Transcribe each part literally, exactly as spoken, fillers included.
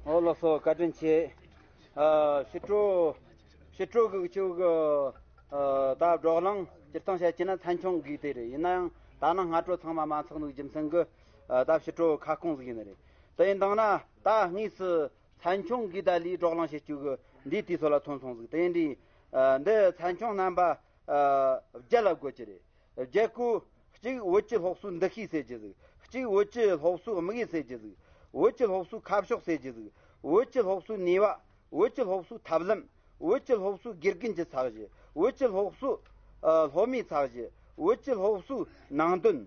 ཨོ་ལགས་སོ། བཀའ་དྲིན་ཆེ། ཨ། ཕྱི་དྲོ། ཕྱི་དྲོ་གི་ཁྱོད་ཀྱི། ཨ། ད་བགྲོ་གླེང་སྤྱིར་བཏང་བཤད་ཀྱི་ན་ཚན་ཆུང་གི་དེ་རེད། ཡིན་ན་ཡང་ད་ནང་སྔ་དྲོ་ཚང་མ་མ་འཚོགས་ནུག་རྒྱུ་མཚན་གྱི། ཨ། ད་ཕྱི་དྲོ་ཁ་སྐོང་ཟིག་ཡིན་ནི་རེད། དེ་ཡིན་དང་ན་ད་དངོས་སུ་ཚན་ཆུང་གི་ད་ལས་བགྲོ་གླེང་བྱེད་རྒྱུ་གི་འདིའི་དུས་ཚོད་ལ་ཐོན་སོང་ཟིག་དེ་ཡིན་དུས། ཨ། འདི་ཚན་ཆུང་རྣམ་པ། ཨ། བརྒྱད་ལ་བགོ་རྒྱུ་རེད། བརྒྱད་ཀོ། གཅིག་བོད་ཀྱི་སློབ་གསོའི་འདུ་ཤེས་ཟེར་རྒྱུ་ཟིག་གཅིག་བོད་ཀྱི་སློབ་གསོའི་དམིགས་ཡུལ་ཟེར་རྒྱུ་ཟིག་བོད་ཀྱི་སློབ་གསོའི་ཁ་ཕྱོགས་ཟེར་རྒྱུ་ཟིག་བོད་ཀྱི་སློབ་གསོའི་ནུས་པ། བོད་ཀྱི་སློབ་གསོའི་ཐབས་ལམ། བོད་ཀྱི་སློབ་གསོའི་དགེ་རྒན་གྱི་ཚད་གཞི། བོད་ཀྱི་སློབ་གསོའི། ཨ། སློབ་མའི་ཚད་གཞི། བོད་ཀྱི་སློབ་གསོའི་ནང་དོན།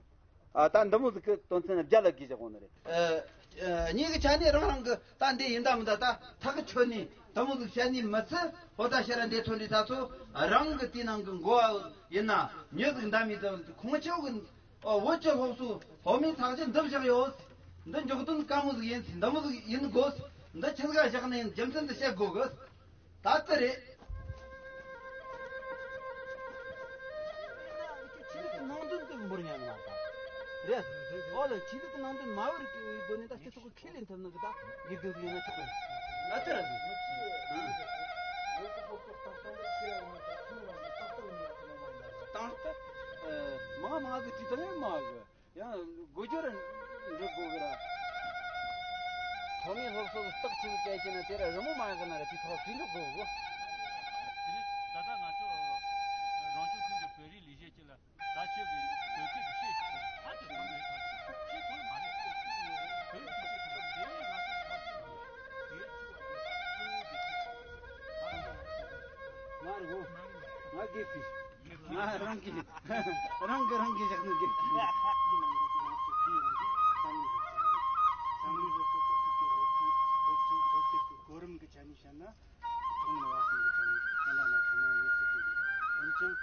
ཨ། ད་འདི་མོ་ཟིག་གི་དོན་ཚན་བརྒྱད་ལ་བགོས་བཞག་གོ་ནི་རེད། ཨ། ཨ། ངེད་ཀྱི་ཆ་ནས་རང་རང་གི་ད་འདི་ཡིན་ད་མིན་ད་ད་ཐག་གི་ཆོད་ནས་འདི་མོ་ཟིག་བཤད་ནས་མི་ཚེ་ཧོ་ད་ཤེས་ར་འདི་ཐོན་རེ་ད་ཚོ་རང་གི་དེའི་ནང་གི་འགོ་བ་ཡིན་ན་མྱི་ཟིག་འདམ་ཡིན་ད་ཁོང་ཆོས་གི། ཨོ། བོད་ཀྱི་སློབ་གསོ་སློབ་མའི་ཚད་གཞི་འདི་བཞག་ཡོད། འདི་འཇོག་དོན་དཀའ་མོ་ཟིག་ཡིན་ཟིག་འདི་མོ་ཟིག་ཡིན་དགོས། འདི་ཆི་ཟིག་བཞག་ནས་ཡིན་རྒྱུ་མཚན་འདི་བཤད་དགོས་གི། ད་ལྟ་རེད། ཆོས་ལུགས་ཀྱི་ནང་དོན་དེ་འབོར་ཉམས་ལ་ད་རེད། ཨོ་ལ་ཆོས་ལུགས་ཀྱི་ནང་དོན་མ་བར་གི་སྒོ་ནས་ད་སྤྱི་ཚོགས་ཁས་ལེན་ཐུབ་ན་གི་ད་དགེ་སྡིག་ཡིན་ན་ཆོག་གི། ད་ལྟ་རེད། ཏང་ཏི། མང་མང་གི་དུས་ད་ཡང་མང་གི་ཡང་དགོས་རྒྱུ་ར་འགྲུབ་དགོས་གི་ར། ཐོག་མའི་སློབ་གསོ་གི་རྟགས་ཆེ་བའི་སྐད་ཀྱི་ན་དེ་ར་རི་མོ་མ་ཡག་གི་ན་ར་དེ་ཐོག་དུས་འགྲུབ་དགོས་གི། དེ་ནས་ད་ལྟ་ང་ཚོ་རང་སྐྱོང་ཁུལ་གྱི་བོད་རིགས་ལས་བྱེད་ཀྱི་ལ་ད་ཆོས་ཀྱི་བོད་སྐད་ཀྱི་བཤད་ཀྱི་ཧ་ཅང་ཐོག་མ་རེད་ཁ་ཤས་ཀྱིས་བོད་ཀྱི་བཤད་ཀྱི་ལ་དེ་ང་ཚོ་ང་རེ་གོ། ང་དགེ་ཕྲུག་ང་རང་གི་རང་གི་རང་གི་བཞག་ནི་དགེ་ཕྲུག་གོ་རིམ་གྱི་ཆ་ནས་བཤད་ན། ཐོག་མར་བ་སོང་གི་ཆ་ནས་ཁོང་རང་ལ་ཐུགས་སྣང་ཡོད་ཚུལ་གྱིས། འོན་ཀྱང་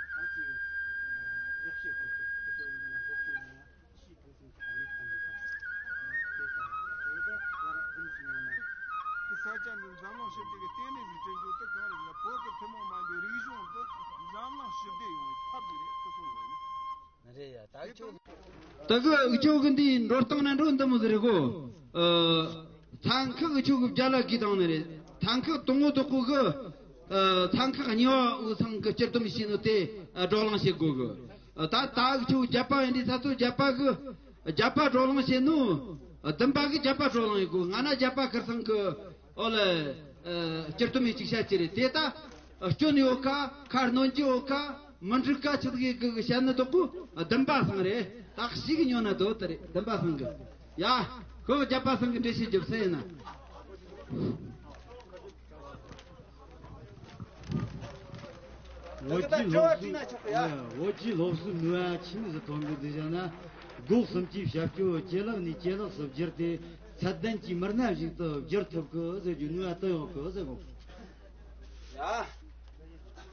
ད་ཅིག་ལེགས་བཤད་ཁོ་ཚོ་ཁོ་ཚོ་ཡིན་ན་སློབ་སྦྱོང་ཡོང་ཡ། ཕྱིའི་ཕུགས་བསམ་གྱི་གནས་སྟངས་ཡོད་པ། དེ་དང་དེ་དག་ཡར་རྒྱུན་ཞིག་ཡོང་ན། ཀྱི་ས་ཆ་འདི་འཛམ་གླིང་ཞི་བདེ་གི་ལྟེ་གནས་སུ་བསྐྲུན་རྒྱུ་དེ་གང་རེད་ལ། བོད་ཀྱི་ཐུན་མོང་མ་ཡིན་པའི་རིག་གཞུང་འདི་འཛམ་གླིང་ཞི་བདེ་ཡོང་བའི་ཐབས་ཀྱི་རེད་དུ་གསུངས་ཡོད། རེད་ཡ། ད་ཁྱོད། ད་གི་འུ་ཅོ་གི་འདིའི་འགྲོ་སྟངས་ན་འགྲོ་འདི་མོ་ཟིག་རེད་གོ། ཨ། ཚན་ཁག་འུ་ཅོ་གི་བརྒྱ་ལ་གི་དང་ནི་རེད། ཚན་ཁག་དང་པོ་དག་གོ་གི། ཨ། ཚན་ཁག་གཉིས་པ་འུ་ཚང་གི་སྤྱིར་བཏང་བྱས་ནོ་དེ། ཨ། བགྲོ་གླེང་བྱེད་དགོས་གི། ཨ། ད་ད་འུ་ཅོ་བརྒྱད་པ་ཡིན་དུས་ད་ཚོ་བརྒྱད་པ་གི་བརྒྱད་པ་བགྲོ་གླེང་བྱས་ནོ། ཨ། བདུན་པ་གི་བརྒྱད་པ་བགྲོ་གླེང་ཡེད་དགོས། ང་ན་བརྒྱད་པ་ཁིར་ཚང་གི། ཨོ་ལེ། ཨ། སྤྱིར་བཏང་མི་གཅིག་བཤད་ཀྱི་རེད་དེ་ད། སྐྱོན་ཡོད་ཀ་ཁ་སྣོན་གྱི་ཡོད་ཀ་མི་འགྲིག་ཀ་ཆི་ཟིག་གི་བཤད་ནི་དོག་གོ། བདུན་པ་ཚང་རེད། ད་ཞིག་ཉོ་ན་དོ་དེ་རེད། བདུན་པ་ཚང་གི། ཡ། ཁོ་བརྒྱད་པ་ཚང་གི་འགྲེལ་བཤད་རྒྱབ་ས་ཡིན་ན། བོད་ཀྱི་སློབ་གསོའི། བོད་ཀྱི་སློབ་གསོའི་ནུས་པ་ཆི་མོ་ཟིག་ཐོན་གི་འདུག་ཟེར་ན། སྒོ་གསུམ་གྱི་བྱ་སྤྱོད་ཇེ་ལེགས་ནས་ཇེ་ལེགས་སུ་བསྒྱུར་ཏེ་ཚད་ལྡན་གྱི་མི་སྣ་ཞིག་ཏུ་བསྒྱུར་ཐུབ་གི་ཟེར་རྒྱུ་ནུས་པ་དེ་ཡོད་གི་ཟེར་གོ། ཡ།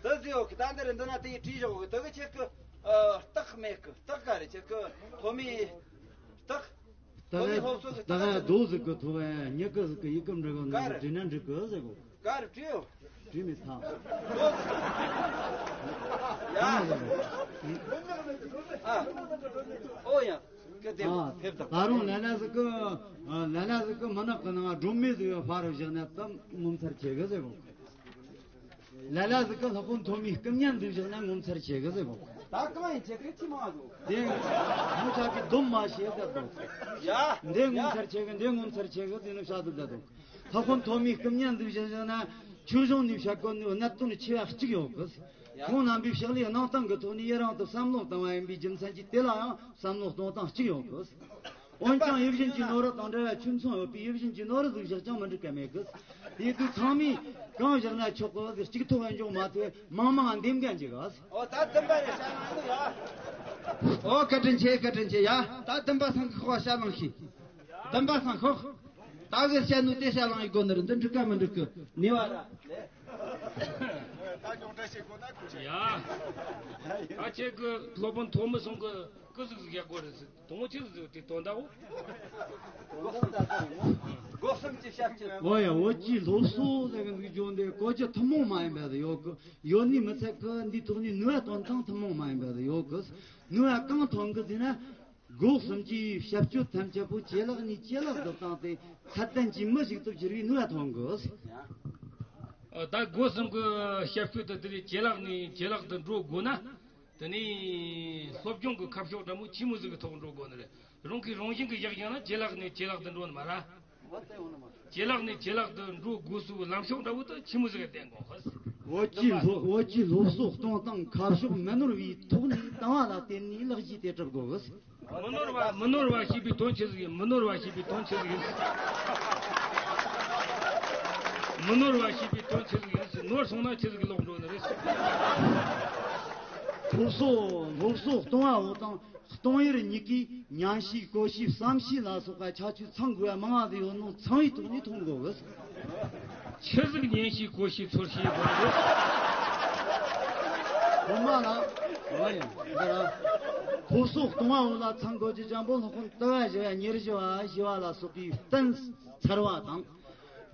དེ་ཟེར་ཡོད་གི། ད་འདི་རེད། འདི་ན་དེ་ཡི་བྲིས་བཞག་གི། དེ་གི་ཁྱེད་ཀྱི། ཨ། རྟགས་མེད་གི། རྟགས་ག་རེ་ཁྱེད་ཀྱི་ཐོག་མའི་རྟགས། ད་ཐོག་མའི་སློབ་གསོ་གི་ད་རྟགས་ག་རེ། རྡོ་ཟིག་གི་ཐོག་ཨེ་མྱི་གི་ཟིག་གི་ཡི་གེ་འབྲི་གི་ནང་གི་བྲིས་ན་འགྲིག་གི་ཟེར་གོ། ག་རེ་བྲིས་ཡོད། བྲིས་མེད་ཐང་། ཡ། ཨ། ཨོ་ཡ། ཀི་དེ་ཨ། ཕེབས་དང་། ད་རུང་ལ་ལ་ཟིག་གི། ཨ། ལ་ལ་ཟིག་གི་མི་ནག་གི་ནང་སྒྲོན་མེ་ཟིག་ཡོད་པ་རུ་བཞག་ན་ཙམ་ངོ་མཚར་ཆེ་གི་ཟེར་གོ། ལ་ལ་ཟིག་གི་སློབ་དཔོན་ཐོན་མིའི་སྐུ་བརྙན་འདི་བཞག་ན་ངོ་མཚར་ཆེ་གི་ཟེར་གོ། ད་གང་ཡིན་ཆེ་གི་ཅི་མ་འདུག་དེ་ངོ་ཆ་གི་སྡོམ་མ་བྱེད་ཟེར་དོ། ཡ། འདི་ངོ་མཚར་ཆེ་གི། འདི་ངོ་མཚར་ཆེ་གི་ཟེར་ནས་བཤད་དུ་བསྡད་དོ། སློབ་དཔོན་ཐོན་མིའི་སྐུ་བརྙན་འདི་བཞག་ན་ཆོས་གཞུང་ནས་བཤད་གོ་ནི་གནད་དོན་ཆེ་བ་གཅིག་ཡོད་གི། ཡ། ཁོང་རྣམ་པའི་ཕྱག་ལས་གནང་སྟངས་ཀྱི་ཐོག་ནས་ཡི་རང་དུ་བསམ་བློ་བཏང་བ་ཡིན་པའི་རྒྱུ་མཚན་གྱིས་དེ་ལའང་བསམ་བློ་གཏོང་སྟངས་གཅིག་ཡོད་གི། འོན་ཀྱང་ཡིད་བཞིན་གྱི་ནོར་བུ་དང་འདྲ་བའི་ཆོས་མཚུངས་ཡོད་པས་ཡིད་བཞིན་གྱི་ནོར་བུ་ཟིག་བཞག་ཀྱང་མི་འགྲིག་ག་མེད་གི། དེ་དུས་ཚང་མས་གང་བཞག་ན་ཆོག་གི་ཟེར་གཅིག་ཐོག་ཨེ་འཇོག་མ་ཐུབ་མང་མང་འདེམས་མཁན་ཅིག་ག། ཨོ་ད་བདུན་པ་རེ་བྱ་ན་ཡ། ཨོ་བཀའ་དྲིན་ཆེ། བཀའ་དྲིན་ཆེ་ཡ། ད་བདུན་པ་ཚང་གི་ཁོག་བཤད་ལང་ཤི། བདུན་པ་ཚང་ཁོག་ད་གི་བཤད་ནོ་དེ་བཤད་ལང་ཡི་གོ་ནི་རེད། འདི་འགྲིག་ག་མི་འགྲིག་གི་ནི་བ་ར། ད་ཅོང་ཏྲ་ཞིག་གོ་ན་ཁུ་ཆེ། ཡ། ད་ཁྱེད་ཀྱི་སློབ་དཔོན་ཐོན་མི་ཚང་གི་སྐུ་གཟུགས་ཟིག་ཡག་པོ་རེད་ཟེར། དོང་ཆེ་ཟིག་དེ་དོན་དག་འོ། སྒོ་གསུམ་གྱི་ཞབས་ཕྱི། འོ་ཡ། བོད་ཀྱི་སློབ་གསོ་ཟེར་གི་འདུག་ཅོང་དེ་གོ་རྒྱུ་ཐུན་མོང་མ་ཡིན་པ་ཟིག་ཡོད་གི། ཡོད་ནི་མི་ཚད་གི། འདིའི་ཐོག་ནས་ནུས་པ་བཏོན་སྟངས་ཐུན་མོང་མ་ཡིན་པ་ཟིག་ཡོད་གི། ནུས་པ་གང་ཐོན་གི་ཟེར་ན། སྒོ་གསུམ་གྱི་ཞབས་སྤྱོད་ཐམས་ཅད་པོ་ཇེ་ལེགས་ནས་ཇེ་ལེགས་སུ་བཏང་སྟེ་ཚད་ལྡན་གྱི་མི་ཞིག་ཏུ་འགྱུར་བའི་ནུས་པ་ཐོན་དགོས། ད་སྒོ་གསུམ་གྱི་ཞབས་སྤྱོད་དུ་དེ་ཇེ་ལེགས་ནས་ཇེ་ལེགས་སུ་འགྲོ་དགོས་ན། དེ་ནས་སློབ་སྦྱོང་གི་ཁ་ཕྱོགས་འདྲ་མོ་ཆི་མོ་ཟིག་གི་ཐོག་འགྲོ་དགོས་ནི་རེད། རང་གིས་རང་བཞིན་གྱི་ཡག་ཡིན་ན་ཇེ་ལེགས་ནས་ཇེ་ལེགས་སུ་འགྲོ་ནི་མ་རེད། ཇེ་ལེགས་ནས་ཇེ་ལེགས་སུ་འགྲོ་དགོས་སུ་ལམ་ཕྱོགས་འདྲ་བོ་དུ་ཆི་མོ་ཟིག་གི་བསྟན་དགོས་ཧི། བོད་ཀྱི་སློབ་བོད་ཀྱི་སློབ་གསོ་གཏོང་སྟངས་ཁ་ཕྱོགས་མི་ནོར་བའི་ཐོག་ནས་དང་བ་ལ་བརྟེན་ནས་ལེགས་བཅོས་དེ་གྲུབ་དགོས་ཧི། མི་ནོར་བ་མི་ནོར་བ་ཞེས་པའི་དོན་ཆི་ཟིག་ཡིན། མི་ནོར་བ་ཞེས་པའི་དོན་ཆི་ཟིག་ཡིན། མི་ནོར་བ་ཞེས་པའི་དོན་ཆི་ཟིག་ཡིན། ནོར་སོང་ན་ཆི་ཟིག་ལོག་འགྲོ་ནི་རེད། སློབ་གསོ་སློབ་གསོ་གཏོང་བ་འོ་དང་གཏོང་ཡུལ་གཉིས་ཀའི་ཉན་ཤེས་གོ་ཤེས་བསམ་ཤེས་ལ་སོགས་པ་ཁྱད་ཆོས་ཚང་དགོས་པ་མང་བ་ཟིག་ཡོད་ནོ་ཚང་བའི་ཐོག་ནས་མཐོང་དགོས་གི། ཆི་ཟིག་ཉན་ཤེས་གོ་ཤེས་ཚོར་ཤེས་དགོས་རེད། སློབ་མ་ལ། འོ་ཡ། འདི་ར། སློབ་གསོ་གཏོང་བ་འོ་ལ་ཚང་དགོས་ཀྱི་འཇམ་པོ་སློབ་དཔོན་དུ་བ་ཞི་བ་ཉེར་ཞི་བ་ཞི་བ་ལ་སོགས་པའི་གཏན་ཚར་བ་དང་།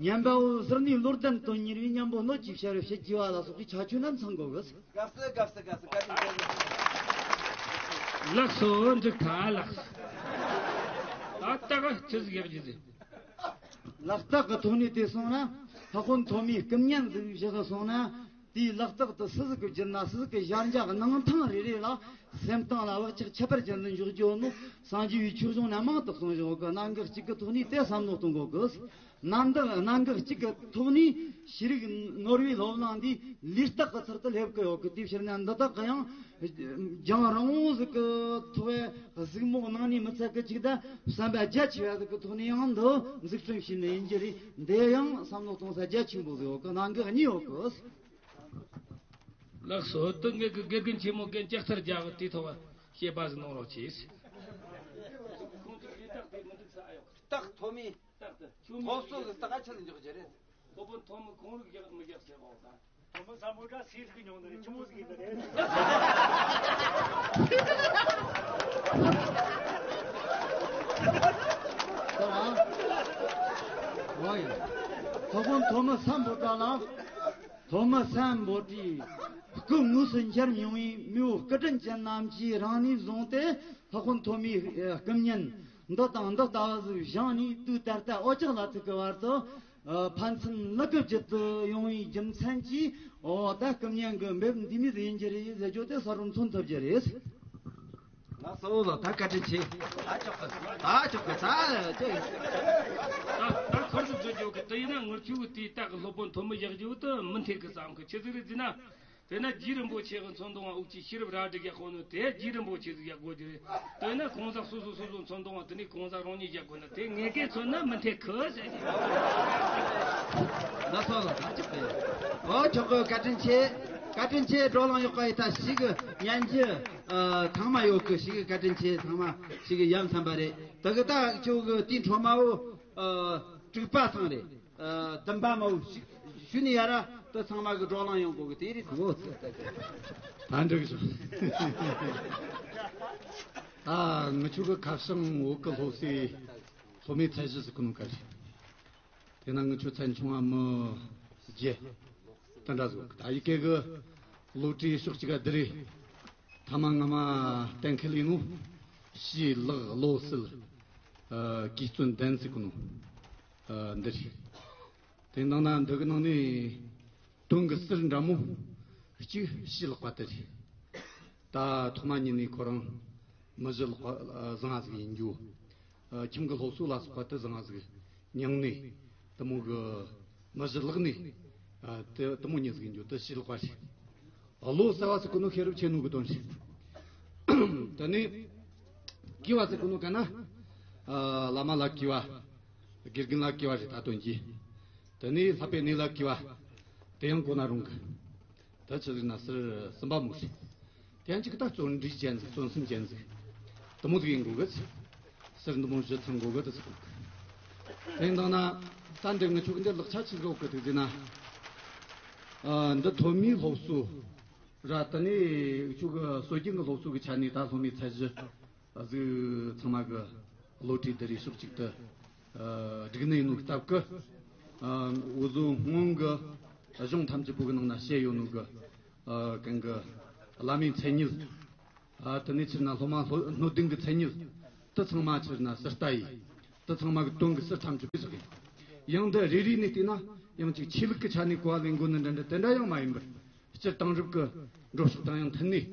ཉན་པ་འོ་ཟུར་ནས་བློ་ལྡན་དོན་གཉེར་བའི་མཉམ་པོ་སྣོད་ཀྱི་ཕྱིར་བྱེད་རྒྱུ་བ་ལ་སོགས་པའི་ཁྱད་ཆོས་རྣམས་ཚང་དགོས་གི། དགའ་བསུ་དགའ་བསུ་དགའ་བསུ་བཀའ་དྲིན་ཆེ། ལགས་སོ་འགྲིག་ཐལ་ལགས། ད་ལྟ་ག་ཆི་ཟིག་ཡག་གི་ཟེར། ལག་རྟགས་ཀྱི་ཐོག་ནས་བལྟས་སོང་ན་སློབ་དཔོན་ཐོན་མིས་སྐུ་བརྙན་ཟིག་བཞག་སོང་ན། དེའི་ལག་རྟགས་དེ་སུ་ཟིག་གིས་བསྒྱུར་ན་སུ་ཟིག་གི་ཞལ་འཇགས་གནང་ཐེངས་རེ་རེ་ལ་སེམས་གཏིང་ལ་བག་ཆགས་ཁྱད་པར་ཅན་ཟིག་འཇོག་རྒྱུ་ནི་སངས་རྒྱས་པའི་ཆོས་གཞུང་ན་མང་དུ་གསུངས་བཞག་གི། གནད་འགག་གཅིག་གི་ཐོག་ནས་དེ་བསམ་བློ་གཏོང་དགོས་གི། གནད་འགག་གནད་འགག་གཅིག་གི་ཐོག་ནས་ཤེས་རིག་ནོར་བུའི་སློབ་གླིང་འདིའི་ལུས་རྟགས་ཀྱི་ཚུལ་དུ་སླེབས་ཀྱི་ཡོད་གི། དེའི་ཕྱིར་ན་འདི་དག་གི་ཡང་རྒྱང་རིང་བོ་ཟིག་གི་ཐོག་གཟིགས་མོ་གནང་ནས་མི་ཚད་གི་ཅིག་ད་བསམ་པ་རྒྱ་ཆེ་བ་ཟིག་གི་ཐོག་ནས་ཡང་འདི་འཛུགས་སྐྲུན་བྱས་ནི་ཡིན་རྒྱུ་རེད། འདི་ཡང་བསམ་བློ་གཏོང་ས་རྒྱ་ཆེན་པོ་ཟིག་ཡོད་གི། གནད་འགག་གཉིས་ཡོད་གི། ལགས་སོ། དེ་ངེད་ཀྱི་དགེ་རྒན་ཆེན་མོ་རྒན་ལྕགས་ཐར་རྒྱལ་པོ་དེའི་ཐོག་བཤད་པ་ཟིག་གནང་རོགས་གྱིས། ཁོང་ཚོ་ལས་རྟགས་དེ་མི་འདུག་ས་ཨ་ཡོག་རྟགས་ཐོན་མི། རྟགས་དེ་ཁྱོད་མི་སློབ་གསོ་གི་རྟགས་ཆི་ལ་འཇོག་རྒྱུ་རེད། སློབ་དཔོན་ཐོན་མི་གང་རིག་རྒྱག་མི་རྒྱག་ཟེར་བ་དང་། ཐོན་མི་བསམ་བློ་ག་སའི་རིག་མྱོང་ནི་རེད། ཆི་མོ་ཟིག་ཡིན་ནི་རེད། ཨོ་ཡ། སློབ་དཔོན་ཐོན་མི་སམ་བྷོ་ཊ་ལ། ཐོན་མི་སམ་བྷོ་ཊས་སྐུ་དངོས་སུ་མཇལ་མྱོང་བའི་མེས་པོ་སྐུ་དྲིན་ཅན་རྣམས་ཀྱིས་རང་ནས་བཟུང་སྟེ་སློབ་དཔོན་ཐོན་མིའི་སྐུ་བརྙན་འདི་དང་འདི་ལྟ་བུ་ཟིག་བཞེངས་ནས་དུས་ད་ལྟ་འོལ་ལྕགས་ལ་ཐུག་གི་བར་དུ་ཕན་ཚུན་ལུ་གུ་བརྒྱུད་དུ་ཡོང་བའི་རྒྱུ་མཚན་གྱིས། འོ་ད་སྐུ་བརྙན་གྱི་འབེབས་འདི་མོ་ཟིག་ཡིན་རྒྱུ་རེད་ཟེར་རྒྱུ་དེ་གསལ་པོ་མཚོན་ཐུབ་རྒྱུ་རེད། ལགས་སོ་ལགས། ད་བཀའ་དྲིན་ཆེ། ད་ཆོག་གི། ད་ཆོག་གི། ད་ཆོག་གི། ད་ད་ཁོར་ཟིག་བཟོ་རྒྱུ་གི། དེ་ཡིན་ན་ངུ་ཆུ་གི་དེའི་རྟགས་གི་སློབ་དཔོན་ཐོན་མི་བཞག་རྒྱུ་དེ་མི་འཐད་གི་བསམ་གི། ཆི་ཟིག་རེད་ཟེར་ན། དེ་ན་རྗེ་རིན་པོ་ཆེ་གི་ཚོན་མདོང་བ་འུག་ཆའི་ཤེས་རབ་རལ་གྲི་རྒྱག་གོ་ནོ་དེ་རྗེ་རིན་པོ་ཆེ་ཟིག་ཡག་དགོས་རྒྱུ་རེད། དེ་ན་གང་ཟག་སོ་སོ་སོ་སོ་ཚོན་མདོང་བ་དེ་ནས་གང་ཟག་རང་ཉིད་རྒྱག་དགོས་ན་དེ་ངེད་ཀའི་ཚོན་ན་མི་འཐད་གི་ཟེར་གི། ལགས་སོ་ལགས། ད་ཆོག་གི། ཨོ་ཆོག་གི། བཀའ་དྲིན་ཆེ། བཀའ་དྲིན་ཆེ། བགྲོ་གླེང་ཡག་པ་ཡིན། ད་ཞེ་གི་ཉན་རྒྱུ་ཨ་ཚང་མ་ཡོད་གི། ཞེ་གི་བཀའ་དྲིན་ཆེ། ཚང་མ་ཞེ་གི་ཡ་མཚན་པ་རེད། དེ་གི་ད་ཁྱོད་གི་དེའི་འཕྲོ་མ་བོ་ཨ་དྲུག་པ་ཚང་རེད། ཨ་བདུན་པ་མ་བོ་ཞུ་ནས་ཡ་ར་དེ་ཚང་མ་གི་བགྲོ་གླེང་ཡོང་དགོས་གི། དེ་རེད། ཨོ་ད་འགྲིག་སོང་། ད་ངི་ཆོ་གི་ཁ་བྱང་འོག་གི་སློབ་གསོའི་སློབ་མའི་ཚད་གཞི་ཟེར་གོ་ནོ་ག་རེད། དེ་ན་ངི་ཆོ་ཚན་ཆུང་བ་མི་བརྒྱད་དེ་འདྲ་ཟིག་ཡོད་གི། ད་ཡི་གེ་གི་བློ་གྲོས་ཕྱོགས་གཅིག་ག་འདི་རེད། ཐ་མ་སྔ་མ་གཏན་འཁེལ་ཡིན་ནོ། ཕྱིའི་ལག་བློ་གསལ། ཨ་གིས་བརྩོན་ལྡན་ཟེར་གོ་ནོ། ཨ་འདི་རེད། དེ་ནང་ན་འདི་གི་ནང་ནས་དོན་གི་ཟུར་འདྲ་མོ་གཅིག་ཕྱིའི་ལག་པ་དེ་རེད། ད་ཐོག་མ་ཉིད་ནས་ཁོ་རང་མི་བཞི་ལག་པ་བཟང་ང་ཟིག་ཡིན་རྒྱུ། ཨ་ཁྱིམ་གི་སློབ་གསོ་ལ་སོགས་པ་དེ་བཟང་ང་ཟིག་མྱངས་ནས་དེ་མོ་གི་མི་བཞི་ལག་ནས་ཨ་དེ་དེ་མོ་ཉིད་ཟིག་ཡིན་རྒྱུ་དེ་ཕྱིའི་ལག་པ་རེད། བློ་གསལ་བ་ཟེར་གོ་ནོ་ཤེས་རབ་ཆེ་ནོ་གི་དོན་རེད། དེ་ནས་གུས་པ་ཟེར་གོ་ནོ་ག་ན། ཨ་བླ་མ་ལ་གུས་པ། དགེ་རྒན་ལ་གུས་པ་རེད། ད་དོན་གྱི། དེ་ནས་བསླབ་པའི་གནས་ལ་གུས་པ། དེ་ཡང་གོ་ན་རུང་གི། ད་ཆི་ཟིག་ན་ཟུར་གསུམ་པ་མོ་རེད། དེ་ཡང་གཅིག་ད་བརྩོན་འགྲུས་ཅན་ཟིག་བརྩོན་སེམས་ཅན་ཟིག་དེ་མོ་ཟིག་ཡིན་དགོས་གི། ཟུར་འདི་མོ་བཞི་ཚང་དགོས་གི་དེ་ཟེར་གོ་གི། དེ་ཡིན་དང་ན་ད་འདི་ངི་ཆོ་གི་འདི་ལག་ཆ་ཆི་ཟིག་ཡོད་གི་དེ་ཟེར་ན། ཨ་འདི་ཐོན་མིའི་སློབ་གསོ་ར། དེ་ནས་ཁྱོད་གི་སྲོལ་རྒྱུན་གི་སློབ་གསོ་གི་ཆ་ནས་ད་སློབ་མའི་ཚད་གཞི་གཟིགས། ཚང་མ་གི་བློ་གྲོས་བསྡུར་རེས་ཕྱོགས་གཅིག་ཏུ་ཨ་བསྒྲིགས་ནས་ཡིན་ནོ་སྟབས་ཀི། ཨ་འུ་ཚོ་སྔོན་གི་གཞུང་ཐམས་ཅད་པོ་གི་ནང་ན་བཤད་ཡོད་ནོ་གི། ཨ་གང་གི་བླ་མའི་མཚན་ཉིད། ཨ་དེ་ནས་ཕྱིར་ན་སློབ་མ་སློབ་སྣོད་ལྡན་གི་མཚན་ཉིད། དེ་ཚང་མ་ཕྱིར་ན་ཟུར་ལྟ་ཡིས། དེ་ཚང་མ་གི་དོན་གི་ཟུར་ཐམས་ཅད་བཞག་གི། ཡང་འདི་རེ་རེ་ནས་བལྟས་ན་ཡང་ཅིག་ཆོས་ལུགས་ཀྱི་ཆ་ནས་གོ་བ་ལེན་དགོས་ནི་འདྲ་འདྲ་དེ་འདྲ་ཡང་མ་ཡིན་པར། སྤྱིར་དེང་རབས་ཀྱི་འགྲོ་ཕྱོགས་དང་ཡང་མཐུན་ནས།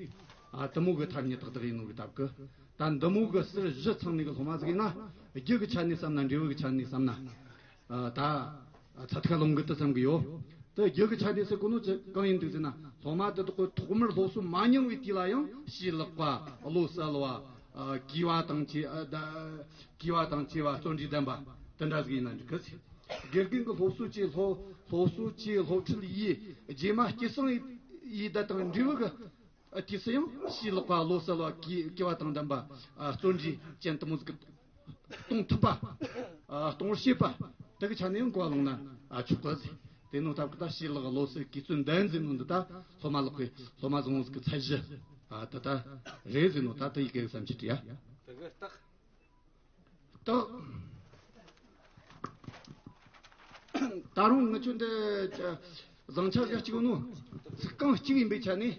ཨ། དེ་མོ་གི་ཐ་སྙད་ཏག་ཏག་ཡིན་ནོ་གི་སྟབས་ཀྱིས། ད་འདི་མོ་གི་ཟུར་བཞི་ཚང་ནས་གི་སློབ་མ་ཟིག་ཡིན་ན། རྒྱུ་གི་ཆ་ནས་བསམ་ན། འབྲས་བུ་གི་ཆ་ནས་བསམ་ན། ཨ། ད་ཚ་ཐག་ལོང་གི་དེ་བསམ་གི་ཡོད། དེ་རྒྱུ་གི་ཆ་ནས་ཟེར་གོ་ནོ་ཅི་གང་ཡིན་འདུག་ཟེར་ན། སློབ་མ་དེ་དག་གི་ཐོག་མར་སློབ་གསོ་མ་མྱོང་བའི་དུས་ལ་ཡང་ཕྱི་ལག་པ། བློ་གསལ་བ། ཨ། གུས་པ་དང་བཅས། ཨ། ད་གུས་པ་དང་བཅས་པ། བརྩོན་འགྲུས་ལྡན་པ་དེ་འདྲ་ཟིག་ཡིན་ན་འགྲིག་གི་ཟེར། དགེ་རྒན་གྱི་སློབ་གསོ་བཅས། སློབ་སློབ་གསོ་བཅས་སློབ་ཁྲིད་ཡིས་རྗེས་མ་སྐྱེད་སྲིང་ཡིས་ད་དང་འབྲས་བུ་གི། ཨ། དུས་སུ་ཡང་ཕྱི་ལག་པ། བློ་གསལ་བ། གུས་གུས་པ་དང་ལྡན་པ། ཨ། བརྩོན་འགྲུས་ཅན་དེ་མོ་ཟིག་གཏོང་ཐུབ་པ། ཨ། གཏོང་བྱེད་པ། དེ་གི་ཆ་ནས་ཡང་གོ་བ་ལོང་ན། ཨ། ཆོག་གི་ཟེར། དེ་ནོ་སྟབས་ཀྱིས་ད་ཕྱི་ལག་བློ་གསལ་གུས་བརྩོན་ལྡན་ཟེར་ནོ་འདི་ད་སློབ་མ་ལག་གི། སློབ་མ་བཟང་བོ་ཟིག་གི་ཚད་གཞི། ཨ། ད་ད་རེད་ཟེར་ནོ། ད་དེ་ཡི་གེ་བསམ་གྱི་བྲིས་ཡ། དེ་གི་རྟགས། ད་རུང་ངི་ཆོ་འདི་བཟང་ཆ་ག་གཅིག་ནོ། ཚིག་རྐང་གཅིག་ཡིན་པའི་ཆ་ནས།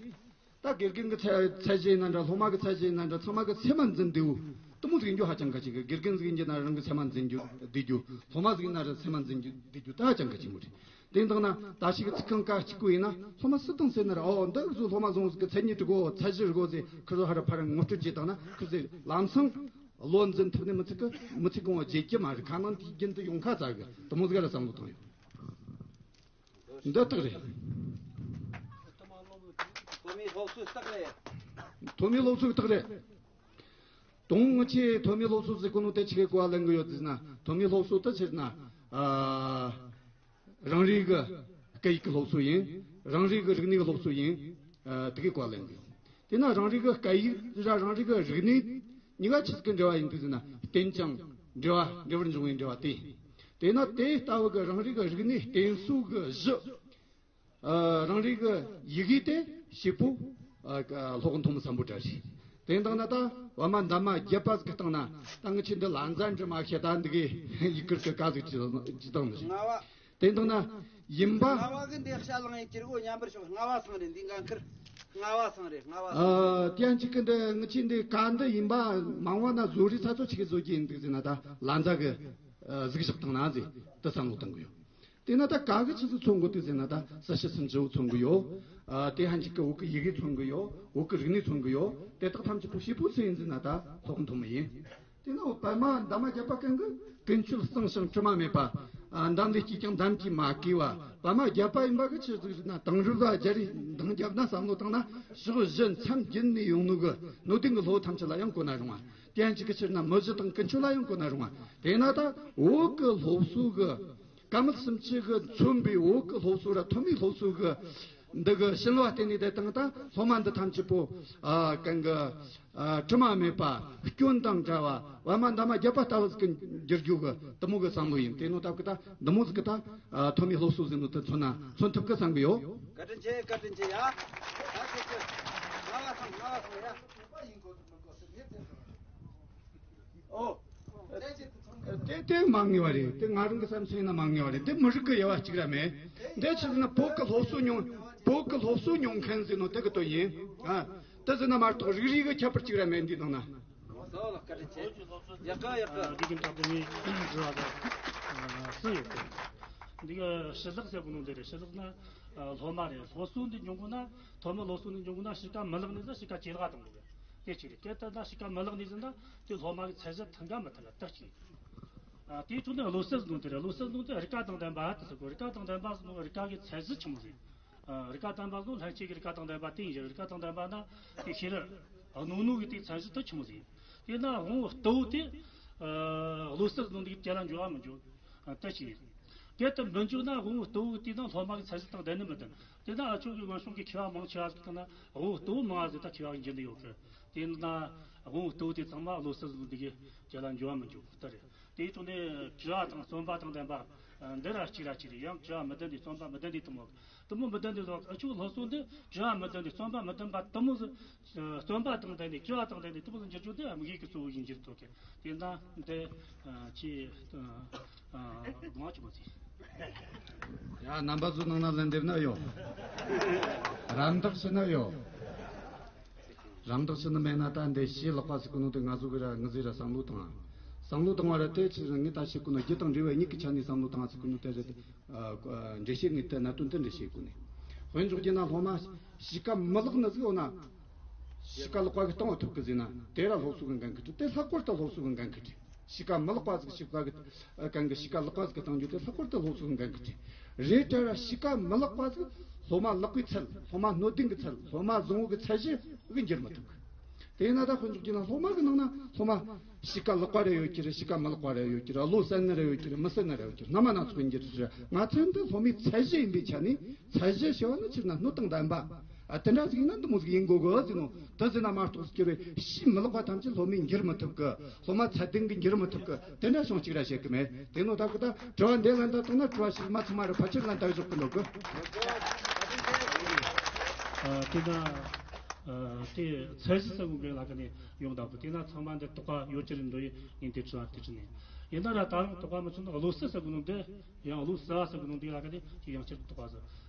ད་དགེ་རྒན་གྱི་ཚད་ཚད་གཞི་ཡིན་ན་འདྲ། སློབ་མ་གི་ཚད་གཞི་ཡིན་ན་འདྲ། ཚང་མ་གི་སེམས་མ་འཛིན་བདེ་བོ་དེ་མོ་ཟིག་ཡིན་རྒྱུ་ཧ་ཅང་གལ་ཆེ་གི། དགེ་རྒན་ཟིག་ཡིན་རྒྱུ་ན་རང་གི་སེམས་མ་འཛིན་རྒྱུ་བདེ་རྒྱུ། སློབ་མ་ཟིག་ཡིན་ན་རང་སེམས་མ་འཛིན་རྒྱུ་བདེ་རྒྱུ་ད་ཧ་ཅང་གལ་ཆེན་པོ་རེད། དེ་འདང་ན་ད་ཞིག་གི་ཚིག་རྐང་ཀ་གཅིག་པོ་ཡིན་ན་སློབ་མ་སུ་དང་ཟེར་ན་ར། ཨོ། འདི་བཟོ་སློབ་མ་བཟང་བོ་ཟིག་གི་མཚན་ཉིད་དྲུག་གོ། ཚད་གཞི་དྲུག་གོ་ཟེར། ཁུར་ཚོ་ཧ་ར་ཕ་ར་ངོ་སྤྲོད་བྱས་བཏང་ན། ཁུར་ཚོས་ལམ་སང་བློ་འཛིན་ཐུབ་ནི་མི་ཚིག་གི། མི་ཚིག་གོང་བ་བརྗེད་རྒྱུ་མ་རེད། ཁ་ནང་དུས་རྒྱུན་དུ་ཡོང་ཁ་ཚ་གི། དེ་མོ་ཟིག་ར་བསམ་བློ་བཏང་ཡོད། འདི་རྟགས་རེད། ཐོན་མིའི་སློབ་གསོའི་རྟགས་རེད། ཐོན་མིའི་སློབ་གསོའི་རྟགས་རེད། དོན་ངོ་ཆེ་ཐོན་མིའི་སློབ་གསོ་ཟེར་གོ་ནོ་དེ་ཆི་གི་གོ་བ་ལེན་གི་ཡོད་ཟེར་ན། ཐོན་མིའི་སློབ་གསོ་དེ་ཆི་ཟེར་ན། ཨ། རང་རེའི་གི་སྐད་ཡིག་གི་སློབ་གསོ་ཡིན། རང་རེའི་གི་རིག་གནས་ཀྱི་སློབ་གསོ་ཡིན། ཨ། དེ་གི་གོ་བ་ལེན་གི་ཡོད། དེས་ན་རང་རེའི་གི་སྐད་ཡིག་ར་རང་རེའི་གི་རིག་གནས་གཉིས་ཀ་ཆི་ཟིག་གི་འབྲེལ་བ་ཡིན་འདུག་ཟེར་ན། བརྟེན་ཅིང་འབྲེལ་བ། འབྲེལ་བར་འབྱུང་བའི་འབྲེལ་བ་དེ་ཡིན། དེས་ན་དེ་ལྟ་བུ་གི་རང་རེའི་གི་རིག་གནས་བརྟེན་སྲོལ་གི་གཞི། ཨ། རང་རེའི་གི་ཡི་གེ་དེ་བྱེད་པོ། ཨ། སློབ་མཐོང་བཟང་པོ་འདྲ་ཞིག། དེ་འདང་ན་ད་བ་མ་འདབ་མ་བརྒྱད་པ་ཟིག་གི་སྟེང་ན་ད་ངི་ཆོ་འདི་ལ་མཛའ་འདྲི་མ་བཤད། ད་འདི་གི་ཡི་གེར་གི་ཀ་ཟིག་ཅི་ཅི་དང་ནི་ཞིག། ལྔ་བ། དེ་འདང་ན་ཡིན་པ། ལྔ་བ་གི་འདི་ཤ་ལང་ཡི་གྱེར་གོ་མཉམ་པར་ཤོག། ལྔ་བ་ཚང་རེད། འདི་འགན་ཁུར། ལྔ་བ་ཚང་རེད། ལྔ་བ་ཚང་། ཨ། དེ་ཡང་གཅིག་གི་འདི་ངི་ཆོ་འདི་ཀ་འདི་ཡིན་པ་མང་བ་ན་བཟོ་རིགས་ཚ་ཚོ་ཆི་གི་བཟོ་རྒྱུ་ཡིན་འདུག་ཟེར་ན། ད་ལ་མཛའ་གི་གཟིགས་ཞག་དང་ན་ཟེར་དེ་བསམ་བློ་བཏང་གི་ཡོད། དེས་ན་ད་ག་གི་ཆི་ཟིག་མཚོན་དགོས་འདུག་ཟེར་ན། ད་གསལ་བྱེད་སུམ་ཅུ་བོ་མཚོན་གི་ཡོད། ཨ། དེ་ཧན་ཅིག་གི་བོད་ཀྱི་ཡི་གེ་མཚོན་གི་ཡོད། བོད་ཀྱི་རིག་གནས་མཚོན་གི་ཡོད། དེ་དག་ཐམས་ཅད་པོ་བྱེད་པོ་སུ་ཡིན་ཟེར་ན། ད་སློབ་མཐོང་མི་ཡིན། དེས་ན་བ་མ་འདབ་མ་བརྒྱད་པ་ཀུན་གྱི་ཀུན་སྤྱོད་གཙང་ཞིང་དྲི་མ་མེད་པ། ཨ། འདམ་ལས་སྐྱེས་ཀྱང་འདམ་གྱིས་མ་གོས་པ། བ་མ་བརྒྱད་པ་ཡིན་པ་གི་ཆི་ཟིག་ཟེར་ན། དེང་རབས་ལ་རྒྱ་རེ་འདང་བརྒྱབ་ན་བསམ་བློ་བཏང་ན། ཕྱོགས་བཞི་མཚམས་བརྒྱུད་ནས་ཡོང་ནོ་གི་སྣོད་ལྡན་གྱི་སློབ་བུ་ཐམས་ཅད་ལ་ཡང་གོ་ན་རུང་བ། དེ་ཡང་གཅིག་གི་ཕྱིར་ན་མི་གཞི་དང་ཀུན་སྤྱོད་ལ་ཡང་གོ་ན་རུང་བ། དེས་ན་ད་བོད་ཀྱི་སློབ་གསོ་གི་ཀ་མད་སུམ་ཅུ་གིས་མཚོན་པའི་བོད་ཀྱི་སློབ་གསོ་ར་ཐོན་མིའི་སློབ་གསོ་གི་འདི་གི་བྱིན་རླབས་བརྟེན་ནས་བསྡད་བཏང་། ད་སློབ་མ་འདི་ཐམས་ཅད་པོ། ཨ། གང་གི། ཨ། དྲི་མ་མེད་པ། སྐྱོན་དང་བྲལ་བ། བ་མ་འདབ་མ་བརྒྱད་པ་ལྟ་བུ་ཟིག་གི་འགྱུར་རྒྱུ་གི་དེ་མོ་གི་བསམ་བློ་ཡིན། དེ་ནོ་སྟབས་ཀྱིས་ད་འདི་མོ་ཟིག་གི་ད། ཨ། ཐོན་མིའི་སློབ་གསོ་ཟེར་ནོ་དེ་མཚོན་ན་མཚོན་ཐུབ་གི་བསམ་གི་ཡོད། བཀའ་དྲིན་ཆེ། བཀའ་དྲིན་ཆེ་ཡ། ད་ཁྱེད་ཚོས་ལྔ་བ་ཚང་། ལྔ་བ་ཚང་ཡ། ཨོ། དེ་དེ་མ་ངེས་པ་རེད། དེ་ང་རང་གི་བསམ་ཚུལ་ཡིན་ན་མ་ངེས་པ་རེད། དེ་མི་རིགས་ཀྱི་དབྱེ་བ་གཅིག་ར་མེད། འདི་ཆི་ཟེར་ན་བོད་ཀྱི་སློབ་གསོ་མྱོང་། བོད་ཀྱི་སློབ་གསོ་མྱོང་མཁན་ཟེར་ནོ་དེ་གི་དོན་ཡིན། ཨ། དེ་ཟེར་ན་མ་གཏོགས་རིགས་རུས་ཀྱི་ཁྱད་པར་གཅིག་ར་མེད། འདི་ནང་ན། ཡག་ག་ཡག་ག། འདི་གི་འདྲ་དེ་ནི་དྲི་བ་དང་གསུམ་ཡོད་གི། འདི་གི་ཕྱི་ལག་ཟེར་གོ་ནོ་འདི་རེད། ཕྱི་ལག་ན་སློབ་མ་རེད། སློབ་གསོ་འདི་འབྱུང་གོ་ན། ཐོན་མི་སློབ་གསོ་འདི་འབྱུང་གོ་ན་གཤིས་ཀ་མི་ལེགས་ནི་ཟེར། གཤིས་ཀ་ཇེ་ལེགས་གཏོང་དགོས། དེ་གཅིག་རེད། དེ་ལྟར་ན་གཤིས་ཀ་མི་ལེགས་ནི་ཟེར་ན་དེ་སློབ་མ་གི་ཚད་གཞི་མཐུན་ག་མི་མཐུན་ག་དེ་གཅིག་རེད། ཨ། དེའི་ཐོག་ནས་བློ་གསལ་ཟེར་ནོ་དེ་རེད། བློ་གསལ་ཟེར་ནོ་དེ་རིགས་པ་དང་ལྡན་པ་དེ་ཟེར་གོ། རིགས་པ་དང་ལྡན་པ་ཟེར་ནོ་རིགས་པ་གི་ཚད་གཞི་ཆི་མོ་ཟིག། ཨ། རིགས་པ་ལྡན་པ་ཟེར་ནོ་ལྷན་སྐྱེས་ཀྱི་རིགས་པ་དང་ལྡན་པ་དེ་ཡིན་ཞིང་། རིགས་པ་དང་ལྡན་པ་ན་དེ་ཤེས་རབ་རྣོ་ནོ་གི་དེ་ཚད་གཞི་དེ་ཆི་མོ་ཟིག། དེ་ན་དབང་པོ་ལྟ་བུ་དེ། ཨ། བློ་གསལ་ཟེར་ནོ་འདི་གི་རྒྱུད་ལ་འཇུག་ག་མི་འཇུག། ཨ། དེ་གཅིག་རེད། དེ་ལྟར་མི་འཇུག་ན་དབང་པོ་ལྟ་བུ་དེ་དང་སློབ་མ་གི་ཚད་གཞི་དང་ལྡན་ནི་མི་ལྡན། དེ་ན་ཨ་ཆོ་གི་སྔོན་བྱུང་གི་མཁས་པ་མང་ཆེ་བ་ཟིག་དང་ན་དབང་པོ་ལྟ་བུ་མང་ཟིག་ད་མཁས་པ་གི་འགྱུར་ནི་ཡོད་གི། དེ་ན་དབང་པོ་ལྟ་བུ་དེ་ཚང་མ་བློ་གསལ་ཟེར་ནོ་འདི་གི་རྒྱུད་ལ་འཇུག་ག་མི་འཇུག། དེ་རེད། དེའི་ཐོག་ནས་དྲི་བ་དང་རྩོམ་པ་དང་ལྡན་པ་འདི་ར་གཅིག་ར་གཅིག་རེད། ཡང་དྲི་བ་མི་ལྡན་དེ། རྩོམ་པ་མི་ལྡན་དེ་དེ་མོ་དེ་མོ་མི་ལྡན་དེ་ལོག། ཨ་ཆོ་སློབ་གསོ་འདི་དྲི་བ་མི་ལྡན་དེ། རྩོམ་པ་མི་ལྡན་པ་དེ་མོ་ཟིག། རྩོམ་པ་དང་ལྡན་ནས་དྲི་བ་དང་ལྡན་ནས་དེ་མོ་ཟིག་འགྱུར་རྒྱུ་འདི་དམིགས་ཡུལ་གྱི་གཙོ་བོ་ཡིན་གྱི་འདུག་གི། དེ་ན་འདི་ཆེས་དགོངས་ཆེན་པོ་ཟིག། ཡ། རྣམ་པ་ཚོ་ནང་ན་ལན་འདེབས་ན་ཡོད། རམ་འདེགས་བྱེད་ན་ཡོད། རང་བདག་ཕྱི་ནི་མེད་ན། ད་འདི་ཕྱི་ལག་པ་ཟེར་གོ་ནོ་དེ་ང་ཚོ་གི་ར་ངི་ཟིག་ར་བསམ་བློ་བཏང་། བསམ་བློ་བཏང་བ་ར་དེ་ཕྱིར་ངས་ད་བཤད་གོ་ནོ་རྒྱུ་དང་འབྲས་བུ་གཉིས་ཀྱི་ཆ་ནས་བསམ་བློ་བཏང་ཟེར་གོ་ནོ་དེ་རེད། ཨ། འགྲེལ་བཤད་ངས་དེ་གནད་དོན་དེ་འདྲ་བཤད་གོ་ནས། དཔེ་འཇོག་རྒྱུ་ན་སློབ་མ་གཤིས་ཀ་མི་ལེགས་ནི་ཟིག་ཡོད་ན། གཤིས་ཀ་ལེགས་པ་གི་གཏོང་བ་ཐུབ་གི་ཟིག་ན་དེ་ར་སློབ་གསོ་གི་འགན་ཁུར་ཐུབ། དེ་ལྷག་པར་དུ་སློབ་གསོ་གི་འགན་ཁུར་ཐུབ། གཤིས་ཀ་མི་ལེགས་པ་ཟིག་གཤིས་ཀ་གི་གན་གི་གཤིས་ཀ་ལེགས་པ་ཟིག་གི་གཏང་རྒྱུ་དེ་ལྷག་པར་དུ་སློབ་གསོ་གི་འགན་ཁུར་ཐུབ། རེད་དྲ་ར་གཤིས་ཀ་མི་ལེགས་པ་ཟིག་སློབ་མ་ལེགས་པའི་ཚད། སློབ་མ་སྣོད་ལྡན་གི་ཚད། སློབ་མ་བཟང་བོ་གི་ཚད་གཞི་གི་འགྱུར་མི་ཐུབ་གི། དེས་ན་ད་དཔེ་འཇོག་རྒྱུ་ན་སློབ་མ་གི་ནང་ན་སློབ་མ་གཤིས་ཀ་ལེགས་པ་རེ་ཡོད་ཀྱི་རེད། གཤིས་ཀ་མི་ལེགས་པ་རེ་ཡོད་ཀྱི་རེད། བློ་གསལ་ནི་རེ་ཡོད་ཀྱི་རེད། མི་གསལ་ནི་རེ་ཡོད་ཀྱི་རེད། སྣ་མ་སྣ་ཚོགས་ཡིན་གྱི་རེད། ང་ཚོ་འདི་སློབ་མའི་ཚད་གཞི་ཡིན་པའི་ཆ་ནས། ཚད་གཞི་ཞེས་པ་ནི་ཕྱིར་ན་སྣོད་དང་ལྡན་པ། ཨ། དེ་འདྲ་ཟིག་ཡིན་ན་འདི་མོ་ཟིག་ཡིན་དགོས་གི་ཟེར་ནོ། དེ་ཟིན་ན་མ་གཏོགས་སུ་གྱུར་བའི་གཤིས་མི་ལེགས་པ་ཐམས་ཅད་སློབ་མས་འགྱུར་མི་ཐུབ་གི། སློབ་མ་ཚད་ལྡན་གྱིས་འགྱུར་མི་ཐུབ་གི། དེ་འདྲ་བྱུང་གཅིག་ར་བཤད་གི་མེད། དེ་ནོ་ད་གི་ད་དྲི་བ་འདི་ལན་ད་བཏང་ན་དྲི་བ་ཞིག་མ་ཚང་མ་རེ་ཕལ་ཆེར་ལན་ད་བཞག་གི་འདུག་གི། ཨ། དེ་ན། ཨ། དེ་ཚད་གཞི་ཟེར་གོ་གི་ལ་ཀ་ནས་ཡོང་ད་གི། དེ་ན་ཚང་མ་འདི་དོགས་པ་ཡོད་ཀྱི་རེད་འདོད་ཡིན། ངས་འདི་དྲི་བ་དེ་དྲི་ནས་ཡིན་ན་ར། ད་རུང་དོགས་པ་མི་ཚོར་ན་བློ་གསལ་ཟེར་གོ་ནོ་འདི། ཡང་བློ་གསལ་བ་ཟེར་གོ་ནོ་འདི་ལ་ཀ་ནས་ཅིག་ཡང་བསྐྱར་དུ་དོགས་པ་ཟེར་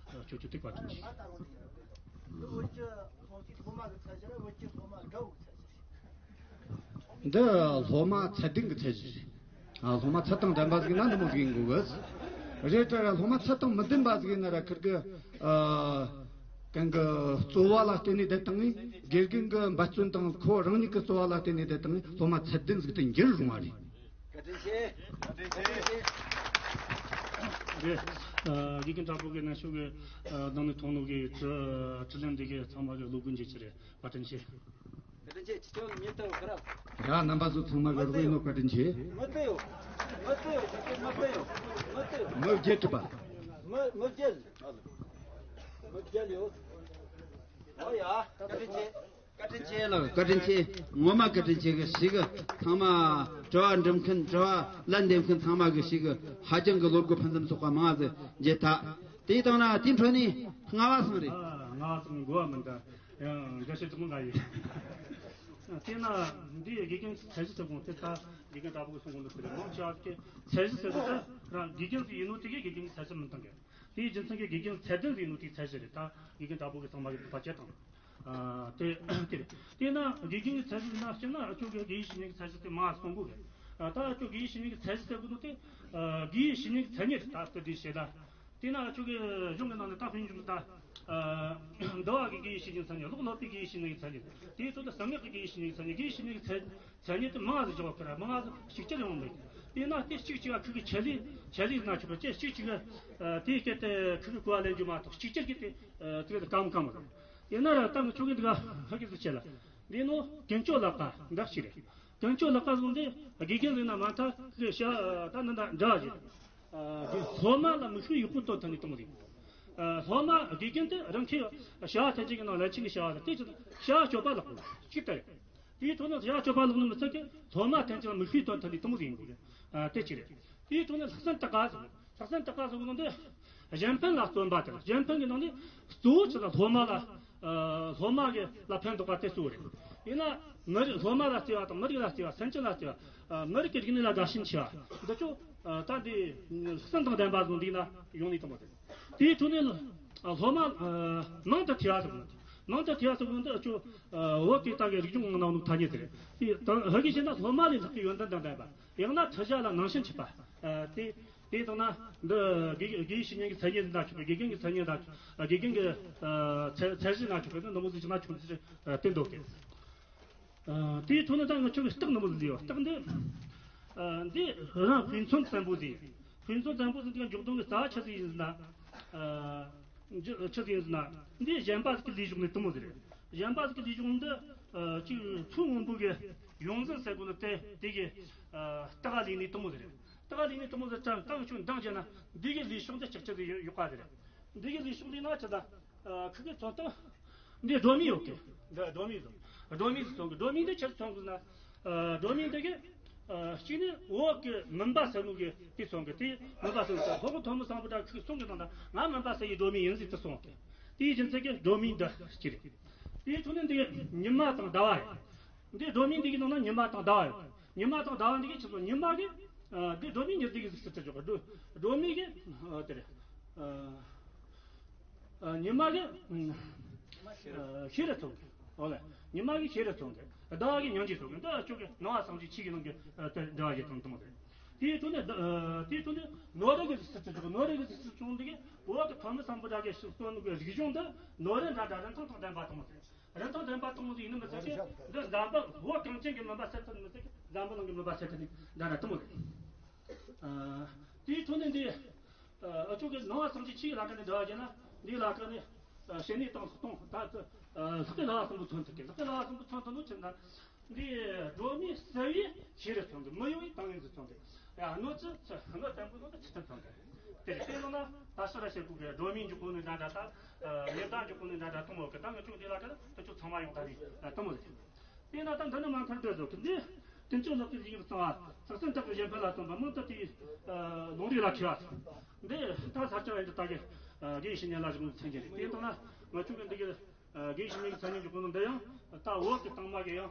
ཁྱོད་ཚོ་ཐུག་པ་ཐུག་ཅིག། འདི་སློབ་མ་ཚད་ལྡན་གྱི་ཚད་གཞི་རེད། ཨ། སློབ་མ་ཚད་དང་ལྡན་པ་ཟིག་ཡིན་ན་འདི་མོ་ཟིག་ཡིན་དགོས་གི། རེད་དྲ་ར་སློབ་མ་ཚད་དང་མི་ལྡན་པ་ཟིག་ཡིན་ན་ར་ཁིར་གི། ཨ། གན་གི་རྩོལ་བ་ལ་བརྟེན་ནས་བསྡད་བཏང་ངས། དགེ་རྒན་གི་འབད་བརྩོན་དང་ཁོ་རང་ཉིད་ཀྱི་རྩོལ་བ་ལ་བརྟེན་ནས་བསྡད་བཏང་ངས་སློབ་མ་ཚད་ལྡན་ཟིག་ཏུ་འགྱུར་རུང་བ་རེད། བཀའ་དྲིན་ཆེ། བཀའ་དྲིན་ཆེ། རེད། ཨ། དགེ་རྒན་དྲག་པོ་གི་ནང་ཆོས་གི། ཨ། ནང་ནས་མཐོང་ནོ་གི་དྲི་དྲི་ལན་འདི་གི་ཚང་མ་གི་བློ་སྒོ་འབྱེད་ཀྱི་རེད། བཀའ་དྲིན་ཆེ། བཀའ་དྲིན་ཆེ། ཁྱེད་ཚོ་ཉིད་དུ་ཁ་ར། ཡ། རྣམ་པ་ཚོ་ཚང་མ་གི་རོགས་ཡིན་ནོ། བཀའ་དྲིན་ཆེ། མི་བསྡད་ཡོད། མི་བསྡད་ཡོད། མི་བསྡད་ཡོད། མི་བསྡད་པ། མི་མི་བསྡད་ཡོད། མི་བསྡད་ཡོད། ཨོ་ཡ། བཀའ་དྲིན་ཆེ། བཀའ་དྲིན་ཆེ་ལགས། བཀའ་དྲིན་ཆེ། ངོ་མ་བཀའ་དྲིན་ཆེ་གི། ཞིག་གི་ཚང་མ་དྲི་བ་འདྲི་མཁན། དྲི་བ་ལན་འདེབས་མཁན་ཚང་མ་གི་ཞིག་གི་ཧ་ཅང་གི་བློ་སྒོ་ཕུན་སུམ་ཚོགས་པ་མང་ཟིག་མཇལ་ཐལ། དེའི་སྟེང་ན་དེའི་འཕྲོ་ནས་རྔ་བ་ཚང་རེད། ཨ། རྔ་བ་ཚང་གི་འགོ་བ་མི་འདྲ། ཡང་འགྲེལ་བཤད་ཅུང་ང་ཡིན། དེས་ན་འདིའི་དགེ་རྒན་གྱི་ཚད་གཞི་ཟེར་གོ་དེ་ད་དགེ་རྒན་དྲག་པོ་གིས་གསུང་གོ་འདུག་ཟེར། མང་ཆེ་བ་གིས་ཚད་གཞི་ཟེར་དུས་ད་རང་དགེ་རྒན་ཟིག་ཡིན་ནོ་དེ་གིས་དགེ་རྒན་གྱི་ཚད་གཞི་མི་འདང་གི། དེའི་རྒྱུ་མཚན་གྱིས་དགེ་རྒན་ཚད་ལྡན་ཟིག་ཡིན་ནོ་དེའི་ཚད་གཞི་རེད། ད་དགེ་རྒན་དྲག་པོ་གིས་ཚང་མ་གིས་བར་ཆད་དང་། ཨ། དེ་དེ་རེད། དེས་ན་དགེ་རྒན་གྱི་ཚད་གཞི་ཡིན་ན། སྤྱིར་ན་ཨ་ཅོ་གིས་དགེ་བའི་བཤེས་གཉེན་གྱི་ཚད་གཞི་དེ་མང་ང་གསུང་གོ་གི། ཨ། ད་ཨ་ཅོ་དགེ་བའི་བཤེས་གཉེན་གྱི་ཚད་གཞི་ཟེར་གོ་ནོ་དེ། ཨ། དགེ་བའི་བཤེས་གཉེན་གྱི་མཚན་ཉིད་རེད། ད་དེ་འདྲའི་བཤད་ན། དེས་ན་ཨ་ཅོ་གི་གཞུང་གི་ནང་ནས་ད་དཔེ་འཇོག་ད། ཨ། འདུལ་བ་གི་དགེ་བའི་བཤེས་གཉེན་མཚན་ཉིད། ཀློག་སློབ་པའི་དགེ་བའི་བཤེས་གཉེན་གྱི་མཚན་ཉིད། དེའི་ཚོད་དུ་གསང་སྔགས་ཀྱི་དགེ་བའི་བཤེས་གཉེན་གྱི་མཚན་ཉིད། དགེ་བའི་བཤེས་གཉེན་གྱི་མཚན་མཚན་ཉིད་དེ་མང་ང་ཟིག་འཇོག་གི་ར། མང་ང་ཟིག་གཅིག་གྱུར་ཡོང་མེད། དེས་ན་དེ་གཅིག་གཅིག་ག་ཁུ་གི་ཆེད་ལས་ཆེད་ལས་ན་ཆོག་གི། ཅེས་གཅིག་གཅིག་ག་དེའི་སྐད་དེ་ཁུ་གི་གོ་བ་ལེན་རྒྱུ་མ་གཏོགས་གཅིག་གྱུར་གྱི་དེ་དེ་ག་དེ་གམ་གམ་རེད། དེས་ན་ར་ད་ངི་ཆོ་གི་འདི་ག་ཧ་གི་ཟིག་ཆེ་ལ། འདི་ནོ་ཀུན་སྤྱོད་ལག་ཁ་འདྲ་ཞིག་རེད། ཀུན་སྤྱོད་ལག་ཁ་ཟེར་དེ་དགེ་རྒན་ཟིག་ན་མ་ཐག་གི་བྱ་ད་ནི་འདྲ་འདྲ་ཞིག། ཨ། དེ་སློབ་མ་ལ་མིག་དཔེ་ཡག་པོ་སྟོན་ཐུབ་ནི་དེ་མོ་ཟིག། ཨ། སློབ་མ་དགེ་རྒན་དེ་རང་གི་བྱ་བ་ཐམས་ཅད་ཀྱི་ནང་ལ་ཆིང་གི་བྱ་བ་དེ་ཅི་བྱ་བ་སྤྱོད་པ་ལེགས་པོ་ཞིག་ལྟ་རེད། དེའི་ཐོག་ནས་བྱ་བ་སྤྱོད་པ་ལེགས་ནི་མི་ཚད་ཀྱི་སློབ་མ་ཐམས་ཅད་ལ་མིག་དཔེ་སྟོན་ཐུབ་ནི་དེ་མོ་ཟིག་ཡིན་དགོས་རེད། ཨ། དེ་གཅིག་རེད། དེའི་ཐོག་ནས་ལྷག་བསམ་དྲག་ག་ཟེར། ལྷག་བསམ་དྲག་ག་ཟེར་གོ་ནོ་འདི་གཞན་ཕན་ལ་བརྩོན་པ་དེ་རེད། གཞན་ཕན་གྱི་ནང་ནས་གཙོ་བོ་ཆེ་ལ་སློབ་མ་ལ། ཨ། སློབ་མ་གི་ལ་ཕན་ཐོགས་པ་དེ་གཙོ་བོ་རེད། ཡིན་ན་མི་རིགས་སློབ་མ་ལ་བརྩེ་བ་དང་། མི་རིགས་ལ་བརྩེ་བ། སེམས་ཅན་ལ་བརྩེ་བ། ཨ། མི་རིགས་ཀྱི་རིག་གནས་ལ་དགའ་ཞེན་ཆེ་བ། འདི་ཚོ། ཨ། ད་འདི་ལྷག་བསམ་དང་ལྡན་པ་ཟིག་འདུག་ན་ཡོང་ནི་དེ་མོ་རེད། དེའི་ཐོག་ནས་སློབ་མ་མང་དུ་ཐོས་པ་ཟེར་གོ་ནོ། མང་དུ་ཐོས་པ་ཟེར་གོ་ནོ་འདི་ཨ་ཅོ་བོད་ཀྱི་ད་གི་རིག་གཞུང་ནང་ནང་ཐ་སྙད་དེ་རེད། དེ་ད་ཧ་གི་བཤད་ན་སློབ་མ་ལས་ལྷག་གི་ཡོན་ཏན་དང་ལྡན་པ། ཡང་ན་ཐོས་བྱ་ལ་སྣང་ཞེན་ཆེ་བ། ཨ། དེ་དེ་དང་ན་འདི་དགེ་དགེ་བའི་བཤེས་གཉེན་གྱི་མཚན་ཉིད་ན་ཆོག་གི། དགེ་རྒན་གྱི་མཚན་ཉིད་ན་ཆོག། དགེ་རྒན་གྱི། ཨ། ཚད་ཚད་གཞི་ན་ཆོག་གི། འདི་མོ་ཟིག་ཅིག་ན་ཆོག་ཟེར་དེ་འདོད་གི། ཨ། དེའི་ཐོག་ནས་ད་ང་ཆོ་གི་རྟགས་ནི་མོ་ཟིག་ཡོད། རྟགས་འདི། ཨ། འདི་རང་དཔེ་མཚོན་བཙན་པོ་ཟིག། དཔེ་མཚོན་བཙན་པོ་ཟིག་འདི་འཇོག་སྟངས་ཀྱི་རྩ་བ་ཆི་ཟིག་ཡིན་ཟེར་ན། ཨ། ཆི་ཟིག་ཡིན་ཟེར་ན། འདི་གཞན་པ་ཟིག་གི་ལས་ཞོག་ནི་དེ་མོ་ཟིག་རེད། གཞན་པ་ཟིག་གི་ལས་ཞོག་འདི། ཨ། ཅིག་མཚོ་སྔོན་པོ་གི་ཡོངས་འཛིན་ཟེར་གོ་ནི་དེ་དེ་གི། ཨ། རྟགས་ལས་ནི་དེ་མོ་ཟིག་རེད། རྟགས་ལས་ནི་དེ་མོ་ཟིག་ཀྱང་ད་ང་ཆོ་འདང་བརྒྱབ་ན་འདི་གི་ལས་ཞོག་འདི་ལྕགས་ཀྱི་ཟིག་ཡོད་ཡོད་པ་ཟིག་རེད། འདི་གི་ལས་ཞོག་འདི་ན་ཆི་ད། ཨ། ཁུ་གི་ཚོན་སྟངས། འདི་སྒྲོན་མེ་ཡོད་གི། འདི་སྒྲོན་མེ་ཟེར། སྒྲོན་མེ་ཟེར་སོང་གི། སྒྲོན་མེ་འདི་ཆི་ཟེར་སོང་གི་ན། ཨ། སྒྲོན་མེ་འདི་གི། ཨ། གཅིག་ནི་འོག་གི་མུན་པ་སེལ་ནོ་གི་དེ་སོང་གི། དེ་མུན་པ་སེལ་ནོ་སོང་། ཧོ་གི་ཐོན་མི་སང་པོ་ད་ཁུ་གི་སོང་གི་དང་ད་ང་མུན་པ་སེལ་ཡི་སྒྲོན་མེ་ཡིན་ཟེར་དེ་སོང་གི། དེའི་རྒྱུ་མཚན་གྱིས་སྒྲོན་མེ་འདི་གཅིག་རེད། དེའི་ཐོག་ནས་འདི་ཉི་མ་དང་ཟླ་བ་རེད། འདི་སྒྲོན་མེ་འདི་གི་ནང་ན་ཉི་མ་དང་ཟླ་བ་ཡོད། ཉི་མ་དང་ཟླ་བ་འདི་གི་ཆི་ཟེར་ཉི་མ་གི། ཨ། འདི་སྒྲོན་མེ་ཉི་ཟླ་གི་ཟེར་དེ་ཆོག་གི། སྒྲོན་སྒྲོན་མེ་གི། ཨ། དེ་རེད། ཨ། ཨ། ཉི་མ་གི། ཨ། ཤེས་རབ་ཐོབ་གི། འོ་ལེ། ཉི་མ་གི་ཤེས་རབ་ཚང་གི། ཟླ་བ་གི་སྙིང་རྗེ་ཚང་གི། འདི་ཅོག་གི་ནང་བ་སངས་རྒྱས་ཆོས་ཀྱི་ནང་གི་ཨ་དེ་འདྲ་བ་ཞིག་དང་དང་དེ། དེའི་ཐོག་ནས་ཨ་དེའི་ཐོག་ནས་ནོར་རིགས་ཀྱི་སྲིད་ཚུལ་ཅོག་གི། ནོར་རིགས་ཀྱི་སྲིད་ཚུལ་ཅོག་འདི་གི་བོད་ཀྱི་ཐོན་མི་སམ་བྷོ་ཊ་གི་ཤིག་སྟོན་གི་རིག་གཞུང་འདི་ནོར་རིགས་འདྲ་འདྲ་རིན་ཐང་དང་ལྡན་པ་དང་། རིན་ཐང་ལྡན་པ་དང་ཡིན་ནི་མི་ཚད་ཀི་འདི་འཛམ་བུ་བོད་གངས་ཅན་གྱི་མུན་པ་སེལ་ཐུབ་ནི་མི་ཚད་ཀི་འཛམ་བུ་གླིང་གི་མུན་པ་སེལ་ཐུབ་ནི་འདྲ་འདྲ་དུ་མོ་རེད། ཨ་དེའི་ཐོག་ནས་འདི་ཨ་ཅོག་གི་ནང་བ་སངས་རྒྱས་ཆོས་ཀྱི་ལྷ་ཁང་ནས་འདྲ་བ་བྱས་ན། འདིའི་ལྷ་ཁང་ནས་ཨ་ཞི་གནས་དང་ལྷག་མཐོང་ད་ཨ་ལྷག་པའི་ལྷ་གསུམ་པོ་མཚོན་ཐུབ་ཀི། ལྷག་པའི་ལྷ་གསུམ་པོ་མཚོན་ཐུབ་ནོ་ཆི་ན། འདི་སྒྲོལ་མའི་སྲས་པོའི་ཤེས་རབ་མཚོན་ཐུབ། མི་གཡོ་བའི་ཏིང་ངེ་འཛིན་མཚོན་ཐུབ། ཡ་གནོད་འཚེ་གནོད་བརྟན་པོ་ནོ་ད་ཆི་ཐུབ་མཚོན་ཐུབ། དེ་དེ་ལོ་ན་ད་ཤི་ར་ཤེ་གུ་གི་སྒྲོལ་མའི་འཇུག་གོ་ནི་འདྲ་འདྲ་ད་ཨ་ཡེ་ད་འཇུག་གོ་ནི་འདྲ་འདྲ་དུ་མོ་གི། ད་ང་ཆུང་དེ་ལ་ཁ་ད་ཆུ་ཚང་མ་ཡོང་ད་རེད་དུ་མོ་རེད། དེས་ན་ད་འདི་ནི་མ་མཁར་འདོད་བཟོ་གི་འདི། དུས་མཆོད་ལག་གི་ཡིག་གཙང་བ་ཚགས་ཚུད་དྲག་པོའི་གཞན་ཕན་ལ་བརྩོན་པ་མང་དུ་དེའི་ལུང་རིགས་ལ་མཁས་པ། འདི་ད་ས་སྐྱ་བའི་འདི་ལྟ་གི་དགེ་བའི་བཤེས་གཉེན་ལ་བཞུགས་ནས་མཚན་གྱི་རེད། དེ་ལྟ་ན་ང་ཆུང་གི་འདི་གི་དགེ་བའི་བཤེས་གཉེན་གྱི་མཚན་གཉིས་ཀྱི་སྐོར་ནང་འདི་ཡང་ད་བོད་ཀྱི་དང་མ་གི་ཡང་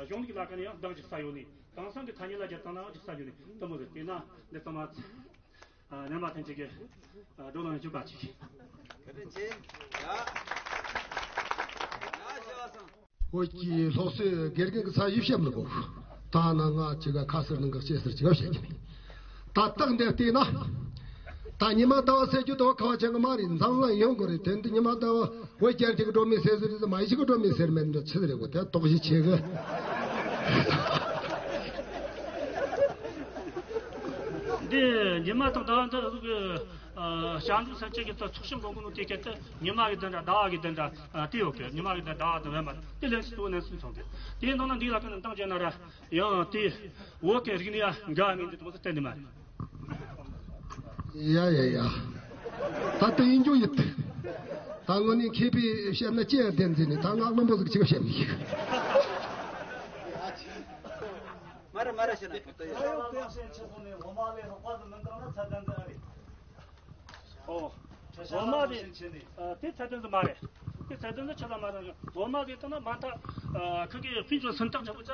གཞུང་ལུགས་ལ་ཁ་ནས་ཡང་འདང་རྒྱག་ས་ཡོད་ནི། དེང་སང་གི་ཐ་སྙད་ལ་སྦྱར་བཏང་ནའང་འགྲིག་ས་ཡོད་ནི་དུ་མོ་རེད། དེས་ན་འདི་ཚང་མ་ཚེ་ནས་མ་ཐན་ཅིག་གི་བགྲོ་གླེང་བྱེད་པ་ཅིག་བོད་ཀྱི་སློབ་གསོའི་དགེ་རྒན་གྱི་ས་ཡིབ་བཤད་མི་དགོས། ད་ན་ང་ཅིག་ག་ཁ་ཟེར་ནང་གི་ལྕེ་ཟེར་ཅིག་བཤད་ཀྱི་མེད། ད་རྟགས་འདི་བལྟས་ན། ད་ཉི་མ་ཟླ་བ་ཟེར་རྒྱུ་དེ་ཁ་བ་ཅན་གྱི་མ་རེད། འཛམ་གླིང་ཡོང་དགོས་རེད། དེ་འདི་ཉི་མ་ཟླ་བ་བོད་རྒྱལ་ཁབ་ཀྱི་སྒྲོལ་མའི་སྲས་ཟེར་རེད། མ་ཡི་ཞིག་གི་སྒྲོལ་མའི་སྲས་མེད་འདྲ་ཆི་ཟེར་རེད་གོ། དེ་དོགས་གཞི་ཆེ་གི། འདི་ཉི་མ་དང་ཟླ་བ་འདི་རུ་གི་ཨ་ཞབས་འདྲུག་ས་ཆ་གི་ཚོགས་ཚོགས་ཞིང་གོང་གི་ནང་དེ་སྐད་དུ་ཉི་མ་གི་དོན་འདྲ་ཟླ་བ་གི་དོན་འདྲ་ཨ་དེ་ཡོད་གི། ཉི་མ་གི་དོན་ཟླ་བ་དང་བན་མ་དེ་ལན་སུ་ལན་སུ་མཚུངས་གི། དེའི་ནང་ན་འདི་ལ་ཀུན་ནས་འདང་བྱས་ན་ར་ཡང་དེ་བོད་ཀྱི་རིག་གནས་འགལ་མིན་འདི་དོན་དུ་བསྟན་ནི་མ་རེད། ཡ་ཡ་ཡ། ད་ལྟ་ཡིན་རྒྱུ་ཡིན། ད་དངོས་གནས་མཁས་པས་བཤད་ན་ཅི་ཡང་བདེན་འཛིན་ནས། ད་ང་རྣོན་པོ་ཟིག་ཅིག་བཤད་མི་ཤེས། མ་རེད་མ་རེད་བཤད་ན་ཐོབ་ད་ཡོད། ཨོ། སློབ་མ་རེད། ཨ་དེ་ཚད་ལྡན་དུ་མ་རེད། དེ་ཚད་ལྡན་དུ་ཆ་ལ་མ་རེད། སློབ་མ་རེད་ད་ན་མ་ད་ཨ་ཁུ་གི་ཕིན་ཚོ་སུན་ཐག་ཆ་བུ་ཚ་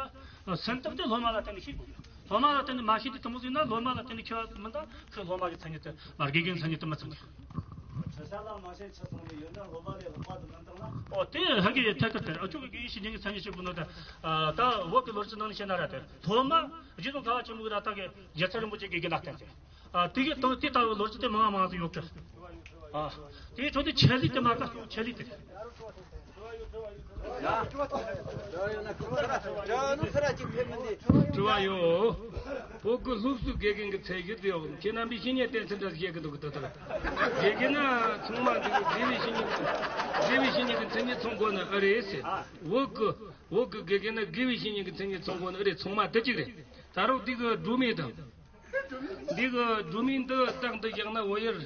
སུན་ཐག་དེ་སློབ་མ་ལ་བརྟེན་ནས་ཤེས་དགོས། སློབ་མ་ལ་བརྟེན་ནས་མ་ཤེས་དུས་དུ་མོ་ཟིན་ན་སློབ་མ་ལ་བརྟེན་ནས་ཁྱོད་མི་འདང་ཁོས་སློབ་མ་གི་མཚན་ཉིད་དུ་མ་དགེ་རྒན་མཚན་ཉིད་དུ་མི་ཚང་གི། ཁྲ་ཤ་ལ་མ་ཤེས་ཆ་སོང་ནས་ཡོད་ན་སློབ་མ་ལས་ལྷག་པ་དུ་མི་འདང་ན། ཨོ་དེ་ཧ་གི་ཡོད་ཐད་ཀར་དེར་ཨ་ཅོ་གི་དགེ་བའི་བཤེས་གཉེན་གྱི་མཚན་ཉིད་ཅིག་དགོས་ནོ་དེ། ད་བོད་ཀྱི་ལོ་རྒྱུས་ནང་ནས་བཤད་ན་ར་དེ་སློབ་མ་རྗེ་ཙོང་ཁ་བ་ཆེན་པོ་གི་ར་ད་གི་རྒྱལ་ཚབ་རིན་པོ་ཆེ་དགེ་རྒན་ལ་བསྟེན་ཏེ། ཨ་དེ་གི་དང་དེ་ལྟ་བུའི་ལོ་རྒྱུས་དེ་མང་མང་དུ་ཡོད་གི། ཨ་དེའི་ཁྲོད་དུ་ཆེད་ལས་དེ་མ་དཀའ་སོང་། ཆེད་ལས་དེ། དྲི་བ་ཡོད། བོད་ཀྱི་སློབ་གསོའི་དགེ་རྒན་གྱི་ཚད་གཞི་དེ་ཡོད། ཁྱེད་རྣམ་པས་བཤེས་གཉེན་བསྟེན་ཚུལ་འདྲ་ཞིག་བཤད་གི་འདུག་གི། དེ་ལྟར་དགེ་རྒན་ན་ཚང་མ་འདི་གི་དགེ་བའི་བཤེས་གཉེན་གྱི་དགེ་བའི་བཤེས་གཉེན་གྱི་མཚན་ཉིད་ཚང་དགོས་ནི་ཨེ་རེད་ཟེར། བོད་ཀྱི་བོད་ཀྱི་དགེ་རྒན་ན་དགེ་བའི་བཤེས་གཉེན་གྱི་མཚན་ཉིད་ཚང་དགོས་ནི་ཨེ་རེད། ཚང་མ་དེ་གཅིག་རེད། ད་རུང་འདི་གི་སྒྲོལ་མའི་དང་། འདི་གི་སྒྲོལ་མའི་འདི་རྟགས་འདི་བཞག་ན་བོད་ཡུལ་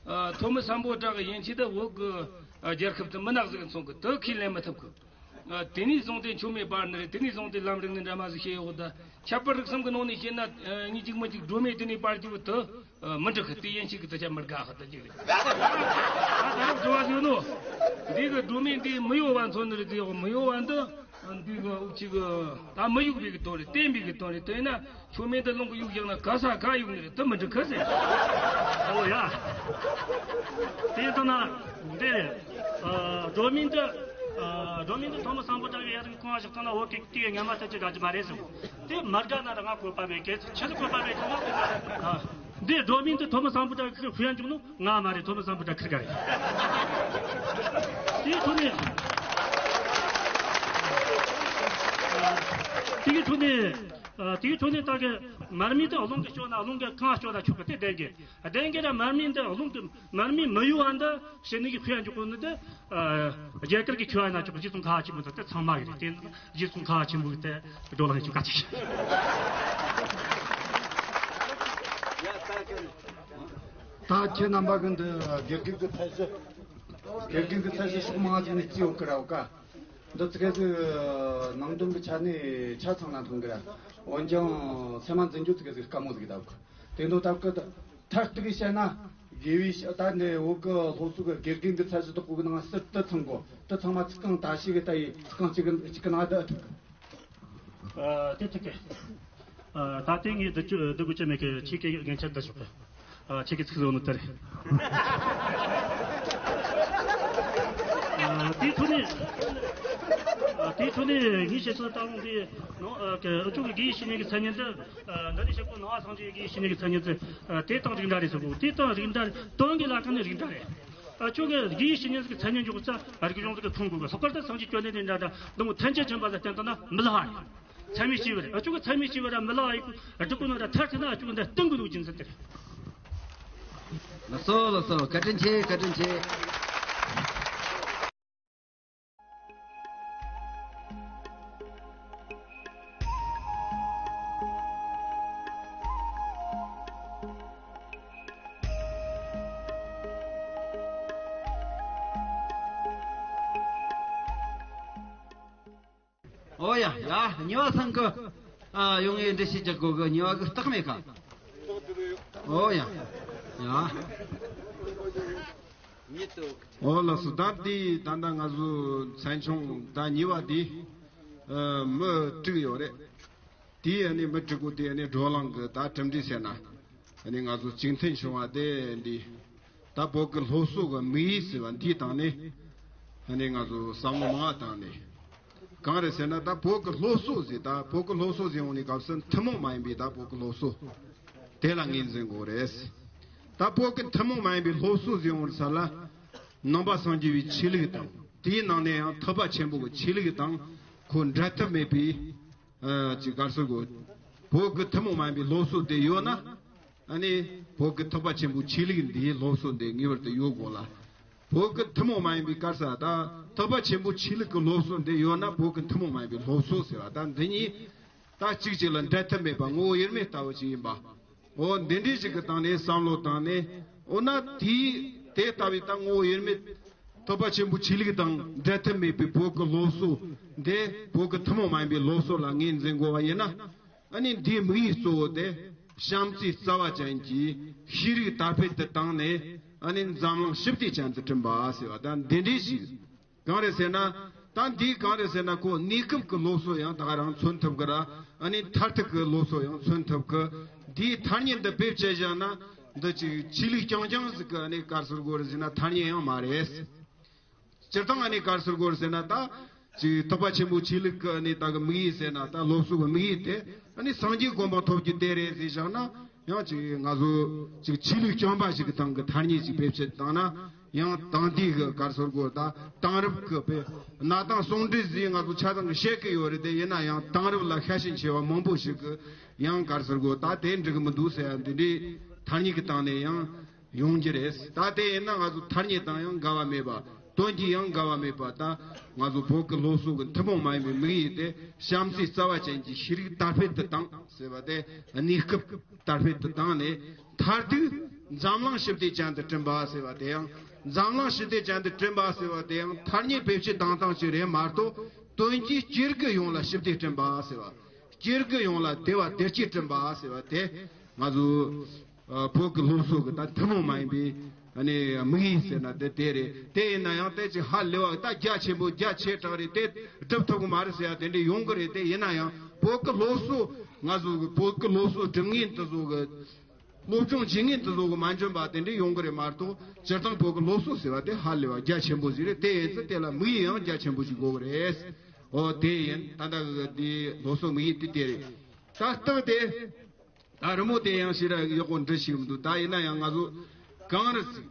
ཨ་ཐོན་མི་སམ་བྷོ་ཊ་གི་ཡན་ཆད་དུ་བོད་གི་ཨ་རྒྱལ་ཁབ་ཏུ་མི་ནག་ཟིག་ཚོང་གི། དུ་ཁས་ལེན་མི་ཐུབ་གི། ཨ་དེ་ནས་བཟུང་སྟེ་མཆོད་མེ་སྦར་ནི་རེད། དེ་ནས་བཟུང་སྟེ་ལམ་རིམ་ནི་འདྲ་མ་ཟིག་བཤད་ཡོད་གི། ད་ཁྱད་པར་རིག་གསུམ་གི་ནང་ནས་བཤད་ན་ཨ་མི་གཅིག་མི་གཅིག་སྒྲོལ་མའི་དེ་ནས་སྦར་རྒྱུ་དུ་ཨ་མི་འགྲིག་གི། དེ་ཡན་ཆད་གི་དུ་ཆ་མི་དགའ་གི། དུ་གཅིག་རེད། ད་ད་རུང་དྲི་བ་ཟིག་ནོ། འདི་གི་སྒྲོལ་མའི་འདི་མི་གཡོ་བ་མཚོན་ནི་རེད། དེ་ཡོག་མི་གཡོ་བ་འདི། འདི་གི་འུ་ཅག་གི་ད་མི་གཡུག་པའི་གི་དོན་རེད། བསྟན་པའི་གི་དོན་རེད། དེས་ན་མཆོད་མེ་འདི་རླུང་གིས་གཡུག་བཞག་ན་ག་ས་ག་གཡུག་ནི་རེད། དེ་མི་འགྲིག་གི་ཟེར། ཨོ་ཡ། དེ་ལྟ་ན་འདི་རེད། ཨ་སྒྲོལ་མའི་འདི་ཨ་སྒྲོལ་མའི་འདི་ཐོན་མི་སམ་བྷོ་ཊ་གི་ཡ་རིགས་གང་བ་ཞིག་བཏང་ན་བོད་ཀྱི་དེ་ངན་མ་ཐད་ཀྱི་དགའ་རྒྱུ་མ་རེད་ཟེར། དེ་མ་དགའ་ན་ར་ང་བཀོད་པ་མེད་གི། ཆི་ཟིག་བཀོད་པ་མེད་གི་ན། ཨ་འདི་སྒྲོལ་མའི་འདི་ཐོན་མི་སམ་བྷོ་ཊ་གི་ཁུ་ཡ་འཇུག་ནོ། ང་མ་རེད། ཐོན་མི་སམ་བྷོ་ཊ་ཁིར་ག་རེད། དེའི་ཐོག་ནས། དེའི་ཐོག་ནས། དེའི་ཐོག་ནས་ད་གི་མར་མེ་དེ་རླུང་གིས་གཅོད་ན་རླུང་གིས་གང་གཅོད་ན་ཆོག་གི། དེ་བདེན་གི། བདེན་གི་ར་མར་མེ་འདི་རླུང་གི་མར་མེ་མི་གཡོ་བ་འདི་ཕྱི་ནས་གི་ཁོས་འཇུག་གོ་ནི་དེ། རྒྱ་གར་གི་ཁྱོད་ཡིན་ན་ཆོག་གི། རྗེ་ཙོང་ཁ་བ་ཆེན་པོ་འདི་དེ་ཚང་མ་གི་རེད། དེ་རྗེ་ཙོང་ཁ་བ་ཆེན་པོ་གི་དེ་བགྲོ་གླེང་བྱེད་ག་ཅིག་ད་ཁྱེད་རྣམ་པ་གི་འདི་དགེ་རྒན་གྱི་ཚད་གཞི། དགེ་རྒན་གྱི་ཚད་གཞི་ཕྱོགས་མང་ཅིག་ནས་སྐྱེས་ཡོད་ཀི་ར་འོ་ཀ། འདི་ཚིག་གི་ནང་དོན་གྱི་ཆ་ནས་ཆ་ཚང་ན་མཐོང་གི་ར། འོན་ཀྱང་སེམས་མ་འཛིན་རྒྱུ་ཚིག་གི་དཀའ་མོ་ཟིག་གདབ་གི། དེ་འདོད་སྟབས་ཀི་མཐར་གཏུགས་བཤད་ན། དགེ་བའི་ད་འདི་བོད་ཀྱི་སློབ་གསོ་གི་དགེ་རྒན་གྱི་ཚད་གཞི་དག་པོ་གི་ནང་ཟུར་དུ་ཚང་དགོ། དུ་ཚང་མ་ཚིག་རྐང་ད་ཞིག་གི་ད་ཡི་ཚིག་རྐང་གཅིག་གི་གཅིག་གི་ནང་དུ་ཨ་ཐུག་གི། ཨ་དེ་ཐུག་གི། ཨ་ད་ལྟའི་ངས་བསྡུ་རྒྱུ་བསྡུ་དགོས་ཀྱི་མེད་གི། ཁྱེད་ཀྱི་འགན་ཆ་འདི་ཞོག་གི། ཨ་ཁྱེད་ཀྱི་ཚིག་བཟོ་ནི་དེ་རེད། ཨ་དེའི་ཐོག་ནས། དེའི་ཁྲོད་ནས་ངས་བཤད་ཚུལ་ལྟ་བུ་འདི་ནང་ཨ་ཁྱོད་ཀྱི་དགེ་བའི་བཤེས་གཉེན་གྱི་མཚན་སྙན་འདི་ཨ་འདི་ནས་བཤད་པོ་ནང་པ་སངས་རྒྱས་ཀྱི་དགེ་བའི་བཤེས་གཉེན་གྱི་མཚན་སྙན་འདི་ཨ་དེ་དང་རིགས་འདྲ་རེད་ཟེར་གོ། དེ་དང་རིགས་འདྲ་དོན་གྱི་ལ་ཁ་ནས་རིགས་འདྲ་རེད། ཨ་ཁྱོད་ཀྱི་དགེ་བའི་བཤེས་གཉེན་གྱི་མཚན་སྙན་འཇོག་ཙ་རིག་གཞུང་ཟིག་གི་མཐོང་དགོས་གི། ལྷག་པར་དུ་སངས་རྒྱས་བཅོམ་ལྡན་འདས་འདྲ་འདྲ་འདི་མོ་ཐམས་ཅད་མཁྱེན་པ་ལ་བསྟན་བཏང་ན་མི་ལ་ཧ་རེད། ཚད་མས་ཆེ་བར་ཨ་ཁྱོད་ཀྱི་ཚད་མས་ཆེ་བར་མི་ལ་ཧ་ཡིག་སྒྲུབ་དགོས་ན་འདྲ་ཐར་ཐུབ་ན་ཨ་ཁྱོད་ཀྱི་འདི་བསྟན་དགོས་འདུག་རྒྱུ་མཚན་དེ་རེད། ལགས་སོ་ལགས་སོ། བཀའ་དྲིན་ཆེ། བཀའ་དྲིན་ཆེ། ཨོ་ཡ་ཡ། ཉེ་བ་ཚང་གི་ཨ་ཡོང་ངེ་འདྲི་ཤེས་ཀྱི་གོ་གི། ཉེ་བ་གི་རྟགས་མེད་ཀ། ཨོ་ཡ་ཡ། ཨོ་ལགས་སོ། ད་འདི་ད་ལྟ་ང་ཚོ་མཚན་ཆུང་ད་ཉེ་བ་འདི་ཨ་མི་དྲུག་ཡོད་རེད། དེ་ཨ་ནི་མི་དྲུག་པོ་དེ་ཨ་ནི་བགྲོ་གླེང་གི་ད་གྲུབ་འབྲས་ཟེར་ན་ཨ་ནི་ང་ཚོ་གཅིག་མཐུན་བྱུང་བ་དེ་འདི། ད་བོད་ཀྱི་སློབ་གསོ་གི་དམིགས་ཡུལ་ཟེར་བ་འདིའི་སྟེང་ནས་ཨ་ནི་ང་ཚོ་བསམ་བློ་མང་བ་བཏང་ནས། གང་རེད་ཟེར་ན་ད་བོད་ཀྱི་སློབ་གསོ་ཟེར། ད་བོད་ཀྱི་སློབ་གསོ་ཟེར་ཡོང་ནས་སྐབས་སུ་ཐུན་མོང་མ་ཡིན་པའི་ད་བོད་ཀྱི་སློབ་གསོ་དེ་ལ་ངོས་འཛིན་དགོས་རེད། ད་བོད་ཀྱི་ཐུན་མོང་མ་ཡིན་པའི་སློབ་གསོ་ཟེར་ཡོང་བའི་ས་ལ་ནང་པ་སངས་རྒྱས་པའི་ཆོས་ལུགས་དང་དེའི་ནང་ནས་ཡང་ཐེག་པ་ཆེན་པོ་གི་ཆོས་ལུགས་དང་ཁོ་འབྲལ་ཐབས་མེད་པའི་ཨ་ཅིག་ག་རེ་ཟེར་དགོས། བོད་ཀྱི་ཐུན་མོང་མ་ཡིན་པའི་སློབ་གསོ་དེ་ཡོད་ན་ཨ་ནི་བོད་ཀྱི་ཐེག་པ་ཆེན་པོའི་ཆོས་ལུགས་འདིའི་སློབ་གསོ་འདི་ངེས་པར་དུ་ཡོད་དགོས་ལ། བོད་ཀྱི་ཐུན་མོང་མ་ཡིན་པའི་ག་རེ་ཟེར་ད་ཐེག་པ་ཆེན་པོའི་ཆོས་ལུགས་ཀྱི་སློབ་གསོ་འདི་ཡོད་ན་བོད་ཀྱི་ཐུན་མོང་མ་ཡིན་པའི་སློབ་གསོ་ཟེར་བ་ད་འདི་གཉིས་ད་གཅིག་གཅིག་ལ་འབྲལ་ཐབས་མེད་པ་ངོ་བོ་དབྱེར་མེད་ལྟ་བུ་ཅིག་ཡིན་པ། འོ་འདི་འདྲའི་ཞིག་གི་སྟེང་ནས་བསམ་བློ་བཏང་ནས། འོ་ན་དེའི་དེ་ལྟ་བུའི་ད་ངོ་བོ་དབྱེར་མེད་ཐེག་པ་ཆེན་པོའི་ཆོས་ལུགས་དང་འབྲལ་ཐབས་མེད་པའི་བོད་ཀྱི་སློབ་གསོ་འདི་བོད་ཀྱི་ཐུན་མོང་མ་ཡིན་པའི་སློབ་གསོ་ལ་ངོས་འཛིན་དགོས་པ་ཡིན་ན། ཨ་ནི་འདིའི་དམིགས་ཡུལ་གཙོ་བོ་དེ་བྱམས་བརྩེའི་རྩ་བ་ཅན་གྱི་ཤེས་རིག་དར་སྤེལ་དུ་བཏང་ནས་ཨ་ནི་འཛམ་གླིང་ཞི་བདེ་ཅན་དུ་བསྐྲུན་པ་ཟེར་བ་ད་འདི་འདྲའི་ཞིག་གང་རེད་ཟེར་ན། ད་འདི་གང་རེད་ཟེར་ན་ཁོ་གནས་སྐབས་ཀྱི་སློབ་གསོ་ཡང་ད་ག་རང་མཚོན་ཐུབ་ཀྱི་ར། ཨ་ནི་མཐར་ཐུག་གི་སློབ་གསོ་ཡང་མཚོན་ཐུབ་ཀྱི། འདིའི་ཐ་སྙད་འདི་བེད་སྤྱད་བཞག་ན་འདི་ཅིག་ཆོས་ལུགས་རྐྱང་རྐྱང་ཟིག་གི་ཨ་ནི་ག་རེ་ཟེར་དགོས་རེད་ཟེར་ན་ཐ་སྙད་ཡང་མ་རེད། སྤྱིར་བཏང་ཨ་ནི་ག་རེ་ཟེར་དགོས་རེད་ཟེར་ན་ད་ཅིག་ཐེག་པ་ཆེན་པོའི་ཆོས་ལུགས་ཀྱི་ཨ་ནི་ད་གི་དམིགས་ཡུལ་ཟེར་ན་ད་སློབ་གསོ་གི་དམིགས་ཡུལ་དེ་ཨ་ནི་སངས་རྒྱས་གོ་འཕང་ཐོབ་རྒྱུ་དེ་རེད་ཟེར་བཞག་ན། ཡང་ཅིག་ང་ཚོ་ཅིག་ཆོས་ལུགས་རྐྱང་པ་ཞིག་གི་སྟེང་གི་ཐ་སྙད་ཅིག་བེད་སྤྱད་བཏང་ན་ཡང་དེང་དུས་ཀྱི་ག་རེ་ཟེར་དགོས་ད་དེང་རབས་ཀྱི་དཔེ་གནའ་དེང་ཟུང་འབྲེལ་ཟེར་ང་ཚོ་ཆ་ཚང་གི་བཤད་ཀྱི་ཡོད་རེད་དེ། ཡིན་ན་ཡང་དེང་རབས་ལ་ཤ་ཞེན་ཆེ་བ་མང་པོ་ཞིག་གི་ཡང་ག་རེ་ཟེར་དགོས་ད་དེ་འགྲིག་གི་མི་འདུག་ཟེར་ཡ་འདི་འདྲའི་ཐ་སྙད་ཀྱི་སྟེང་ནས་ཡང་ཡོང་རྒྱུ་རེད། ད་དེ་ཡིན་ན་ང་ཚོ་ཐ་སྙད་དང་ཡང་འགལ་བ་མེད་པ། དོན་གྱིས་ཡང་འགལ་བ་མེད་པ་དང་ང་ཚོ་བོད་ཀྱི་སློབ་གསོ་གི་ཐུན་མོང་མ་ཡིན་པའི་དམིགས་ཡུལ་དེ་བྱམས་བརྩེའི་རྩ་བ་ཅན་གྱི་ཤེས་རིག་དར་སྤེལ་དུ་བཏང་ཟེར་བ་དེ་གནས་སྐབས་དར་སྤེལ་དུ་བཏང་ནས་མཐར་ཐུག་འཛམ་གླིང་ཞི་བདེ་ཅན་དུ་བསྐྲུན་པ་ཟེར་བ་དེ་ཡང་འཛམ་གླིང་ཞི་བདེ་ཅན་དུ་བསྐྲུན་པ་ཟེར་བ་དེ་ཡང་ཐ་སྙད་བེད་སྤྱོད་བཏང་སྟངས་ཤིག་རེད་མ་གཏོགས་དོན་གྱིས་སྐྱེ་རྒུ་ཡོངས་ལ་ཞི་བདེ་བསྐྲུན་པ་ཟེར་བ། སྐྱེ་རྒུ་ཡོངས་ལ་བདེ་བ་བདེ་སྐྱིད་བསྐྲུན་པ་ཟེར་བ་དེ་ང་ཚོ་ཨ་བོད་ཀྱི་སློབ་གསོ་གི་ད་ཐུན་མོང་མ་ཡིན་པའི་ཨ་ནི་དམིགས་ཡུལ་ཟེར་ན་དེ་དེ་རེད། དེ་ཡིན་ན་ཡང་དེ་ཅིག་ཧ་ལས་པ་ད་རྒྱ་ཆེན་པོ་རྒྱ་ཆེ་དྲགས་རེད། དེ་སྒྲུབ་ཐུབ་ཀྱི་མ་རེད་ཟེར་ཡ་དེ་འདྲ་ཡོང་གི་རེད། དེ་ཡིན་ན་ཡང་བོད་ཀྱི་སློབ་གསོ་ང་ཚོ་གི་བོད་ཀྱི་སློབ་གསོ་སྒྲུབ་མཁན་དེ་ཚོ་གི་སློབ་སྦྱོང་བྱེད་མཁན་དེ་ཚོ་གི་མ་འཇོན་པ་དེ་འདྲ་ཡོང་གི་རེད་མ་གཏོགས་སྤྱིར་བཏང་བོད་ཀྱི་སློབ་གསོ་ཟེར་བ་དེ་ཧ་ལས་པ་རྒྱ་ཆེན་པོ་ཞིག་རེད། དེ་ཡིན་ཙང་དེ་ལ་དམིགས་ཡུལ་ཡང་རྒྱ་ཆེན་པོ་ཞིག་དགོས་གི་རེད། ཨོ་དེ་ཡིན། ད་ལྟ་གི་འདིའི་སློབ་གསོ་དམིགས་ཡུལ་དེ་དེ་རེད། ད་སྟེང་དེ་ད་རི་མོ་དེ་ཡང་ཞེ་དྲག་ཡག་པོ་འབྲི་ཤེས་མི་འདུག་ད་ཡིན་ན་ཡང་ང་ཚོ་གངས་རི་ཅིག་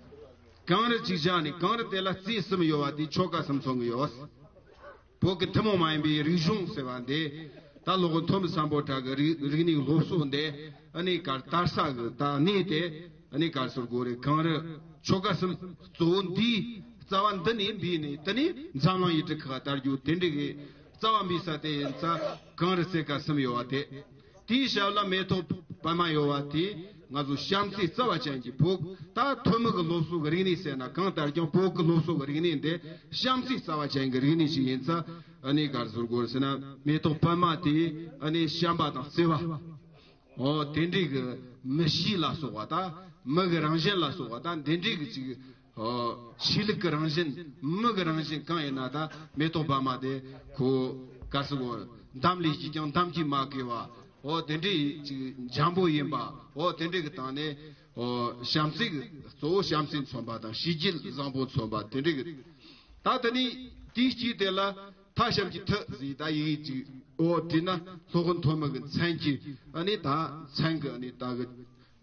གངས་རི་ཅིག་བཞག་ནས་གངས་རི་དེ་ལ་རྩེ་གསུམ་ཡོད་པ་དེ་ཆོལ་ཁ་གསུམ་མཚོན་གི་ཡོད། བོད་ཀྱི་ཐུན་མོང་མ་ཡིན་པའི་རིག་གཞུང་ཟེར་བ་འདི་ད་ལོ་གོ་མཐོ་རིམ་སམ་བྷོ་ཊ་གི་རིག་རིག་གནས་སློབ་གསོ་འདི་ཨ་ནི་གར་དར་ས་གི་ད་གནས་དེ་ཨ་ནི་གར་ཟེར་དགོས་རེད། གངས་རི་ཆོལ་ཁ་གསུམ་གཙོ་བོ་འདིའི་རྩ་བ་འདི་ནས་འབུས་ནས་དེ་ནས་འཛམ་གླིང་ཡུལ་གྲུ་ཁག་དར་རྒྱུ་དེ་འདྲ་གི་རྩ་བ་འབུས་ས་དེ་ཡིན་ཙང་གངས་རི་རྩེ་ཁ་གསུམ་ཡོད་པ་དེ། དེའི་ཞབས་ལ་མེ་ཏོག་པདྨ་ཡོད་པ་དེ་ང་ཚོ་བྱམས་བརྩེའི་རྩ་བ་ཅན་གྱི་བོད་ད་ཐོན་མི་གི་སློབ་གསོ་གི་རིག་གནས་ཟེར་ན་གང་ལྟར་ཀྱང་བོད་ཀྱི་སློབ་གསོ་གི་རིག་གནས་འདི་བྱམས་བརྩེའི་རྩ་བ་ཅན་གྱི་རིག་གནས་ཤིག་ཡིན་ཙང་ཨ་ནི་ག་རེ་ཟེར་དགོས་ཟེར་ན་མེ་ཏོག་པདྨ་དེ་ཨ་ནི་བྱམས་པ་དང་བརྩེ་བ། ཨོ་དེ་འདྲའི་གི་མི་གཤིས་ལ་སོགས་པ་དང་མི་གི་རང་བཞིན་ལ་སོགས་པ་དང་དེ་འདྲའི་གི་ཅིག་ཨོ་ཆོས་ལུགས་ཀྱི་རང་བཞིན་མི་གི་རང་བཞིན་གང་ཡིན་ན་ད་མེ་ཏོག་པདྨ་དེ་ཁོ་ག་རེ་ཟེར་དགོས། འདམ་ལས་སྐྱེས་ཀྱང་འདམ་གྱིས་མ་གོས་པ། ཨོ་དེ་འདྲའི་ཅིག་འཇམ་པོ་ཡིན་པ། ཨོ་དེ་འདྲའི་གི་སྟེང་ནས་ཨོ་བྱམས་བརྩེ་གི་གཙོ་བོ་བྱམས་བརྩེ་མཚོན་པ་དང་བྱས་རྗེས་བཟང་པོ་མཚོན་པ་དེ་འདྲའི་གི། ད་དེ་ནས་དེའི་དཀྱིལ་དེ་ལ་ ཐ་ཞབས་ཀྱུ་ཐི་ཟེར་ད་ཡི་གེ་ཅིག་འོ་བྲིས་ན་སློབ་དཔོན་ཐོན་མི་གི་མཚན་གྱི་ཨ་ནི་ད་མཚན་གི་ཨ་ནི་ད་གི་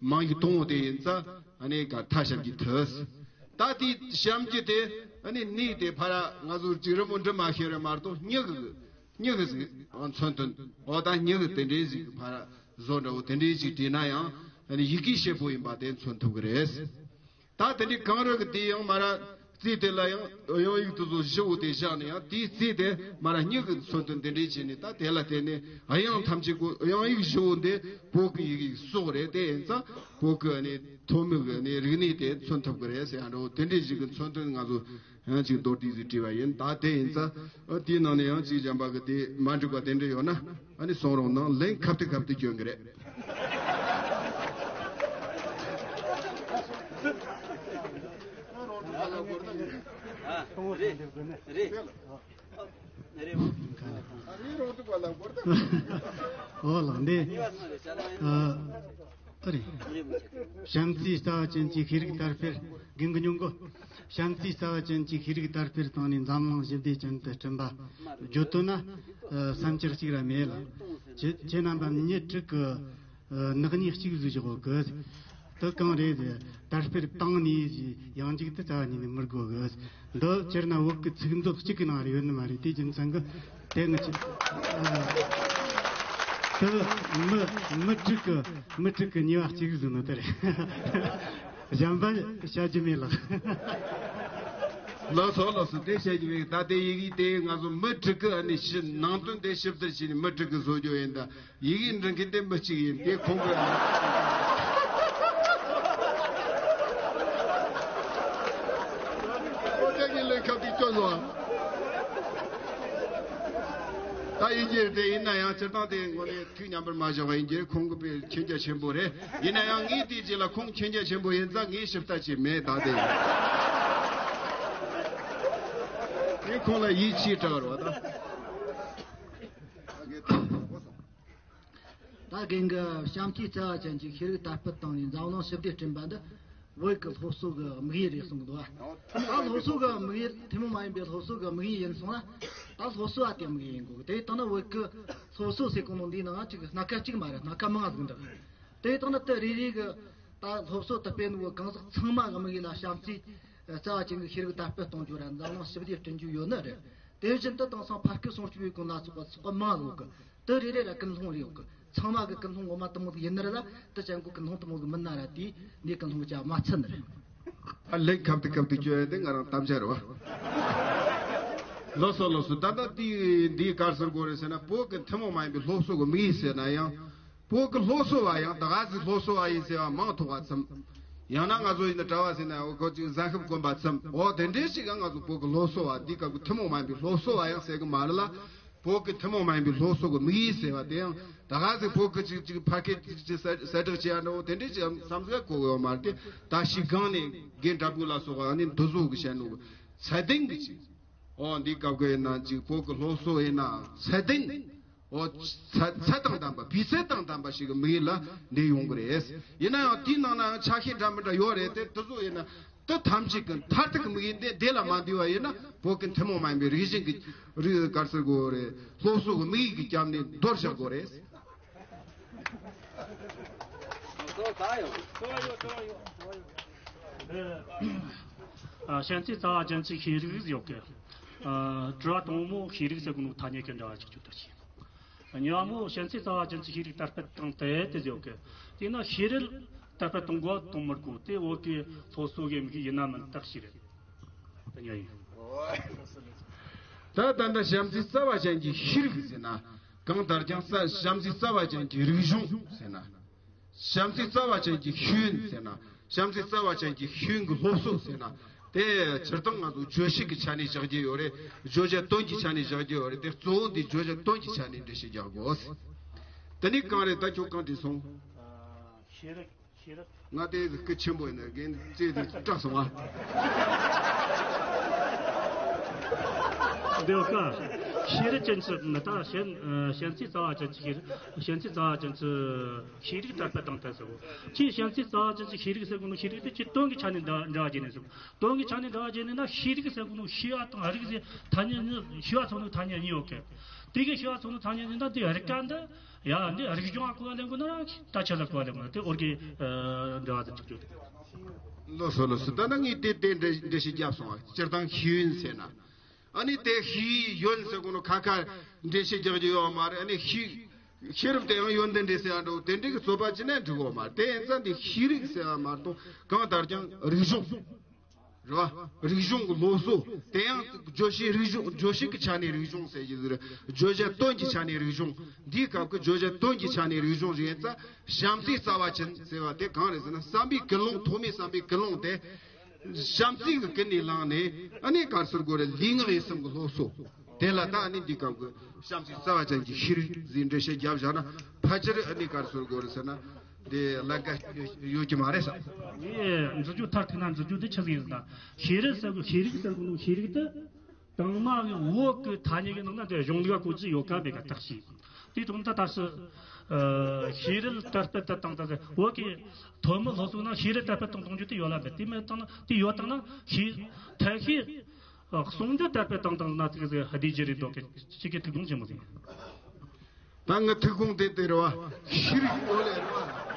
མིང་གི་དང་པོ་དེ་ཡིན་ཙང་ཨ་ནི་ག་ཐ་ཞབས་ཀྱུ་ཐི་ཟེར། ད་དེའི་ཞབས་ཀྱུ་དེ་ཨ་ནི་ནི་དེ་ཕར་ང་ཚོ་ཅིག་རི་མོ་འབྲི་མ་ཤེས་རེད་མ་གཏོགས་སྨྱུ་གུ་གི་སྨྱུ་གུ་ཟིག་མཚོན་དོན་འོ་ད་སྨྱུ་གུ་དེ་འདྲའི་ཟིག་ཕར་བཟོ་འདྲ་བོ་དེ་འདྲའི་ཅིག་བྲིས་ན་ཡང་ཨ་ནི་ཡི་གེ་ཤེས་པོ་ཡིན་པ་དེ་མཚོན་ཐུབ་ཀྱི་རེད། ད་དེ་འདྲའི་གངས་རི་གི་དེ་ཡང་མ་ར་རྩིས་དེ་ལ་ཡང་དབྱངས་ཡིག་དེ་ཚོ་བཞི་བོ་དེ་བཞག་ནས་ཡང་དེའི་རྩིས་དེ་མ་ར་སྨྱུ་གུ་མཚོན་དོན་དེ་འདྲའི་བྱས་ནས་ད་དེ་ལ་བརྟེན་ནས་དབྱངས་ཐམས་ཅད་ཀོ་དབྱངས་ཡིག་བཞི་བོ་འདི་བོད་ཀྱི་ཡི་གེ་སྲོག་རེད། དེ་ཡིན་ཙང་བོད་ཀྱི་ནི་ཐོན་མི་གི་ནི་རིག་གནས་དེ་མཚོན་ཐུབ་ཀྱི་རེད་ཟེར་ཡང་འགྲོ། དེ་འདྲའི་ཞིག་གི་མཚོན་དོན་ང་ཚོ་ཡང་ཅིག་མདོར་བསྡུས་ཟིག་བྲིས་པ་ཡིན། ད་དེ་ཡིན་ཙང་ཨ་དེའི་ནང་ནས་ཡང་ཅིག་གཞན་པ་གི་དེ་མ་འགྲིག་པ་དེ་འདྲ་ཡོད་ན་ཨ་ནི་གསུང་རོགས་གནང་། ལན་ཁབ་ཏུ་ཁབ་ཏུ་སྐྱོན་གི་རེད། རེད། རེད། རེད། འོ་ལགས་འདི། ཨ་རེད། བྱམས་བརྩེའི་རྩ་བ་ཅན་གྱི་ཤེས་རིག་དར་སྤེལ་རྒན་གྱི་ཉུང་གོ། བྱམས་བརྩེའི་རྩ་བ་ཅན་གྱི་ཤེས་རིག་དར་སྤེལ་བཏང་ནས་འཛམ་གླིང་ཞི་བདེ་ཅན་དུ་བསྐྲུན་པ། བརྗོད་དོན་ན་བསམ་འཆར་གཅིག་ར་མེད་ལ། ཁྱེད་ཁྱེད་རྣམ་པ་མི་ཉིད་དྲུག་གི་ནག་ཉེས་གཅིག་བཟོས་བཞག་གི། དེ་གང་རེད། དར་སྤེལ་བཏང་ནས་ཡང་འཇིག་ཏུ་རྩ་བ་ཉིད་ནས་མི་དགོས་གི། འདི་སྤྱིར་ན་བོད་ཀྱི་ཚིག་མཛོད་གཅིག་གི་ནང་རེ་ཡོད་ནི་མ་རེད། དེ་རྒྱུ་མཚན་གི་དེ་ངི་ཆི། དེ་མི་མི་དྲུག་གི་མི་དྲུག་གི་ཉེས་པ་གཅིག་བཟོས་ནི་དེ་རེད། གཞན་པ་བཤད་རྒྱུ་མེད་ལགས། ལགས་སོ་ལགས་སོ། དེ་བཤད་རྒྱུ་མེད། ད་དེ་ཡི་གེ་དེ་ང་ཚོ་མི་དྲུག་གི་ཨ་ནི་ཞི་ནང་དོན་དེ་ཞིབ་བསྡུར་བྱས་ནས་མི་དྲུག་གི་བཟོ་རྒྱུ་ཡིན། ད་ཡི་གེ་འབྲི་མཁན་དེ་མི་གཅིག་ཡིན། དེ་ཁོང་གི་ཨོ་དེ་གི་ལས་ཁ་དེ་སྐྱོ་ནོ། ད་ཡིན་གྱི་དེ་ཡིན་ན་ཡང་སྤྱིར་བཏང་དེ་ངོ་ནས་ཐུགས་མཉམ་པར་མ་བཞག་པ་ཡིན་གྱི། ཁོང་གི་དཔེ་མཁྱེན་རྒྱ་ཆེན་པོ་རེད། ཡིན་ན་ཡང་ངས་དེའི་རྗེས་ལ་ཁོང་མཁྱེན་རྒྱ་ཆེན་པོ་ཡིན་ཙང་ངས་ཞིབ་ལྟ་བྱས་མེད། ད་དེ་ངས་ཁོང་ལ་ཡིད་ཆེས་དྲག་རོགས་ད། ད་རྒན་གྱིས་བྱམས་བརྩེའི་རྩ་བ་ཅན་གྱི་ཤེས་རིག་དར་སྤེལ་བཏང་ནས་འཛམ་གླིང་ཞི་བདེ་བསྐྲུན་པ་འདི་བོད་ཀྱི་སློབ་གསོ་གི་དམིགས་ཡུལ་རེད་གསུང་གི་འདུག་བ། ད་སློབ་གསོ་གི་དམིགས་ཡུལ་ཐུན་མོང་མ་ཡིན་པའི་སློབ་གསོ་གི་དམིགས་ཡུལ་ཡིན་སོང་ན། ད་སློབ་གསོ་བ་དེ་དམིགས་ཡུལ་ཡིན་དགོས། དེ་ལྟ་ན་བོད་ཀྱི་སློབ་གསོ་ཟེར་གོ་ནོ་འདིའི་ནང་ཅིག་སྣ་ཁ་གཅིག་མ་རེད། སྣ་ཁ་མང་ཟིག་འདུག་དེ་ལྟ་ན་དེ་རེ་རེ་གི་ད་སློབ་གསོ་དེ་སྤེལ་ནོ་གང་ཟག་ཚང་མ་གི་དམིགས་ཡུལ་ལ་བྱམས་བརྩེའི་རྩ་བ་ཅན་གྱི་ཤེས་རིག་དར་སྤེལ་གཏོང་རྒྱུ་ར་འཛམ་གླིང་ཞི་བདེ་བསྐྲུན་རྒྱུ་ཡོད་ནི་རེད། དེ་བཞིན་དུ་དེང་སང་ཕ་སྐད་སྲུང་སྐྱོབ་པའི་སྒོ་ནས་ཚོགས་པ་ཚོགས་པ་མང་ཟིག་གི། དེ་རེ་རེ་ལ་ཀུན་སློང་རེ་ཡོད་གི། ཚང་མ་གི་ཀུན་སློང་ངོ་མ་དེ་མོ་ཟིག་ཡིན་ནི་རེད་ལ། དེ་ཅན་གོ་ཀུན་སློང་དེ་མོ་ཟིག་མིན་ན་ར་དེ་འདི་ཀུན་སློང་གི་ཅག་མ་ཚད་ནི་རེད། ཨ་ལེགས་ཁབ་ཏུ་ཁབ་ཏུ་བཅོས་ཡ་དེ་ང་རང་གཏམ་བཤད་རེད་བ། ལགས་སོ་ལགས་སོ། ད་ལྟ་དེ་འདིའི་ག་རེ་ཟེར་དགོས་རེད་ཟེར་ན། བོད་ཀྱི་ཐུན་མོང་མ་ཡིན་པའི་སློབ་གསོ་གི་དམིགས་ཡུལ་ཟེར་ན་ཡང་། བོད་ཀྱི་སློབ་གསོ་བ་ཡང་ད་ག་ཟིག་སློབ་གསོ་བ་ཡིན་ཟེར་བ་མང་ཐོག་བ་ཙམ། ཡང་ན་ང་ཚོ་ཡིན་ན་གྲྭ་བ་ཟེར་ན་འོ་ཁོ་ཅིག་གཟན་ཤམ་གོན་པ་ཙམ། འོ་དེ་འདྲའི་ཞིག་ག་ང་ཚོ་བོད་ཀྱི་སློབ་གསོ་བ་འདི་སྐབས་ཀྱི་ཐུན་མོང་མ་ཡིན་པའི་སློབ་གསོ་བ་ཡང་ཟེར་གི་མ་རེད་ལ། བོད་ཀྱི་ཐུན་མོང་མ་ཡིན་པའི་སློབ་གསོ་གི་དམིགས་ཡུལ་ཟེར་བ་དེ་ཡང་ད་ག་ཟིག་བོད་ཀྱི་ཅིག་ཅིག་ཕ་སྐད་ཅིག་ཅིག་གསལ་གསལ་བསྒྲགས་བྱེད་ཡ་འདྲ་བོ་དེ་འདྲའི་ཅིག་བསམ་ཚུལ་གོ་གི་ཡོད་མ་རེད་དེ། ད་ཞིག་གང་ནས་རྒན་དྲ་འབུ་ལ་སོགས་པ་ནི་འདུ་བཟོ་གི་བྱས་ནོ་གི་ཚད་ལྡན་གི་ཅིག་འོ་འདི་སྐབས་ཀྱི་ཡིན་ན་ཅིག་བོད་ཀྱི་སློབ་གསོ་ཡིན་ན་ཚད་ལྡན། འོ་ཚད་ཚད་དང་ལྡན་པ། སྤུས་ཚད་དང་ལྡན་པ་ཞིག་གི་དམིགས་ཡུལ་ལ་འདི་ཡོང་གི་རེད། ཡིན་ན་ཡང་དེའི་ནང་ན་ཡང་ཆ་ཤས་འདྲ་མི་འདྲ་ཡོད་རེད་དེ། དེ་ཚོ་ཡིན་ན་དེ་ཐམས་ཅད་ཀྱི་མཐར་ཐུག་གི་དམིགས་ཡུལ་འདི་འདི་ལ་མ་འདུས་པ་ཡིན་ན་བོད་ཀྱི་ཐུན་མོང་མ་ཡིན་པའི་རིག་གཞུང་གི་རིག་ག་རེ་ཟེར་དགོས་རེད། སློབ་གསོ་གི་དམིགས་ཡུལ་གྱི་རྒྱབ་ནས་འདོར་བཞག་དགོས་རེད། ཨ་བྱམས་བརྩེའི་རྩ་བ་ཅན་གྱི་ཤེས་རིག་ཡོད་གི། ཨ་དྲི་བ་དང་པོ་ཤེས་རིག་ཟེར་གོ་ནོ་ཐ་སྙད་ཀྱི་འདྲ་བ་ཅིག་བརྗོད་དུ་ཆེ། གཉིས་པ་མོ་བྱམས་བརྩེའི་རྩ་བ་ཅན་གྱི་ཤེས་རིག་དར་སྤེལ་བཏང་སྟེ་དེ་ཟེར་གི། དེས་ན་ཤེས་རིག་དར་སྤེལ་གཏོང་དགོས་གཏོང་མི་དགོས་དེ་བོད་ཀྱི་སློབ་གསོ་གི་དམིགས་ཡུལ་ཡིན་ན་མིན་ཐག་ཆོད་རེད། དེ་གཉིས་ཡིན། ད་ད་ལྟ་བྱམས་བརྩེའི་རྩ་བ་ཅན་གྱི་ཤེས་རིག་ཟེར་ན། གང་ལྟར་ཀྱང་རྩ་བྱམས་བརྩེའི་རྩ་བ་ཅན་གྱི་རིག་གཞུང་ཟེར་ན། བྱམས་བརྩེའི་རྩ་བ་ཅན་གྱི་ཤེས་ཡོན་ཟེར་ན། བྱམས་བརྩེའི་རྩ་བ་ཅན་གྱི་ཤེས་ཡོན་གྱི་སློབ་གསོ་ཟེར་ན། དེ་སྤྱིར་བཏང་ང་ཚོ་བརྗོད་གཞི་གི་ཆ་ནས་བཞག་རྒྱུ་ཡོད་རེད། བརྗོད་བྱ་དོན་གྱི་ཆ་ནས་བཞག་རྒྱུ་ཡོད་རེད་དེ། གཙོ་བོ་འདི་བརྗོད་བྱ་དོན་གྱི་ཆ་ནས་འགྲེལ་བཤད་རྒྱག་དགོས། དེ་ནི་གང་རེད། ད་ཁྱོད་གང་དྲིས་སོང་། ཤེས་རིག་ཤེས་རིག་ང་དེ་སྐུ་ཆེན་པོ་ཡིན་ན་རྒན་རྩེ་དེ་སྐྲག་སོང་ང་། འདི་ཡོད་ཀ་ཤེས་རིག་ཅན་གྱི་ད་བཤད་བཤད་ཚིག་རྩ་བ་ཅན་གྱི་ཤེས་རིག་བཤད་ཚིག་རྩ་བ་ཅན་གྱི་ཤེས་རིག་དར་སྤེལ་བཏང་ཐལ་ཟེར་གོ། ཁྱེད་བཤད་ཚིག་རྩ་བ་ཅན་གྱི་ཤེས་རིག་ཟེར་གོ་ནོ། ཤེས་རིག་དེ་ཁྱེད་དོན་གྱི་ཆ་ནས་འདྲ་འདྲ་བ་བྱས་ནས་ཟེར་གོ། དོན་གྱི་ཆ་ནས་འདྲ་བ་བྱས་ནས་ན། ཤེས་རིག་ཟེར་གོ་ནོ་ཤེས་པ་དང་རིག་ཟེར་ཐ་སྙད་གཉིས། ཤེས་པ་ཚོ་ནོ་ཐ་སྙད་གཉིས་ཡོད་གི། དེ་གི་ཤེས་པ་ཚོ་ནོ་ཐ་སྙད་གཉིས་ད་དེ་རིག་ག་འདི་ཡ་འདི་རིག་གཞུང་ཨ་གོ་བ་ལེན་གོ་ན་ར། ད་ཆ་ལ་གོ་བ་ལེན་གོ་ན་དེ་འོར་གི་འདྲ་བ་དང་གཅིག་གྱུར། ལོ་སོ་ལོ་སོ། ད་ན་ངས་དེ་དེ་འདྲ་འདྲ་ཞིག་རྒྱབ་སོང་བ། སྤྱིར་བཏང་ཤེས་ཡོན་ཟེར་ན། ཨ་ནི་དེ་ཤེས་ཡོན་ཟེར་གོ་ནོ་ཁ་ཁ་འགྲེལ་བཤད་རྒྱག་རྒྱུ་ཡོད་མ་རེད། ཨ་ནི་ཤེས་ཤེས་རབ་དེ་ཡང་ཡོན་ཏན་འདྲེས་ཟེར་ཡ་འགྲོ་དེ་འདྲའི་གི་རྩོད་པ་ཅི་ནས་འགྲིག་གོ་མ་རེད། དེ་ཡིན་ཙང་འདི་ཤེས་རིག་ཟེར་ཡ་མ་གཏོགས་གང་ལྟར་ཀྱང་རིག་གཞུང་རེད་བ། རིག་གཞུང་གི་སློབ་གསོ་དེ་ཡང་བརྗོད་བྱའི་རིག་གཞུང་། བརྗོད་བྱེད་ཀྱི་ཆ་ནས་རིག་གཞུང་ཟེར་གྱི་ཟེར། བརྗོད་བྱ་དོན་གྱི་ཆ་ནས་རིག་གཞུང་། འདིའི་སྐབས་ཀྱི་བརྗོད་བྱ་དོན་གྱི་ཆ་ནས་རིག་གཞུང་ཞིག་ཡིན་ཙང་། བྱམས་བརྩེའི་རྩ་བ་ཅན་ཟེར་བ་དེ་གང་རེད་ཟེར་ན། བསམ་པའི་ཀུན་སློང་། ཐོག་མའི་བསམ་པའི་ཀུན་སློང་དེ། བྱམས་བརྩེ་གི་ཀུན་ནས་བསླངས་ནས། ཨ་ནི་ག་རེ་ཟེར་དགོས་རེད། ལུས་ངག་ཡིད་གསུམ་གི་སློབ་གསོ། དེ་ལ་ད་ཨ་ནི་འདི་སྐབས་ཀྱི་བྱམས་བརྩེའི་རྩ་བ་ཅན་གྱི་ཤེས་རིག་ཟེར་འགྲེལ་བཤད་བརྒྱབ་བཞག་ན། ཕལ་ཆེར་ཨ་ནི་ག་རེ་ཟེར་དགོས་རེད་ཟེར་ན། འདི་ལ་དགའ་ཡོད་ཀྱི་མ་རེད་ས། ངས་འཛུགས་རྒྱུ་མཐར་ཐུག་ན་འཛུགས་རྒྱུ་འདི་ཆི་ཟིག་ཡིན་ཟེར་ན། ཤེས་རིག་ཟེར་གི། ཤེས་རིག་ཟེར་གི་ནོ་ཤེས་རིག་དེ། དང་མ་གི་བོད་གི་ཐ་སྙད་གི་ནང་ན་དེ་གཞུང་ལུགས་བཀོད་ཀྱི་ཡོད་ག་མེད་ག་བརྟག་ཞིབ། དེ་དོན་ད་ད་སུ། ཨ། ཤེས་རིག་དར་སྤེལ་དུ་བཏང་ད་ཟེར། བོད་གི་ཐོན་མི་སློབ་གསོ་ན་ཤེས་རིག་དར་སྤེལ་གཏོང་གཏོང་རྒྱུ་དེ་ཡོད་ལ་མེད། དེ་མེད་བཏང་ན་དེ་ཡོད་བཏང་ན་ཤེས་ཐད་ཤེས། ཨ། གསུང་རྒྱུ་དར་སྤེལ་བཏང་བཏང་ན་དེ་གི་ཟེར་བདེ་རྒྱུ་རེད་འདུག་གི། ཅིག་གི་ཐུགས་དགོངས་ཆེན་པོ་ཟིན། ད་ངའི་ཐུགས་དགོངས་དེ་དེ་རེད་བ། ཤེས་རིག་ཡོད་ལེ་རེད་བ།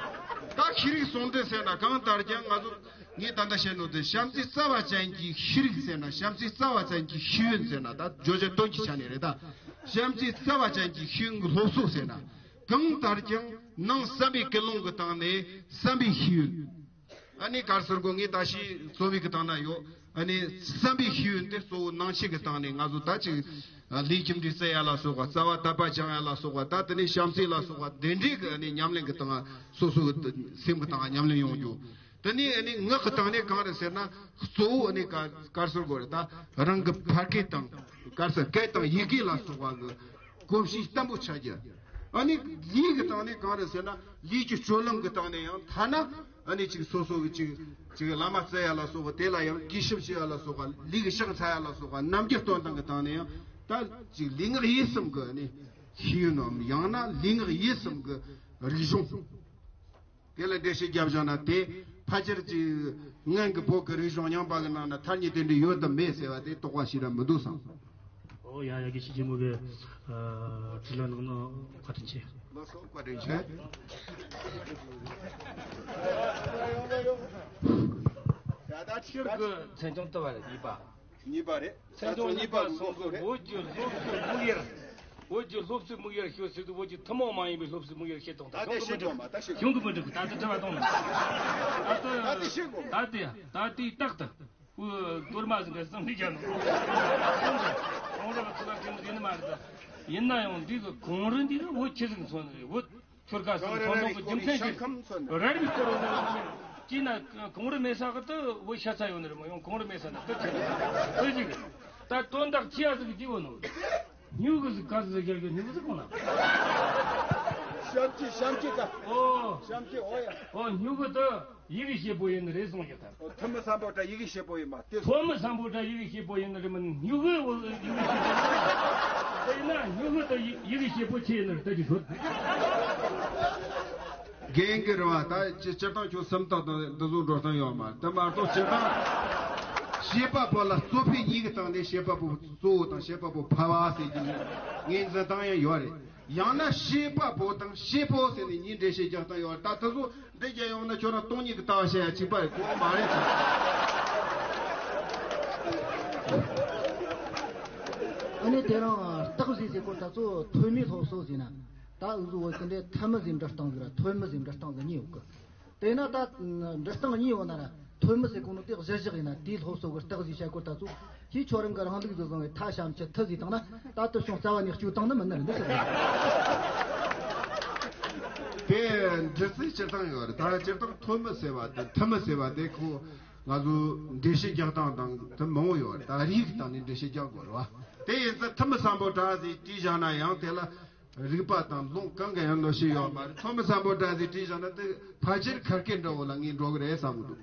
ད་ཤེས་རིག་ཟུང་འབྲེལ་ཟེར་ན་གང་ལྟར་ཀྱང་ང་ཚོ་ངས་ད་ལྟ་བཤད་ནོ་དེ། བྱམས་བརྩེའི་རྩ་བ་ཅན་གྱི་ཤེས་རིག་ཟེར་ན། བྱམས་བརྩེའི་རྩ་བ་ཅན་གྱི་ཤེས་ཡོན་ཟེར་ན། ད་བརྗོད་བྱ་དོན་གྱི་ཆ་ནས་རེད་ད། བྱམས་བརྩེའི་རྩ་བ་ཅན་གྱི་ཤེས་ཡོན་གྱི་སློབ་གསོ་ཟེར་ན། གང་ལྟར་ཀྱང་ནང་བསམ་པའི་ཀུན་སློང་གི་སྟེང་ནས་བསམ་པའི་ཤེས་ཡོན། ཨ་ནི་ག་རེ་ཟེར་དགོས། ངས་ད་ཤེས་ཚོར་བའི་གི་སྟེང་ན་ཡོད། ཨ་ནི་བསམ་པའི་ཤེས་ཡོན་དེ་གཙོ་བོ་ནང་ཆོས་ཀྱི་སྟེང་ནས་ང་ཚོ་ད་ཅིག་ལས་རྒྱུ་འབྲས་བརྩི་ཡ་ལ་སོགས་པ། རྩ་བ་དད་པ་བཅང་ཡ་ལ་སོགས་པ། ད་དེ་ནས་བྱམས་བརྩེ་ལ་སོགས་པ་དེ་འདྲའི་གི་ཨ་ནི་ཉམས་ལེན་གྱི་སྟེང་། སོ་སོ་གི་སེམས་ཀྱི་སྟེང་ཉམས་ལེན་ཡོང་རྒྱུ། དེ་ནས་ཨ་ནི་ངག་གི་སྟེང་ནས་གང་རེད་ཟེར་ན། གཙོ་བོ་ཨ་ནི་ག་ག་རེ་ཟེར་དགོས་རེད། ད་རང་གི་ཕ་སྐད་དང་། ག་རེ་ཟེར། སྐད་དང་ཡི་གེ་ལ་སོགས་པ་གི་གོམས་གཤིས་བརྟན་པོ་ཆགས་རྒྱུ། ཨ་ནི་ལུས་ཀྱི་སྟེང་ནས་གང་རེད་ཟེར་ན། ལུས་ཀྱི་སྤྱོད་ལམ་གྱི་སྟེང་ནས་ཡང་ཐ་ན་ཨ་ནི་ཅིག་སོ་སོ་གི་ཅིག་ཅིག་བླ་མ་བརྩི་ཡ་ལ་སོགས་པ། དེ་ལ་ཡང་དགྱེས་ཞིབ་བྱེད་ཡ་ལ་སོགས་པ། ལུས་ཀྱི་ཕྱག་འཚལ་ཡ་ལ་སོགས་པ། རྣམ་འགྱུར་སྟོན་སྟངས་ཀྱི་སྟེང་ནས་ཡང་ད་ཅིག་ལུས་ངག་ཡིད་གསུམ་གྱི་ཨ་ནི་ཤེས་ཡོན་ནམ། ཡང་ན་ལུས་ངག་ཡིད་གསུམ་གྱི་རིག་གཞུང་། དེ་ལ་འགྲེལ་བཤད་བརྒྱབ་བཞག་ན། དེ་ཕལ་ཆེར་གྱི་སྔོན་གྱི་བོད་ཀྱི་རིག་གཞུང་རྙིང་པ་གི་ནང་ན་ཐ་སྙད་དེ་འདྲ་ཡོད་དམ་མེད་ཟེར་བ་དེ་དོགས་པ་ཞིག་ར་མི་འདུག་བསམ། ཨོ་ཡ་ཡ། དགེ་བཤེས་ཆེན་མོ་གི་ཨ་དྲིས་ལན་གནང་ནོ་བཀའ་དྲིན་ཆེ། ལགས་སོ། བཀའ་དྲིན་ཆེ། ཡ་ད་ཕྱིར་གི་མཚན་ལྗོངས་ལྟ་བ་རེད་གཉིས་པ། གཉིས་པ་རེད། མཚན་ལྗོངས་གཉིས་པ་གསུང་གི། བོད་ཀྱི་སློབ་གསོའི་དམིགས་ཡུལ། བོད་ཀྱི་སློབ་གསོའི་དམིགས་ཡུལ་ཤོད་ཟེར་དུས། བོད་ཀྱི་ཐུན་མོང་མ་ཡིན་པའི་སློབ་གསོའི་དམིགས་ཡུལ་བཤད་གཏོང་། ད་ད་དེ་གཞུང་གི་ཤེས་མི་དགོས་མ། ད་ཤེས་དགོས། གཞུང་གི་མི་འགྲིག་ད་ལྟ་དྲི་བ་གཏོང་ན། ད་ལྟ་ད་དེ་ཤེས་དགོས། ད་དེ་ད་དེ་རྟག་ཏུ་བོད་གཏོར་མ་ཟིན་ག་བསམ་ལས་བྱ་ནོ། གོང་རིམ་ཚོ་ལ་དེ་མོ་ཡིན་ནི་མ་རེད་ད། ཡིན་ན་ཡང་འདི་གི་གོང་རིམ་འདི་གི་བོད་ཆི་ཟིག་མཚོན་ནི་རེད། བོད་ཆོལ་ཁ་གསུམ་ཚོགས་འདུ་གི་རྒྱུ་མཚན་ཅིག་རེད་མི་སྐོར་བ་ཅི་ན་གོང་རིམ་མེད་ས་གི་ད་བོད་ཤ་ཚ་ཡོད་ནི་རེད་མོ། ཡང་གོང་རིམ་མེད་ས་ན་ད་ཆི་ཟིག་ད་དོན་དག་ཅི་ཡ་ཟིག་གི་བོ་ནོ། སྨྱུ་གུ་ཟིག་ག་ཟིག་ཟེར་གི། སྨྱུ་གུ་ཟིག་གོང་ན། ཤམ་ཅི་ཤམ་ཅི་ད། ཨོ། ཤམ་ཅི། ཨོ་ཡ། ཨོ། སྨྱུ་གུ་ད་ཡི་གེ་ཤེས་པོ་ཡིན་ནི་རེད་གསུངས་ཀྱི་ད། ཨོ། ཐུ་མི་སམ་བྷོ་ཊ་ཡི་གེ་ཤེས་པོ་ཡིན་མ་དེ། ཐུ་མི་སམ་བྷོ་ཊ་ཡི་གེ་ཤེས་པོ་ཡིན་ནི་རེད་མིན། སྨྱུ་གུ་ཡི་གེ་ཤེས་པོ་ཡིན་ནི་རེད། དེ་ཡིན་ན་སྨྱུ་གུ་ད་ཡི་གེ་ཤེས་པོ་ཆི་ཡིན་ནི་རེད་ད་ཅི་ཤོད། རྒན་གྱི་རེད་བ། ད་སྤྱིར་བཏང་ཁྱོད་སུམ་རྟགས་དང་འདི་ཚོ་འགྲོ་སྟངས་ཡོད་མ་རེད། དེ་མ་གཏོགས་སྤྱིར་བཏང་བྱེད་པ་པོ་ལ་གཙོ་ཕལ་གཉིས་ཀྱི་སྟེང་ནས་བྱེད་པ་པོ་གཙོ་བོ་དང་བྱེད་པ་པོ་ཕལ་བ་ཟེར་གྱི་ངོས་འཛིན་སྟངས་ཡང་ཡོད་རེད། ཡང་ན་བྱེད་པ་པོ་དང་བྱེད་པོ་ཟེར་ནས་གཉིས་འགྲེལ་བཤད་རྒྱག་སྟངས་ཡོད་རེད། ད་དེ་ཚོ་འགྲེལ་རྒྱག་ཡོང་ན་ཁྱོད་རང་སྟོང་ཉིད་ཀྱི་ལྟ་བ་བྱེད་ཡ་གཅིག་པ་རེད། གོ་བ་མ་རེད་ཟེར། ཨ་ནི་དེ་རིང་རྟགས་བཞི་ཟེར་སྐོར་ད་ཚོ་ཐོན་མིའི་སློབ་གསོ་ཟེར་ན། ད་འུ་ཚོ་བོད་ཀྱི་འདི་ཐུ་མི་ཟེར་འབྲི་སྟངས་ཟིག་ར་ཐོན་མི་ཟེར་འབྲི་སྟངས་ཟིག་གཉིས་ཡོད་གི། དེས་ན་ད་འབྲི་སྟངས་གཉིས་ཡོད་ན་ར་ཐོན་མི་ཟེར་གོ་ནོ་དེ་གཞིར་བཞག་ཡིན་ན། དེའི་སློབ་གསོ་གི་རྟགས་ཟིག་བཤད་སྐོར་ད་ཚོ་ཁྱེད་ཁྱོད་རང་གི་རང་ལུགས་ཟིག་བཟུང་བའི་ཐ་ཤམ་ཆུ་ཐུ་ཟིག་བཏང་ན། ད་དུ་བྱུང་རྩ་བ་ནས་བཅོས་བཏང་ནི་མིན་ནི་རེད་འདི་ཟེར། དེ་འབྲི་རྩལ་སྤྱིར་བཏང་ཡོད་རེད། ད་སྤྱིར་བཏང་ཐོན་མི་ཟེར་བ་དེ་ཐུ་མི་ཟེར་བ་དེ་ཁོ་ང་ཚོ་འགྲེལ་བཤད་རྒྱག་སྟངས་དང་དེ་མང་བོ་ཡོད་རེད། ད་རིགས་སྟེང་ནས་འགྲེལ་བཤད་རྒྱག་དགོས་རེད་བ། དེ་ཡིན་ཙང་ཐུ་མི་སམ་བྷོ་ཊ་ཟིག་བྲིས་བཞག་ན་ཡང་དེ་ལ་རིག་པ་དང་ལུང་གང་གི་ཡང་གནོད་བྱེད་ཡོད་མ་རེད། ཐོན་མི་སམ་བྷོ་ཊ་ཟིག་བྲིས་བཞག་ན་དེ་ཕལ་ཆེར་ཁ་སྐད་འདྲ་བོ་ལ་ངས་འགྲོ་གི་རེད་བསམ་གི་འདུག་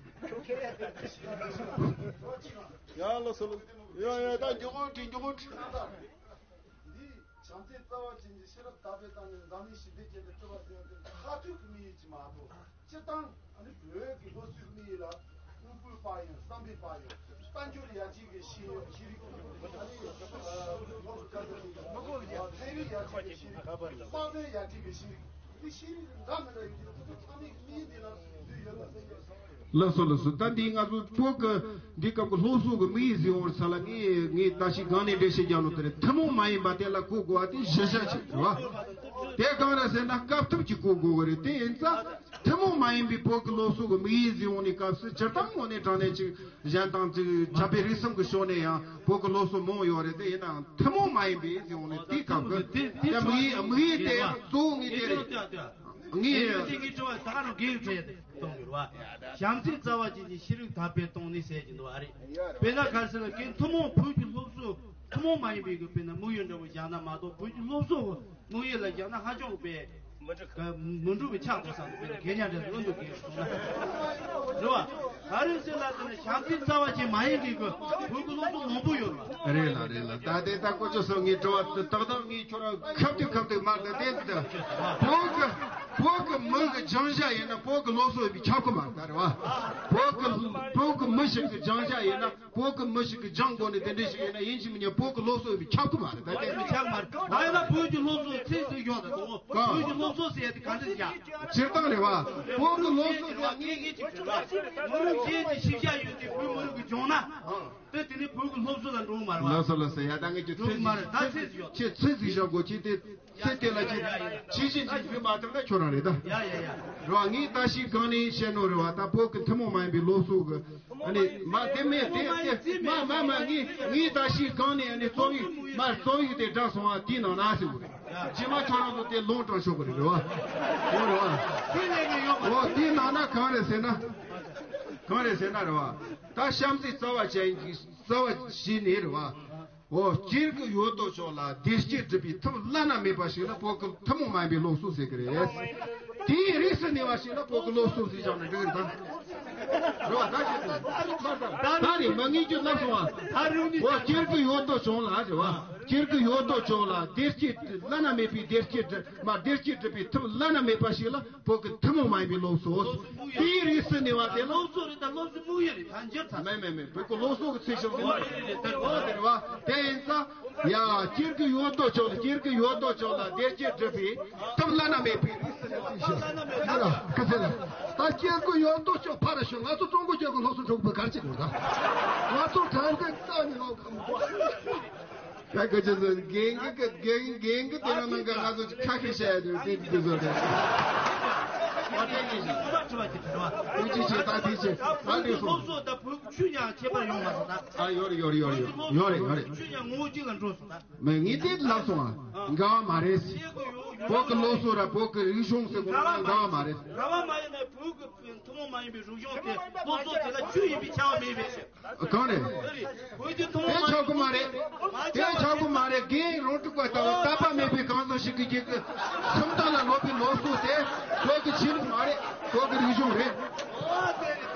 ཡ་ལགས་སོ་ལགས། ཡ་ཡ། ད་མགྱོགས་པོ་བྲིས། མགྱོགས་པོ་བྲིས། བྱམས་བརྩེའི་རྩ་བ་ཅན་གྱི་ཤེས་རབ་དར་སྤེལ་བཏང་ནས་འཛམ་གླིང་ཞི་བདེ་ཅན་དུ་སྤྲུལ་པ་ཟེར་ཡག་དེ་ཁ་ཐུག་གི་དམིགས་ཡུལ་ཅིག་མ་གཏོགས། སྤྱིར་བཏང་ཨ་ནི་བོད་ཀྱི་སློབ་གསོའི་དམིགས་ཡུལ་ལ་དངོས་པོའི་དཔལ་ཡོན། བསམ་པའི་དཔལ་ཡོན། དཔལ་འབྱོར་ཡར་རྒྱས་ཀྱི་ཤེས་ཡོན་ཤེས་རིག་ཨ་ནི་ཚན་རིག་ཡར་རྒྱས་ཀྱི་ཤེས་རིག་དཔལ་འབྱོར་ཡར་རྒྱས་ཀྱི་ཤེས་རིག་འདི་ཤེས་རིག་འདྲ་མི་འདྲ་ཡོད་དུས་ཁོ་ཚོ་ཚང་མའི་དམིགས་ཡུལ་འདི་ལ་འདུས་ཡོད་ལ་ཟེར་ཡོད། ལགས་སོ་ལགས་སོ། ད་འདི་ང་ཚོ་བོད་ཀྱི་འདི་སྐབས་ཀྱི་སློབ་གསོ་གི་དམིགས་ཡུལ་ཟེར་ཡོང་བ་ས་ལ་ངས་ངས་ད་ཞིག་གང་ནས་འགྲེལ་བཤད་རྒྱག་ནོ་དེ་རེད། ཐུན་མོང་མ་ཡིན་པ་དེ་ལ་གོ་དགོས་པ་དེ་གཞི་བཞག་ཅིག་རེད་བ། དེ་གང་རེད་ཟེར་ན་སྐབས་ཐུབ་ཀྱིས་གོ་དགོས་ཀྱི་རེད། དེ་ཡིན་ཙང་ཐུན་མོང་མ་ཡིན་པའི་བོད་ཀྱི་སློབ་གསོ་གི་དམིགས་ཡུལ་ཟེར་ཡོང་ནས་སྐབས་སུ་སྤྱིར་བཏང་ངོས་ནས་དྲང་གནས་ཅིག་གཞན་དང་ཅིག་ཁྱབ་པའི་རིགས་གསུམ་གྱི་ཕྱོགས་ནས་ཡང་བོད་ཀྱི་སློབ་གསོ་མང་བོ་ཡོད་རེད། དེ་ཡིན་ནའང་ཐུན་མོང་མ་ཡིན་པའི་ཟེར་ཡོང་ནས་དེའི་སྐབས་ཀྱི་དེ་དམིགས་ཡུལ་དམིགས་ཡུལ་དེ་གཙོ་བོ་ངས་དེ་རེད། ངས་དེ་ངའི་དྲི་བ་ད་རང་གིས་དྲིས་ཏེ་གཏོང་གི་རེད་བ། བྱམས་བརྩེའི་རྩ་བ་ཅན་གྱི་ཤེས་རིག་དར་སྤེལ་གཏོང་ནི་ཟེར་གྱི་འདུག་ཨ་རེད། དཔེར་ན་ག་རེ་ཟེར་ན་ཀན་ཐུན་མོང་བོད་ཀྱི་སློབ་གསོ་ཐུན་མོང་མ་ཡིན་པའི་གི་དཔེར་ན་དམིགས་ཡུལ་འདྲ་བོ་བཞག་ན་མ་གཏོགས་བོད་ཀྱི་སློབ་གསོ་དམིགས་ཡུལ་ལ་བཞག་ན་ཧ་ཅང་གི་དཔེ་མི་འགྲུབ་པའི་ཆགས་འདུག་བསམ་འདུག་དཔེར་ན་རྒན་ཉག་འདྲ་ཟེར་ཨ་འདུག་གི་སོང་ན་རེད་བ། ག་རེ་ཟེར་ལ་དེ་ནི་བྱམས་བརྩེའི་རྩ་བ་ཅན་མ་ཡིན་པའི་གི་བོད་ཀྱི་སློབ་གསོ་མང་པོ་ཡོད་རེད་བ། རེད་ལ་རེད་ལ། ད་དེ་ད་ཀོ་ཅོ་སོ་ངའི་དྲི་བ་དེ་ཏག་ཏག་ངས་ཁྱོད་རང་ཁབ་ཏུ་ཁབ་ཏུ་མར་ད་དེ་ད་བོད་ཀྱི་བོད་ཀྱི་མི་གི་སྦྱང་བྱ་ཡིན་ན་བོད་ཀྱི་སློབ་གསོ་ཡིན་པའི་ཁྱབ་ཀྱི་མ་རེད་ད་རེད་བ། བོད་ཀྱི་བོད་ཀྱི་མི་ཞིག་གི་སྦྱང་བྱ་ཡིན་ན་བོད་ཀྱི་མི་ཞིག་གི་སྦྱང་དགོས་ནི་དེ་འདྲ་ཞིག་ཡིན་ན་ཡིན་གཅིག་མིན་གཉིས་བོད་ཀྱི་སློབ་གསོ་ཡིན་པའི་ཁྱབ་ཀྱི་མ་རེད་ད་དེ། ཁྱབ་མ་རེད། ད་ཡིན་ན་བོད་ཀྱི་སློབ་གསོ་ཚིག་ཟིག་ཡོད་ད་དང་བོད་ཀྱི་སློབ་གསོ་ཟེར་ཡ་དེ་ག་འདྲ་ཞིག་ཡ། སྤྱིར་བཏང་རེད་བ། བོད་ཀྱི་སློབ་གསོ་ཟེར་བ་ངས་ངས་ཅིག་བྱས་ན་མི་རིགས་གཞན་གྱི་ཤེས་བྱ་ཡོད་དུས་བོད་མི་རིགས་ཀྱི་སྦྱོང་ན། དེ་དེ་ནི་བོད་ཀྱི་སློབ་གསོ་ལ་འགྲོ་གི་མ་རེད་བ། ལགས་སོ་ལགས་སོ། ཡ་ད་ངས་ཁྱོད་འགྲོ་གི་མ་རེད། ད་ཚིག་ཡོད། ཁྱེད་ཚིག་ཟིག་བཞག་གོ་ཁྱེད་དེ་ཚེ་དེ་ལ་ཁྱེད་ཁྱེད་བཞིན་གྱི་ཡུལ་མ་ཐུབ་ན་ཁྱོད་རང་རེད་ད། ཡ་ཡ་ཡ། རེད་བ། ངས་ད་ཤི་གང་ནས་བཤད་ནོ་རེད་བ། ད་བོད་ཀྱི་ཐུན་མོང་མ་ཡིན་པའི་སློབ་གསོ་གི་ཨ་ནི་མ་དེ་མེད་དེ་དེ་མ་མ་མ་ངས་ངས་ད་ཤི་གང་ནས་ཨ་ནི་རྩོམ་ཡིག་མ་རྩོམ་ཡིག་དེ་བསྒྲགས་སོང་བ་དེའི་ནང་ན་ཟེར་གོ་རེད། རྗེས་མ་ཁྱོད་རང་ཚོ་དེ་ལོང་དྲགས་ཤོག་གི་རེད་རེད་བ། འོ་རེད་བ། འོ་དེའི་ནང་ན་གང་རེད་ཟེར་ན། གང་རེད་ཟེར་ན་རེད་བ། ད་བྱམས་བརྩེའི་རྩ་བ་ཅན་གྱི་རྩ་བ་བྱས་ནས་རེད་བ། འོ་སྤྱིར་གྱི་ཡོད་དོ་ཅོག་ལ་བདེ་སྐྱིད་སྒྲུབ་པའི་ཐབས་བླ་ན་མེད་པ་ཞིག་ལ་བོད་ཀྱི་ཐུན་མོང་མ་ཡིན་པའི་སློབ་གསོ་ཟེར་གྱི་རེད། དེའི་རིགས་སུ་གནས་པ་ཞིག་ལ་བོད་ཀྱི་སློབ་གསོ་ཟེར་བཞག་ན་འགྲིག་གི་རེད་ད། རེད་བ། ད་ཞིག་ད་རེད་མ་ངས་ཀྱི་ལབ་སོང་བ། འོ་སྤྱིར་གྱི་ཡོད་དོ་ཅོག་ལ་རེད་བ། སྤྱིར་གྱི་ཡོད་དོ་ཅོག་ལ་བདེ་སྐྱིད་བླ་ན་མེད་པའི་བདེ་སྐྱིད་སྒྲུབ་མ་བདེ་སྐྱིད་སྒྲུབ་པའི་ཐབས་བླ་ན་མེད་པ་ཞིག་ལ་བོད་ཀྱི་ཐུན་མོང་མ་ཡིན་པའི་སློབ་གསོ། དེའི་རིགས་སུ་གནས་པ་དེ་ལ། སློབ་གསོ་རེད་ད། སློབ་གསོ་དམིགས་ཡུལ་རེད་ད། འགྱུར་ཚར། མེད་མེད་མེད། བོད་ཀྱི་སློབ་གསོ་གི་ཚིག་ཤོག་དེ་ལ་རེད་རེད་ད། འོ་དེ་རེད་བ། དེ་ཡིན་ཙང་ཡ་སྤྱིར་གྱི་ཡོད་དོ་ཅོག་ལ་སྤྱིར་གྱི་ཡོད་དོ་ཅོག་ལ་བདེ་སྐྱིད་སྒྲུབ་པའི་ཐབས་བླ་ན་མེད་པའི་རིགས་སུ་གནས་ཚིག་ཤོག་ཡ་ལ་ག་ཚོད་ལ་ད་སྤྱིར་གྱི་ཡོད་དོ་ཅོག་ཕར་ཞོག་ང་ཚོ་ཀྲུང་གོ་རྒྱལ་ཁབ་སློབ་གསོ་འགྲོ་དགོས་པའི་གར་ཅིག་དགོས་ད། ང་ཚོ་དྲང་གནས་རྩ་ནས་ལོག་གམ་གོ། ད་ག་ཅི་ཟེར་རྒན་གི་རྒན་རྒན་གི་དེ་རང་ནང་གི་ང་ཚོ་ཁ་ཤས་བཤད་ཡ་དེ་དེ་དེ་ཚོ་རེད། ཨ་དེ་གི་ཞིག་ཨ་དེ་ཅི་བྱེད་ད་དེ་ཅི་ཨ་དེ་སོང་། སློབ་གསོ་དང་བོད་ཀྱི་ཆོས་ཀྱང་ཁྱད་པར་ཡོང་མ་སོང་ད། ཨ་ཡོད་རེད་ཡོད་རེད་ཡོད་རེད་ཡོད་རེད་ཡོད་རེད། ཆོས་ཀྱང་ངོ་བོ་གཅིག་ལ་འགྲོ་སོང་ད། མི་ངས་དེ་ལབ་སོང་ཨ། འགལ་བ་མ་རེད། བོད་ཀྱི་སློབ་གསོ་ར་བོད་ཀྱི་རིག་གཞུང་ཟེར་གོ་ན་འགལ་བ་མ་རེད། ར་བ་མ་ཡིན་ན་བོད་ཀྱི་ཐུན་མོང་མ་ཡིན་པའི་རིག་གཞུང་དེ་སློབ་གསོ་དེ་ལ་ཆོས་ཡིན་པའི་ཁྱབ་པ་མེད་པས། གང་རེད། དེ་ཆགས་ཀྱི་མ་རེད། དེ་ཆགས་ཀྱི་མ་རེད། རྒན་རོང་ཕྲུག་པ་ལྟ་བུ་དད་པ་མེད་པའི་གང་ཟག་ཞིག་གིས་ཀྱི་སུམ་རྟགས་ལ་སློབ་པའི་སློབ་གསོ་དེ་བོད་ཀྱི་ཆོས་ལུགས་མ་རེད། བོད་ཀྱི་རིག་གཞུང་རེད།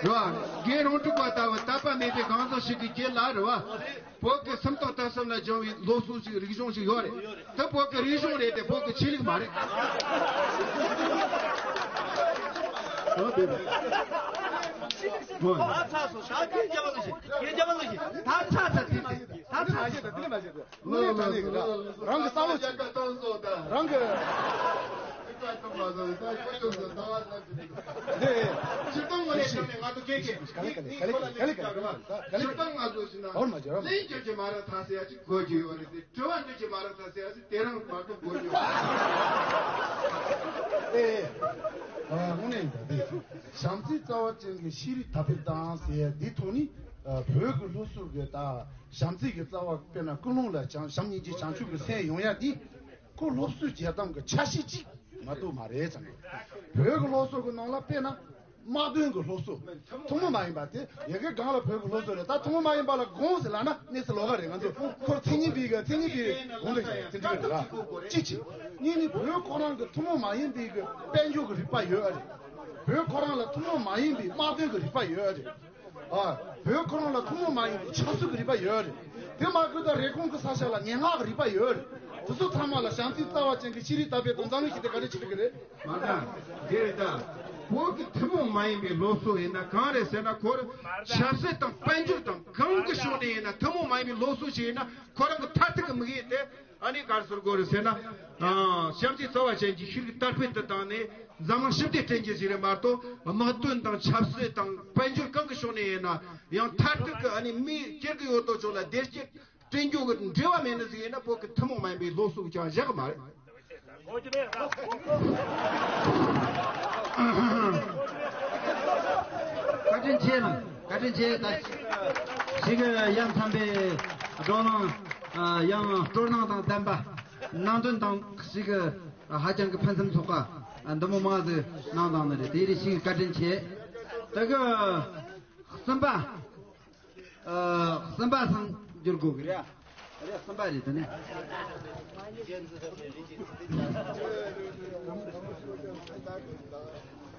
རེད་བ། རྒན་རོང་ཕྲུག་པ་ལྟ་བུ་དད་པ་མེད་པའི་གང་ཟག་ཞིག་གིས་ཀྱི་ལ་རེད་བ། བོད་ཀྱི་སུམ་རྟགས་དང་གསུམ་ལ་སྦྱངས་པའི་སློབ་གསོ་ཞིག་རིག་གཞུང་ཞིག་ཡོད་རེད། དེ་བོད་ཀྱི་རིག་གཞུང་རེད་དེ་བོད་ཀྱི་ཆོས་ལུགས་མ་རེད། ད་ཚར་སོང་། ད་རྒན་རྒྱལ་བ་ལ་ཞིག་རྒན་རྒྱལ་བ་ལ་ཞིག་ད་ཚར་ཚར་དེ་དེ་ད་ཚར་ཚར། ལོ་ལོ་ལོ་ལོ། རང་གི་བསམ་བློ་ཅིག་རང་གི། ད་ཁོ་ཚོ་ད་བ་ཟ་ཅི་ནས་ཅི་སྟོང་ངོ་ནས་ཅི་ནས་ང་ཚོ་སྐད་ཀྱི་ནི་ཁོ་ལ་ནི་ཅི་ཀ་རུ་བ་ཅི་སྟོང་ང་ཚོ་ཞིག་ན་ལན་བརྗོད་ཀྱི་མ་རེད་ད་ཟེར་ཡ་ཅིག་གོ་རྒྱུ་ཡོད་རེད་དེ། དྲི་བ་འདྲི་རྒྱུ་མ་རེད་ད་ཟེར་ཡ་ཅིག་དེ་རང་མ་གཏོགས་གོ་རྒྱུ་ཡོད་རེད། ཨེ། ཨ་དངོས་གནས་ཡིན་ད་དེ། བྱམས་བརྩེའི་རྩ་བ་ཅན་གྱི་ཤེས་རིག་དར་སྤེལ་བཏང་ཟེར་ཡ་འདི་ཐོག་ནི་བོད་ཀྱི་སློབ་གསོ་གི་ད་བྱམས་བརྩེ་གི་རྩ་བ་དཔེར་ན་ཀུན་སློང་ལ་བྱམས་བྱམས་སྙིང་རྗེ་བྱང་ཆུབ་ཀྱི་སེམས་ཡོང་ཡ་འདི། ཁོ་སློབ་གསོའི་རྒྱལ་གཏམ་གྱི་ཆ་ཤས་གཅིག་མ་གཏོགས་མ་རེད་ཙང་། བོད་ཀྱི་སློབ་གསོ་གི་ནང་ལ་དཔེར་ན་དམག་དོན་གྱི་སློབ་གསོ་ཐུན་མོང་མ་ཡིན་པ་དེ་ཡ་གི་སྒང་ལ་བོད་ཀྱི་སློབ་གསོ་རེད། ད་ཐུན་མོང་མ་ཡིན་པ་ལ་དགོངས་ཟེར་ལབ་ན་གནས་ཚུལ་ལོགས་ཀ་རེད། ང་ཚོ་ཁོར་མཚན་ཉིད་པའི་གི་མཚན་ཉིད་པའི་དགོངས་དག་ཅིག་དེ་འདྲ་རེད་ལ། གཅིག་བྱས། གཉིས་ནི་བོད་ཁོ་རང་གི་ཐུན་མོང་མ་ཡིན་པའི་གི་དཔལ་འབྱོར་གྱི་རིག་པ་ཡོད་ཨ་རེད། བོད་ཁོ་རང་ལ་ཐུན་མོང་མ་ཡིན་པའི་དམག་དོན་གྱི་རིག་པ་ཡོད་ཨ་རེད། ཨ། བོད་ཁོ་རང་ལ་ཐུན་མོང་མ་ཡིན་པའི་ཆབ་སྲིད་ཀྱི་རིག་པ་ཡོད་རེད། དེ་མ་དགོས་ད་རེབ་གོང་གི་ས་ཆ་ལ་སྙན་ངག་གི་རིག་པ་ཡོད་རེད། དེ་ཚོ་ཚང་མ་ལ་བྱམས་བརྩེ་རྩ་བ་ཅན་གྱི་ཤེས་རིག་དར་སྤེལ་དང་འཛམ་གླིང་ཞི་བདེ་ག་རེ་བྱེད་ཐུབ་ཀྱི་རེད། མ་ག་འདི་རེད་ད། བོད་ཀྱི་ཐུན་མོང་མ་ཡིན་པའི་སློབ་གསོ་ཡིན་ན་གང་རེད་ཟེར་ན། ཁོ་རང་ཆབ་སྲིད་དང་དཔལ་འབྱོར་དང་གང་གི་ཕྱོགས་ནས་ཡིན་ན་ཐུན་མོང་མ་ཡིན་པའི་སློབ་གསོ་ཞིག་ཡིན་ན། ཁོ་རང་གི་མཐར་ཐུག་གི་དམིགས་ཡུལ་དེ་ཨ་ནི་ག་རེ་ཟེར་དགོས་རེད་ཟེར་ན། ཨ། བྱམས་བརྩེ་རྩ་བ་ཅན་གྱི་ཤེས་རིག་དར་སྤེལ་དུ་བཏང་ནས་འཛམ་གླིང་ཞི་བདེ་བསྐྲུན་རྒྱུ་ཞིག་རེད་མ་གཏོགས། དམག་དོན་དང་ཆབ་སྲིད་དང་དཔལ་འབྱོར་གང་གི་ཕྱོགས་ནས་ཡིན་ན་ཡང་མཐར་ཐུག་གི་ཨ་ནི་མིས་སྐྱེལ་གི་ཡོད་དོ་ཅོག་ལ་བདེ་སྐྱིད་བསྐྲུན་རྒྱུ་གི་འབྲེལ་བ་མེད་ནི་ཟིག་ཡིན་ན། བོད་ཀྱི་ཐུན་མོང་མ་ཡིན་པའི་སློབ་གསོ་ཅང་བཞག་གི་མ་རེད། བཀའ་དྲིན་ཆེ་ལ། བཀའ་དྲིན་ཆེ། ད་ཞིག་གི་ཡ་མཚན་པའི་བགྲོ་གླེང་། ཡང་སྤྲོ་སྣང་དང་ལྡན་པ། ནང་དོན་དང་ཞིག་གི་ཧ་ཅང་གི་ཕན་སེམས་ཚོགས་པ་འདི་མོ་མང་ཟིག་གནང་དང་ནི་རེད། དེ་རེད། ཞིག་བཀའ་དྲིན་ཆེ། ད་གི་གསུམ་པ། ཨ། གསུམ་པ་སང་འགྱུར་དགོས་གི་རེད། རེད། གསུམ་པ་རེད་དེ་ནི།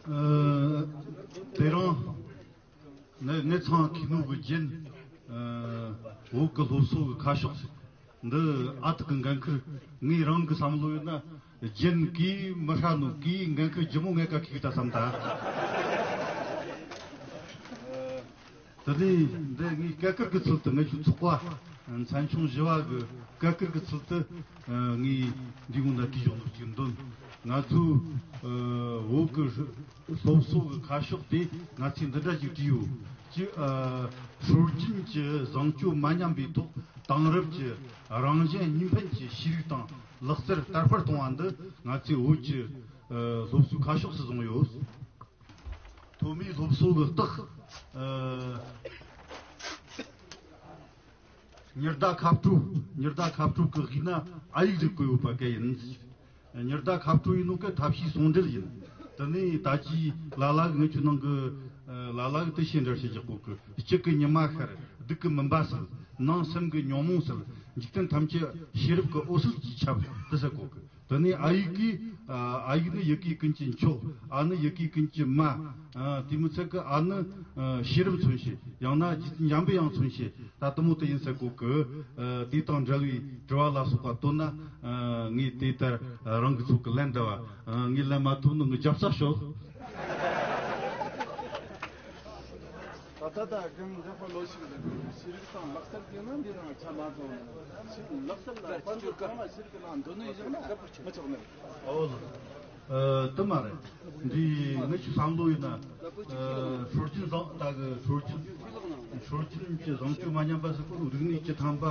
ཨ། དེ་རིང་ངས་ངས་ཚང་ཁེ་ནུ་གི་རྒྱན། ཨ། བོད་ཀྱི་སློབ་གསོ་གི་ཁ་ཕྱོགས་འདི་ཨ་ཐུར་གི་འགན་ཁུར། ངས་རང་གི་བསམ་བློ་ཡོད་ན། རྒྱན་གིས་མི་ཧྲ་ནོ་གིས་འགན་ཁུར་ལྗིད་མོ་ངས་ཀ་ཁིག་ད་བསམ་ད། དེ་ནས་འདི་ངའི་སྐད་ཀར་གི་ཚུལ་དུ། ངེད་ཆོའི་ཚོགས་པ་མཚན་ཆུང་བཞི་བ་གི་སྐད་ཀར་གི་ཚུལ་དུ། ཨ། ངས་འདི་གུང་ན་དྲིས་ཞོག་ལོ་གཅིག་འདོན། ང་ཚོའི། ཨ། བོད་ཀྱི་སློབ་གསོ་གི་ཁ་ཕྱོགས་དེ་ང་ཚོས་འདི་འདྲ་ཞིག་བྲིས་ཡོད། གཅིག་ཨ། སྲོལ་རྒྱུན་གྱི་བཟང་སྤྱོད་མ་ཉམས་པའི་ཐོག་དེང་རབས་ཀྱི་རང་གཞན་གཉིས་ཕན་གྱི་ཤེས་རིག་དང་ལག་རྩལ་དར་སྤེལ་གཏོང་བ་འདི་ང་ཚོས་བོད་ཀྱི། ཨ། སློབ་གསོའི་ཁ་ཕྱོགས་སུ་བཟུང་ཡོད། ཐོག་མའི་སློབ་གསོ་གི་རྟགས། ཨ། ཉི་ཟླ་ཁ་སྤྲོད། ཉི་ཟླ་ཁ་སྤྲོད་ཀྱི་དབུས་ན་ཨ་ཡིག་རེ་བཀོད་ཡོད་པ་ག་ཡིན། ཉི་ཟླ་ཁ་སྤྲོད་ཡིན་ནོ་གི་ཐབས་ཤེས་ཟུང་འབྲེལ་ཡིན། དེ་ནས་ད་ཅི་ལ་ལ་གི་ངེད་ཆོའི་ནང་གི། ཨ། ལ་ལ་གི་དེ་ཤེས་འདྲ་ཞིག་རྒྱག་གོ་གི། སྐྱིད་ཀྱི་ཉི་མ་ཤར། སྡུག་གི་མུན་པ་སེལ། ནང་སེམས་ཀྱི་ཉོན་མོངས་སེལ། འཇིག་རྟེན་ཐམས་ཅད་ཤེས་རབ་ཀྱི་འོད་ཟེར་གྱིས་ཁྱབ། དེ་ཟེར་གོ་གི། དེ་ནས་ཨ་ཡིག་གིས། ཨ། ཨ་ཡིག་ནི་ཡི་གེ་ཀུན་གྱི་མཆོག། ཨ་ནི་ཡི་གེ་ཀུན་གྱི་མ། ཨ། དེ་མི་ཚད་ཀི་ཨ་ནི། ཨ། ཤེས་རབ་མཚོན་བྱེད། ཡང་ན་རྗེ་བཙུན་འཇམ་པའི་དབྱངས་མཚོན་བྱེད། ད་དེ་མོ་དེ་ཡིན་ཟེར་གོ་གི། ཨ། དེ་དང་འབྲེལ་བའི་དྲི་བ་ལ་སོགས་པ་བཏོན་ན། ཨ། ངས་དེ་ལྟར་རང་གི་ཚོད་ཀྱིས་ལན་འདེབས་པ། ཨ། ངས་ལན་མ་ཐུབ་ན་ངའི་རྒྱབ་ས་ཤོག། ད་ལྟ་ད་རྒན་འདེགས་པ་ལོ་ཞིག་ལ་ཤེས་རིག་དང་ལག་རྩལ་དེ་ནི་འདི་རང་ཆ་མ་ཚང་ན། ལག་རྩལ་ལ་དཔལ་འབྱོར་གང་ལ་ཤེས་རིག་ནང་འདོན་ནུས་བཞག་ན་མི་ཆོག་ནི། ཨོ་ལ། ཨ། དེ་མ་རེད། འདི་ངེད་ཆོའི་བསམ་བློ་ཡིན་ན། ཨ། སྲོལ་རྒྱུན་བཟང་། ད་གི་སྲོལ་རྒྱུན། སྲོལ་རྒྱུན་གྱི་བཟང་སྤྱོད་མ་ཉམས་པ་ཟེར་གོ་ནོ། རིག་གནས་ཀྱི་ཐམ་པ་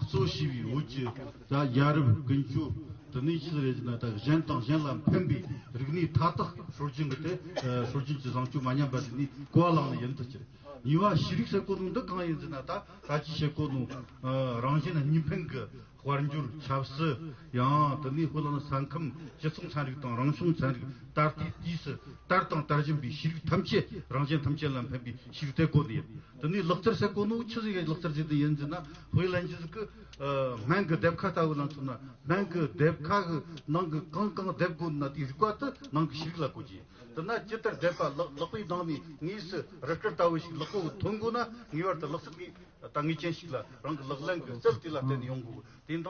གཙོ་བྱས་པའི་བོད་ཀྱི་ད་ཡ་རབས་ཀུན་སྤྱོད། དེ་ནས་ཅི་རེད་ཟེར་ན། ད་གཞན་དང་གཞན་ལ་ཕན་པའི་རིག་གནས་མཐའ་དག་སྲོལ་རྒྱུན་གྱི་དེ། ཨ། སྲོལ་རྒྱུན་གྱི་བཟང་སྤྱོད་མ་ཉམས་པ་ཟེར་ནས་གོ་བ་བླངས་ནི་ཡིན། དེ་ཕྱིར་གཉིས་པ་ཤེས་རིག་ཟེར་གོ་ནོ་འདི་གང་ཡིན་ཟེར་ན། ད་ད་ཅི་བཤད་གོ་ནོ། ཨ། རང་གཞན་གཉིས་ཕན་གྱི་དཔལ་འབྱོར་ཆབ་སྲིད། ཡང་དེ་ནས་དཔེ་ལ་ན་ས་ཁམས་སྤྱི་ཚོགས་ཚན་རིག་དང་རང་བྱུང་ཚན་རིག། ད་ལྟའི་དུས་སུ་དར་དང་དར་བཞིན་པའི་ཤེས་རིག་ཐམས་ཅད། རང་གཞན་ཐམས་ཅད་ལ་ཕན་པའི་ཤེས་རིག་དེ་གོ་ནི་ཡིན། དེ་ནས་ལག་རྩལ་ཟེར་གོ་ནོ་ཆི་ཟིག་གི་ལག་རྩལ་ཟིག་དེ་ཡིན་ཟེར་ན། དཔེ་ལེན་རྒྱུ་ཟིག་གི། ཨ། སྨན་གྱི་སྡེབ་ཁ་ལྟ་བུ་ལ་མཚོན་ན། སྨན་གྱི་སྡེབ་ཁ་གི་ནང་གི་གང་གང་སྡེབ་དགོས་ན་དེའི་རིགས་པ་དེ་ནང་གི་ཤེས་རིག་ལ་གོ་རྒྱུ་ཡིན། དེ་ན་ཇི་ལྟར་སྡེབ་པ། ལག་ལག་པའི་ནང་ནས་དངོས་སུ་རི་སྐེགས་ལྟ་བུ་ཞིག་ལག་པ་གིས་ཐོན་དགོས་ན། ངེས་པར་དུ་ལག་རྩལ་གྱི་ད་ངེས་ཅན་ཞིག་ལ་རང་གི་ལག་ལེན་གྱི་རྩལ་དེ་ལ་བརྟེན་ནས་ཡོང་དགོས། དེ་ལྟ་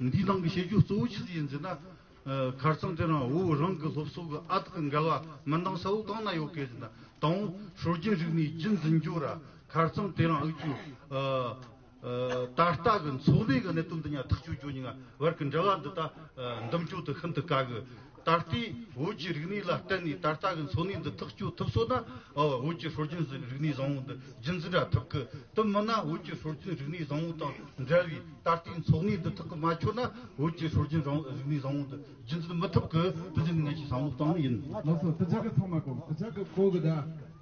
ན་འདིའི་ནང་གི་བཤད་རྒྱུ་གཙོ་བོ་ཆི་ཟིག་ཡིན་ཟེར་ན། ཨ། ཁ་རྩང་དེ་རིང་བོད་རང་གི་སློབ་གསོ་གི་ཨ་ཐུར་གི་འགལ་བ་མི་འདང་ས་བོ་གང་ན་ཡོད་གི་ཟེར་ན། དང་པོ་སྲོལ་རྒྱུན་རིག་གནས་རྒྱུན་འཛིན་རྒྱུ་ར། ཁ་རྩང་དེ་རིང་ཨུ་ཆུ། ཨ། ཨ། ད་ལྟ་གི་འཚོ་གནས་ཀྱི་གནད་དོན་འདི་གཉིས་ཐག་གཅོད་རྒྱུ་གཉིས་ཀ་བར་གྱི་འབྲེལ་བ་འདི་ད། ཨ། འདུམ་སྐྱོད་དེ་ཤིན་ཏུ་དཀའ་གི། ད་ལྟའི་བོད་ཀྱི་རིག་གནས་ལ་བརྟེན་ནས་ད་ལྟ་གི་འཚོ་གནས་འདི་ཐག་གཅོད་ཐུབ་སོང་ན། ཨོ། བོད་ཀྱི་སྲོལ་རྒྱུན་རིག་གནས་བཟང་བོ་འདི་རྒྱུན་འཛིན་ར་ཐུབ་གི། དེ་མིན་ན་བོད་ཀྱི་སྲོལ་རྒྱུན་རིག་གནས་བཟང་བོ་དང་འབྲེལ་བའི་ད་ལྟའི་འཚོ་གནས་འདི་ཐག་གིས་མ་ཆོད་ན། བོད་ཀྱི་སྲོལ་རྒྱུན་རང་། རིག་གནས་བཟང་བོ་འདི་རྒྱུན་འཛིན་མི་ཐུབ་གི། དེ་ཟིན་ནས་ངས་ཅིག་བསམ་བློ་བཏང་ནི་ཡིན། ལགས་སོ། དེ་ཅག་གི་ཚང་མ་གོ། དེ་ཅག་གི་གོ་གི་ད།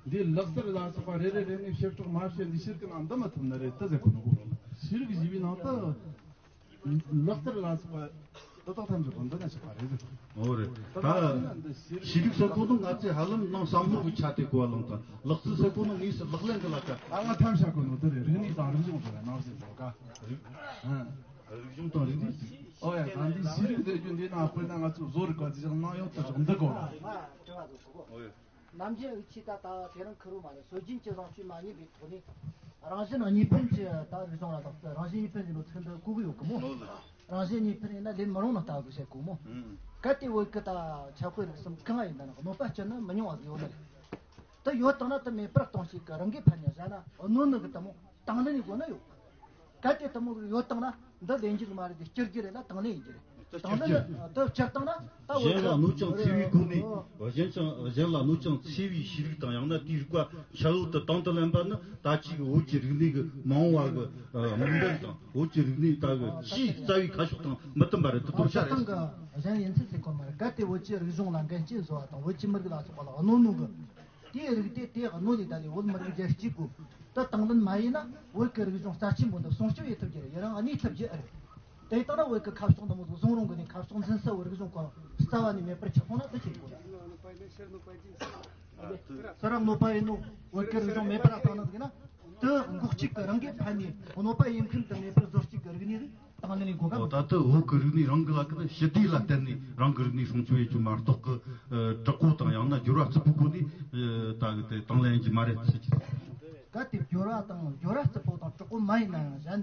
འདི་ལག་རྩལ་ལ་སོགས་པ་རེ་རེ་རེ་ནས་བཤད་གྲོགས་མ་བཤད་འདི་ཤེས་རིག་ནང་འདུ་མི་ཐུབ་ནི་རེད་དེ་ཟེར་གོ་ནོ་གོ། ཤེས་རིག་ཞེས་པའི་ནང་དུ་ལག་རྩལ་ལ་སོགས་པ་དེ་དག་ཐམས་ཅད་གོ་འདི་ན་ཆགས་པ་རེད་ཟེར་གོ། འོ་རེད། ད་ད་ལྟ་འདི་ཤེས་རིག་ཟེར་གོ་ནོ་ང་ཚོས་ཧ་ལམ་ནང་བསམ་བློ་གི་ཆ་དེ་གོ་བ་ལོང་དང་། ལག་རྩལ་ཟེར་གོ་ནོ་དངོས་སུ་ལག་ལེན་གི་ལ་ཀ། ད་ང་ཐམས་ཅད་གོ་ནོ་དེ་རེད། རིག་གནས་དང་རིག་གཞུང་དེ་རེད། ནང་བཞིན་ཟེར་ག། རིག་རིག་གཞུང་དང་རིག་གནས། ཨོ་ཡ། ད་འདི་ཤེས་རིག་ཟེར་རྒྱུ་འདི་ན་དཔེར་ན་ང་ཚོ་བཟོ་རིག་པ་ཅི་ཞིག་གནང་ཡོང་དུ་ཞོག་འདི་གོ། ཨོ་ཡ། ནམ་རྒྱུན་འུ་ཆོས་ད་ལྟ་དེ་རིང་ཁུ་རུ་མ་རེད། སྲོལ་རྒྱུན་གྱི་བཟང་སྤྱོད་མ་ཉམས་པའི་ཐོག་ནས། རང་བཞིན་གཉིས་ཕན་གྱི་ད་རིག་གཞུང་ལ་དྭགས་ཏུ་རང་བཞིན་གཉིས་ཕན་གྱི་ལོ་ཚིགས་འདི་གོ་གི་ཡོད་གི་མོ། རང་བཞིན་གཉིས་ཕན་ཡིན་ན་ལེན་མི་རུང་ན་ལྟ་དགོས་བཤད་གོ་མོ། གལ་ཏེ་བོད་ཀྱི་ད་ཆབ་དཔལ་རིག་གསུམ་གང་ཡིན་ན་ནི་གནོད་པ་སྐྱེལ་ནི་མི་ཉུང་བ་ཟིག་ཡོད་ནི་རེད། དེ་ཡོད་དང་ན་དེ་མེད་པར་གཏོང་ཞིག་གི་རང་གི་ཕན་ཉེ་བཞག་ན་གནོད་ནི་གི་དེ་མོ་དང་ལེན་ཡིན་དགོས་ན་ཡོད། གལ་ཏེ་དེ་མོ་ཟིག་ཡོད་དང་ན་འདི་ལེན་རྒྱུ་མ་རེད་དེ་སྐྱུར་རྒྱུ་རེད་ལ་དང་ལེན་ཡིན་རྒྱུ་རེད། དེ་དང་ལེན་ལ་དེ་སྤྱིར་བཏང་ན་ད་བོད་གཞན་ལ་གནོད་ཅིང་འཚེ་བའི་སྒོ་ནས་གཞན་ཅང་གཞན་ལ་གནོད་ཅིང་འཚེ་བའི་ཤེས་རིག་དང་ཡང་ན་དེའི་རིག་པ་ཤར་འོག་ཏུ་དང་དུ་ལེན་པ་ནི་ད་ཅིག་བོད་ཀྱི་རིག་གནས་ཀྱི་མ་འོངས་པ་གི་དམིགས་འབེན་དང་བོད་ཀྱི་རིག་གནས་ད་གི་ཆེས་རྩ་བའི་ཁ་ཕྱོགས་དང་མི་མཐུན་པ་རེད། དེ་དོར་ཆ་རེད། སྤྱིར་བཏང་གི་གཞན་ཡིན་ཚུལ་ཚེ་གོ་མ་རེད། གལ་ཏེ་བོད་ཀྱི་རིག་གཞུང་ལ་འགན་ལྕི་བཟོ་བ་དང་བོད་ཀྱི་མི་རིགས་ལ་སོགས་པ་ལ་གནོད་ནོ་གི་དེའི་རིགས་དེ་དེ་གནོད་ལས་ད་ལས་བོད་མི་རིགས་རྒྱལ་གཅེས་དགོས། ད་དང་ལེན་མ་ཡིན་ན་བོད་ཀྱི་རིག་གཞུང་རྩ་ཆེན་པོ་འདི་སྲུང་སྐྱོབ་ཡེད་ཐུབ་རྒྱུ་རེད། ཡི་རང་གནས་ཐུབ་རྒྱུ་ཨེ་རེད། དེ་ལྟར་ན་བོད་ཀྱི་ཁ་ཕྱོགས་འདི་མོ་ཟིག་བཟུང་རུང་གི་ནས་ཁ་ཕྱོགས་འཛིན་ས་བོད་རིག་གཞུང་གི་རྩ་བ་ནས་མེད་པར་ཆགས་སོང་ན་དེ་ཆེ་དགོས་རེད། སུ་རང་གནོད་པ་ཡིན་ནོ་བོད་ཀྱི་རིག་གཞུང་མེད་པར་བཏང་ན་ཟིག་ན་དེ་འགོག་གཅིག་གི་རང་གི་ཕན་ནས་གནོད་པ་ཡིན་མཁན་དུ་མེད་པར་བཟོ་གཅིག་གི་རིག་གནས་རེད། དང་ལེན་ནས་གོ་སྐབས། ད་ལྟ་བོད་ཀྱི་རིག་གནས་རང་གི་ལ་ཀི་ནི་ཞི་བདེ་ལ་བརྟེན་ནས་རང་གི་རིག་གནས་སྲུང་སྐྱོབ་བྱེད་རྒྱུ་མ་གཏོགས་ཀི་དྲག་པོ་དང་ཡང་ན་སྦྱོར་བ་རྩུབ་པོའི་སྒོ་ནས་ད་གི་དེ་དང་ལེན་གྱི་མ་རེད་ཟེར་གྱི། གལ་ཏེ་སྦྱོར་བ་དང་སྦྱོར་བ་རྩུབ་པོ་དང་དྲག་པོ་མ་ཡིན་ན་ཡང་གཞན་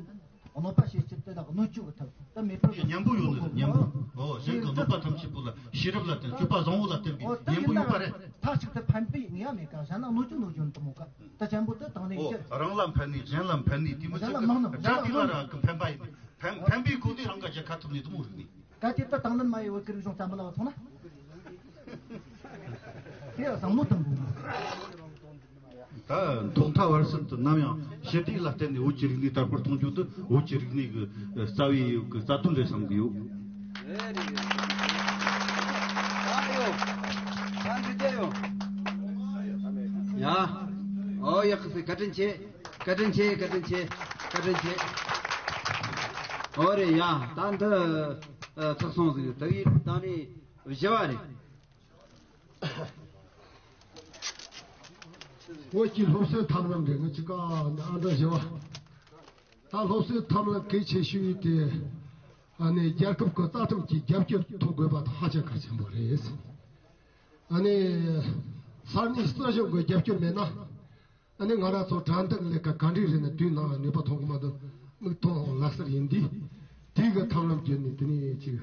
གནོད་པ་བྱེད་ཕྱིར་དེ་དག་གནོད་སྐྱོབ་ཀྱི་ཐབས་དེ་མེད་པར་ཡོད། གཉེན་པོ་ཡོད་ནི་གཉེན་པོ། ཨོ་གཞན་གྱི་གནོད་པ་ཐམས་ཅད་པོ་ལ་ཤེས་རབ་ལ་བརྟེན་སྤྱོད་པ་བཟང་བོ་ལ་བརྟེན་པའི་གཉེན་པོ་ཡོད་པ་རེད། མཐའ་གཅིག་ཏུ་ཕན་པའི་ནུས་པ་མེད་ཀ་གཞན་ན་གནོད་སྐྱོབ་གནོད་སྐྱོབ་དུ་མོ་ཀ་ད་ཅན་པོ་དེ་དང་ལེན་ཨོ་ཀྱི། རང་ལ་ཕན་ནི་གཞན་ལ་ཕན་ནི་དེ་མི་གཞན་ལ་ཚད་མང་ནོ་ཀི་གཞན་ལ་དྲག་གི་མང་ལ་ནོ་ར་གི་ཕན་པ་ཡིན། ཕན་ཕན་པའི་སྒོ་ནས་རང་གི་རྒྱལ་ཁ་ཐོབ་ནས་དུ་མོ་རིག་ནི། གལ་ཏེ་ད་དང་ལེན་མ་ཡི་བོད་ཀྱི་རིག་གཞུང་བསམ་བློ་བ་ཐོང་ན། དེ་ཡང་བསམ་བློ་བཏང་དགོས། ད་ཐོག་མཐའ་བར་གསུམ་དུ་ནམ་ཡང་ཞི་བདེ་ལ་བརྟེན་ནས་བོད་ཀྱི་རིག་གནས་དར་སྤེལ་གཏོང་རྒྱུ་དེ་བོད་ཀྱི་རིག་གནས་ཀྱི་རྩ་བའི་གི་རྩ་དོན་རེད་བསམ་གི་ཡོད། ཡ། ཨོ་ཡག་གི་བཀའ་དྲིན་ཆེ། བཀའ་དྲིན་ཆེ། བཀའ་དྲིན་ཆེ། བཀའ་དྲིན་ཆེ། ཨོ་རེད་ཡ། ད་འདི་ཚགས་སོང་ཟིག་ད་ཡིན་ད་ནི་བཞི་བ་རེད། བོད་ཀྱི་སློབ་གསོའི་ཐབས་ལམ་རེད། ང་ཅི་ཀ་ཨ་འདྲ་བཞི་བ། ད་སློབ་གསོའི་ཐབས་ལམ་གལ་ཆེ་ཤོས་དེ་ཨ་ནི་རྒྱལ་ཁབ་ཀྱི་རྩ་ཁྲིམས་ཀྱི་རྒྱབ་སྐྱོར་ཐོབ་དགོས་པ་དེ་ཧ་ཅང་གལ་ཆེན་པོ་རེད། ཨ་ནི་ས་གནས་སྲིད་གཞུང་གི་རྒྱབ་སྐྱོར་མེད་ན། ཨ་ནི་ང་རང་ཚོ་དྲན་རྟེན་ལས་ཀ་ག་འདྲ་རེད་ན་དུས་ནང་ལ་ནུས་པ་ཐོན་གི་མ་འདུག་མིག་མཐོང་ལག་ཟུར་ཡིན་དུས། དེའི་གི་ཐབས་ལམ་བརྒྱུད་ནས་དེ་ནས་ཅིག་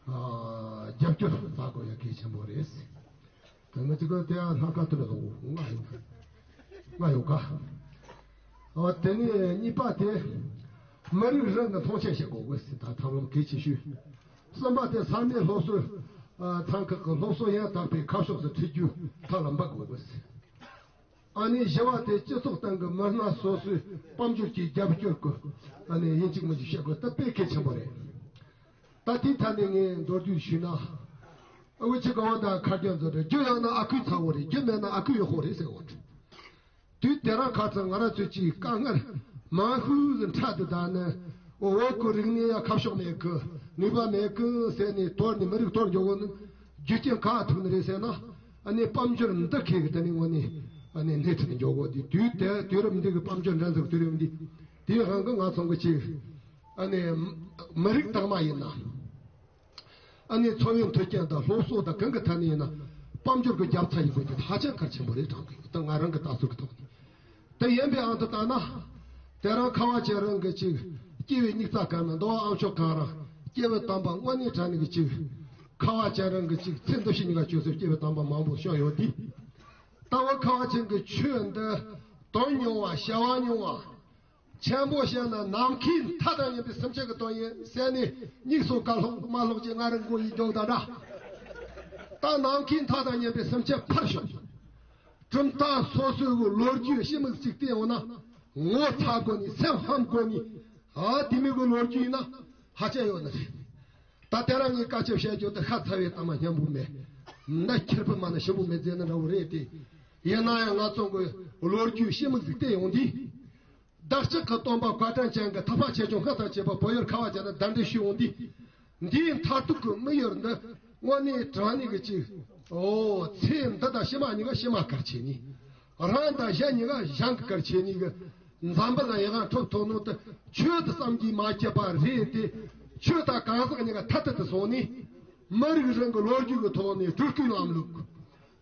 ཨ་རྒྱབ་སྐྱོར་བྱ་དགོས་ཡ་གལ་ཆེན་པོ་རེད། དེ་མི་ཅིག་གི་དེ་ཡང་ལྷག་དཀའ་ཐུབ་ལ་སོང་ང་ཡོང་ང་ཡོང་ག་ཨ་དེ་ནས་གཉིས་པ་དེ་མི་རིགས་རང་གི་མཐོང་ཆེན་བྱེད་དགོས་དགོས་ཟེར། ད་ཐབས་ལམ་གལ་ཆེ་ཤོས། གསུམ་པ་དེ་ས་གནས་སློབ་གསོ་ཨ་ཚན་ཁག་གི་སློབ་གསོ་ཡང་དག་པའི་ཁ་ཕྱོགས་སུ་ཁྲིད་རྒྱུ་ཐབས་ལ་འབད་དགོས་དགོས་ཟེར། ཨ་ནི་བཞི་བ་དེ་སྤྱི་ཚོགས་སྟེང་གི་མི་སྣ་སོ་སོའི་དཔལ་འབྱོར་གྱི་རྒྱབ་སྐྱོར་གྱི་ཨ་ནི་ཡིན་གཅིག་མིན་གཅིག་བྱེད་དགོས། ད་དཔེ་གལ་ཆེན་པོ་རེད། ད་དེའི་ཐད་ནས་ངས་མདོར་བསྡུས་ཞུས་ན། ཨ་བོ་ཆེ་ག་བ་དང་ཁ་རྒྱ་མཛོད་རེད། རྒྱུ་ཡོད་ན་ཨ་ཁུའི་ཚ་བོ་རེད། རྒྱུ་མེད་ན་ཨ་ཁུ་ཡག་པོ་རེད་ཟེར་བ་རེད། དུས་དེ་རང་ཁ་ཚ་ང་རང་ཚོས་ཀྱིས་དཀའ་ངལ་མང་ཤོས་ཟིག་འཕྲད་དུ་ད་ནི་འོ་བོད་ཀྱི་རིག་གནས་ཡ་ཁ་ཕྱོགས་མེད་གི། ནུས་པ་མེད་གི་ཟེར་ནས་དོར་ནས་མི་རིགས་དོར་འགྱོ་གོ་ནི་རྒྱུ་རྐྱེན་ག་ཐུག་ནི་རེད་ཟེར་ན། ཨ་ནི་དཔལ་འབྱོར་འདི་ཁེ་གི་དེ་ནི་དངོས་ནས་ཨ་ནི་སྣེ་ཁྲིད་འགྱོ་གོ་དེ་དུས་དེ་དུས་རབས་འདི་གི་དཔལ་འབྱོར་འགྲན་ཟླ་དུས་རབས་འདི་དེའི་དབང་གི་ང་ཚོ་གི་ཅིག་ཨ་ནི་མི་རིགས་དག་མ་ཡིན་ན། ཨ་ནི་འཚོ་བའི་མཐུན་རྐྱེན་དང་སློབ་གསོ་དང་གང་གི་ཐད་ནས་ཡིན་ན་དཔལ་འབྱོར་གྱི་རྒྱབ་རྩ་ཡིན་དགོས་ཀྱི་ཧ་ཅང་གལ་ཆེན་པོ་རེད་དྲང་གི་ད་ང་རང་གི་ལྟ་ཚུལ་གྱི་ཐོག་ནས་དེ་ཡིན་པའི་ཨང་དུ་བཏང་ན། དེ་རང་ཁ་བ་ཅན་རང་གི་ཅིག་སྐྱེ་བའི་སྙིགས་རྩ་གང་ན་འདུག་ཨ་མཆོག་གང་རང་སྐྱེ་བའི་དམ་པ་དངོས་གནས་དྲང་ནས་གི་ཅིག་ཁ་བ་ཅན་རང་གི་ཅིག་ཚེ་འདི་ཕྱི་གཉིས་ཀ་བཅོལ་སའི་སྐྱེ་བའི་དམ་པ་མང་པོ་བྱུང་ཡོད་དེ། ད་བ་ཁ་བ་ཅན་གྱི་ཆོས་འདི་དོན་ཉུང་བ་བྱ་བ་ཉུང་བ། ཆེན་པོ་བཤད་ན་ནམ་མཁའི་མཐའ་དང་མཉམ་པའི་སེམས་ཅན་གྱི་དོན་ཡིན་ཟེར་ནས་སྙིགས་སུ་ག་ལྷུང་མ་ལྷུང་ཅིག་ང་རང་མགོ་ཡི་འཇོག་ད་འདྲ། ད་ནམ་མཁའི་མཐའ་དང་མཉམ་པའི་སེམས་ཅན་ཕར་ཞོག་གྲུབ་མཐའ་སོ་སོའི་གི་ལོ་རྒྱུས་ཕྱི་མིག་ཅིག་བལྟས་འོང་ན་ངོ་ཚ་དགོས་ནི་སེམས་ཧམ་དགོས་ནི་ཨ་དེ་མིན་གི་ལོ་རྒྱུས་ཡིན་ན་ཧ་ཅང་ཡོད་ནི་རེད། ད་དེ་རང་ངས་བཀའ་ཆབ་བཤད་རྒྱུ་དེ་ཤ་ཚ་བའི་གཏམ་མ་སྙན་པོ་མེད། འདི་ཁྱེར་ཕུད་མ་ན་ཞིམ་པོ་མེད་ཟེར་ན་འདྲ་བོ་རེད་དེ། ཡིན་ན་ཡང་ང་ཚོ་གི་ལོ་རྒྱུས་ཕྱི་མིག་ཅིག་བལྟས་འོང་དུས། བདག་ཅག་གི་སྟོན་པ་བཀའ་དྲིན་ཅན་གྱི་ཐེག་པ་ཆེ་ཆུང་སྔར་དང་བཅས་པ་བོད་ཡུལ་ཁ་བ་ཅན་ན་གདན་འདྲེན་ཞུས་འོང་དུས། འདིའི་མཐར་ཐུག་གི་དམིགས་ཡུལ་འདི་དངོས་གནས་དྲང་གནས་ཀྱི་ཅིག་ཨོ་ཚེ་འདི་དང་ཕྱི་མ་གཉིས་ཀ་ཕྱི་མ་གལ་ཆེ་ནི། རང་དང་གཞན་གཉིས་ཀ་གཞན་གྱི་གལ་ཆེ་ནི་གི་འཛམ་བུ་གླིང་ཡི་ག་འཁྲུག་ཐོག་ནང་དུ་ཆོས་དེ་བསམ་གྱིས་མ་ཁྱབ་པ་རེད་དེ། ཆོས་དང་གང་ཟག་གཉིས་ཀ་ཐ་དད་དུ་སོང་ནས་མི་རིགས་རང་གི་ལོ་རྒྱུས་ཀྱི་ཐོག་ནས་སྤྲུལ་སྐུའི་ལམ་ལུགས།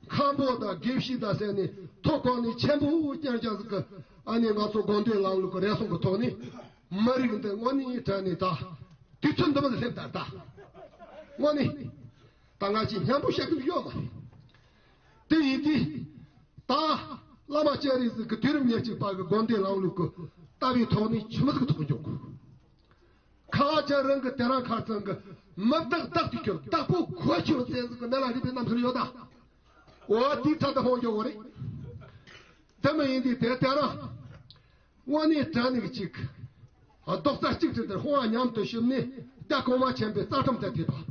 མཁན་པོ་དང་དགེ་བཤེས་དང་ཟེར་ནས་ཐོག་ཁོག་ནས་ཆེན་པོ་རྐྱང་རྐྱང་ཟིག་གི་ ཨ་ནི་ང་ཚོ་དགོན་སྡེའི་ལམ་ལུགས་ཀྱི་རེ་ཟུང་གི་ཐོག་ནས་མི་རིགས་འདི་དངོས་གནས་དྲང་གནས་ད་དུས་ཚོད་འདི་མ་སླེབས་ད་ད་དངོས་གནས་ད་ང་ཅིག་སྙན་པོ་བཤད་གི་ཡོད་མ་རེད། དེ་ཡིན་དུས་ད་བླ་མ་སྤྱན་རས་གཟིགས་ཀྱི་དུས་རབས་ཉེར་གཅིག་པ་གི་དགོན་སྡེའི་ལམ་ལུགས་ཀྱི་ལྟ་བའི་ཐོག་ནས་ཆི་མི་ཟིག་ཐོག་འཇོག་གི། ཁ་བ་ཅན་རང་གི་དེ་རང་ཁ་ཚང་གི་མི་བདག་བདག་ཏུ་གྱུར་བདག་པོ་གོ་ཆོད་ཚེ་ཟིག་གི་མེ་ལ་རིག་པའི་རྣམ་ཐར་ཡོད་ད། འོ་དེའི་ཚད་དུ་ཧོང་འཇོག་གི་རེད། དེ་མ་ཡིན་དུས་དེ་དེ་རང་དངོས་གནས་དྲང་གནས་ཅིག་རྡོག་རྩ་གཅིག་སྒྲིལ་དེར་ཧོང་བ་མཉམ་དུ་ཞུམ་ནས་རྒྱ་གོང་མ་ཆེན་པོའི་རྩ་ཁྲིམས་དང་མཐུན་པ།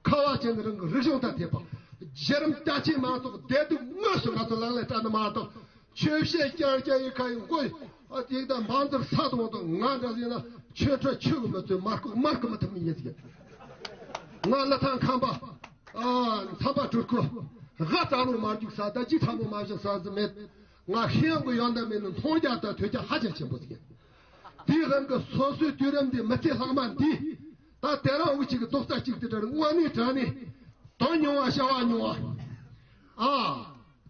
ཁ་བ་ཅན་རང་གི་རིག་གཞུང་དང་མཐུན་པ། རྗེ་རིམ་རྒྱ་ཆེ་མང་ཚོགས་བདེ་སྡུག་དངོས་སུ་ང་ཚོ་ལག་ལེན་བསྟར་ནི་མ་གཏོགས་ཆོས་བཤད་རྐྱང་རྐྱང་ཡིན་ཁ་ཡིན་མགོ་ཡིན་ཨ་ཅིག་དང་འབངས་འདིར་ས་དང་དང་ང་འདྲ་ཟིན་ན་ཆོས་ཁྲོད་ཆོས་གི་མི་ཚོས་མར་ཁུག་མར་ཁུག་མི་ཐུབ་མི་ཉན་ཟིག་ང་ལ་ཐང་ཁམས་པ། ཨ། མཚམས་པ་སྤྲུལ་སྐུ། ལྷ་ཙག་ལུ་མ་རྒྱུག་ས་ད་ཅི་ཚ་མོ་མ་བཞག་ས་ཟི་མེད། ང་ཤེས་ཡོན་གི་ཡོན་ཏན་མེད་ནི་མཐོང་རྒྱ་དང་ཐོས་རྒྱ་ཧ་ཅང་ཆེན་པོ་ཟིག་ཡིན། དེའི་དབང་གི་སོ་སོའི་དུས་རབས་འདི་མི་ཚེ་ལྷག་མ་འདི། ད་དེ་རང་འུ་ཅིག་གི་རྡོག་རྩ་གཅིག་ཏུ་དྲན་དངོས་གནས་དྲང་ནས། དོན་ཉུང་བ་བྱ་བ་ཉུང་བ། ཨ།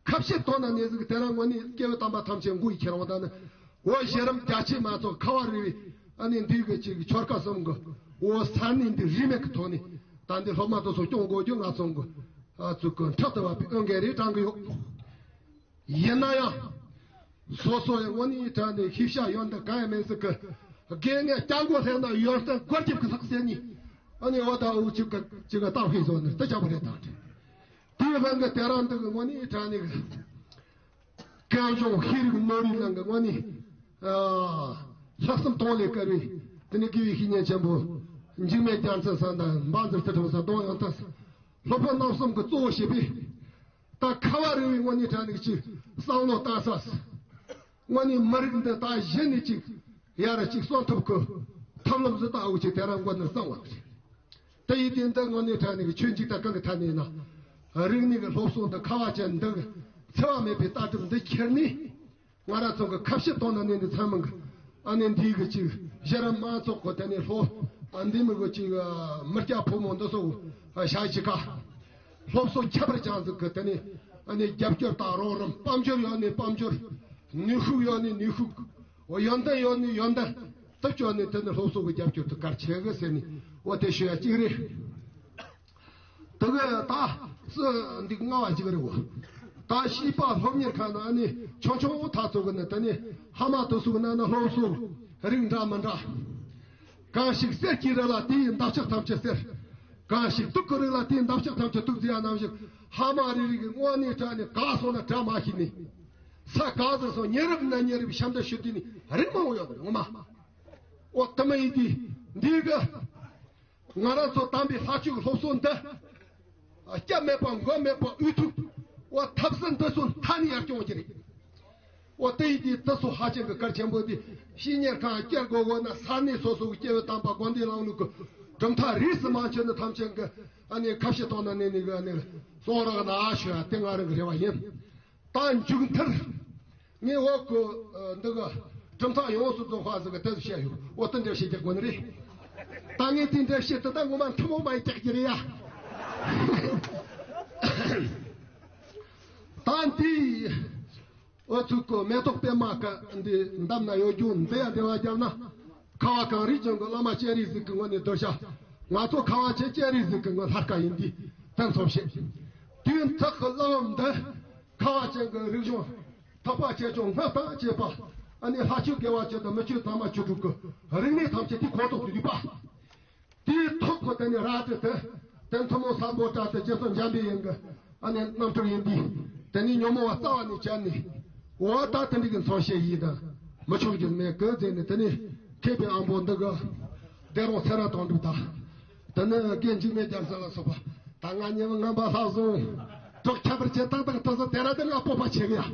ཁ་བཤད་དོན་ན་གནས་ཟིག་དེ་རང་དངོས་གནས་སྐྱེ་བོ་དམ་པ་ཐམས་ཅད་མགོ་ཡི་ཁྱེར་འོང་ད་ནི། འོ་ཞེ་རམ་རྒྱ་ཆེ་མ་ཚོགས་ཁ་བ་རི་བའི་ཨ་ནི་འདི་གི་ཅིག་ཆོལ་ཁ་གསུམ་གི་འོ་ས་གནས་འདི་རིས་མེད་ཀྱི་ཐོག་ནས་ད་འདི་སློབ་མ་དེ་ཚོ་སྐྱོང་དགོས་རྒྱུ་ང་ཚོ་གི་ཨ་ཚུགས་གི་མཐའ་ལྟ་བ་པའི་ཨོ་འགན་རེ་དྲང་གི་ཡོད། ཡིན་ན་ཡང་། སོ་སོ་ཡང་དངོས་གནས་དྲང་ནས་ཤེས་བྱ་ཡོན་ཏན་གང་ཡང་མེད་ཟིག་གི་དགེ་བསྙེན་སྐྱབས་མགོན་ལྷན་ན་ཡོན་ཏན་སྒོར་རྒྱབ་ཀྱི་ལྷག་ཟེར་ནི་ཨ་ནི་འོ་ད་འུ་ཅིག་གི་ཅིག་གི་གཏམ་ཤེས་བཟོ་ནི་ལྟ་ཅག་པ་རེད་ད། དེའི་དབང་གི་དེ་རང་འདི་གི་དངོས་གནས་དྲང་ནས་གི། གངས་ལྗོངས་ཤེས་རིག་ནོར་བུའི་ནང་གི་དངོས་གནས། ལྷག་བསམ་སྟོང་ལས་དཀར་བའི་དེ་ནི་དགེ་བའི་བཤེས་གཉེན་ཆེན་པོ། འཇིགས་མེད་རྒྱལ་མཚན་ས་དང་འབངས་འཛིན་རྩེ་ཁྲིམས་ས་གདོང་ཡང་ཐལ། སློབ་དཔོན་རྣམ་གསུམ་གྱི་གཙོ་བོ་བྱས་པའི། ད་ཁ་བ་རི་བའི་དངོས་གནས་དྲང་ནས་ཀྱི་བསམ་བློ་བཏང་ས། དངོས་གནས་མི་རིགས་འདི་ད་གཞི་ནས་ཅིག་ཡར་ཅིག་གསོན་ཐུབ་ཀྱི་ཐབས་ལམ་ཟིག་ད་འུ་ཅིག་དེ་རང་མགོ་ནས་བརྩམས་པ་རེད། དེ་ཡིན་དུས་འདི་དངོས་གནས་དྲང་ནས་ཀྱི་ཆོས་འཇིག་ལྟ་གང་གི་ཐད་ནས་ན། རིག་གནས་ཀྱི་སློབ་གསོ་འདི་ཁ་བ་ཅན་འདི་འཚེ་བ་མེད་པའི་ལྟ་གྲུབ་འདི་ཁྱེར་ནས། ང་རང་ཚོ་གི་ཁ་བཤད་གཏོང་ན་ནི་འདི་ཚང་མ་གི་ཨ་ནི་འདི་གི་ཅིག་གཞི་རིམ་མང་ཚོགས་གི་དེ་ནས་སློབ་ཨ་འདི་མི་གི་ཅིག་མི་སྐྱ་ཕོ་མོ་འདི་ཚོ་ཞག་ཅིག་ག་སློབ་གསོ་ཁྱད་པར་ཅན་ཟིག་གི་དེ་ནས་ཨ་ནི་རྒྱབ་སྐྱོར་དང་རོགས་རམ། དཔལ་འབྱོར་ཡོད་ནི་དཔལ་འབྱོར། ནུས་ཤུགས་ཡོད་ནི་ནུས་ཤུགས། འོ་ཡོན་ཏན་ཡོད་ནི་ཡོན་ཏན་དུ་བཅོལ་ནས་དེ་ནི་སློབ་གསོ་གི་རྒྱབ་སྐྱོར་དུ་གལ་ཆེ་གི་ཟེར་ནས་འོ་དེ་ཞུ་ཡ་གཅིག་རེད། དེ་གི་ད་སུ་འདི་ལྔ་བ་ཞིག་རེད་བ། ད་བྱིས་པ་སློབ་གཉེར་ཁང་ན་ནི་ཆུང་ཆུང་ཐག་ཚོད་གི་ནི་དེ་ནི་ཕ་མ་དེ་ཚོ་གི་ནང་ན་སློབ་གསོ་རིགས་འདྲ་མི་འདྲ། གང་ཞིག་གསེར་གྱི་རི་ལ་དེའི་འདབ་ཆགས་ཐམས་ཅད་གསེར། གང་ཞིག་དུག་གི་རི་ལ་དེའི་འདབ་ཆགས་ཐམས་ཅད་དུག་ཟེར་ཡ་ནང་བཞིན་ཕ་མ་རེ་རེ་གི་དངོས་གནས་དྲང་ནས་ག་སོང་ན་གྲ་མ་ཤེས་ནས། ས་ག་ཟེར་སོང་ཉེ་རབས་ན་ཉེ་རབས་ཤམ་ད་ཤུ་དེ་ནི་རིགས་མང་བོ་ཡོད་རེད་ངོ་མ། འོ་དེ་མ་ཡིན་དུས་འདི་གི། ང་རང་ཚོ་དམ་པའི་ལྷ་ཆོས་ཀྱི་སློབ་གསོ་འདི། སྐྱབས་མེད་པ་མགོན་མེད་པ་འུ་ཐུག་འོ་ཐབས་ཟིན་འདི་ཚོ་མཐའ་ནས་ཡར་སྐྱོང་གི་རེད། འོ་དེ་ཡིན་དུས་དེ་ཚོ་ཧ་ཅང་གི་གལ་ཆེན་པོ་འདི་བཤེས་གཉེན་ཁང་བསྐྱལ་དགོས་དགོས་ན་ས་གནས་སོ་སོ་གི་སྐྱེ་བོ་དམ་པ་དགོན་སྡེ་ལམ་ལུགས་ཀྱི་གྲུབ་མཐའ་རིས་སུ་མ་ཆད་ནི་ཐམས་ཅད་ཀྱི་ཨ་ནི་ཁ་བཤད་གཏོང་ན་ནི་ནི་གི་ཨ་ནི་གསུང་རོགས་གནང་ཞུ་ཡ་དེ་ང་རང་གི་རེ་བ་ཡིན། ད་མཇུག་མཐར། ངས་འོག་གི་འདི་གི་གྲུབ་མཐའ་ཡོངས་སུ་རྫོགས་པ་ཟིག་གི་དེ་ཚོ་བཤད་ཡོད། འོ་དེ་འདྲ་བཤད་རྒྱག་དགོས་ནི་རེད། ད་ངས་དེ་འདྲ་བཤད་དེ་ད་ངོ་མ་ཐུན་མོང་མ་ཡིན་རྒྱག་གི་རེད་ཡ། ད་འདི་འོ་ཚུགས་གི་མེ་ཏོག་པད་མ་ཀ་འདི་འདམ་ན་ཡོད་རྒྱུ་འདི་ཡ་འདི་བ་རྒྱབ་ན། ཁ་བ་གངས་རིའི་ལྗོངས་ཀྱི་བླ་མ་སྤྱན་རས་གཟིགས་ཀྱི་ངོས་ནས་གདུལ་བྱ། ང་ཚོ་ཁ་བ་ཆེ་སྤྱན་རས་གཟིགས་ཀྱི་ངོས་ལྷ་སྐལ་ཡིན་དུས་དེ་མཚོན་བྱེད། དུས་མཐའ་གི་བླ་འོམ་འདི། ཁ་བ་ཅན་གྱི་རིག་གཞུང་། འཕགས་པ་ཆེ་ཆུང་སྔགས་དང་བཅས་པ། ཨ་ནི་ལྷ་ཆོས་དགེ་བ་བཅུ་དང་མི་ཆོས་དམ་པ་བཅུ་དྲུག་གི་རིག་གནས་ཐམས་ཅད་དེ་ཁོང་ཚོ་གི་རིག་པ། དེའི་ཐོག་གི་དེ་ནི་ར་ཏི་དེ། དེ་ཐུན་མོང་ས་མགོ་བྲག་ཏུ་རྗེ་བཙུན་འཇམ་པའི་དབྱངས་ཀྱི་ཨ་ནི་རྣམ་སྤྲུལ་ཡིན་དུས། དེ་ནི་ཉོན་མོངས་པ་རྩ་བ་ནས་བཅད་ནས། འོ་ད་དེ་འདྲ་གི་མཚོན་བྱེད་ཡིན་དང་། མི་ཆོག་རྒྱུ་མེད་གི་ཟེར་ནས་དེ་ནི་མཁས་པའི་དབང་པོ་འདི་གི་སྡེ་རོང་སེ་ར་དོན་གྲུབ་དང་། དེ་ནི་རྒན་འཇིགས་མེད་རྒྱལ་མཚན་ལ་སོགས་པ་ད་ང་ཉི་མ་ངན་པ་ལྷག་སོང་། གྲོགས་ཁྱད་པར་ཅན་ཏག་ཏག་ཏག་ཏག་དེ་ར་དེ་ང་སྤོབས་པ་ཆེ་གི་ཡ།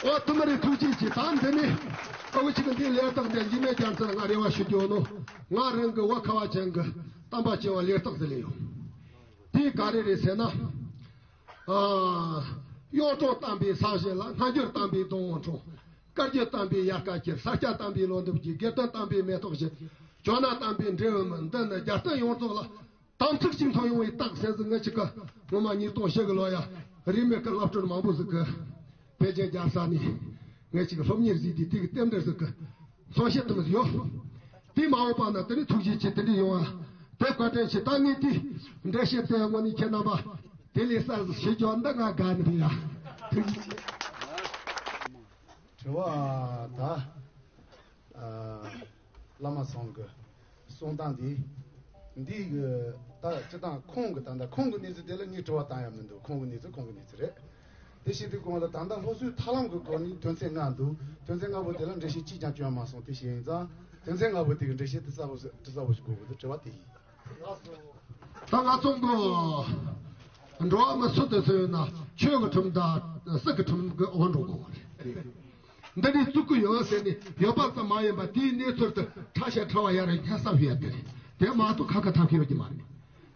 ཨོ་དུ་མ་རེ་ཐུགས་རྗེ་ཆེ། ད་འདི་ནི་ཨ་བུ་ཅིག་གི་འདི་ལས་རྟགས་འདི་འཇིགས་མེད་རྒྱལ་མཚན་ལ་ང་རེ་བ་ཞུ་རྒྱུ་ནོ། ང་རང་གི་བ་ཁ་བ་ཅན་གི་གཏམ་པ་ཆེ་བ་ལས་རྟགས་ཟེར་ལེ་ཡོད། དེ་ག་རེ་རེད་ཟེར་ན། ཨ། གཡུང་དྲུང་བསྟན་པའི་ས་གཞི་ལ། སྔ་འགྱུར་བསྟན་པའི་གདུང་བ་འཁྲུངས། བཀའ་བརྒྱུད་བསྟན་པའི་དབྱར་ཁ་ཁྱེར། ས་སྐྱ་བསྟན་པའི་ལོ་འདབ་རྒྱས། དགེ་ལྡན་བསྟན་པའི་མེ་ཏོག་བཞད། ཇོ་ནང་བསྟན་པའི་འབྲས་བུ་སྨིན། འདི་ནི་རྒྱལ་བསྟན་ཡོངས་རྫོགས་ལ་དམ་ཚིག་ཅིག་ཐོན་ཡོང་བའི་རྟགས་ཟེར་ཟིག་ངེད་ཅིག་གི་ངོ་མ་ཉིས་སྟོང་བཞི་གི་ལོ་ཡ་རིས་མེད་ཀྱི་བསླབ་སྤྲུལ་མང་པོ་ཟིག་གི་ ཕལ་ཆེར་རྒྱལ་ས་ནས་ངས་ཅིག་སློབ་གཉེར་ཟིག་དེ་དེ་གི་རྟེན་འབྲེལ་ཟིག་གི་ཚོང་བཤད་དུ་མི་ཡོད། དེ་མ་འོངས་པ་ན་དེ་ནི་ཐུགས་རྗེ་ཆེ་དེ་འདྲ་ཡོང་བ་དེ་བཀའ་དྲིན་ཆེ། ད་ངས་དེ་འགྲེལ་བཤད་དེ་དངོས་གནས་ཁྱེད་རྣམ་པ་དེ་ལས་གསར་ཞིག་ཞུ་རྒྱུ་འདི་ང་དགའ་ནི་རེད་ཡ། ཐུགས་རྗེ་ཆེ། དྲི་བ་ད། ཨ། བླ་མ་ཚང་གི་གསུང་སྟངས་འདི། འདི་གི་ད་སྤྱིར་བཏང་ཁོང་གི་ད་ལྟ་ཁོང་གི་གནས་ཚུལ་དེ་ལ་ངས་དྲི་བ་བཏང་ཡ་མི་འདུག་ཁོང་གི་གནས་ཚུལ་ཁོང་གི་གནས་ཚུལ་རེད། དེ་བྱེད་དུས་གོང་ལ་ད་ལྟ་སློབ་གསོའི་ཐབས་ལམ་གི་སྐོར་ནས་དོན་ཚན་ལྔ་འདུག་དོན་ཚན་ལྔ་པོ་དེ་ལ་འགྲེལ་བཤད་གཅིག་ཀྱང་བྱུང་ཡ་མ་སོང་། དེ་བྱས་ཡིན་ཙང་དོན་ཚན་ལྔ་པོ་དེ་གི་འགྲེལ་བཤད་དེ་གསལ་པོ་ཞིག་དྲི་གསལ་པོ་ཞིག་དགོས་གི་འདུག་དྲི་བ་དེ་ཡིན། ད་ང་ཚོ་གི་འགྲོ་བ་མི་སུ་དེ་ཚོ་ཡོད་ན་ཆོས་ཀྱི་ཁྲིམས་དང་སྲིད་ཀྱི་ཁྲིམས་ཀྱི་འོག་འགྲོ་དགོས་པ་རེད། འདི་ནས་བཙུགས་ཀྱི་ཡོད་ཟེར་ནས་ཡོད་པ་ཙམ་མ་ཡིན་པ་དེའི་གནས་ཚུལ་དུ་ཕྲ་ཞིང་ཕྲ་བ་ཡར་སྙན་སེང་ཞུ་ཡ་དེ་རེད། དེ་མ་གཏོགས་ཁ་ཁ་ཐབས་ཤེས་ཡོད་ཀྱི་མ་རེད།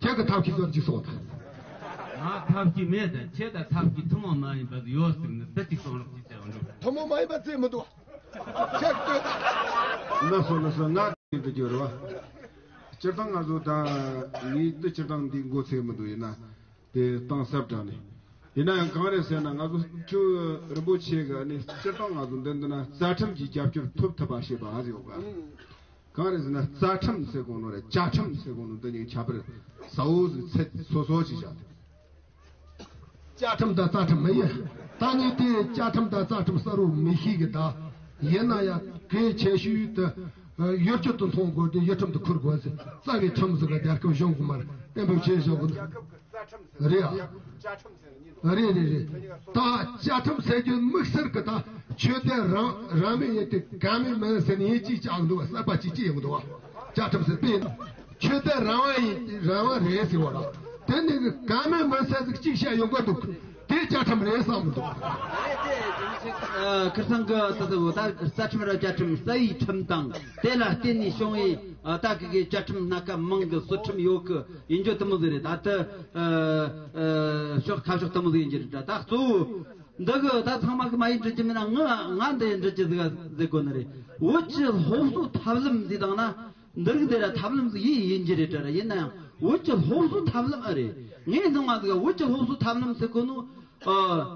ཁྱེད་ཀྱི་ཐབས་ཤེས་ཡོད་ཅིག་གསུངས་དང་། ང་ཐབས་ཤེས་མེད་དང་ཁྱེད་དང་ཐབས་ཤེས་ཐུན་མོང་མ་ཡིན་པ་ཡོད་ཟེར་ནས་དེ་གཅིག་གསུངས་རོགས་ཅིག་བྱས་འགྲོ། ཐུན་མོང་མ་ཡིན་པ་བཙལ་མི་འདུག་ཁྱེད་ལྟོས་དང་། ལགས་སོ་ལགས་སོ། ང་འདི་འདྲ་རྒྱུ་རེད་བ། སྤྱིར་བཏང་ང་ཚོ་ད་ངས་འདི་སྤྱིར་བཏང་འདི་མགོ་ཚོས་མི་འདུག་ཡིན་ན། དེ་གཏིང་ཟབ་དྲགས་ནས། ཡིན་ན་ཡང་གང་རེད་ཟེར་ན་ང་ཚོ་ཆོས་རིན་པོ་ཆེ་གི་ནི་སྤྱིར་བཏང་ང་ཚོ་འདི་འདི་ན་རྩ་ཁྲིམས་ཀྱི་རྒྱབ་སྐྱོར་ཐོབ་ཐུབ་པ་ཞེས་པ་ཨ་ཟེར་ཡོད་ག་གང་རེད་ཟེར་ན་རྩ་ཁྲིམས་ཟེར་གོ་ནོ་རེད། བཅའ་ཁྲིམས་ཟེར་གོ་ནོ་འདི་གཉིས་ཁྱད་པར་གསལ་བོ་ཟིག་ཚད་སོ་སོ་ཅིག་བཞག་བཅའ་ཁྲིམས་དང་རྩ་ཁྲིམས་མི་ཡིན། ད་ངས་དེ་བཅའ་ཁྲིམས་དང་རྩ་ཁྲིམས་གསལ་བོ་མི་ཤེས་གི་ད། ཡིན་ན་ཡང་གལ་ཆེ་ཤོས་དེ་ཡུལ་སྤྱོད་དུ་མཐོང་དགོས་དེ་ཡུལ་ཁྲིམས་དུ་འཁུར་དགོས་ཟེར། རྩ་བའི་ཁྲིམས་ཟིག་ག་རྒྱལ་ཁབ་གཞུང་གི་མར་གཏན་འབེབས་བྱས་བཞག་གི་འདུག་རེད་ཨ། རེད་རེད་རེད། ད་བཅའ་ཁྲིམས་ཟེར་རྒྱུ་དམིགས་བསལ་གི་ད་ཆོས་དད་རང་རང་མོས་ཡིན་ཏེ་གང་མོས་མིན་ཟེར་ནས་ཡིན་གཅིག་ཅག་འདུག་གསར་པ་གཅིག་གཅིག་ཡོང་གི་འདུག་བ། བཅའ་ཁྲིམས་ཟེར་དཔེ་ཡིན་ན་ཆོས་དད་རང་དབང་ཡིན་རང་དབང་རེད་ཟེར་བ་ལ། དེ་ནི་གང་མོས་མིན་ཟེར་ཟིག་གཅིག་བཤད་ཡོང་གི་འདུག་དེ་བཅའ་ཁྲིམས་རེད་བསམ་གི་འདུག་ཁིར་ཚང་གི་ད་ད་ད་རྩ་ཁྲིམས་ར་བཅའ་ཁྲིམས་རྩ་བའི་ཁྲིམས་དང་དེ་ལ་བརྟེན་ནས་བྱུང་བའི་ད་གི་གི་བཅའ་ཁྲིམས་སྣ་ཁ་མང་གི་སྲོལ་ཁྲིམས་ཡོད་གི་ཡིན་རྒྱུ་དེ་མོ་ཟིག་རེད། ད་ད་ཕྱོགས་ཁ་ཕྱོགས་དེ་མོ་ཟིག་ཡིན་རྒྱུ་རེད། ད་གཙོ་བོ་འདི་གི་ད་ཚང་མ་གི་མ་ཡིན་འདྲི་རྒྱུ་མིན་ན་ང་ང་འདི་ཡིན་འདྲི་རྒྱུ་ཟིག་ཟེར་དགོས་ནི་རེད། བོད་ཀྱི་སློབ་གསོ་ཐབས་ལམ་ཟིག་དང་ན། འདི་རིགས་འདི་ར་ཐབས་ལམ་ཟིག་ཡིན་ཡིན་གྱི་རེད་དྲ་ར། ཡིན་ན་ཡང་བོད་ཀྱི་སློབ་གསོ་ཐབས་ལམ་ཨ་རེད། ངས་སྣང་བ་ཟིག་བོད་ཀྱི་སློབ་གསོ་ཐབས་ལམ་ཟེར་གོ་ནོ། ཨ།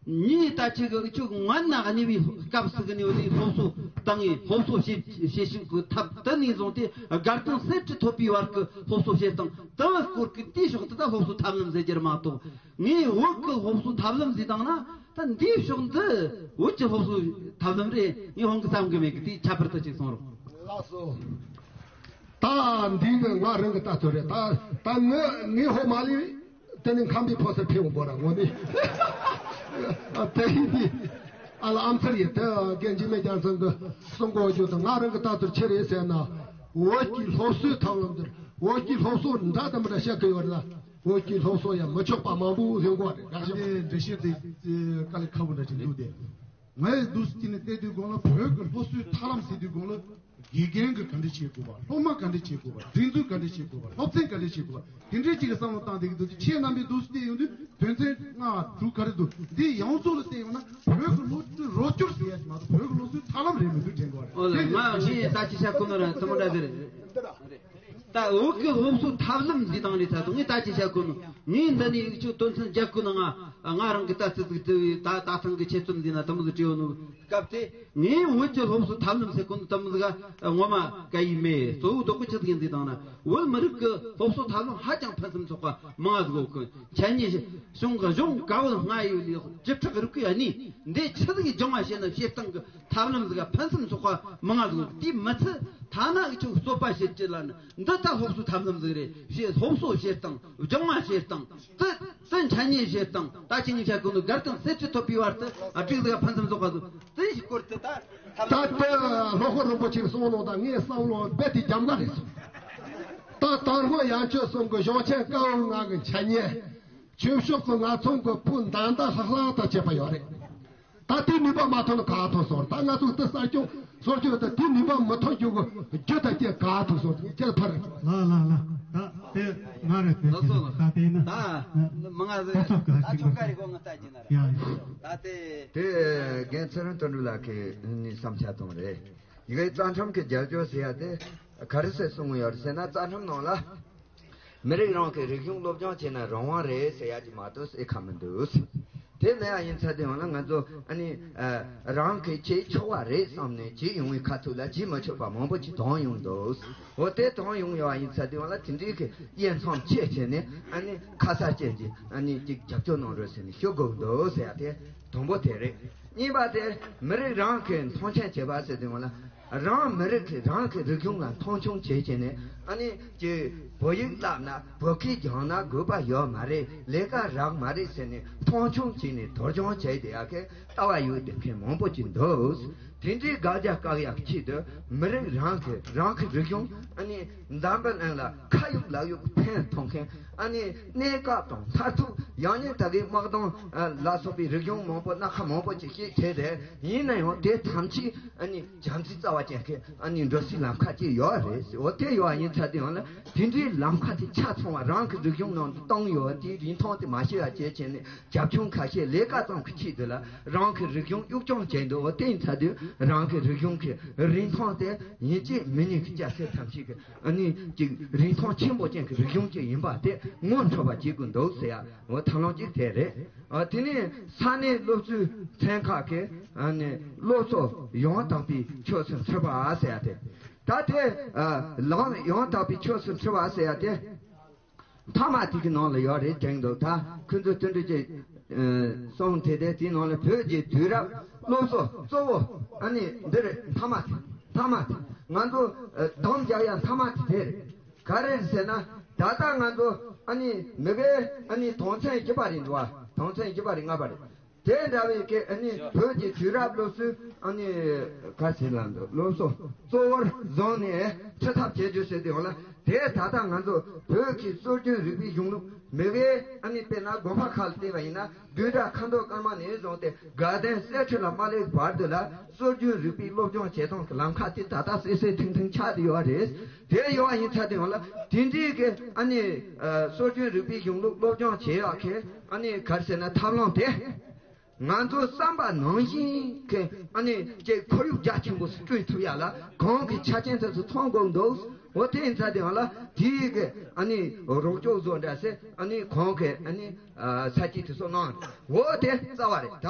ཉིད་ད་ཅིག་གི་ཁྱོད་ངན་ན་གནས་པའི་སྐབས་སུ་གི་ནས་བཟུང་སློབ་གསོ་བཏང་ངས་སློབ་གསོ་བྱེད་བྱེད་ཤུགས་ཀྱི་ཐབས་དེ་ནས་བཟུང་སྟེ་དགའ་སྟོན་གསེར་ཁྲི་ཐོབ་པའི་བར་གྱི་སློབ་གསོ་བྱེད་སྟངས་དེ་བ་སྐོར་གྱི་དེའི་ཕྱོགས་དེ་ད་སློབ་གསོ་ཐབས་ལམ་ཟེར་རྒྱུ་རེད་མ་གཏོགས། ངས་བོད་ཀྱི་སློབ་གསོ་ཐབས་ལམ་ཟེར་བཏང་ན། ད་འདིའི་ཕྱོགས་འདི་བོད་ཀྱི་སློབ་གསོའི་ཐབས་ལམ་རེད། ངས་འོང་གི་བསམ་གི་མེད་གི་དེའི་ཁྱད་པར་དུ་ཅིག་གསུང་རོགས། ལགས་སོ། ད་འདི་ནི་ང་རང་གི་ལྟ་ཚུལ་རེད། ད་ད་ངི་ངི་ཧོ་མ་ལི་དེ་ནི་ཁམས་པའི་ཕོ་སར་ཕེབས་འོང་པོ་ར་ངོ་ནི། དེ་ཡིན་དེ་ཨ་ལ་ཨམ་ཚར་ཡིན་དེ་རྒན་འཇིགས་མེད་རྒྱལ་མཚན་གི་གསུང་གོ་རྒྱུ་དང་ང་རང་གི་ལྟ་ཚུལ་ཆི་རེད་ཟེར་ན། བོད་ཀྱི་སློབ་གསོའི་ཐབས་ལམ་འདིར་བོད་ཀྱི་སློབ་གསོ་འདྲ་དང་མི་འདྲ་བཤད་གི་ཡོད་རེད་ལ། བོད་ཀྱི་སློབ་གསོ་ཡང་མི་ཆོག་པ་མང་པོ་ཡོང་གི་རེད། དགའ་ཞིང་། འདི་འགྲེལ་བཤད་དེ་དཀའ་ལས་ཁག་པོ་འདྲ་ཅིག་འདུག་སྟེ། ངས་འདུག་སེ་ནས་བལྟས་དུས་གོང་ལ་བོད་ཀྱི་སློབ་གསོའི་ཐབས་ལམ་ཟེར་དུས་གོང་ལ་དགེ་རྒན་གྱིས་ག་འདྲ་བྱེད་དགོས་པ། སློབ་མ་ག་འདྲ་བྱེད་དགོས་པ། སྒྲིག་འཛུགས་ག་འདྲ་བྱེད་དགོས་པ། སློབ་ཚན་ག་འདྲ་བྱེད་དགོས་པ། དེ་འདྲའི་ཅིག་གི་བསམ་བློ་བཏང་བསྡད་ཀྱི་འདུག་སྟེ། ཁྱེད་རྣམ་པས་འདུག་སེ་བལྟས་ཡོང་དུས་དོན་ཚན་ལྔ་དྲུག་ག་རེ་འདུག་འདི་ཡོངས་རྫོགས་ལ་བལྟས་ཡོང་ན་བོད་ཀྱི་སློབ་གསོའི་རོགས་སྐྱོར་ཟེར་ཡ་ཞིག་མ་གཏོགས་བོད་ཀྱི་སློབ་གསོའི་ཐབས་ལམ་རེད་མི་འདུག་དྲན་གྱི་ཡོད་རེད། ཨོ་ལ་དེ་ང་ངས་ད་ཅི་བྱ་ཁོ་ན་ར་དེ་མོ་འདྲ་ཟེར། ད་བོད་ཀྱི་སློབ་གསོ་ཐབས་ལམ་འདི་དང་ནི་ད་དུང་ངས་ད་ཅི་བྱ་དགོས་ནོ། ངས་འདི་ནས་ཁྱོད་དོན་ཚན་རྒྱག་དགོས་ན་ང་ང་རང་གི་ལྟ་ཚུལ་ཟིག་བརྩི་བའི་ད་ད་ཐེངས་ཀྱི་ཆེད་རྩོམ་འདི་ན་དེ་མོ་ཟིག་བྲིས་ཡོད་ནོ་སྐབས་དེ། ངས་བོད་ཀྱི་སློབ་གསོ་ཐབས་ལམ་ཟེར་གོ་ནོ་དེ་མོ་ཟིག་ངོ་མ་ག་ཡི་མེད། གཙོ་བོ་དོག་པོ་ཆི་ཟིག་ཡིན་ཟིག་དང་ན། བོད་མི་རིགས་ཀྱི་སློབ་གསོ་ཐབས་ལམ་ཧ་ཅང་ཕུན་སུམ་ཚོགས་པ་མང་ང་ཟིག་ཡོད་གི། འཆད་ཉན་གཞུང་གི་གཞུང་ག་བོད་ལྔ་ཡོད་ནི་བཅུ་ཕྲག་རིག་པའི་གནས་འདི་ཆི་ཟིག་སྦྱང་བ་བྱས་ན་བྱེད་སྟངས་ཀྱི་ཐབས་ལམ་ཟིག་ཕུན་སུམ་ཚོགས་པ་མང་ང་ཟིག་ཡོད། དེའི་མི་ཚད་ཐ་ན་འུ་ཆོ་རྩོད་པ་བྱེད་ཀྱི་ལ་ནི་འདི་ད་སློབ་གསོའི་ཐབས་ལམ་ཟིག་རེད། ཞེས་སློབ་གསོ་བྱེད་སྟངས་སྦྱང་བ་བྱེད་སྟངས་དེ་དེ་འཆད་ཉན་བྱེད་སྟངས་ད་ཅི་ངས་བཤད་གོ་ནོ་དགའ་སྟོན་གསེར་ཁྲི་ཐོབ་པའི་བར་དུ་སྒྲིག་ཟིག་ཕུན་སུམ་ཚོགས་པ་ཟིག་དེའི་སྐོར་དུ་ད་ཐབས་ད་ལམ་དེ་ལྷོ་ཁོ་རིན་པོ་ཆེ་གསུང་ནོ་ད་ངས་བསམ་བློ་རྦད་དེ་རྒྱབ་འགལ་རེད་སོང་། ད་དར་ལྷོ་ཡང་ཆོས་གསུམ་གྱི་གཞུང་ཆེན་བཀའ་འོག་ལྔ་གི་འཆད་ཉན། ཆོས་ཕྱོགས་ཀྱི་ང་ཚོ་གི་བུ་འདན་འདན་ལྷག་ལྷག་ཏུ་བྱས་པ་ཡོད་རེད། ད་དེའི་ནུས་པ་མ་ཐོན་ན་ག་ཐོན་སོང་། ད་ང་ཚོ་འདི་གསར་སྐྱོང་སོར་སྐྱོང་དང་དེའི་ནུས་པ་མི་ཐོན་རྒྱུ་གི་རྒྱུ་དང་རྐྱེན་ག་ཐོན་སོང་། ཁྱེད་ཕར། ལ་ལ་ལ། ད་དེ་ང་རེད་དེ། ལགས་སོ་ལགས། ད་དེ་ན། ད་མི་ང་ཟེར། ད་ཆོ་ག་རེ་གོ་ང་ལྟ་རྒྱུ་ན་རེད། ཡ་ཡ། ད་དེ། དེ་རྒན་ཚེ་རིང་དོན་གྲུབ་ལགས་ཀྱི་ནི་བསམ་འཆར་དང་རེད། ཡི་གེ་རྩ་ཁྲིམས་ཀྱི་རྒྱབ་སྐྱོར་ཟེར་ཡ་དེ་ག་རེ་ཟེར་གསུང་གི་ཡོད་རེད་ཟེར་ན། རྩ་ཁྲིམས་ནང་ལ། མི་རིགས་རང་གི་རིག་གཞུང་སློབ་སྦྱོང་བྱས་ན་རང་དབང་རེད་ཟེར་ཡ་ཅིག་མ་གཏོགས་ཟེར་ཁ་མི་འདུག་དེ་མེད་པ་ཡིན་ཚར་དུས་ཡང་ན་ང་ཚོ་ཨ་ནི་ཨ་རང་གིས་བྱེད་ཆོག་པ་རེད་བསམ་ནས་བྱེད་ཡོང་བའི་ཁ་ཐུག་ལ་བྱེད་མི་ཆོག་པ་མང་པོ་ཅིག་དོན་ཡོང་འདུག་འོ་དེ་དོན་ཡོང་ཡོད་པ་ཡིན་ཚར་དུས་ཡང་ན་དེ་འདྲའི་གི་དབྱེ་མཚམས་ཕྱེ་བྱས་ནས་ཨ་ནི་ཁ་གསལ་ཅན་གྱི་ཨ་ནི་ཅིག་རྒྱབ་སྐྱོར་གནང་རོགས་ཟེར་ནས་ཞུ་དགོས་འདུག་ཟེར་ཡ་དེ་དང་པོ་དེ་རེད། གཉིས་པ་དེ་མི་རིགས་རང་གིས་མཐོང་ཆེན་བྱེད་པ་ཟེར་དུས་ཡང་ན། རང་མི་རིགས་ཀྱི་རང་གི་རིག་གཞུང་ལ་མཐོང་ཆུང་བྱེད་བྱས་ནས་ཨ་ནི་ཀྱི་བོད་ཡིག་བསླབ་ན་བོད་སྐད་སྦྱང་ན་དགོས་པ་ཡོད་མ་རེད། ལས་ཀ་རག་མ་རེད་ཟེར་ནས་མཐོང་ཆུང་བྱས་ནས་དོར་སྦྱོང་བྱས་བསྡད་ཡག་གི་ལྟ་བ་ཡོད་བསྡད་མཁན་མང་པོ་ཅིག་འདུག་དེ་འདྲའི་དགག་རྒྱག་བཀག་ཡག་ཆེད་དུ་མི་རིགས་རང་གི་རང་གི་རིག་གཞུང་ཨ་ནི་འཛམ་བུ་གླིང་ལ་ཁ་ཡོད་ལག་ཡོད་ཕན་ཐོགས་མཁན་ཨ་ནི་གནས་སྐབས་དང་མཐར་ཐུག་ཡང་ན་ད་གིན་དམག་དོན་ལ་སོགས་པའི་རིག་གཞུང་མང་པོ་སྣ་ཁ་མང་པོ་ཅིག་ཤེས་བྱས་ཏེ་ཡིན་ན་ཡང་དེ་ཐམས་ཅད་ཨ་ནི། བྱམས་བརྩེ་རྩ་བ་ཅན་གྱི་ཨ་ནི་འགྲོ་སའི་ལམ་ཁ་ཅིག་ཡོད་རེད་ཟེར། འོ་དེ་ཡོད་ཡིན་ཚར་དུས་ཡང་ན་དེ་འདྲའི་ལམ་ཁ་དེ་ཆ་ཚང་བ་རང་གི་རིག་གཞུང་ནང་དུ་བཏང་ཡོད་དེའི་རིན་ཐང་དེ་མ་ཤེས་པ་བྱས་བྱས་ནས་རྒྱབ་ལྗོངས་ཁ་ཤས་ལས་ཀ་ཙམ་གྱི་ཆེད་དུ་ལ་རང་གི་རིག་གཞུང་གཡུག་རྐྱང་བྱས་འདུག་འོ་དེ་ཡིན་ཚར་དུས་རང་གི་རིག་གཞུང་གི་རིན་ཐང་དེ་ཡིན་གཅིག་མིན་གཉིས་ཀྱི་སྐྱ་སེར་ཐམས་ཅད་ཀྱི་ཨ་ནི་ཅིག་རིན་ཐང་ཆེན་པོ་ཅན་གྱི་རིག་གཞུང་ཅིག་ཡིན་པ་དེ་ངོ་འཕྲོད་པ་བྱེད་དགོས་འདུག་ཟེར་ཡ། འོ་ཐབས་ལམ་གཅིག་དེ་རེད། ཨ་དེ་ནས་ས་གནས་སློབ་གསོའི་ཚན་ཁག་གིས་ཨ་ནི་སློབ་གསོ་ཡང་དག་པའི་ཕྱོགས་སུ་འཁྲིད་པ་ཟེར་ཡ་དེ། ད་དེ་ཨ་ལམ་ཡང་དག་པའི་ཕྱོགས་སུ་འཁྲིད་པ་ཟེར་ཡ་དེ། མཐའ་མ་དེ་གི་ནང་ལ་ཡོད་རེད་དྲན་འདུག་ད་ཁོང་ཚོ་དོན་འགྲུབ་ཀྱིས་ཨ་གསུངས་དེ་དེ་དེའི་ནང་ལ་བོད་ཀྱི་དུས་རབས་སློབ་གསོ་གཙོ་བོ་ཨ་ནི་འདི་རེད། མཐའ་མ་དེ་མཐའ་མ་དེ་ང་ཚོ་ཨ་སྡོམ་རྒྱག་ཡ་མཐའ་མ་དེ་དེ་རེད། ག་རེ་ཟེར་ན། ད་ལྟ་ང་ཚོ་ཨ་ནི་མི་གའི་ཨ་ནི་དོན་ཚན་བཞི་པ་རེད་འདུག་བ། དོན་ཚན་བཞི་པ་རེད། ལྔ་པ་རེད། དེ་འདྲ་བའི་གི་ཨ་ནི་བོད་ཀྱི་དུས་རབས་སློབ་གསོའི་ཨ་ནི་ག་ཟེར་ལབ་འདུག་སློབ་གསོ་གཙོ་བོར་བཟུང་ནས་ཁྲིད་ཐབས་བྱེད་རྒྱུ་ཟེར་དུས་ཡོང་ལ། དེ་ད་ལྟ་ང་ཚོ་བོད་ཀྱི་སྲོལ་རྒྱུན་རིག་པའི་གཞུང་ལུགས་མི་གའི་ཨ་ནི་དཔེར་ན་དགོན་པ་ཁག་ལ་བལྟས་པ་ཡིན་ན། བདུན་ཕྲག་ཁ་མདོ་སྐར་མ་ནས་བཟུང་སྟེ་དགའ་ལྡན་གསེར་ཁྲི་ལ་མ་སླེབས་བར་དུ་ལ་སྲོལ་རྒྱུན་རིག་པའི་སློབ་སྦྱོང་བྱེད་སྟངས་ཀྱི་ལམ་ཁ་དེ་ད་ལྟ་སྲིད་སྲིད་ཐིང་ཐིང་ཆགས་བསྡད་ཡོད་རེད། དེ་ཡོད་པ་ཡིན་ཚར་དུས་ཡང་ལ་དེ་འདྲའི་གི་ཨ་ནི་ཨ་སྲོལ་རྒྱུན་རིག་པའི་གཞུང་ལུགས་སློབ་སྦྱོང་བྱེད་ཡག་གི་ཨ་ནི་ག་རེ་ཟེར་ན་ཐབས་ལམ་དེ་ང་ཚོ་བསམ་པ་ནང་བཞིན་གི་ཨ་ནི་ཅིག་ཁོར་ཡུག་རྒྱ་ཆེན་པོ་ཞིག་བསྐྲུན་ཐུབ་ཡག་ལ་གང་གི་ཆ་རྐྱེན་དེ་ཚོ་ཚང་དགོས་འདུག་འོ་དེ་ཡིན་ཚར་དུས་ཡང་ལ་དེའི་གི་ཨ་ནི་རོགས་སྐྱོར་བཟོ་འདྲ་ཟེར་ཨ་ནི་གང་གི་ཨ་ནི། ས་སྐྱིད་དུ་སོང་གནང་འོ་དེ་རྩ་བ་རེད་ད།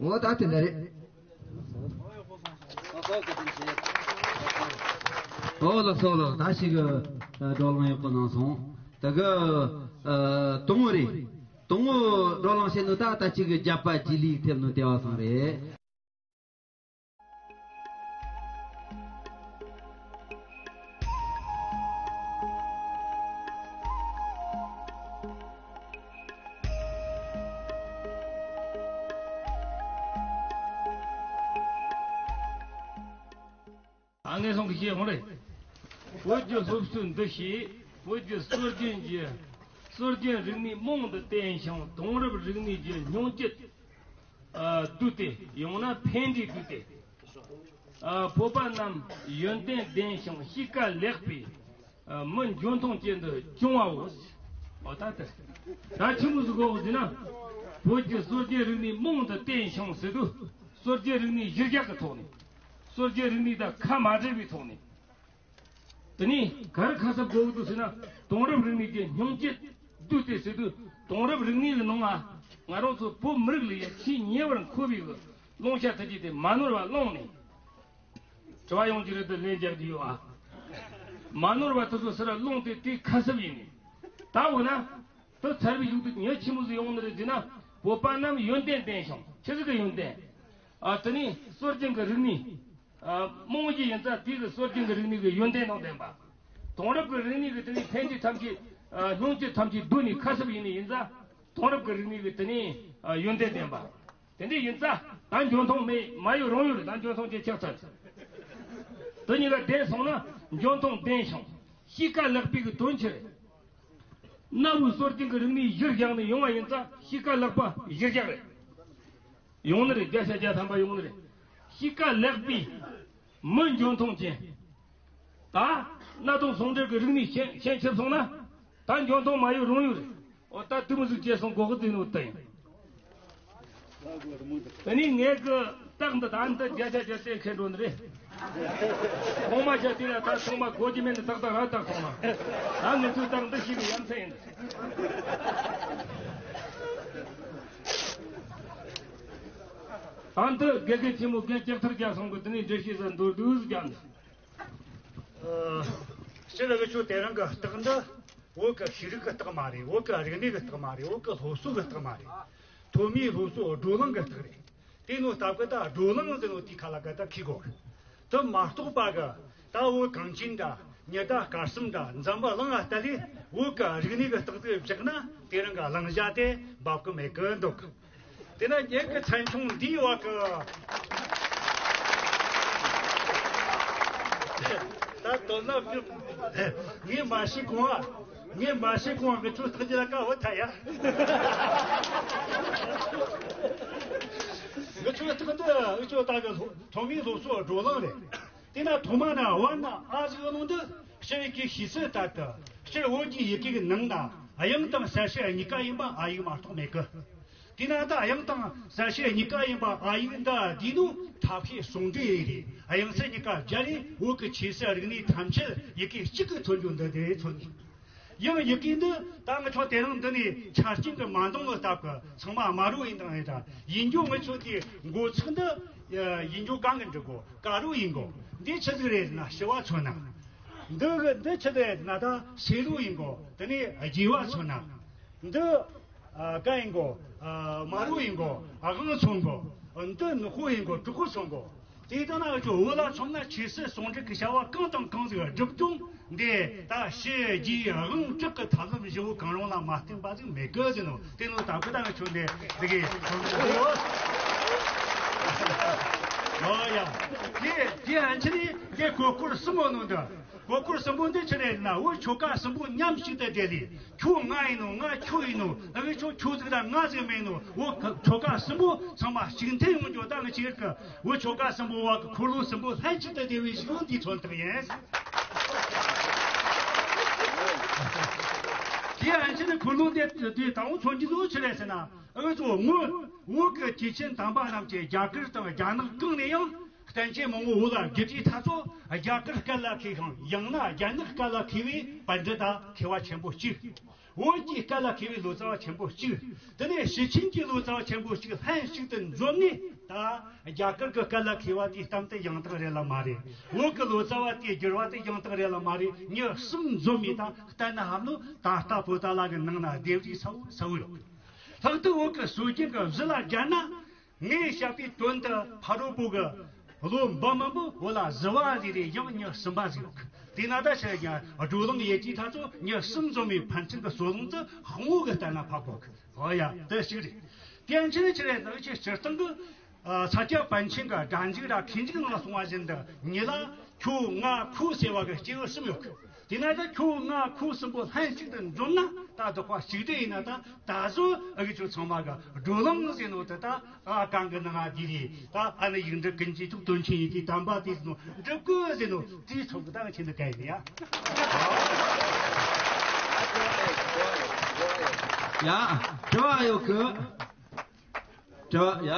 འོ་ད་དེ་འདྲ་རེད། ཨོ་ལགས་སོ་ལགས། ད་ཞིག་བགྲོ་གླེང་ཡག་པོ་གནང་སོང་། ད་གི་དང་པོ་རེད། དང་པོ་བགྲོ་གླེང་བྱེད་ནོ་ད་ད་ཅིག་རྒྱབ་པ་ལྗིད་ལུས་ཐེབས་ནོ་དེ་བ་སང་རེད། ཨ་ངས་སོང་གི་ཤེས་ཧོང་རེད། བོད་ཀྱི་སློབ་གསོའི་འདུ་ཤེས། བོད་ཀྱི་སྲོལ་རྒྱུན་གྱི་སྲོལ་རྒྱུན་རིག་གནས་རྨང་དུ་བརྟེན་ཞིང་དེང་རབས་རིག་གནས་ཀྱི་སྙིང་བཅུད། ཨ་བསྡུས་ཏེ་ཡང་ན་ཕན་འབྲས་བསྡུས་ཏེ། ཨ་བོད་པ་རྣམས་ཡོན་ཏན་ལྡན་ཞིང་གཤིས་ཀ་ལེགས་པའི་ཨ་མི་འཇོན་ཐང་ཅན་དུ་སྐྱོང་བའོ། འོ་ད་ལྟ་ད་ཆི་མོ་ཟིག་གོ་ཟེར་ན། བོད་ཀྱི་སྲོལ་རྒྱུན་རིག་གནས་རྨང་དུ་བརྟེན་ཞིང་ཟེར་དུས་སྲོལ་རྒྱུན་རིག་གནས་གཞིར་བཞག་གི་ཐོག་ནས་སྲོལ་རྒྱུན་རིག་གནས་དང་ཁ་མ་བྲལ་བའི་ཐོག་ནས། དེ་ནས་ག་རེ་ཁ་གསབ་དགོས་འདུག་ཟེར་ན། དེང་རབས་རིག་གནས་ཀྱི་སྙིང་བཅུད་བསྡུས་ཏེ་ཟེར་དུས་དེང་རབས་རིག་གནས་ཀྱི་ནང་ང་ང་རང་ཚོ་བོད་མི་རིགས་ལ་ཡ་ཆེས་ཉེ་བར་མཁོ་བའི་གི་ཀློང་ཆ་ཐུགས་རྗེ་དེ་མ་ནོར་བ་བླངས་ནས། དྲི་བ་ཡོང་གི་རེད་དེ་ལན་རྒྱག་གི་ཡོད་ཨ། མ་ནོར་བ་དེ་ཚོ་ཟེར་བ་བླངས་ཏེ་དེ་ཁ་གསབ་ཡིན་ནས། ད་འོ་ན། དེ་ཚར་བའི་གཞུག་ཏུ་མྱི་ཆི་མོ་ཟིག་ཡོང་ནི་རེད་ཟེར་ན། བོད་པ་རྣམས་ཡོན་ཏན་ལྡན་ཞིང་ཆི་ཟིག་གི་ཡོན་ཏན། ཨ་དེ་ནས་སྲོལ་རྒྱུན་གྱི་རིག་གནས། ཨ་རྨང་གཞི་ཡིན་ཙང་དེ་གི་སྲོལ་རྒྱུན་གྱི་རིག་གནས་ཀྱི་ཡོན་ཏན་དང་ལྡན་པ། དེང་རབས་ཀྱི་རིག་གནས་ཀྱི་དེ་ནས་ཕན་བདེ་ཐམས་ཅད། ཨ་སྙིང་བཅུད་ཐམས་ཅད་བསྡུས་ནས་ཁ་གསབ་ཡིན་ནི་ཡིན་ཙང་དེང་རབས་ཀྱི་རིག་གནས་ཀྱི་དེ་ནས་ཨ་ཡོན་ཏན་ལྡན་པ། དེ་འདྲ་ཡིན་ཙང་ད་འཇོན་ཐང་མེད་མ་ཡོད་རང་ཡོད་རེད། ད་འཇོན་ཐང་ཅན་ཆགས་ཚར། དེ་གཉིས་ཀ་ལྡན་སོང་ན་འཇོན་ཐང་ལྡན་ཞིང་གཤིས་ཀ་ལེགས་པའི་གི་དོན་ཆེ་རེད། གནའ་བོའི་སྲོལ་རྒྱུན་གྱི་རིག་གནས་གཞིར་བཞག་ནས་ཡོང་བ་ཡིན་ཙང་གཤིས་ཀ་ལེགས་པ་གཞིར་བཞག་རེད། ཡོང་ནི་རེད། བརྒྱ་ཆ་བརྒྱ་ཐམ་པ་ཡོང་ནི་རེད། གཤིས་ཀ་ལེགས་པའི་མི་འཇོན་ཐང་ཅན། ད་གནའ་དེང་ཟུང་འབྲེལ་གྱི་རིག་གནས་ཤན་ཤན་ཆེབ་སོང་ན། ད་འཇོན་ཐང་མ་ཡོད་རང་ཡོད་རེད། འོ་ད་དུ་མི་ཟིག་བྱས་སོང་གོ་གི་དེ་ནོ་ད་ཡིན། དེ་ནས་ངས་གི་རྟགས་འདི་ད་འདི་བརྒྱ་ཆ་བརྒྱ་བཙན་ཁེལ་འགྲོ་ནི་རེད། ཐོག་མ་བྱ་དེ་ལ་ད་ཚང་མ་གོ་རྒྱུ་མེད་ནི་ཏག་ཏག་ར་ཏག་སོང་ན། ད་ངས་ཚོའི་རྟགས་འདི་ཞིག་གི་ཡ་མཚན་ཡིན། ཨ་འདི་དགེ་རྒན་ཆེན་མོ་རྒན་ལྕགས་ཐར་རྒྱལ་སོང་གི་དེ་ནས་འགྲེལ་བཤད་ཟིག་མདོར་བསྡུས་ཟིག་རྒྱབ་ནས། ཨ། སྤྱིར་འུ་ཆོ་དེ་རིང་གི་རྟགས་འདི་བོད་ཀྱི་ཤེས་རིག་གི་རྟགས་མ་རེད། བོད་ཀྱི་རིག་གནས་ཀྱི་རྟགས་མ་རེད། བོད་ཀྱི་སློབ་གསོ་གི་རྟགས་མ་རེད། ཐོན་མིའི་སློབ་གསོ་བགྲོ་གླེང་གི་རྟགས་རེད། དེ་ནོ་སྟབས་ཀྱི་ད་བགྲོ་གླེང་ཟེར་ནོ་དེའི་ཁ་ལ་ག་ད་ཁི་གོ་རེད། དེ་མ་གཏོགས་པ་གི་ད་བོད་གངས་ཅན་འདྲ། ཉི་ཟླ་སྐར་གསུམ་འདྲ། འཛམ་བུ་གླིང་ང་ལྟ་ལས་བོད་ཀྱི་རིག་གནས་ཀྱི་རྟགས་དེ་བཞག་ན་དེ་རིང་གི་གླེང་བྱ་དེ་འབབ་ཀྱི་མེད་ཀི་འདུག་དེ་ན་ངེད་ཀྱི་ཚན་ཆུང་འདིའི་བ་གི་ད་དོན་ལ་ངས་མ་ཤེས་གོང་ང་། ངས་མ་ཤེས་གོང་ང་ཁྱོད་ཐག་ཅི་ལ་ཀ་བུད་ཐལ་ཡ། ངས་ཁྱོད་ཐག་འདི་ངས་ཁྱོད་ད་གི་ཐོན་མིའི་སློབ་གསོ་བགྲོ་གླེང་རེད། དེ་ན་ཐོག་མ་ན་བ་ན་ཨ་ཟིག་ནང་དུ་སྤྱིར་ཡི་གེ་ཤེས་ཚུལ་ལྟར་དུ། སྤྱིར་བོད་ཀྱི་ཡི་གེ་གི་ནང་ན་དབྱངས་དང་གསལ་བྱེད་གཉིས་ཀ་ཡིན་པ་ཨ་ཡིག་མ་གཏོགས་མེད་གི། དེ་ན་ད་དབྱངས་དང་གསལ་བྱེད་གཉིས་ཀ་ཡིན་པ་ཨ་ཡིག་འདི་དེ་ནོ་ཐབས་ཤེས་ཟུང་འབྲེལ་ཡིན་རེད། དབྱངས་གསལ་གཉིས་ཀ་སྦྱར་རེ་བོད་ཀྱི་ཆོས་སྲིད་རིག་གནས་ཐམས་ཅད་ཡི་གེ་གཅིག་གི་ཐོན་རྒྱུ་འདི་དེ་མཚོན་གི། ཡང་ཡི་གེ་འདི་ད་ང་ཆོ་དེ་རིང་འདི་ནས་ཆ་རྐྱེན་གྱི་མ་འདང་ལ་སྟབས་ཀྱི་ཚང་མ་དམར་རོ་ཡིན་དང་ཡིན་དང་ཡིན་རྒྱུ། ང་ཆོ་དེ་འགོ་ཚུགས་འདི་ཡིན་རྒྱུ་གང་གི་འགྲིག་གོ། དཀར་རོ་ཡིན་གོ། འདི་ཆི་ཟིག་རེད་ན་ཞི་བ་མཚོན་ན། འདི་གི་འདི་ཆི་ཟིག་རེད་ན་ད་སེར་རོ་ཡིན་གོ། དེ་ནས་རྒྱས་པ་མཚོན་ན། འདི་ཨ་ཀ་ཡིན་གོ། ཨ་དམར་རོ་ཡིན་གོ། ཨ་དབང་མཚོན་གོ། འདི་ནག་པོ་ཡིན་གོ། དྲུག་པོ་མཚོན་གོ། དེ་ལྟ་ན་ཨུ་ཆོ་བོད་ལ་མཚོན་ན་ཆོས་སྲིད་ཟུང་འབྲེལ་གྱི་བྱ་བ་གང་དང་གང་ཟིག་བསྒྲུབ་ཀྱང་འདི་ད་ཞི་རྒྱས་དབང་དྲུག་གི་ཐབས་ལམ་བཞི་བོ་གང་རུང་ལ་མ་བརྟེན་པ་ཟིག་མེད་གི་ཟེར་ནོ། དེ་ནོ་ད་གི་ད་ང་ཆོ་འདི་འདི་གི་ཨོ་ཡ། དེ་དེ་ཨན་ཆི་ནི་འདི་གོ་སྐོར་གསུམ་པོ་ནོ་འདི། གོ་སྐོར་གསུམ་པོ་འདི་ཆི་རེད་ན་འུ་ཆོ་ག་གསུམ་པོ་མཉམ་གཅིག་ཏུ་བསྡད་ལི། ཁྱོད་ང་ཡིན་ནོ། ང་ཁྱོད་ཡིན་ནོ། ཨ་གི་ཁྱོད་ཁྱོད་ཟིག་ར་ང་ཟིག་མེད་ནོ། འོ་ཁ་ཁྱོད་ཀ་གསུམ་པོ་ཚང་མ་གཅིག་མཐུན་ཡོང་རྒྱུ་ད་ང་ཅིག་གི། འོ་ཁྱོད་ཀ་གསུམ་པོ་བ་གི་འཁོར་ལོ་གསུམ་པོ་ལྷན་ཅིག་ཏུ་བསྡེབས་པའི་གཞུང་འདི་མཚོན་རྟགས་ཡིན། དེ་ཡང་ཕྱིར་འཁོར་ལོ་འདི་དེ་དང་པོ་མཚོན་རྒྱུ་ལོ་ཆི་རེད་ཟེར་ན། ཨ་གི་ཚོ་ངོ་བོད་ཀྱི་སྐྱེས་ཆེན་དམ་པ་རྣམས་ཀྱིས་རྒྱ་གར་དང་རྒྱ་ནག་གང་ནས་ཡང་། བསྟན་བཅོས་མང་པོ་བོད་ལ་བསྒྱུར་དུས་ཐག་ཚོ་རྒྱ་གར་སྐད་ལ་མཁས་ཤིང་ཡང་ན་རྒྱ་ནག་སྐད་ལ་མཁས་པའི་པཎྜི་ཏ་མཁས་པ་ཆེན་པོ་གཅིག་བོད་ཀྱི་སྐད་ལ་མཁས་པའི་ལོ་ཙཱ་བ་ཆེན་པོ་གཅིག་དེ་ནས་ཞི་ཆེན་གྱི་ལོ་ཙཱ་བ་ཆེན་པོ་གཅིག་ལྷན་ཅིག་ཏུ་འཛོམས་ནས། ད་རྒྱ་གར་གྱི་སྐད་ལ་མཁས་པ་དེའི་གཏམ་དེ་ཡང་དག་རེད་ལ་མ་རེད། བོད་ཀྱི་ལོ་ཙཱ་བ་དེའི་བསྒྱུར་བ་དེ་ཡང་དག་རེད་ལ་མ་རེད། མྱི་གསུམ་འཛོམས་ནས་ད་གཏན་ན་ཕབ་ནོ། ད་ལྟ་བོད་ད་ལ་གི་ནང་ན་ལྡེབས་རིས་གསལ་བོ་གསལ་བོ་ཡོད། ལྷག་ཏུ་བོད་ཀྱི་སྲོལ་རྒྱུན་གྱི་གཞི་ལ་སྦྱར་ན། ངས་བཤད་པའི་དོན་དུ་ཕ་རོལ་པོ་གི་བློན་འབུམ་མང་པོ་བོད་ལ་གཞི་བ་ཟིག་རེད། ཡང་མྱི་གསུམ་པ་ཟིག་ཡོད། དེས་ན་ད་ཕྱིར་ཡང་བགྲོ་གླེང་ཡེད་དུས་ཐག་ཚོ་མྱི་གསུམ་འཛོམས་པའི་ཕན་ཚུན་གྱི་སྲོལ་རླུང་དུ་དཔང་བོ་གི་ལྟ་ན་ཕབ་གོ་གི། ཨོ་ཡ་དེ་ཞིག་རེད། དེ་ཕྱིར་ཕྱིར་ཡང་ད་ཕྱིར་སྤྱིར་བཏང་གི་ས་སྐྱ་པཎ་ཆེན་གྱི་སྒྲ་འཇུག་ར་ཁས་འཇུག་ནང་ལ་གསུངས་པ་བཞིན་དུ་ཉིད་ལ། ཁྱོད་ང་ཁོ་ཟེར་བ་གི་སྐྱེ་བོ་གསུམ་ཡོད་གི། དེ་ན་ད་ཁྱོད་ང་ཁོ་གསུམ་པོ་ལྷན་ཅིག་ཏུ་འཛོམས་ན་ད་བདག་པ་གཅིག་སྒྲིལ་ཡིན་ན་ད་ད་གཟོད་ཨ་གི་ཆོ་ཚང་མ་གི་བགྲོ་གླེང་ཟེར་ནོ་དེ་ད་ཨ་གང་གི་ནང་ང་དེ་རེད། ད་ཨ་ནི་ཡིག་འབྲུ་ཀུན་གྱི་ཐུགས་དོན་ཆེན་ཡིན་དེ་དམ་པ་དེ་ཟེར་ནོ་འགྲུབ་དགོས་ཟེར་ནོ་དེའི་ཚོགས་ཀྱི་ད་ང་ཆེན་དུ་ག་ཡིན་ཡ། ཡ། དྲི་བ་ཡོད་གི། དྲི་བ་ཡ།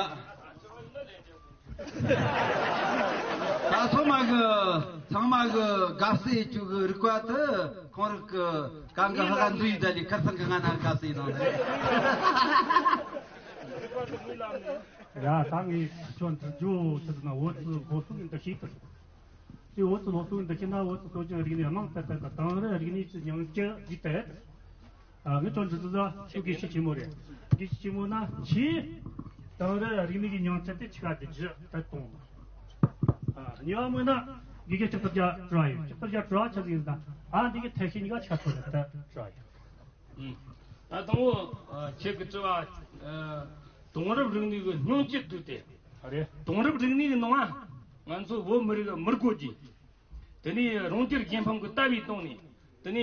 ད་ཚང་མ་གི་ཚང་མ་གི་དགའ་བསུ་ཡེད་རྒྱུ་གི་རིག་པ་དེ་ཁོང་རང་གི་གང་གི་ཧ་ག་འདུ་ཡི་ད་ལི་ཁར་སང་གི་ང་ན་དགའ་བསུ་ཡེད་ནང་རེད། ཡ་ད་ངས་ཁྱོད་འདི་ཇོ་ཆི་ཟེར་ན་བོད་ཀྱི་སློབ་གསོ་གི་འདུ་ཤེས་དེ། དེ་བོད་ཀྱི་སློབ་གསོ་གི་འདུ་ཤེས་ན་བོད་ཀྱི་སྲོལ་རྒྱུན་རིག་གནས་དམངས་དད་པ་དང་དེང་རབས་རིག་གནས་ཀྱི་སྙིང་བཅུད་ཞིག་ཏུ། ཨ་ངས་ཁྱོད་འདི་ཚོ་ཁྱོད་དགེ་བཤེས་ཆེན་མོ་རེད། དགེ་བཤེས་ཆེན་མོ་ན་ཆེས་དེང་རབས་རིག་གནས་ཀྱི་སྙིང་བཅུད་དེ་ཆི་ག་དེ་ཇི་ལྟར་གཏོང་། ཨ་གཉིས་པ་མོ་ན་དགེ་རྒན་ལྕགས་ཐར་རྒྱ་བྲོ་བ་ཡོད། ལྕགས་ཐར་རྒྱ་བྲོ་བ་ཆི་ཟིག་ཡིན་ཟེར་ན་ཨ་འདི་གི་ཐབས་ཤེས་གཉིས་ཀ་ཆི་ག་ཐོན་ནས་ད་བྲོ་བ་ཡོད། ད་དང་པོ་ཁྱེད་ཀྱི་དྲི་བ་དེང་རབས་རིག་གནས་ཀྱི་སྙིང་བཅུད་དུ་སྟེ། རེད། དེང་རབས་རིག་གནས་ཀྱི་ནང་ང་ང་ཚོ་བོད་མི་རིགས་མི་རྒོད་ཀྱི། དེ་ནས་རང་རྒྱལ་གཞན་ཕམ་གྱི་ལྟ་བའི་སྟེང་ནས་དེ་ནས་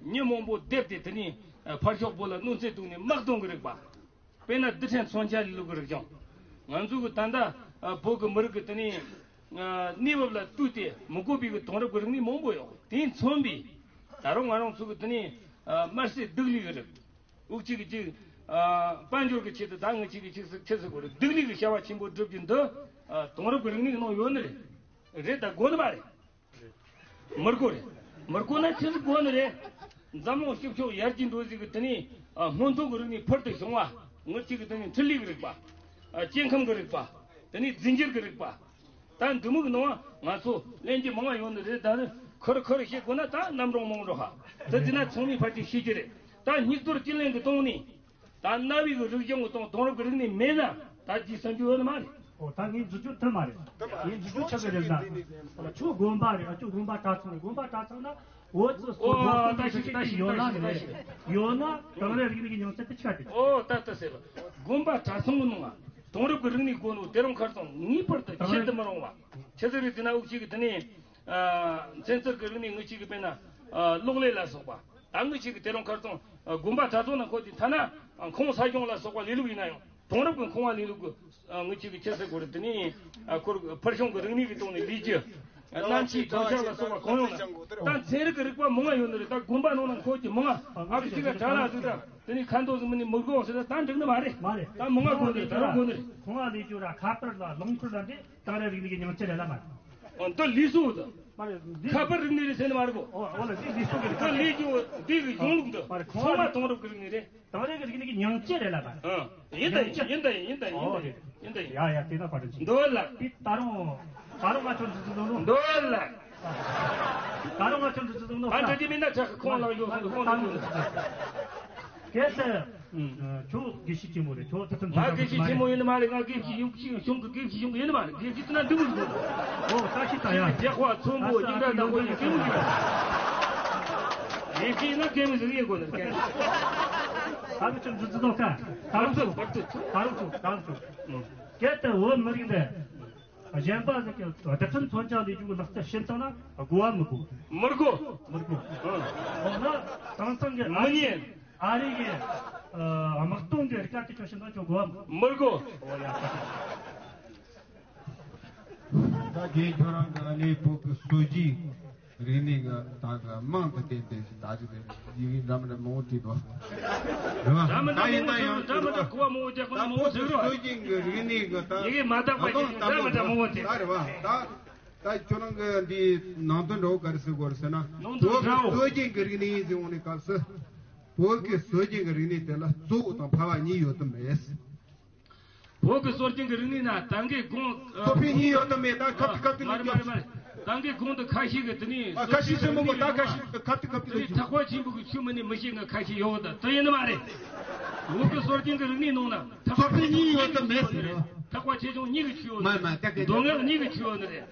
མྱི་མང་པོ་བསྡེབས་ཏེ་དེ་ནས་ཕར་ཕྱོགས་བོད་ལ་གནོད་འཚེ་བཏང་ནས་དམག་གཏོང་གི་རིགས་པ། དཔེར་ན་རྡུལ་ཕྲན་མཚོན་ཆ་ལས་ལུག་གི་རིགས་ཀྱང་། ང་ཚོ་གི་ད་ལྟ་བོད་ཀྱི་མི་རིགས་ཀྱི་དེ་ནས་གནས་བབ་ལ་ལྟོས་ཏེ་མི་དགོས་པའི་གི་དེང་རབས་ཀྱི་རིག་གནས་མང་པོ་ཡོད། དེས་མཚོན་པའི་ད་རུང་ང་རང་ཚོ་གི་དེ་ནས་དམར་གསོད་སྡུག་ལུས་ཀྱི་རིགས། དབུགས་གཅིག་གིས་གཅིག་དཔལ་འབྱོར་གྱི་ཆེད་དུ་ད་ངས་གཅིག་གིས་གཅིག་ཟེར་ཁྱེད་ཟེར་དགོས་རེད། སྡུག་ལུས་ཀྱི་བྱ་བ་ཆེན་པོ་བསྒྲུབ་རྒྱུ་འདི་དེང་རབས་ཀྱི་རིག་གནས་ཀྱི་ནང་ཡོད་ནི་རེད། རེད་ད་དགོས་ནི་མ་རེད། མི་དགོས་རེད། མི་དགོས་ན་ཆི་ཟིག་དགོས་ནི་རེད། འཛམ་གླིང་སྤྱི་ཚོགས་ཡར་རྒྱས་འགྲོ་ཟིག་གི་དེ་ནས་སྔོན་ཐོན་གྱི་རིག་གནས་ཕུལ་དུ་བྱུང་བ། ངེད་ཅིག་གི་དེ་ནས་འཕྲུལ་ལས་ཀྱི་རིག་པ། སྐྱེ་ཁམས་ཀྱི་རིག་པ། དེ་ནས་རྫས་འགྱུར་གྱི་རིག་པ། ད་འདི་མོ་གི་ནང་ང་ཚོ་ལེན་རྒྱུ་མང་ང་ཡོད་ནི་རེད། ད་ནི་ཁུར་ཁུར་བཤད་དགོས་ན་ད་རྣམ་གྲངས་མང་འགྲོ་ཧ། དེ་དེ་ན་ཚང་མས་ཕལ་ཆེར་ཤེས་ཀྱི་རེད། ད་སྙིགས་དོར་རྐྱེན་ལས་ཀྱི་སྟེང་ནས། ད་གནའ་བོའི་གི་རིག་གཞུང་གི་སྟེང་དེང་རབས་ཀྱི་རིག་གནས་མེད་ན་ད་ཅིག་བསམ་རྒྱུ་ཡོད་ནི་མ་རེད། ཨོ་ད་ངས་འཛུགས་རྒྱུ་ཐུབ་མ་རེད། ངས་འཛུགས་རྒྱུ་ཆགས་ཀྱི་རེད་ན། ཁྱོད་དགོན་པ་རེད། ཨ་ཁྱོད་དགོན་པ་གྲྭ་ཚང་རེད། དགོན་པ་གྲྭ་ཚང་ན་འོ་ཙི་སོ་ཨོ་སོ་ད་ཤིག་ད་ཤིག་ཡོད་ན་ད་ཤིག་རེད། ད་ཤིག་ཡོད་ན་དེང་རབས་རིག་གནས་ཀྱི་ཉིང་བཅུད་དེ་ཆགས་ཏེ། ཨོ་ད་ད་ཟེར་བ། དགོན་པ་གྲྭ་ཚང་གི་ནང་ང་དེང་རབས་ཀྱི་རིག་གནས་དགོས་ནོ་དེ་རིང་ཁ་སང་ངེས་པར་དུ་ཁྱེར་དུ་མི་རུང་བ། ཆི་ཟིག་རེད་ཟེར་ན་འུ་ཅག་གི་དེ་ནས་ཚན་རྩལ་གྱི་རིག་གནས་ངུ་ཅག་གི་དཔེར་ན་གློག་ཀླད་ལ་སོགས་པ། ད་ངུ་ཅག་གི་དེ་རིང་ཁ་སང་དགོན་པ་གྲྭ་ཚང་ནང་འཁོད་དེ་ཐ་ན་ཁང་ས་སྐྱོང་ལ་སོགས་པ་ལས་ལུགས་ཡིན་ན་ཡང་དེང་རབས་ཀྱི་ཁང་བ་ལས་ལུགས་ཀྱི་ངུ་ཅག་གི་ཆི་ཟེར་དགོས་རེད། དེ་ནས་ཁོར་ཕུལ་བྱུང་གི་རིག་གནས་ཀྱི་སྟེང་ནས་ལས་རྒྱུ། གནམ་གཤིས་གངས་འཁྱག་ལ་སོགས་པ་གང་ཡོང་ན། ད་ཚན་རིག་གི་རིག་པ་མང་ང་ཡོད་ནི་རེད། ད་དགོན་པ་ནང་ན་འཁོད་ཀྱི་མང་ང་ཨ་ཁུ་ཅིག་ག་གྲྭ་ལ་ཟིག་ད་དེ་ནས་ཁ་མདོ་ཟིག་མི་ནི་མི་དགོ་ཟེར། ད་འགྲིག་ནི་མ་རེད། མ་རེད། ད་མང་ང་དགོ་ནི་རེད། ད་རུང་དགོ་ནི་རེད། ཁང་བ་ལས་རྒྱུ་ར་ཁ་པར་ལ་རླངས་འཁོར་ལ་འདི་དེང་རབས་རིག་གནས་ཀྱི་ཉིང་བཅུད་རེད་ལ་མ་རེད། འདི་ལུས་སྲོག་ད། མ་རེད་འདི། ཁ་པར་རིག་གནས་རེད་ཟེར་ནི་མ་རེད་གོ། ཨོ་ཨོ་ལ་འདི་ལུས་སྲོག་གི་རེད། འདི་ལུས་རྒྱུ་འདི་གི་གཞུང་ལུགས་འདི་ཁང་བ་ཚང་མ་དེང་རབས་ཀྱི་རིག་གནས་རེད། དེང་རབས་ཀྱི་རིག་གནས་ཀྱི་ཉིང་བཅུད་རེད་ལ་ད། ཨ། ཡིན་ད་ཡིན་ད་ཡིན་ད་ཡིན་ད་ཡིན་ད་ཡིན་ད་ཡིན། ཡ་ཡ་དེ་ན་བར་དུ་ཅི། འདོད་ལ། དེ་ད་རུང་ད་རུང་ང་ཚོ་འདི་ཚོ་འདོད་ལ། ད་རུང་ང་ཚོ་འདི་ཚོ་འདོད་ལ། ད་འདྲ་ཅི་མིན་ན་ཆག་ཁོང་ལ་ཡོང་སོང་ཁོང་ལ་ཡོང་སོང་། གལ་ཏེ། ཁྱོད་དགེ་བཤེས་ཆེན་མོ་རེད། ཁྱོད་ད་ཐུན་ང་དགེ་བཤེས་ཆེན་མོ་ཡིན་ནི་མ་རེད། ང་དགེ་བཤེས་ཡུག་ཅིག་གཞུང་གི་དགེ་བཤེས་ཡོང་གི་ཡིན་ནི་མ་རེད། དགེ་བཤེས་ན་འདི་མོ་ཟིག་དགོས། ཨོ་ད་ཤི་ད་ཡ། རྒྱག་པ་ཚོན་པོ་ཡིག་ར་བདག་པོ་ཡིན་གི་མོ་ཟིག་རེད། དགེ་བཤེས་ན་གི་མོ་ཟིག་ཡིན་དགོས་ནི་རེད། ད་ཚོ་འཛུ་འཛུ་ནོ་ཁ། ད་རུང་ཚོ་ད་རུང་ཚོ་ད་རུང་ཚོ་ད་རུང་ཚོ། གལ་ཏེ་བོད་མི་རིགས་འདི་གཞན་པ་ཟིག་གི་བདག་ཁྲིམས་མཚོན་ཆ་ལས་རྒྱུ་གི་ལག་རྩལ་ཤེས་བཏང་ན་དགོས་བ་མི་དགོས། མི་དགོས། མི་དགོས། ཨང་། འོ་ན་དེང་སང་གི་མི་ཉན། ཨ་རི་གི་ཨ་དམག་དོན་གྱི་རིག་པ་དེ་ཚོ་ཤེས་ན་ཁྱོད་དགོས་བ་མི་དགོས། ཨོ་ཡ། ད་རྒན་ཁྱོད་རང་གི་ཨ་ནེ་བོད་ཀྱི་སྲོལ་རྒྱུན་རིག་གནས་ཀྱི་ད་གི་མིང་དུ་བསྟན་ཏེ་ད་ཅི་ཟེར་ཡི་གེ་འདྲ་མི་འདྲ་མང་པོ་བྲིས་འདུག་རེད་བ། འདྲ་མི་འདྲ་ད་ཡིན་མང་པོ་ན་ཡང་བྲིས་འདུག་ད་གོ་བ་མང་པོ་རྒྱག་གོ་ན་མང་པོ་ཟེར་རོ། སྲོལ་རྒྱུན་གྱི་རིག་གནས་ཀྱི་ད་ཡི་གེ་མ་དག་པ་ཞིག་འདྲ་མི་འདྲ་མང་པོ་བྲིས། ད་རེད་བ། ད་ད་ཁྱོད་རང་གི་འདིའི་ནང་དོན་འདྲ་བོ་ག་རེ་ཟེར་དགོས་རེད་ཟེར་ན། ནང་དོན་འདྲ་བོ། བོད་ཀྱི་སྲོལ་རྒྱུན་གྱི་རིག་གནས་ཡིན་ཟེར་འོང་ནས་སྐབས་སུ། བོད་ཀྱི་སྲོལ་རྒྱུན་གྱི་རིག་གནས་དེ་ལ་གཙོ་བོ་དང་ཕལ་བ་གཉིས་ཡོད་དམ་མེད། བོད་ཀྱི་སྲོལ་རྒྱུན་གྱི་རིག་གནས་ན་ད་གིན་གོང་། ཨ། གཙོ་ཕལ་གཉིས་ཡོད་དམ་མེད། ད་ཁ་ཏི་ཁ་ཏི་མ་རེད་མ་རེད་མ་རེད། ད་གིན་གོང་དུ་ཁ་ཤས་ཀྱིས་དེ་ནས། ཨ། ཁ་ཤས་ཟེར་མི་དགོས། ད་ཁ་ཤས་ཁ་ཏི་ཁ་ཏི་དེ་ནས་ལ་ཐེག་པ་ཆེན་པོ་གི་ཆོས་མི་ནི་མི་ཤེས་ང་ཁ་ཤས་ཡོད་ད་དེ་ཡིན་ནི་མ་རེད། བོད་ཀྱི་སྲོལ་རྒྱུན་གྱི་རིག་གནས་ནང་ན་ཐེག་པ་གཙོ་ཕལ་གཉིས་ཡོད་དམ་མེད་ཟེར་རེད། ཐེག་པ་ཆེ་ཆུང་གཉིས་ཀྱི་ཆོས་ཡོད་ནི་རེད། མ་མ་ད་གིན་མདོ་སྔགས་གཉིས་ཀྱི་ཆོས་ཡོད་ནི་རེད།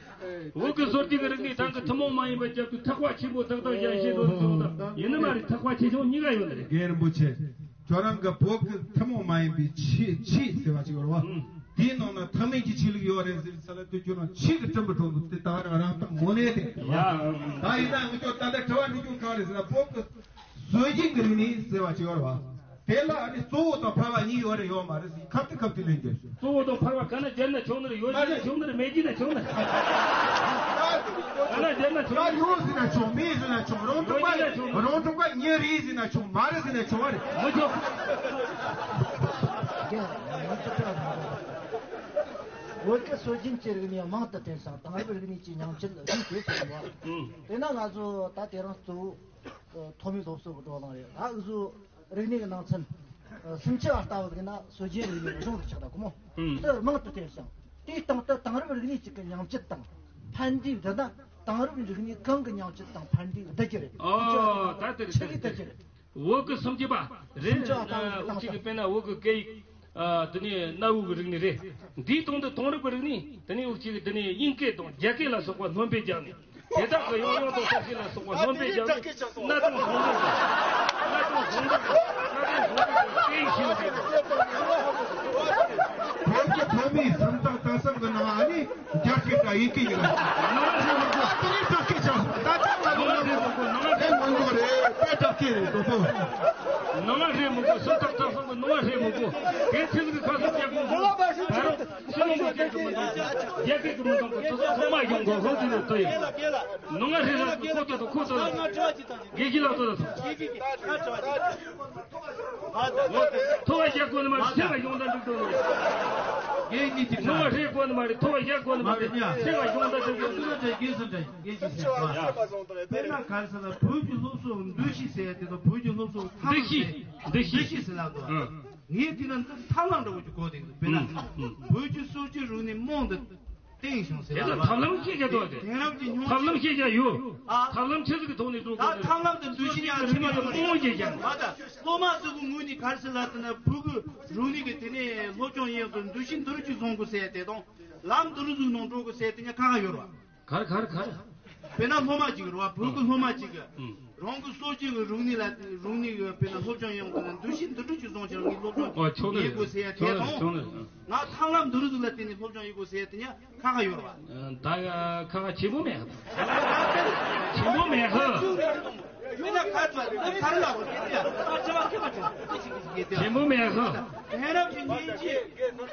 བོད་ཀྱི་སྲོལ་རྒྱུན་གྱི་རིག་གནས་ད་གིན་ཐུན་མོང་མ་ཡིན་པ་རྒྱབ་ཏུ་ཐེག་པ་ཆེན་པོ་ཏག་ཏག་ཡར་བཤད་འགྲོ་ཟེར་བ་དང་ཡིན་ནི་མ་རེད། ཐེག་པ་ཆེ་ཆུང་གཉིས་ཀ་ཡོད་ནི་རེད། རྒན་རིན་པོ་ཆེ། ཁྱོད་རང་གི་བོད་ཀྱི་ཐུན་མོང་མ་ཡིན་པའི་ཆོས་ཆོས་ཟེར་བ་ཅིག་ཡོད་རེད་བ། ཨང་། དེའི་ནང་ན་ཐུན་མིན་གྱི་ཆོས་ལུགས་ཡོད་རེད་ཟེར་ས་ལ་དུས་རྒྱུན་ནང་ཆོས་ཀྱི་སྤྲིན་པ་དྲོ་འདུག་དེ་ད་རང་རང་ཐག་མོ་ནས་དེ། ཡ། ད་ཡིན་ན་ངི་ཚོ་ད་ལྟ་དྲི་བ་འདྲི་རྒྱུ་གང་རེད་ཟེར་ན་བོད་ཀྱི་སྲོལ་རྒྱུན་གྱི་རིག་གནས་ཟེར་བ་ཅིག་ཡོད་རེད་བ། དེ་ལ་ཨ་ནི་གཙོ་བོ་དང་ཕལ་བ་གཉིས་ཡོད་རེད་ཡོད་མ་རེད་ཟེར་ཁ་ཏི་ཁ་ཏི་ལན་རྒྱབ་ཤོག་གཙོ་བོ་དང་ཕལ་བ་ག་ན་སྦྱར་ན་ཆོག་ནི་རེད། ཡོད་ཟེར་ན་ཆོག་ནི་རེད། མེད་ཟེར་ན་ཆོག་ནི་རེད། ག་ན་སྦྱར་ན་ཆོག་ནི་རེད། ཡོད་ཟེར་ན་ཆོག་མེད་ཟེར་ན་ཆོག་རང་ཐོག་པ་རང་ཐོག་པ་ཉེ་རེད་ཟེར་ན་ཆོག་མ་རེད་ཟེར་ན་ཆོག་བ་རེད། མི་ཆོག་བོད་ཀྱི་སྲོལ་རྒྱུན་གྱི་རིག་གནས་མང་དུ་བསྟན་ཞིང་དེང་རབས་རིག་གནས་ཀྱི་ཉིང་བཅུད་རིག་པའི་ཟེར་བ། དེས་ན་ང་ཚོ་ད་དེ་རིང་གཙོ་བོ་ཐོག་མའི་སློབ་གསོ་གི་བགྲོ་གླེང་རེད། ད་འུ་ཚོ་རིག་གནས་ཀྱི་ནང་ཚན་སུམ་ཅུ་པ་ལྟ་བུ་ཟིག་ན་སྲོལ་རྒྱུན་རིག་གནས་གཞུང་དུ་ཆགས་ད་གོ་མོ། དེ་མང་དུ་བསྟན་ཞིང་དེའི་སྟེང་དུ་དེང་རབས་རིག་གནས་གཅིག་གི་ཉིང་བཅུད་དང་ཕན་འབྲས་བསྡུ་ན་དེང་རབས་རིག་གནས་གང་གི་ཉིང་བཅུད་དང་ཕན་འབྲས་བསྡུ་རྒྱུ་རེད། ཨོ་ད་དེ་རེད། ཆི་གི་བསྡུ་རྒྱུ་རེད། བོད་ཀྱི་སུམ་ཅུ་པ་རེད། སུམ་ཅུ་པ་ལྟ་བུ་ཨུ་ཅག་གི་དཔེར་ན་བོད་ཀྱི་སྐད་ཡིག་ཨ། དེ་ནས་གནའ་བོའི་རིག་གནས་རེད། འདིའི་སྟེང་དུ་དེང་རབས་ཀྱི་རིག་གནས་དེ་ནས་འུ་ཅག་གི་དེ་ནས་དབྱིན་སྐད་དང་རྒྱ་སྐད་ལ་སོགས་པ་སྣོན་པ་བརྒྱབ་ནས་དེ་དག་གི་ཡང་ཡང་དང་གསལ་བཤད་ལ་སོགས་པ་སྣོན་པ་བརྒྱབ་ནས་གནའ་དེང་ཟུང་འབྲེལ་གྱི་གནའ་དེང་ཟུང་འབྲེལ་གྱི་གནའ་དེང་ཟུང་འབྲེལ་གྱི་སྐད་ཡིག་ཤེས་ཡོན་ཅན་དང་། བོད་ཀྱི་ཐོན་མིའི་སུམ་རྟགས་དག་གསུམ་གྱི་ནང་ཨ་ནི་རྒྱ་སྐད་དང་དབྱིན་སྐད་ཡིན་ལ། ནང་ཧྲེ་མི་དགོས། ད་དེ་ནས་རྒྱ་སྐད་ཆགས་སོང་། ད་ད་ང་ནང་ཧྲེ་མི་དགོས། ནང་ཧྲེ་མི་དགོས་རེད། དཔེ་རྒྱ་སྐད་རེད་དོ་ཚོ། ནང་ཧྲེ་མི་དགོས། སུམ་རྟགས་དག་གསུམ་གྱི་ནང་ཧྲེ་མི་དགོས། དེ་ཚིག་གི་ཁ་སུ་རྒྱག་དགོས་དགོས། ད་རུང་ཕྱི་ལོགས་ཀྱི་སྐད་ཀྱི་མི་འདུག་རྒྱ་སྐད་ཀྱི་མི་འདུག་ཚོ་ཚོ་ཚང་མ་ཡོང་དགོས། ཧོ་དེ་ནས་ལྟོས་ཡོད། ནང་ཧྲེ་རང་གི་ཁོ་ཚོ་དང་ཁོ་ཚོ་ལ་དགེ་བཤེས་ལགས་ཚོ་ལ་ཐོངས། ཐོ་བ་བཞག་དགོས་ནི་མ་རེད། ཚེ་བ་ཡོང་ད་འགྲིག་འགྲོ་ནི་རེད། དགེ་བཤེས་ཀྱི་ནང་ཧྲེ་དགོས་ནི་མ་རེད། ཐོ་བ་བཞག་དགོས་ནི་མ་རེད། ཚེ་བ་ཡོང་ད་འགྲིག་འགྲོ་ནི་རེད། དགེ་བཤེས་དགེ་བཤེས་དཔེར་ན་ག་རེ་ཟེར་ན་བོད་ཀྱི་སློབ་གསོ་འདུ་ཤེས་ཟེར་ཡ་དེ་དང་བོད་ཀྱི་སློབ་གསོ་འདུ་ཤེས། འདུ་ཤེས། འདུ་ཤེས་ཟེར་ལབ་འདུག་ཨང་། ངས་དེ་ན་འདི་ཐབས་ལམ་འདྲ་བོ་ཅིག་གོ་དེ་དཔེར་ན་ཨུམ་ཨུམ། བོད་ཀྱི་སྲོལ་རྒྱུན་རིག་གནས་རྨང་དུ་བཏིང་ཞིང་ཟེར་དེ་ལ་ལ་ཐབས་ལམ་ཤེས་རྒྱ་དོ་དེ་དེང་རབས་ཀྱི་སྙིང་ཐབས་ལམ་ཤེས་རྒྱ་ཡོད། ཨ། ཐབས་ལམ་ཆི་ཟིག་གི་ཐོག་ནས་འགྲོ་དགོས་ད་ཐབས་ལམ་དུ་འདུ་ཤེས་ཡང་ཆེ་མ་ཡོད་མ་རེད། མ་ད་སློབ་མ་ཚོ་གི་ངོས་ནས་ག་རེ་ཟེར་ལབ་ཟེར་ན་བོད་ཀྱི་རིག་གནས་ཀྱི་དེ་ནས་སློབ་སྦྱོང་ཡིན་དུ་འདུ་ཤེས་འདི་རུ་ཅིག་བཟུང་དགོས་ཟེར་དེ་དང་ལམ་འདི་རུ་ཟུག་ནང་འགྲོ་དགོས་ཟེར་དེ་ཉ་གང་ག་ཡོད་རེད་བ། གར་གར་གར། དཔེར་ན་སློབ་མ་གཅིག་རེད་བ། བོད་ཀྱི་སློབ་མ་གཅིག་གིས་ཨུམ། རང་གི་སྲོལ་རྒྱུན་གྱི་རིག་གནས་ལ་རིག་གནས་ཀྱི་དཔེར་ན་སློབ་སྦྱོང་ཡོང་དགོས་ན་འདུ་ཤེས་འདི་འདྲ་ཅིག་བཟུང་ཞིང་ངས་སློབ་སྦྱོང་ཨོ་ཆོག་ནི་ཡེད་དགོས་ཟེར་ཡ་དེ་ཆོག་ནི་དང་ཆོག་ནི། ང་ཐབས་ལམ་འདི་རུ་ཟིག་ལ་བརྟེན་ནས་སློབ་སྦྱོང་ཡེད་དགོས་ཟེར་ཡ་དེ་ཉ་ཁ་ཁ་ཡོད་རེད་བ། ད་ཁ་ཁ་ཆེན་པོ་མེད། ཆེན་པོ་མེད་ཧ། དཔེར་ན་ཁ་ཚ་ཁ་ར་ལ་ཧོ་དེ་དེ་ཆེན་པོ་མེད་ཧ། དེང་རབས་ཀྱི་སྙིང་རྗེ་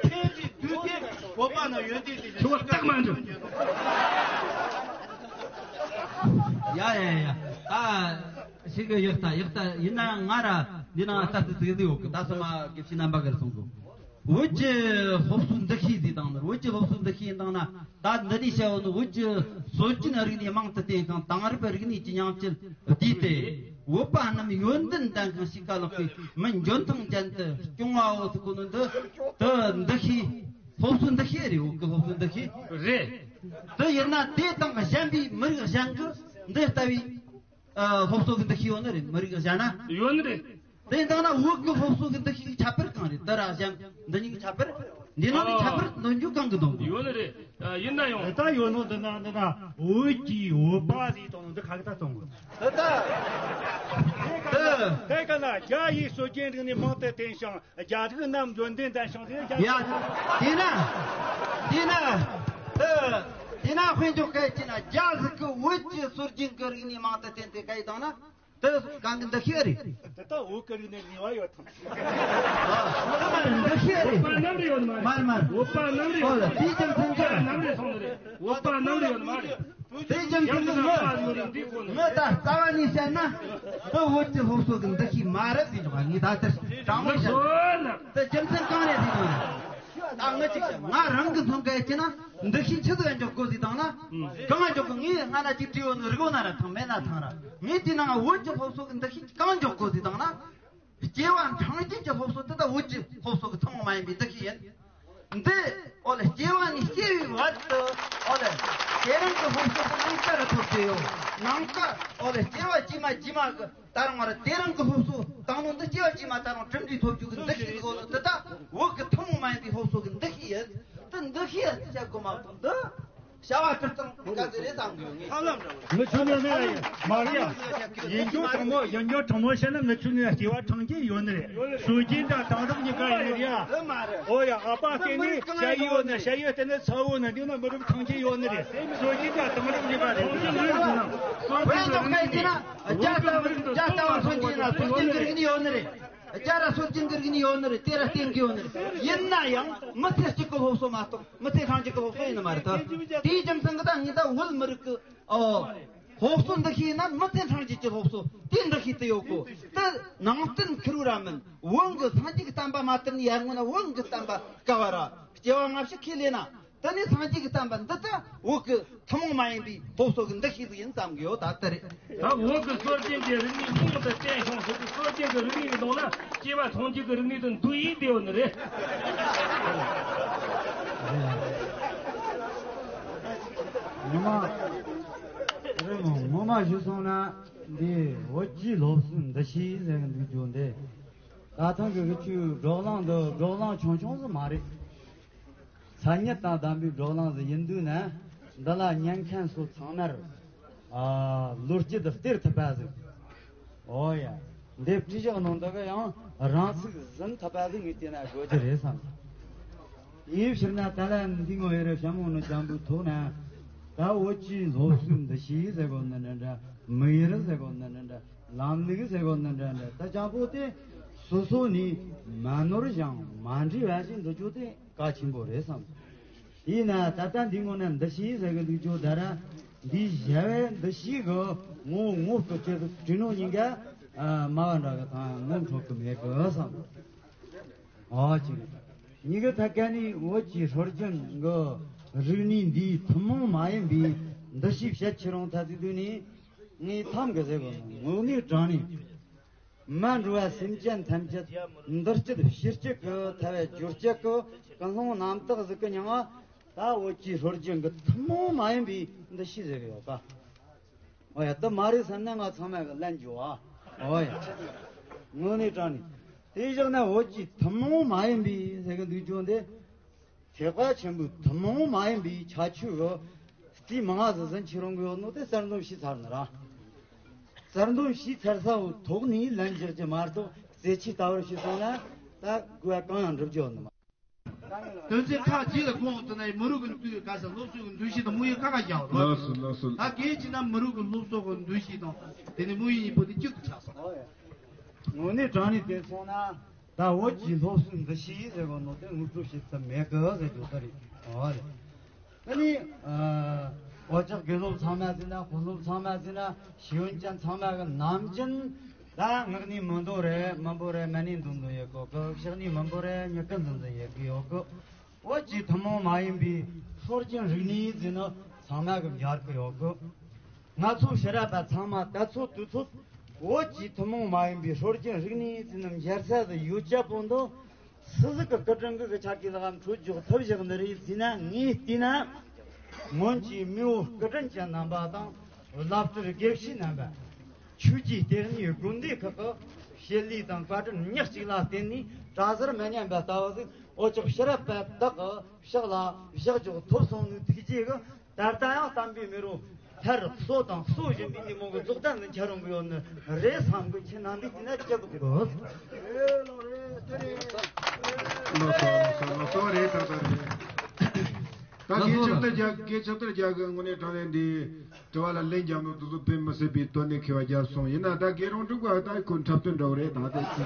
ཕན་ཚུན་དུས་དེ་བོད་པ་ནང་ཡོད་དེ་དེ་ཆུ་བ་སྟག་མ་འདྲ། ཡ་ཡ་ཡ། ད་ཞིག་གི་ཡག་ད་ཡག་ད་ཡིན་ན་ང་ར་འདི་ན་ལྟ་ཙི་ཙི་ཡོད་གི། ད་སོ་མ་གི་ཕྱི་རྣམ་པ་གར་སོང་གི། བོད་ཀྱི་སློབ་གསོའི་འདུ་ཤེས་ཟིག་དང་ནི་བོད་ཀྱི་སློབ་གསོའི་འདུ་ཤེས་ཡིན་དང་ན་ད་འདི་ནས་བཤད་བ་ནི་བོད་ཀྱི་སྲོལ་རྒྱུན་རིག་གནས་རྨང་དུ་བཏིང་ཁང་དེང་རབས་རིག་གནས་ཀྱི་ཉམས་ཀྱིས་བསྡུས་ཏེ། བོད་པ་རྣམས་ཡོན་ཏན་ལྡན་ཁང་ཞིག་ག་ལགས་ཀྱི་མི་འཇོན་ཐང་ཅན་དུ་སྐྱོང་བའོ་ཟེར་གོ་ནི་འདི་དུ་འདུ་ཤེས། སློབ་གསོའི་འདུ་ཤེས་རེད། བོད་ཀྱི་སློབ་གསོའི་འདུ་ཤེས་རེད། དུ་ཡིན་ན་དེ་དང་གཞན་པའི་མི་རིགས་གཞན་གྱི་འདི་ལྟ་བུའི་ཨ་སློབ་གསོ་གི་འདུ་ཤེས་ཡོད་ནི་རེད། མི་རིགས་གཞན་ན་ཡོད་ནི་རེད། དེ་ཡིན་དང་ན་བོད་ཀྱི་སློབ་གསོ་གི་འདུ་ཤེས་ཁྱད་པར་གང་རེད། དུ་ར་གཞན་འདི་གཉིས་ཀྱི་ཁྱད་པར་འདི་ནང་ནས་ཁྱད་པར་འདོན་རྒྱུ་གང་གི་འདོན་དགོས། ཡོད་ནི་རེད། ཡིན་ན་ཡང་ད་ཡོད་ནོ་འདི་ན་འདི་ན་བོད་ཀྱི་བོད་པ་ཟིག་དང་འདི་ཁ་གི་ད་གཏོང་དགོས། ད་ད་ད་ག་ན་རྒྱ་ཡི་སྲོལ་རྒྱུན་རིག་གནས་རྨང་དུ་བཏིང་ཞིང་རྒྱ་རིགས་རྣམས་འཇོན་ལྡན་ལྡན་ཞིང་དེ་རྒྱ། ཡ། དེས་ན། དེས་ན། ཨ། དེས་ན་དཔེ་འཇོག་སྐད་ཅིག་ན་རྒྱ་ཟིག་གི་བོད་ཀྱི་སྲོལ་རྒྱུན་གྱི་རིག་གནས་མང་དུ་བསྟན་ཏེ་སྐད་བཏང་ན། དེ་གང་གི་འདུ་ཤེས་རེད། དེ་ལྟ་བོད་ཀྱི་རིག་གནས་ངེས་པ་ཡོད་དམ། ཨ། དེ་མ་རེད། འདུ་ཤེས་རེད། བོད་པ་རྣམས་རེད་ཡོད་མ་རེད། མར་མར། བོད་པ་རྣམས་རེད་ཡོད། ཨོ་ལ་དེའི་རྒྱུ་མཚན་གྱིས། རྣམས་རེད་སོང་ནི་རེད། བོད་པ་རྣམས་རེད་ཡོད་མ་རེད། དེའི་རྒྱུ་མཚན་གྱིས་ངས། ངས་ད་རྩ་བ་ནས་བཤད་ན། འདི་བོད་ཀྱི་སློབ་གསོ་གི་འདུ་ཤེས་མ་རེད་ཟེར་བ་ངས་ད་ལྟ་དྲང་མོ་བཤད། འདི་རྒྱུ་མཚན་གང་རེད་ཟེར་ན། ད་ངས་ཅིག་བཤད། ང་རང་གི་མཚོན་གི་ཡིན་ན་འདུ་ཤེས་ཆི་ཟིག་འཇོག་དགོས་ཟེར་བཏང་ན། གང་འཇོག་གི། ངས་སྔ་ན་ཅིག་བྲིས་ཡོད་ནི་རིག་ཡོད་ན་ར་ཐང་མེད་ན་ཐང་ར། ངས་དེ་ནང་བོད་ཀྱི་སློབ་གསོ་གི་འདུ་ཤེས་གང་འཇོག་དགོས་ཟེར་བཏང་ན། སྐྱེ་བ་འཕྲེང་རྒྱུད་ཀྱི་སློབ་གསོ་དེ་ད་བོད་ཀྱི་སློབ་གསོ་གི་ཐུན་མོང་མ་ཡིན་པའི་འདུ་ཤེས་ཡིན། འདི་ཨོ་ལེ་སྐྱེ་བ་ནས་སྐྱེ་བའི་བར་དུ་ཨོ་ལེ་དེ་རིང་གི་སློབ་གསོ་དེ་ནང་ཀ་རུ་ཐོབ་ཀྱི་ཡོད། ནང་ཀ་ཨོ་ལེ་སྐྱེ་བ་རྗེས་མ་རྗེས་མ་གི་ད་རུང་བར་དེ་རིང་གི་སློབ་གསོ་བཏང་ནོ་འདི་སྐྱེ་བ་རྗེས་མ་ད་རུང་གྲུབ་འབྲས་ཐོབ་རྒྱུ་གི་འདུ་ཤེས་ཟིག་ཡོད་ནོ་འདི་ད་བོད་ཀྱི་ཐུན་མོང་མ་ཡིན་པའི་སློབ་གསོ་གི་འདུ་ཤེས་ཡིན། འདི་འདུ་ཤེས་ཡིན་བཤད་དགོས་མ་གཏོགས་འདི། བྱ་བ་སྤྱིར་བཏང་དཀའ་ཚེགས་རེད་བསམ་གི་ཡོད། ངས་ཧ་ལམ་འདྲ་བོ། མི་ཆུང་ངུ་ནི་མ་རེད་ཡ། ཡིན་རྒྱུ་དྲང་མོ་ཡིན་རྒྱུ་དྲང་མོ་བཤད་ན་མི་ཆུང་ངུ་སྐྱེ་བ་འཕྲེང་རྒྱུད་ཡོད་ནི་རེད། སྲོལ་རྒྱུན་དང་དེང་རབས་གཉིས་ཀ་ཡིན་ནི་རེད་ཡ། འདི་མ་རེད། ཨོ་ཡ། ཨ་ཕ་སྐྱེས་ནས་ཞ་ཡི་ཡོད་ན་ཞ་ཡི་སྟེང་ནས་ཚ་བོ་ན་འདི་ན་མི་རབས་འཕྲེང་རྒྱུད་ཡོད་ནི་རེད། སྲོལ་རྒྱུན་དང་དེང་རབས་གཉིས་ཀ་རེད། དཔེ་འཇོག་སྐད་ཅིག་ན་རྒྱ་ལྟ་བུ་རྒྱ་ལྟ་བུ་སྲོལ་རྒྱུན་ན་སྲོལ་རྒྱུན་གྱི་རིག་གནས་ཡོད་ནི་རེད། རྒྱ་ར་སྲོལ་རྒྱུན་གྱི་རིག་གནས་ཡོད་ནི་རེད། དེ་ར་བསྟན་གྱི་ཡོད་ནི་རེད། ཡིན་ན་ཡང་མི་ཚེ་གཅིག་གི་སློབ་གསོ་མ་གཏོགས་མི་ཚེ་གྲངས་གཅིག་གི་སློབ་གསོ་ཡིན་ནི་མ་རེད་ད། དེའི་རྒྱུ་མཚན་གྱིས་ད་ངས་ད་བོད་མི་རིགས་ཀྱི་ཨོ་སློབ་གསོ་འདུ་ཤེས་ཡིན་ན་མི་ཚེ་གྲངས་གཅིག་གི་སློབ་གསོ་དེ་འདུ་ཤེས་དེ་ཡོད་གོ། དེ་ནང་བསྟན་ཁེར་བོ་ར་མིན། བོན་གྱི་སངས་རྒྱས་ཀྱི་བསྟན་པ་མ་དར་ནས་ཡར་སྔོན་ན་བོན་གྱི་བསྟན་པ་བསྐལ་བ་ར་སྐྱེ་བ་སྔ་ཕྱི་ཁས་ལེན་ན། དེ་ནས་སངས་རྒྱས་ཀྱི་བསྟན་པ་འདི་ལྟ་བོད་ཀྱི་ཐུན་མོང་མ་ཡིན་པའི་སློབ་གསོ་གི་འདུ་ཤེས་ཤིག་ཡིན་བསམ་གི་ཡོད། ད་ལྟ་རེད། ད་བོད་ཀྱི་སྲོལ་རྒྱུན་གྱི་རིག་གནས་རྨང་དུ་བཏིང་ཞིང་བོད་ཀྱི་སྲོལ་རྒྱུན་གྱི་རིག་གནས་ཀྱི་ནང་ན་སྐྱེ་བ་ཐམས་ཅད་ཀྱི་རིག་གནས་དེ་འདུས་ཡིན་བསྡད་ཡོད་ནི་རེད། ངོ་མ་རེད་མོ། ངོ་མ་ཞུས་སོང་ན་འདི་བོད་ཀྱི་སློབ་གསོའི་འདུ་ཤེས་ཟེར་གི་འདུག་རྒྱུ་འདི་ད་ཐེངས་ཀྱི་གི་ཆུ་བགྲོ་གླེང་འདི་བགྲོ་གླེང་ཆུང་ཆུང་ཟིག་མ་རེད། མཚན་ཉིད་དང་ལྡན་པའི་བགྲོ་གླེང་ཟིག་ཡིན་དུས་ན། འདི་ལ་ཉན་མཁན་ཚོ་ཚང་མར། ཨ། བློ་སྐྱེད་སྟེར་ཐུབ་པ་ཟིག་ཨོ་ཡ། འདི་བྲིས་བཞག་ནང་འདི་ག་ཡང་རང་ཚུགས་ཟིན་ཐུབ་པ་ཟིག་ངས་བལྟས་ན་དགོས་རྒྱུ་རེད་བསམ། ངས་ཕྱིར་ན་ད་ལན་འདི་ངོ་ཡེ་རེ་ཞྭ་མོ་ནི་ལྗང་བུའི་ཐོག་ན། ད་བོད་ཀྱི་སློབ་གསོའི་འདུ་ཤེས་ཟེར་དགོས་ནི་འདྲ་འདྲ། དམིགས་ཡུལ་ཟེར་དགོས་ནི་འདྲ་འདྲ། ལམ་ལུགས་ཟེར་དགོས་ནི་འདྲ་འདྲ། ད་ལྗང་བུ་དེ་སོ་སོ་ནས་མ་ནོར་ཞིང་མ་འདྲེས་པ་ཞིག་འདུག་རྒྱུ་དེ། གལ་ཆེན་པོ་རེད་བསམ། དེས་ན་ད་ལྟ་འདི་ངོ་ན་འདུ་ཤེས་ཟེར་གི་འདུག་ཅོ་ད་ར། འདི་བྱ་བའི་འདུ་ཤེས་གི་ངོ་བོ་ངོ་སྤྲོད་ཅེས་སུ་བྲིས་ནོ་ཉིན་ག་སྨྲ་བ་འདྲ་གི་དང་ངོ་འཕྲོད་གི་མེད་གི་བསམ། ཨ་ཅིག་ཉིན་གི་ཐད་ཀ་ནས་བོད་ཀྱི་སྲོལ་རྒྱུན་གི་རིག་གནས་འདིའི་ཐུན་མོང་མ་ཡིན་པའི་འདུ་ཤེས་བཤད་ཁྱེར་རུང་ཐ་ཚིག་དུས་ནས་ངས་ཐམ་གི་ཟེར་གི་ངོ་ངོས་དྲང་ནས། མ་འགྲོ་བ་སེམས་ཅན་ཐམས་ཅད་འདུལ་སྤྱད་ཕྱིར་སྐྱོད་ཀྱི་ཐབས་སྦྱོར་སྤྱད་ཀྱི་ཀུན་སློང་རྣམ་དག་ཟིག་གི་མྱིང་ང་ད་བོད་ཀྱི་སྲོལ་རྒྱུན་གྱི་ཐུན་མོང་མ་ཡིན་པའི་འདུ་ཤེས་ཟེར་གི་ཡོད་ཀ། ཨོ་ཡ། དེ་མ་རེད་བསམ་ན་ང་ཚང་མ་གི་ལན་རྒྱོབ་ཨ། ཨོ་ཡ། དངོས་གནས་དྲང་གནས། དེ་བཞག་ན་བོད་ཀྱི་ཐུན་མོང་མ་ཡིན་པའི་ཟེར་གི་འདུག་རྒྱུ་འདི། ཐེག་པ་ཆེན་པོའི་ཐུན་མོང་མ་ཡིན་པའི་ཁྱད་ཆོས་གི་རྩིས་མང་ང་ཟིག་ཟིན་ཁྱེར་ཡོང་གི་ཡོད་ནོ་དེ་གསར་འདོན་བྱས་ཚར་ནི་ར། གསར་འདོན་བྱས་ཚར་ས་བོ་ཐོག་ནས་ལན་རྒྱག་རྒྱུ་མ་གཏོགས་རྩེ་ཆས་ལྟ་བུར་བྱས་སོང་ན་ད་དགོས་པ་གང་ཡང་འགྲུབ་རྒྱུ་ཡོད་ནི་མ། དོན་ཚན་ཁག་ཅིག་ལ་གོང་དུ་ནས་མི་རིགས་ཀྱི་འདུས་ག་ས་སློབ་གསོ་གི་འདུ་ཤེས་དང་དམིགས་ཡུལ་ཁག་ཁག་བཞག་རོགས། ལགས་སོ་ལགས་སོ། ད་གལ་ཆེ་ན་མི་རིགས་ཀྱི་སློབ་གསོ་གི་འདུ་ཤེས་དང་དེ་ནས་དམིགས་ཡུལ་གཉིས་པོ་དེ་གཅིག་ཏུ་ཆགས་སོང་། དངོས་གནས་དྲང་གནས་བལྟས་སོང་ན་ད་བོད་ཀྱི་སློབ་གསོའི་འདུ་ཤེས་ཟེར་བ་ནོ་དེ་ངོ་སྤྲོད་བྱེད་ཐབས་མེད་གི་ཟེར་རྒྱུ་ད་རེད། ཨོ་ལེ། ཨ་ནི། ཨ། འོ་ཅག་དགེ་སློབ་ཚང་མ་ཟེར་ན་དཔོན་སློབ་ཚང་མ་ཟེར་ན་ཤེས་ཡོན་ཅན་ཚང་མ་གི་ནམ་རྒྱུན་ད་ངག་ནས་མི་འདོད་རེད། མི་འབོད་རེད། མ་ནས་འདོད་འདོད་ཡོད་གོ་གི། ཕྱག་ནས་མི་འབོད་རེད། མྱུ་གུ་འཛིན་འཛིན་ཡོད་གི་ཡོད་གི། བོད་ཀྱི་ཐུན་མོང་མ་ཡིན་པའི་སྲོལ་རྒྱུན་རིག་གནས་ཟེར་ནི་ཚང་མ་གི་འབྱར་གི་ཡོད་གི། ང་ཚོ་ཕྱི་རབས་པ་ཚང་མ་ད་ཚོད་དུས་ཚོད་བོད་ཀྱི་ཐུན་མོང་མ་ཡིན་པའི་སྲོལ་རྒྱུན་རིག་གནས་ཟེར་ནི་འབྱར་ས་ཟིག་ཡོད་ཅག་པོ་འདི། སུ་ཟིག་གི་སྐུ་དྲིན་གི་གི་ཆ་གི་ལག་འཕྲོད་འཇོག་ཐབས་བཞག་ནི་རེད་ཟེར་ན། ངས་བལྟས་ན་སྔོན་གྱི་མེས་པོ་སྐུ་དྲིན་ཅན་རྣམ་པ་དང་བླ་སྤྲུལ་དགེ་བཤེས་རྣམ་པ། ཆོས་ཀྱི་ལྟེ་གནས་དགོན་སྡེ་ཁག་གི་བཤད་ལས་དང་བཀའ་དྲིན་ཉག་གཅིག་ལ་བརྟེན་ནས་གྲྭ་ཟུར་མ་ཉམས་པ་ལྟ་བུ་ཟིག་འོ་ཅོག་ཕྱི་རབས་པ་དག་གི་ཕྱག་ལ་བཞག་འཇོག་ཐོབ་སོང་ནི་ཐུགས་རྗེ་གི། ད་ལྟ་ཡང་བསྟན་པའི་མེ་རོ་སླར་གསོ་དང་གསོ་བཞིན་པའི་ཉིན་མོ་གི་རྫོགས་ལྡན་དུ་འཆར་འོང་གི་ཡོད་ནི་རེད་བསམ་གི། ཁྱེད་རྣམ་པས་བལྟས་ན་ཅི་ལོག་གི། ལགས་སོ་ལགས་སོ་ལགས་སོ། རེད། ད་ད་རེད། ད་ལགས་སོ་ལགས། སྐད་ཆ་དེ་རྒྱག་སྐད་ཆ་དེ་རྒྱག་གི་དངོས་གནས་དྲང་གནས་འདི་དྲི་བ་ལ་ལན་རྒྱག་ནོ་དེ་ཚོ་དཔེ་མི་སྲིད་པའི་དོན་གནད་འཁེལ་བ་བརྒྱབ་སོང་། ཡིན་ན་ད་དགེ་རུང་འབྲུག་པ་ད་ཁོ་འཁྲབ་སྟོན་འདྲ་བོ་རེད། ད་ལྟ་ཅི།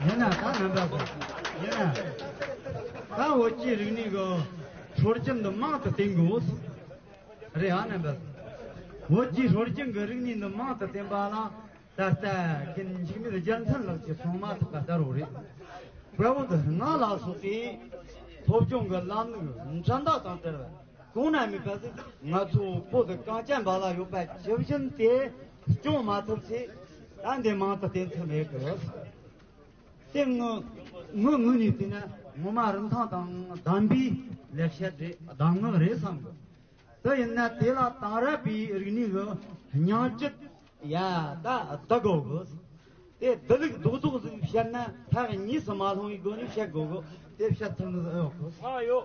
ཡིན་ན་ད་རྣམ་པ་ཚོ། ཡིན་ན་ད་བོད་ཀྱི་རིག་གནས་གི་སྲོལ་རྒྱུན་འདི་མང་དུ་བསྟན་དགོས། རེད་ཨ་རྣམ་པ་ཚོ། བོད་ཀྱི་སྲོལ་རྒྱུན་གི་རིག་གནས་འདི་མང་དུ་བསྟན་པ་ལ་ད་ལྟ་རྒན་འཇིགས་མེད་རྒྱལ་མཚན་ལགས་ཀྱིས་གསུངས་མ་ཐག་པ་ལྟར་རོ་རེད། དཔེ་བོ་འདི་སྔགས་ལ་སོགས་པའི་སློབ་སྦྱོང་གི་ལམ་ལུགས་འགྲན་ཟླ་དང་བྲལ་བ། གོང་ན་མེད་པ་ཟིག་ང་ཚོ་བོད་གངས་ཅན་པ་ལ་ཡོད་པ་ཇི་བཞིན་དེ་སྐྱོང་མ་ཐུབ་ཚེ། ད་འདི་མང་དུ་བསྟན་ཐུབ་མེད་གི། དེ་ངུ་ངུ་ངུ་ནས་བལྟས་ན་ངོ་མ་རིན་ཐང་དང་གདམས་པའི་ལེགས་བཤད་རེད། གདམས་ངག་རེད་བསམ་གི། དེ་ཡིན་ན་དེ་ལ་དེང་རབས་པའི་རིག་གནས་ཀྱི་སྙིང་བཅུད་ཡ་ད་ལྡུག་དགོས་གི། དེ་བསྡུ་ལུགས་རྡོག་རྡོག་ཟིག་བཤད་ན་ཐག་ཉེ་སུ་མ་ལྷུང་བའི་སྒོ་ནས་བཤད་དགོས་གི། དེ་བཤད་ཐུབ་ནི་ཟིག་ཨེ་ཡོད་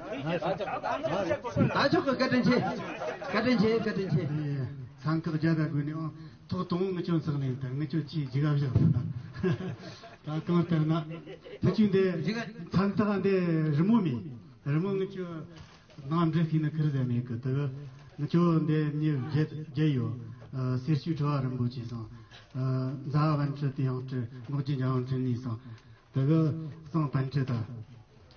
གི། ད་ཆོག་གི། བཀའ་དྲིན་ཆེ། བཀའ་དྲིན་ཆེ། བཀའ་དྲིན་ཆེ། ཚན་ཁག་བརྒྱ་དང་དགུ་ནས་ཨང་ཐོག་དང་པོ་ངི་ཆོ་ཚགས་ལེན་དང་ངི་ཆོ་ཆེས་རྒྱུག་བཞག་ད་གང་ལྟར་ན་ཐུ་ཆུ་འདི་ཚན་ཁག་འདི་རི་མོ་མེད། རི་མོ་ངི་ཆོ་ནང་འབྲི་ཤེས་ནི་ཁེར་ཟ་མེད་གི། དེ་གི་ངི་ཆོ་འདི་མྱི་བརྒྱད་བརྒྱད་ཡོད། ཨ། གསེར་ཞུ་ཁྲི་བ་རིན་པོ་ཆེ་སོང་། ཨ། མཛའ་བ་བན་ཁྲི་དེ་ཡང་ཁྲི་ངོག་རྒྱུ་འཇམ་དབྱངས་ཁྲི་གཉིས་སོང་། དེ་གི་གཙང་བན་ཁྲི་དང་།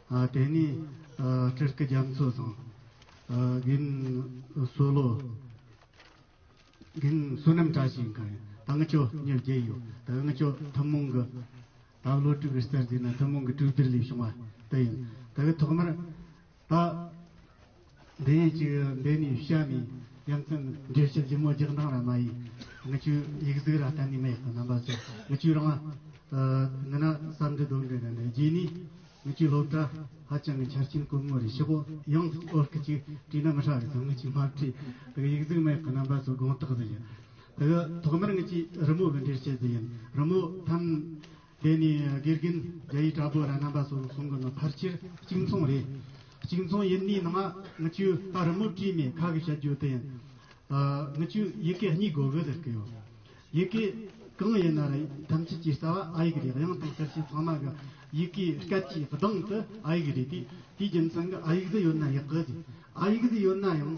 ཨ། དེ་ནས་ཨ་སྤྲུལ་སྐུ་རྒྱ་མཚོ་སོང་། ཨ། རྒན་བསོད་བློ། རྒན་བསོད་ནམས་བཀྲ་ཤིས་མཁན་ཡིན། ད་ངི་ཆོ་མྱི་བརྒྱད་ཡོད། ད་ངི་ཆོ་ཐུན་མོང་གི་ད་བློ་གྲོས་ཀྱི་རྩལ་ཟེར་ན་ཐུན་མོང་གི་གྲོས་བསྡུར་ལས་བྱུང་བ་དེ་ཡིན། ད་གི་ཐོག་མར་ད་འདི་ཡིན་ཅིག་འདི་ནས་བཤད་ནས་ཡ་མཚན་འགྲེལ་བཤད་ལྗིད་མོ་རྒྱག་སྟངས་ར་མ་ཡིན། ངི་ཆོའི་ཡིག་གཟུགས་ར་གཏན་ནས་མེད་གི། རྣམ་པ་ཚོ་ངི་ཆོའི་རང་ཨ་ནི་ན་བསམ་འདྲི་དོན་འདྲི་ན་ནས་རྗེས་ནས། ངི་ཆོའི་སློབ་གྲྭ་ཧ་ཅང་གི་ཆ་རྐྱེན་དཀོན་མོ་རེད། ཤོག་གོ་ཡང་འོར་སྐུ་ཅིག་བྲིས་ན་མི་ཧྲ་གི་ཚང་། ངི་ཆོས་མ་བྲིས། དེ་གི་ཡིག་གཟུགས་མེད་གི། རྣམ་པ་ཚོ་དགོངས་དག་ཟིག་ཡིན། དེ་གི་ཐོག་མར་ངི་ཆོའི་རི་མོ་གི་འགྲེལ་བཤད་ཟིག་ཡིན། རི་མོ་ཐམ་དེ་ནས་དགེ་རྒན་རྒྱ་ཡེ་དྲག་པོ་ར་རྣམ་པ་ཚོ་གསུང་གི་ནི་ཕལ་ཆེར་གཅིག་མཚུངས་རེད། གཅིག་མཚུངས་ཡིན་ནི་ནང་ང་ངི་ཆོས་ད་རི་མོ་བྲིས་མེད། ཁ་གི་བཤད་རྒྱུ་དེ་ཡིན། ཨ། ངི་ཆོས་ཡི་གེ་གཉིས་དགོས་གི་ཟེར་གི་ཡོད། ཡི་གེ་གང་ཡིན་ན་ར་ཐམས་ཅད་ཀྱི་རྩ་བ་ཨ་ཡིག་རེད། དབྱངས་དང་གསལ་བྱེད་ཚང་མ་གི་ཡི་གེ་སྐད་ཀྱི་གདངས་དེ་ཨ་ཡིག་རེད། དེ་དེའི་རྒྱུ་མཚན་གི་ཨ་ཡིག་ཟིག་ཡོད་ན་ཡག་གི་ཟེར། ཨ་ཡིག་ཟིག་ཡོད་ན་ཡང་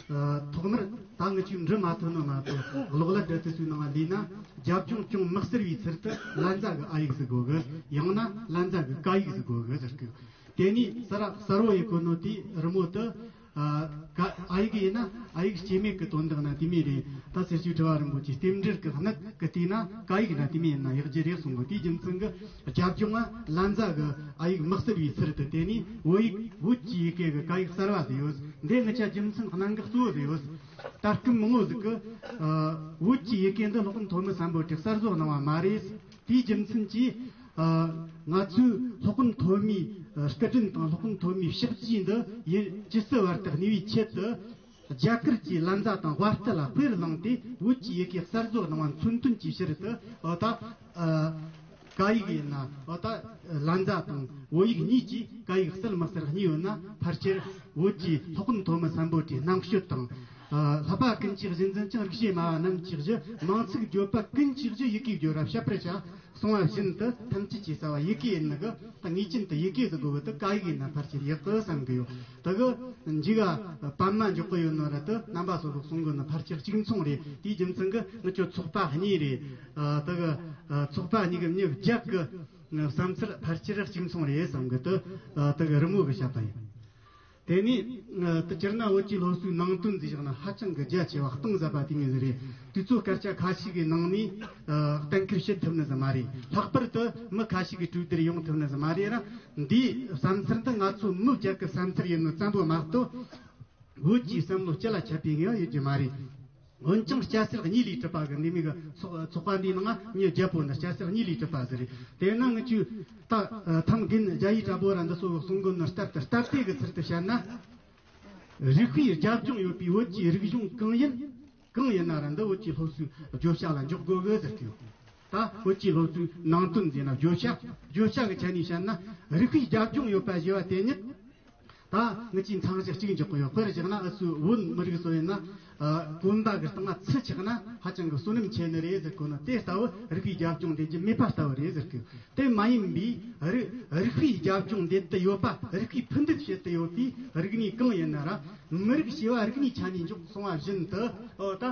ཨ་ཐོག་མར་ད་ངི་ཆོས་འབྲི་མ་ཐུབ་ནི་མ་གཏོགས་གློག་ཀླད་འདྲ་དེ་ཚོའི་ནང་ལས་ན་རྒྱབ་ལྗོངས་ཅུང་དམིགས་བསལ་བའི་ཚུལ་དུ་ལན་ཛ་གི་ཨ་ཡིག་ཟིག་དགོས་གི། ཡང་ན་ལན་ཛ་གི་ཀ་ཡིག་ཟིག་དགོས་གི་ཟེར་གི། དེ་ནས་ས་ར་གསལ་བོ་ཡི་གོ་ནོ་དེའི་རི་མོ་དེ། ཨ། ཀ་ ཨ་ཡིག་ཡིན་ན་ཨ་ཡིག་སྐྱེ་མེད་ཀྱི་དོན་དག་ན་དེ་མོ་རེད། ད་སེར་ཤུལ་ཁྲི་པ་རིན་པོ་ཆེ་རྟེན་འབྲེལ་གྱི་གནད་ཀྱི་དེ་ན་ཀ་ཡིག་ན་དེ་མོ་ཡིན་ན་ཡག་རྒྱུ་རེད་གསུང་གི། དེའི་རྒྱུ་མཚན་གྱི་རྒྱབ་ལྗོངས་ང་ལན་ཚྭ་གི་ཨ་ཡིག་མི་གསལ་བའི་ཚུལ་དུ་དེ་ནས་བོད་ཡིག་བོད་ཀྱི་ཡི་གེ་གི་ཀ་ཡིག་གསར་བ་ཟིག་ཡོད། འདི་ངི་ཆ་རྒྱུ་མཚན་གནད་འགག་གཙོ་བོ་ཟིག་ཡོད། ད་སྐབས་མང་བོ་ཟིག་གི་བོད་ཀྱི་ཡི་གེ་འདི་སློབ་དཔོན་ཐོན་མི་སམ་བྷོ་ཊས་གསར་བཟོ་གནང་བ་མ་རེད། དེའི་རྒྱུ་མཚན་གྱིས། ཨ། ང་ཚོས་སློབ་དཔོན་ཐོན་མིའི་ཨ་སྐུ་དྲིན་དང་སློབ་དཔོན་ཐོན་མིའི་ཕྱག་རྗེས་འདི་ཡུན་ཇི་སྲིད་བར་དུ་གནས་པའི་ཆེད་དུ། རྒྱ་གར་གྱི་ལན་ཚྭ་དང་དབའ་རྟུལ་ལ་དཔེར་བླངས་ཏེ་བོད་ཀྱི་ཡི་གེ་གསར་བཟོ་གནང་བ་མཚོན་དོན་གྱི་ཕྱིར་དུ། འོ་ད། ཨ། ཀ་ཡིག་ཡིན་ན་འོ་ད་ལན་ཚྭ་དང་བོད་ཡིག་གཉིས་ཀྱི་ཀ་ཡིག་གསལ་མི་གསལ་གཉིས་ཡོད་ན། ཕལ་ཆེར་བོད་ཀྱི་སློབ་དཔོན་ཐོན་མི་སམ་བྷོ་ཊའི་རྣམ་དཔྱོད་དང་། ཨ། ལྷག་པ་ཀུན་གྱི་གཞི་འཛིན་ཅིང་རིག་བྱེད་སྨྲ་བ་རྣམས་ཀྱི་གཞི། མིང་ཚིག་བརྗོད་པ་ཀུན་གྱི་གཞི་ཡི་གེ་བརྗོད་པ་བཤད་པར་བྱ། གསུངས་པ་བཞིན་དུ་ཐམས་ཅད་ཀྱི་རྩ་བ་ཡི་གེ་ཡིན་ནི་གི། ད་ངེས་ཅན་དུ་ཡི་གེ་ཟེར་དགོས་གི། དེ་ཀ་ཡིག་ཡིན་ན་ཕལ་ཆེར་ཡག་གི་བསམ་གི་ཡོད། དེ་གི་མཇུག་ག་པད་མ་འཇོག་གི་ཡོད་ནོ་ར་དེ་རྣམ་པ་སོ་སོ་གསུང་གི་ནི་ཕལ་ཆེར་གཅིག་མཚུངས་རེད། དེའི་རྒྱུ་མཚན་གི་ངི་ཆོ་ཚོགས་པ་གཉིས་རེད། ཨ། དེ་གི་ཨ་ཚོགས་པ་གཉིས་གི་མི་བརྒྱད་གི་བསམ་ཚུལ་ཕལ་ཆེར་གཅིག་མཚུངས་རེད་བསམ་གི། དེ་ཨ་དེ་གི་རི་མོ་གི་བཤད་པ་ཡིན། དེ་ནས་ཨ་དེ་སྤྱིར་ན་བོད་ཀྱི་སློབ་གསོའི་ནང་དོན་ཟེར་བཞག་ན་ཧ་ཅང་གི་རྒྱ་ཆེ་བ་གཏིང་ཟབ་པ་དེ་ངེས་ཟིག་རེད། དུས་ཚོད་སྐར་ཆ་ཁ་ཤས་ཀྱི་ནང་ནས་ཨ་གཏན་འཁེལ་བྱེད་ཐུབ་ནི་ཟིག་མ་རེད། ལྷག་པར་དུ་མི་ཁ་ཤས་ཀྱིས་གྲོས་བསྡུར་ཡོང་ཐུབ་ནི་ཟིག་མ་རེད་ར། འདིའི་བསམ་ཚུལ་འདི་ང་ཚོ་མི་བརྒྱད་ཀྱི་བསམ་ཚུལ་ཡིན་ནོ་ཙམ་པོ་མ་གཏོགས། བོད་ཀྱི་བསམ་བློ་སྤྱི་ལ་ཁྱབ་པའི་ངེས་པ་ཡོད་རྒྱུ་མ་རེད། འོན་ཀྱང་སྐྱ་སེར་གཉིས་ལས་གྲུབ་པ་གི་འདི་མོ་གི་ཚོགས་ཚོགས་པ་འདིའི་ནང་ང་མི་བརྒྱད་པོ་འདི་སྐྱ་སེར་གཉིས་ལས་གྲུབ་པ་ཟིག་རེད། དེས་ན་ངི་ཆོས་ད་ཨ་ཐམ་རྒན་རྒྱ་ཡེ་དྲ་པོ་ར་འདི་ཚོ་གི་གསུང་གི་ནི་ལྟར་དུ། སྟབས་བདེ་གི་ཚུལ་དུ་བཤད་ན། རིགས་པའི་རྒྱབ་ལྗོངས་ཡོད་པའི་བོད་ཀྱི་རིག་གཞུང་གང་ཡིན། གང་ཡིན་ན་ར་འདི་བོད་ཀྱི་སློབ་གསོའི་བརྗོད་བྱ་ལ་འཇོག་དགོས་གི་ཟེར་གི་ཡོད། ད་བོད་ཀྱི་སློབ་གསོའི་ནང་དོན་ཟེར་ན་བརྗོད་བྱ། བརྗོད་བྱ་གི་ཆ་ནས་བཤད་ན་རིགས་པའི་རྒྱབ་ལྗོངས་ཡོད་པ་ཞེས་པ་དེ་ཉིད། ད་ངི་ཆོས་མཚན་གཞི་གཅིག་འཇོག་གི་ཡོད། དཔེར་བཞག་ན་ཨུ་ཚོའི་བོད་མི་རིགས་སུ་ཡིན་ན། ཨ་གོམ་པ་གི་སྟེང་ང་ཚུར་ཆག་ན་ཧ་ཅང་གི་བསོད་ནམས་ཆེ་ནི་རེད་ཟེར་གོ་ནོ་དེ་ལྟ་བུ་རིགས་པའི་རྒྱབ་ལྗོངས་ལྡན་གྱི་མེད་པ་ལྟ་བུ་རེད་ཟེར་གི། དེ་མ་ཡིན་པའི་རིགས་རིགས་པའི་རྒྱབ་ལྗོངས་ལྡན་དུ་ཡོད་པ། རིགས་པའི་ཕུན་སྡུད་བྱེད་དུ་ཡོད་པའི་རིག་གནས་གང་ཡིན་ན་ར། མི་རིགས་ཞེས་པ་རིག་གནས་ཆ་ནས་འཇོག་སོང་བ་བཞིན་དུ། འོ་ད་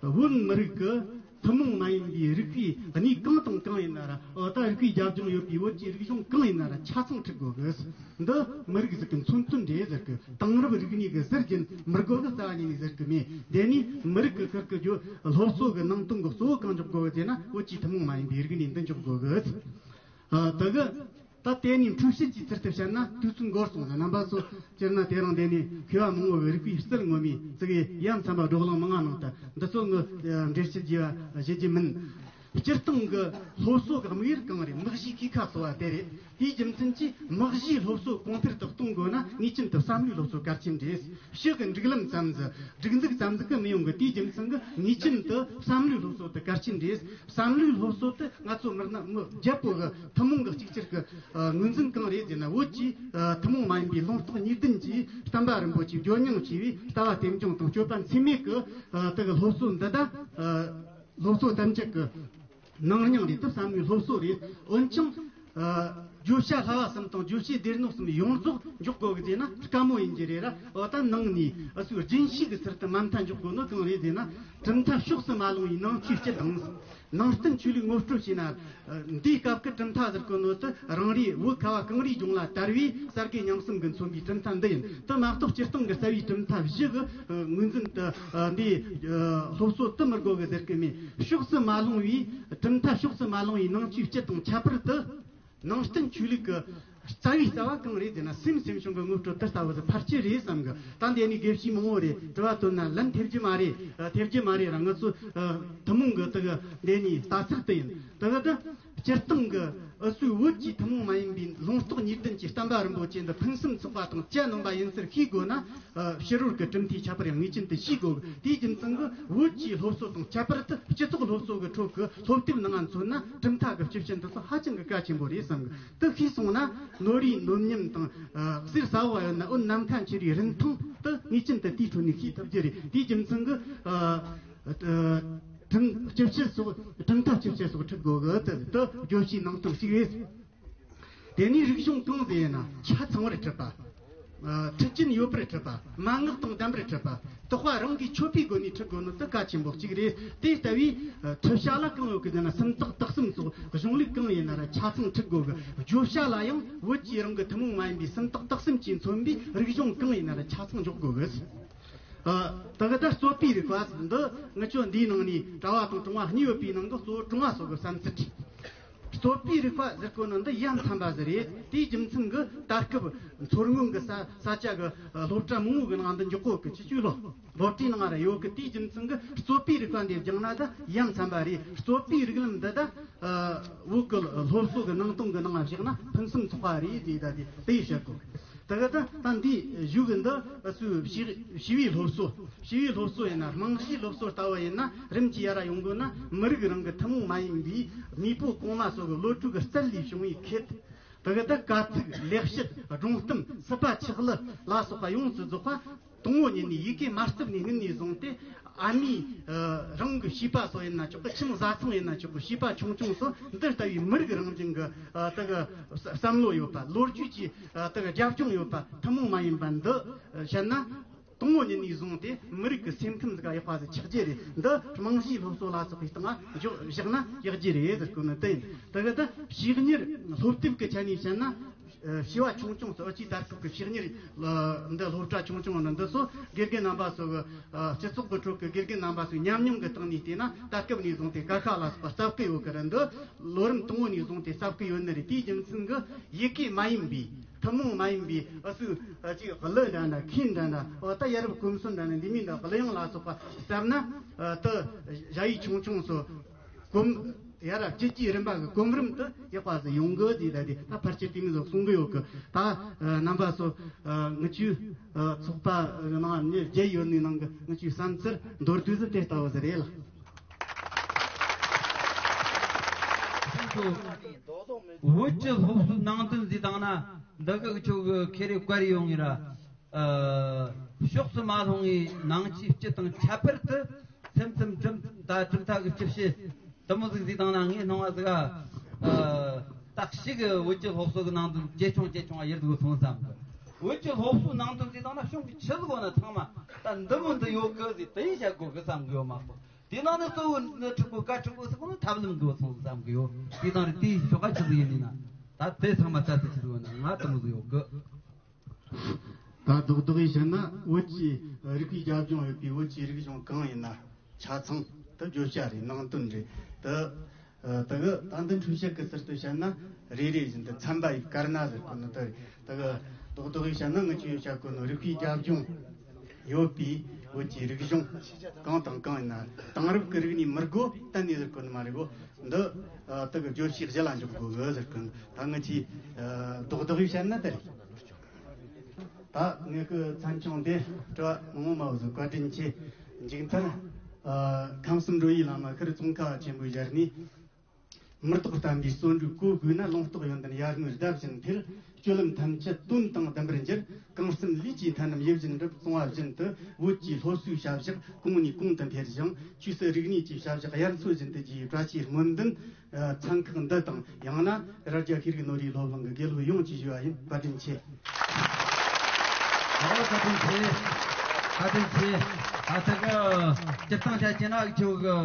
བོད་མི་རིགས་ཀྱི་ཐུན་མོང་མ་ཡིན་པའི་རིགས་པའི་གནས་གང་དང་གང་ཡིན་ན་ར། འོ་ད་རིགས་པའི་རྒྱབ་ལྗོངས་ཡོད་པའི་བོད་ཀྱི་རིག་གཞུང་གང་ཡིན་ན་ར་ཆ་ཚང་ཁྲིད་དགོས་གི། འདི་མི་རིགས་ཟིག་གི་མཚོན་དོན་རེད་ཟེར་གི། དེང་རབས་རིག་གནས་གི་ཟུར་རྒྱུན་མི་དགོས་གི་རྩ་བ་ཉིད་ནས་ཟེར་གི་མེད། དེ་ནས་མི་རིགས་ཀྱི་ཁུར་གི་རྒྱུ་སློབ་གསོ་གི་ནང་དོན་གི་གཙོ་བོ་གང་འཇོག་དགོས་གི་ཟེར་ན། བོད་ཀྱི་ཐུན་མོང་མ་ཡིན་པའི་རིག་གནས་འདི་འཇོག་དགོས་གི། ཨ་དེ་གི་ད་དེ་ནས་འཁྲུལ་བཤད་ཀྱི་ཚུལ་དུ་བཤད་ན་དུས་ཚོད་འགོར་སོང་ཟེར། རྣམ་པ་ཚོ་སྤྱིར་ན་དེ་རིང་འདི་ནས་མཁས་པ་མང་བོ་གི་རིགས་པའི་རྩལ་ངོ་མའི་ཙི་གེ་ཡ་མཚན་པ་བགྲོ་གླེང་མང་ང་གནང་སྟེ། འདི་ཚོ་ངི་འགྲེལ་བཤད་བགྱི་བ་བྱེད་རྒྱུ་མིན། སྤྱིར་བཏང་གི་སློབ་གསོ་གི་དམིགས་ཡུལ་གང་རེད། དམིགས་གཞིའི་ཁྱད་ཁ་གསོ་བ་དེ་རེད། དེའི་རྒྱུ་མཚན་གྱིས་དམིགས་གཞིའི་སློབ་གསོ་གོང་འཕེལ་དུ་གཏོང་དགོས་ན་ངེས་ཅན་དུ་བསམ་བློའི་སློབ་གསོ་གལ་ཆེན་རེད། ཕྱི་གི་འགྲིག་ལམ་ཙམ་ཟིག་སྒྲིག་འཛུགས་ཙམ་ཟིག་གིས་མི་ཡོང་གི། དེའི་རྒྱུ་མཚན་གྱིས་ངེས་ཅན་དུ་བསམ་བློའི་སློབ་གསོ་དེ་གལ་ཆེན་རེད། བསམ་བློའི་སློབ་གསོ་དེ་ང་ཚོ་མི་རྣམས་མི་བརྒྱད་པོ་གི་ཐུན་མོང་གི་གཅིག་གྱུར་གྱི་ཨ་ངོས་འཛིན་གང་རེད་ཟེར་ན། བོད་ཀྱི་ཨ་ཐུན་མོང་མ་ཡིན་པའི་ལུང་རྟོགས་གཉིས་ལྡན་གྱི་བསྟན་པ་རིན་པོ་ཆེའི་བརྗོད་མྱིང་ཆེ་བའི་ལྟ་བ་རྟེན་འབྱུང་དང་སྤྱོད་པ་འཚེ་མེད་ཀྱི་ཨ་དེ་གི་སློབ་གསོ་འདི་དག་ཨ་སློབ་གསོ་ཐམས་ཅད་ཀྱི་ནང་སྙིང་རེད། དེ་བསམ་བློའི་སློབ་གསོ་རེད། འོན་ཀྱང་ཨ་བརྗོད་བྱ་བསླབ་པ་གསུམ་དང་བརྗོད་བྱའི་སྡེ་སྣོད་གསུམ་ཡོངས་རྫོགས་འཇོག་དགོས་གི་ཟེར་ན་དཀའ་མོ་ཡིན་གྱི་རེད་ར། འོ་ད་ནང་ནས་ཨུ་ཚོས་རྒྱུན་ཤེས་ཀྱི་ཚུལ་དུ་མ་མཐའ་འཇོག་དགོས་ནོ་གང་རེད་ཟེར་ན། གྲུབ་མཐའ་ཕྱོགས་སུ་མ་ལྷུང་བའི་ནང་ཆོས་སྤྱི་དང་། ནང་བསྟན་ཆོས་ལུགས་ངོ་སྤྲོད་བྱས་ན། ཨ་འདིའི་སྐབས་ཀྱི་གྲུབ་མཐའ་ཟེར་གོ་ནོ་དེ་རང་རེའི་བོད་ཁ་བ་གངས་རིའི་ལྗོངས་ལ་དར་བའི་གསར་བརྗེ་ཉམས་གསུམ་གྱིས་མཚོན་པའི་གྲུབ་མཐའ་འདི་ཡིན། དེ་མ་གཏོགས་སྤྱིར་བཏང་གི་རྩ་བའི་གྲུབ་མཐའ་བཞི་གི་ཨ་ངོས་འཛིན་དུ་ཨ་འདིའི་ཨ་སློབ་གསོ་དེ་མི་དགོས་གི་ཟེར་གི་མེད། ཕྱོགས་སུ་མ་ལྷུང་བའི་གྲུབ་མཐའ་ཕྱོགས་སུ་མ་ལྷུང་བའི་ནང་ཆོས་སྤྱི་དང་ཁྱད་པར་དུ། ནང་བསྟན་ཆོས་ལུགས་ཀྱི་རྩ་བའི་རྩ་བ་གང་རེད་ཟེར་ན། སེམས་སེམས་བྱུང་གི་དངོས་སྤྲོད་དེ་ལྟ་བུ་དེ་ཕལ་ཆེར་རེད་བསམ་གི། ད་འདི་ནས་དགེ་བཤེས་མང་བོ་རེད། དྲི་བ་བཏོན་ན་ལན་ཐེབས་རྒྱུ་མ་རེད། ཨ་ཐེབས་རྒྱུ་མ་རེད་ར། ང་ཚོ་ཨ་ཐུན་མོང་གི་དེ་གི་འདི་ནས་ལྟ་ཚུལ་དེ་ཡིན། དེ་གི་དེ་སྤྱིར་བཏང་གི་ཨུ་ཚོའི་བོད་ཀྱི་ཐུན་མོང་མ་ཡིན་པའི་ལུང་རྟོགས་གཉིས་ལྡན་གྱི་བསྟན་པ་རིན་པོ་ཆེ་འདི་ཕུན་སུམ་ཚོགས་པ་དང་གྱ་ནོམ་པ་ཡིན་ཚུལ་ཤེས་དགོས་ན། ཨ་ཕྱི་རོལ་གྱི་གྲུབ་མཐའི་ཁྱད་པར་ཡང་ངེས་ཅན་དུ་ཤེས་དགོས། དེའི་རྒྱུ་མཚན་གྱིས་བོད་ཀྱི་སློབ་གསོ་དང་ཁྱད་པར་དུ་སྤྱི་ཚོགས་སློབ་གསོ་གི་ཁྲོད་ཀྱི་སློབ་དེབ་ནང་ང་མཚོན་ན། གྲུབ་མཐའ་གི་སྤྱི་བཤད་འདི་ཚོ་ཧ་ཅང་གི་གལ་ཆེན་པོ་རེད་བསམ་གི། དེ་ཤེས་སོང་ན་ནོར་བུའི་འདོད་སྙམ་དང་ཨ་གསེར་ཟ་བ་ཡོད་ན་འོད་ནམ་མཁའ་འཁྱིལ་བའི་རིན་ཐང་དེ་ངེས་ཅན་དུ་དེའི་ཁྲོད་ནས་ཤེས་ཐུབ་རྒྱུ་རེད། དེའི་རྒྱུ་མཚན་གྱིས་ཨ་ཨ་གྲུབ་སྤྱི་བཤད་སོགས། གྲུབ་མཐའ་སྤྱི་བཤད་སོགས་ཁྲིད་དགོས་གི། དེ་དེ་བརྗོད་བྱའི་ནང་དོན་གཅིག་རེད། དེ་ནས་རིག་གཞུང་གང་ཟེར་ན་ཆ་ཚང་བར་ཁྲིད་པ། ཨ་ཁྲིད་རྒྱུན་ཡོད་པར་ཁྲིད་པ། མན་ངག་དང་ལྡན་པར་ཁྲིད་པ། དོགས་པ་རང་གིས་ཆོད་པའི་སྒོ་ནས་ཁྲིད་དགོས་ནི་དེ་གལ་ཆེན་པོ་གཅིག་རེད། དེ་ལྟ་བུའི་ཨ་ཁྲིད་བྱ་ལ་གང་ཡོད་གི་ཟེར་ན། སུམ་རྟགས་དག་གསུམ་སོགས་གཞུང་ལུགས་གང་ཡིན་ན་ར་ཆ་ཚང་ཁྲིད་དགོས་གི། བརྗོད་བྱ་ལ་ཡང་བོད་ཀྱི་རང་གི་ཐུན་མོང་མ་ཡིན་པའི་སུམ་རྟགས་དག་གསུམ་གྱིས་མཚོན་པའི་རིག་གཞུང་གང་ཡིན་ན་ར་ཆ་ཚང་འཇོག་དགོས་གི། ཨ། ད་གི་ད་རྩོད་པའི་རིག་པ་འདི་ང་ཆོ་འདིའི་ནང་ནས་གྲྭ་བ་དང་གྲོང་བ་གཉིས་ཡོད་པའི་ནང་གི་གཙོ་བོ་གྲོང་བ་སོགས་ཀྱི་བསམ་ཚུལ་རེད། རྩོད་པའི་རིག་པ་ཟེར་གོ་ནི་འདི་ཡ་མཚན་པ་ཟིག་རེད། དེའི་རྒྱུ་མཚན་གྱིས་ད་སྐབས་མཚོ་སྔོན་གྱི་ས་ས་ཆ་གི་སློབ་གྲྭ་མང་བོ་གི་ནང་དུ་འཇོག་གོ་གི། སྤྱི་སྤྱོད་སློབ་སློབ་གྲྭའི་ནང་ར་ཡོད་གི། དེའི་རྒྱུ་མཚན་གྱིས་རྩོད་པའི་རིག་པ་འདི་སྦྱངས་ན་ད་ཡ་མཚན་པ་རེད། རྩོད་པའི་རིག་ལམ་འདི་ད་བོད་ཀྱི་སློབ་གསོ་གི་ནང་དོན་གྱི་ནང་བཞག་ན་ཕུན་སུམ་ཚོགས་པ་རེད། དེ་ད་དེ་དེ་བཤད་གོ་གི། ད་གི་ད་ད་འདི་བཞུགས་གི་འདི་སུ་ཞི་ཞི་བའི་སློབ་གསོ། ཞི་བའི་སློབ་གསོ་ཡིན་ན། རྨང་གཞིའི་སློབ་གསོ་ལྟ་བུ་ཡིན་ན། རིམ་གྱིས་ཡར་ཡོང་དགོས་ན། མི་རིགས་རང་གི་ཐུན་མོང་མ་ཡིན་པའི་མེས་པོ་གོང་མ་སོགས་ཀྱི་བློ་གྲོས་ཀྱི་རྩལ་ལས་བྱུང་བའི་ཁེ། ད་གི་ད་དཀའ་ཚེགས་ལེགས་བཤད་སྒྲུང་གཏམ་སྲིད་པ་ཆགས་ལུགས་ལ་སོགས་པ་ཡོངས་སུ་རྫོགས་པ། དང་བོ་ཉིད་ནས་ཡི་གེ་མ་བརྩིས་ནས་སྔོན་ནས་བཟུང་སྟེ། ཨ་མའི་ཨ་རང་གི་བྱིས་པ་སོགས་ཡིན་ན་ཆོག་གི། ཁྱིམ་བཟའ་ཚང་ཡིན་ན་ཆོག་གི། བྱིས་པ་ཆུང་ཆུང་སོགས་འདི་ལྟ་བུའི་མི་རིགས་རང་བཞིན་གྱི་ཨ་ད་གི་བསམ་བློ་ཡོད་པ། ལོ་རྒྱུས་ཀྱི་ཨ་ད་གི་རྒྱབ་ལྗོངས་ཡོད་པ། ཐུན་མོང་མ་ཡིན་པ་འདི་བཤད་ན། དང་བོ་ཉིད་ནས་བཟུང་སྟེ་མི་རིགས་ཀྱི་སེམས་ཁམས་ཟིག་ཡག་པ་ཟིག་ཆགས་རྒྱུ་རེད། འདི་རྨང་གཞིའི་སློབ་གསོ་ལ་སོགས་པའི་སྟེང་ལ་འཇོག་བཞག་ན་ཡག་རྒྱུ་རེད་ཟེར་གོ་ནི་དེ་ཡིན། ད་གི་ད་ཕྱི་གཉེར་སློབ་དེབ་ཀྱི་ཆ་ནས་བཤད་ན། ཨ་བྱིས་པ་ཆུང་ཆུང་སོགས་ཨ་ཅིའི་དར་ཁུག་གི་ཕྱི་གཉེར་ཨ་འདི་སློབ་གྲྭ་ཆུང་ཆུང་ནི་འདི་ཚོ་དགེ་རྒན་རྣམ་པ་ཚོ་གི་ཨ་སྤྱི་ཚོགས་ཀྱི་ཁྲོད་ཀྱི་དགེ་རྒན་རྣམ་པ་ཚོའི་ཉམས་མྱོང་གི་སྟེང་ནས་བལྟས་ན། ད་སྐབས་ནས་བཟུང་སྟེ་ཀ་ཁ་ལ་སོགས་པ་གསབ་ཀྱི་ཡོད་གི་རེད། འདི་ལོ་རིམ་དང་བོ་ནས་བཟུང་སྟེ་གསབ་ཀྱི་ཡོད་ནི་རེད། དེའི་རྒྱུ་མཚན་གྱིས་ཡི་གེ་མ་ཡིན་པའི་ཐུན་མོང་མ་ཡིན་པའི་ཨ་སུ་ཨ་ཅིག་གླུ་འདྲ་འདྲ། མཁས་འདྲ་འདྲ། འོ་ད་ཡ་རབས་གོམས་སྲོལ་འདྲ་འདྲ། འདི་མིན་འདྲ། གླུ་དབྱངས་ལ་སོགས་པ་གསབ་ན་ཨ་ད་ཞ་ཡི་ཆུང་ཆུང་སོགས། གོམ། ཡ་ར་སྤྱི་སྤྱིའི་རིམ་པ་གི་གོམ་རིམ་དུ་ཡག་པ་ཟིག་ཡོང་གི། དེ་ད་དེ་ད་ཕལ་ཆེར་དེ་མི་ཟིག་གསུང་གི་ཡོད་གི། ད་ཨ་རྣམ་པ་ཚོ་ཨ་ངི་ཆོའི་ཨ་ཚོགས་པ་ནང་ནས་བརྒྱུད་ཡོད་ནི་ནང་གི་ངི་ཆོའི་བསམ་ཚུལ་མདོར་བསྡུས་སུ་དེ་ལྟ་བུ་ཟིག་རེད་ལགས། བོད་ཀྱི་སློབ་གསོའི་ནང་དོན་ཟེར་བཏང་ན། འདི་གི་ཁྱོད་ཀྱི་ཁེ་རེ་བཀར་ཡོང་ངེ་ར། ཨ་ཕྱོགས་སུ་མ་ལྷུང་བའི་ནང་ཆོས་སྤྱི་དང་ཁྱད་པར་དུ་སེམས་ཙམ་གྲུབ་མཐའ་གྲུབ་མཐའ་གི་སྤྱི་བཤད་དུ་མོ་ཟིག་ཟིག་བཏང་ན། ངས་སྣང་བ་ཟིག་ཨ་ད་ཞིག་གི་བོད་ཀྱི་སློབ་གསོ་གི་ནང་དུ་ཇེ་ཆུང་ཇེ་ཆུང་བ་ཡིན་འདུག་སོང་བསམ་གི། བོད་ཀྱི་སློབ་གསོའི་ནང་དུ་ཟིག་བཏང་ན་གཞུང་གི་ཆི་ཟིག་གོ་ན་ཚང་མ་ད་འདི་མོ་འདི་ཡོད་གི་ཟིག་དེ་ཡིན་བཤད་དགོས་གི་བསམ་གི་ཡོད་མ་གཏོགས། དེ་ནང་ནས་གཙོ་བོ་ནི་ཕྲུ་གུ་ག་ཕྲུ་གུ་ཟིག་གོ་ན་ཐབས་ལམ་འདུག་སོང་བསམ་གི་ཡོད། དེ་དང་རེད། དེའི་ཕྱོགས་ག་ཆི་ཟིག་ཡིན་ནི་ན། ད་དེ་ཚང་མ་རྩ་དེ་ཆི་ཟིག་ཡོད་ན་ང་དུ་མོ་ཟིག་ཡོད་གི། ད་རྡོག་རྡོག་ཡིས་བཤད་ན། བོད་ཀྱི་རིག་པའི་རྒྱབ་ལྗོངས་ཡོད་པའི་བོད་ཀྱི་རིག་གཞུང་གང་ཡིན་ན་ཆ་ཚང་དུ་བརྗོད་བྱ་རེད། ནང་དོན་རེད། དེ་ཨ་ད་གི་ད་འདི་འཁྲུལ་བཤད་ཀྱི་ཟུར་དུ་བཤད་ན། རེ་རེ་བཞིན་དུ་ཚན་པ་ཡི་དཀར་ནག་ཟེར་གོ་ནོ་དེ་རེད། ད་གི་རྡོག་རྡོག་ཡིས་བཤད་ན། ངི་ཆོས་བཤད་གོ་ནོ་རིག་པའི་རྒྱབ་ལྗོངས་ཡོད་པའི་བོད་ཀྱི་རིག་གཞུང་གང་དང་གང་ཡིན་ན། དེང་རབས་ཀྱི་རིག་གནས་མི་དགོས་གཏན་ནས་ཟེར་གོ་ནི་མ་རེད་གོ། འདི་ཨ་ད་གི་བརྗོད་བྱའི་གཞི་ལ་འཇོག་དགོས་གི་ཟེར་གི། ད་ངི་ཆོས་ཨ་རྡོག་རྡོག་ཡིས་བཤད་ན་དེ་རེད། ད་ངེད་ཀྱི་མཚན་ཆུང་དེ་དྲི་བ་མང་བོ་མང་བོ་ཟིག་བཀའ་དྲིན་ཆེ། མཇུག་མཐར་ཨ་ཁམས་གསུམ་འགྲོ་བའི་བླ་མ་ཤར་ཙོང་ཁ་པ་ཆེན་པོའི་ཞལ་ནས། མི་རྟག་བསྟན་པའི་བརྩོན་འགྲུས་གོ་དགོས་ན། ལུང་རྟོགས་ཡོན་ཏན་ཡར་ངོའི་ཟླ་བཞིན་འཕེལ། སྤྱོད་ལམ་ཐམས་ཅད་དོན་དང་ལྡན་པར་འགྱུར། གང་བརྩམས་ལས་ཀྱི་མཐའ་རྣམས་ཡིད་བཞིན་འགྲུབ། གསུངས་པ་བཞིན་དུ་བོད་ཀྱི་སློབ་གསོའི་བྱ་གཞག་གོང་ནས་གོང་དུ་འཕེལ་ཞིང་། ཆོས་སྲིད་རིག་གནས་ཀྱི་བྱ་གཞག་དབྱར་མཚོ་བཞིན་དུ་རྒྱས། བཀྲ་ཤིས་སྨོན་འདུན། ཚན་ཁག་འདི་དང་ཡང་ན་རྭ་རྒྱ་ཤེས་རིག་ནོར་བུའི་སློབ་གླིང་གི་དགེ་སློབ་ཡོངས་ཀྱི་ཞུ་བ་ཡིན། བཀའ་དྲིན་ཆེ། ཨོ་བཀའ་དྲིན་ཆེ། བཀའ་དྲིན་ཆེ། ཨ་ད་གི་སྤྱིར་བཏང་བཤད་ཀྱི་ན་ཁྱོད་གི་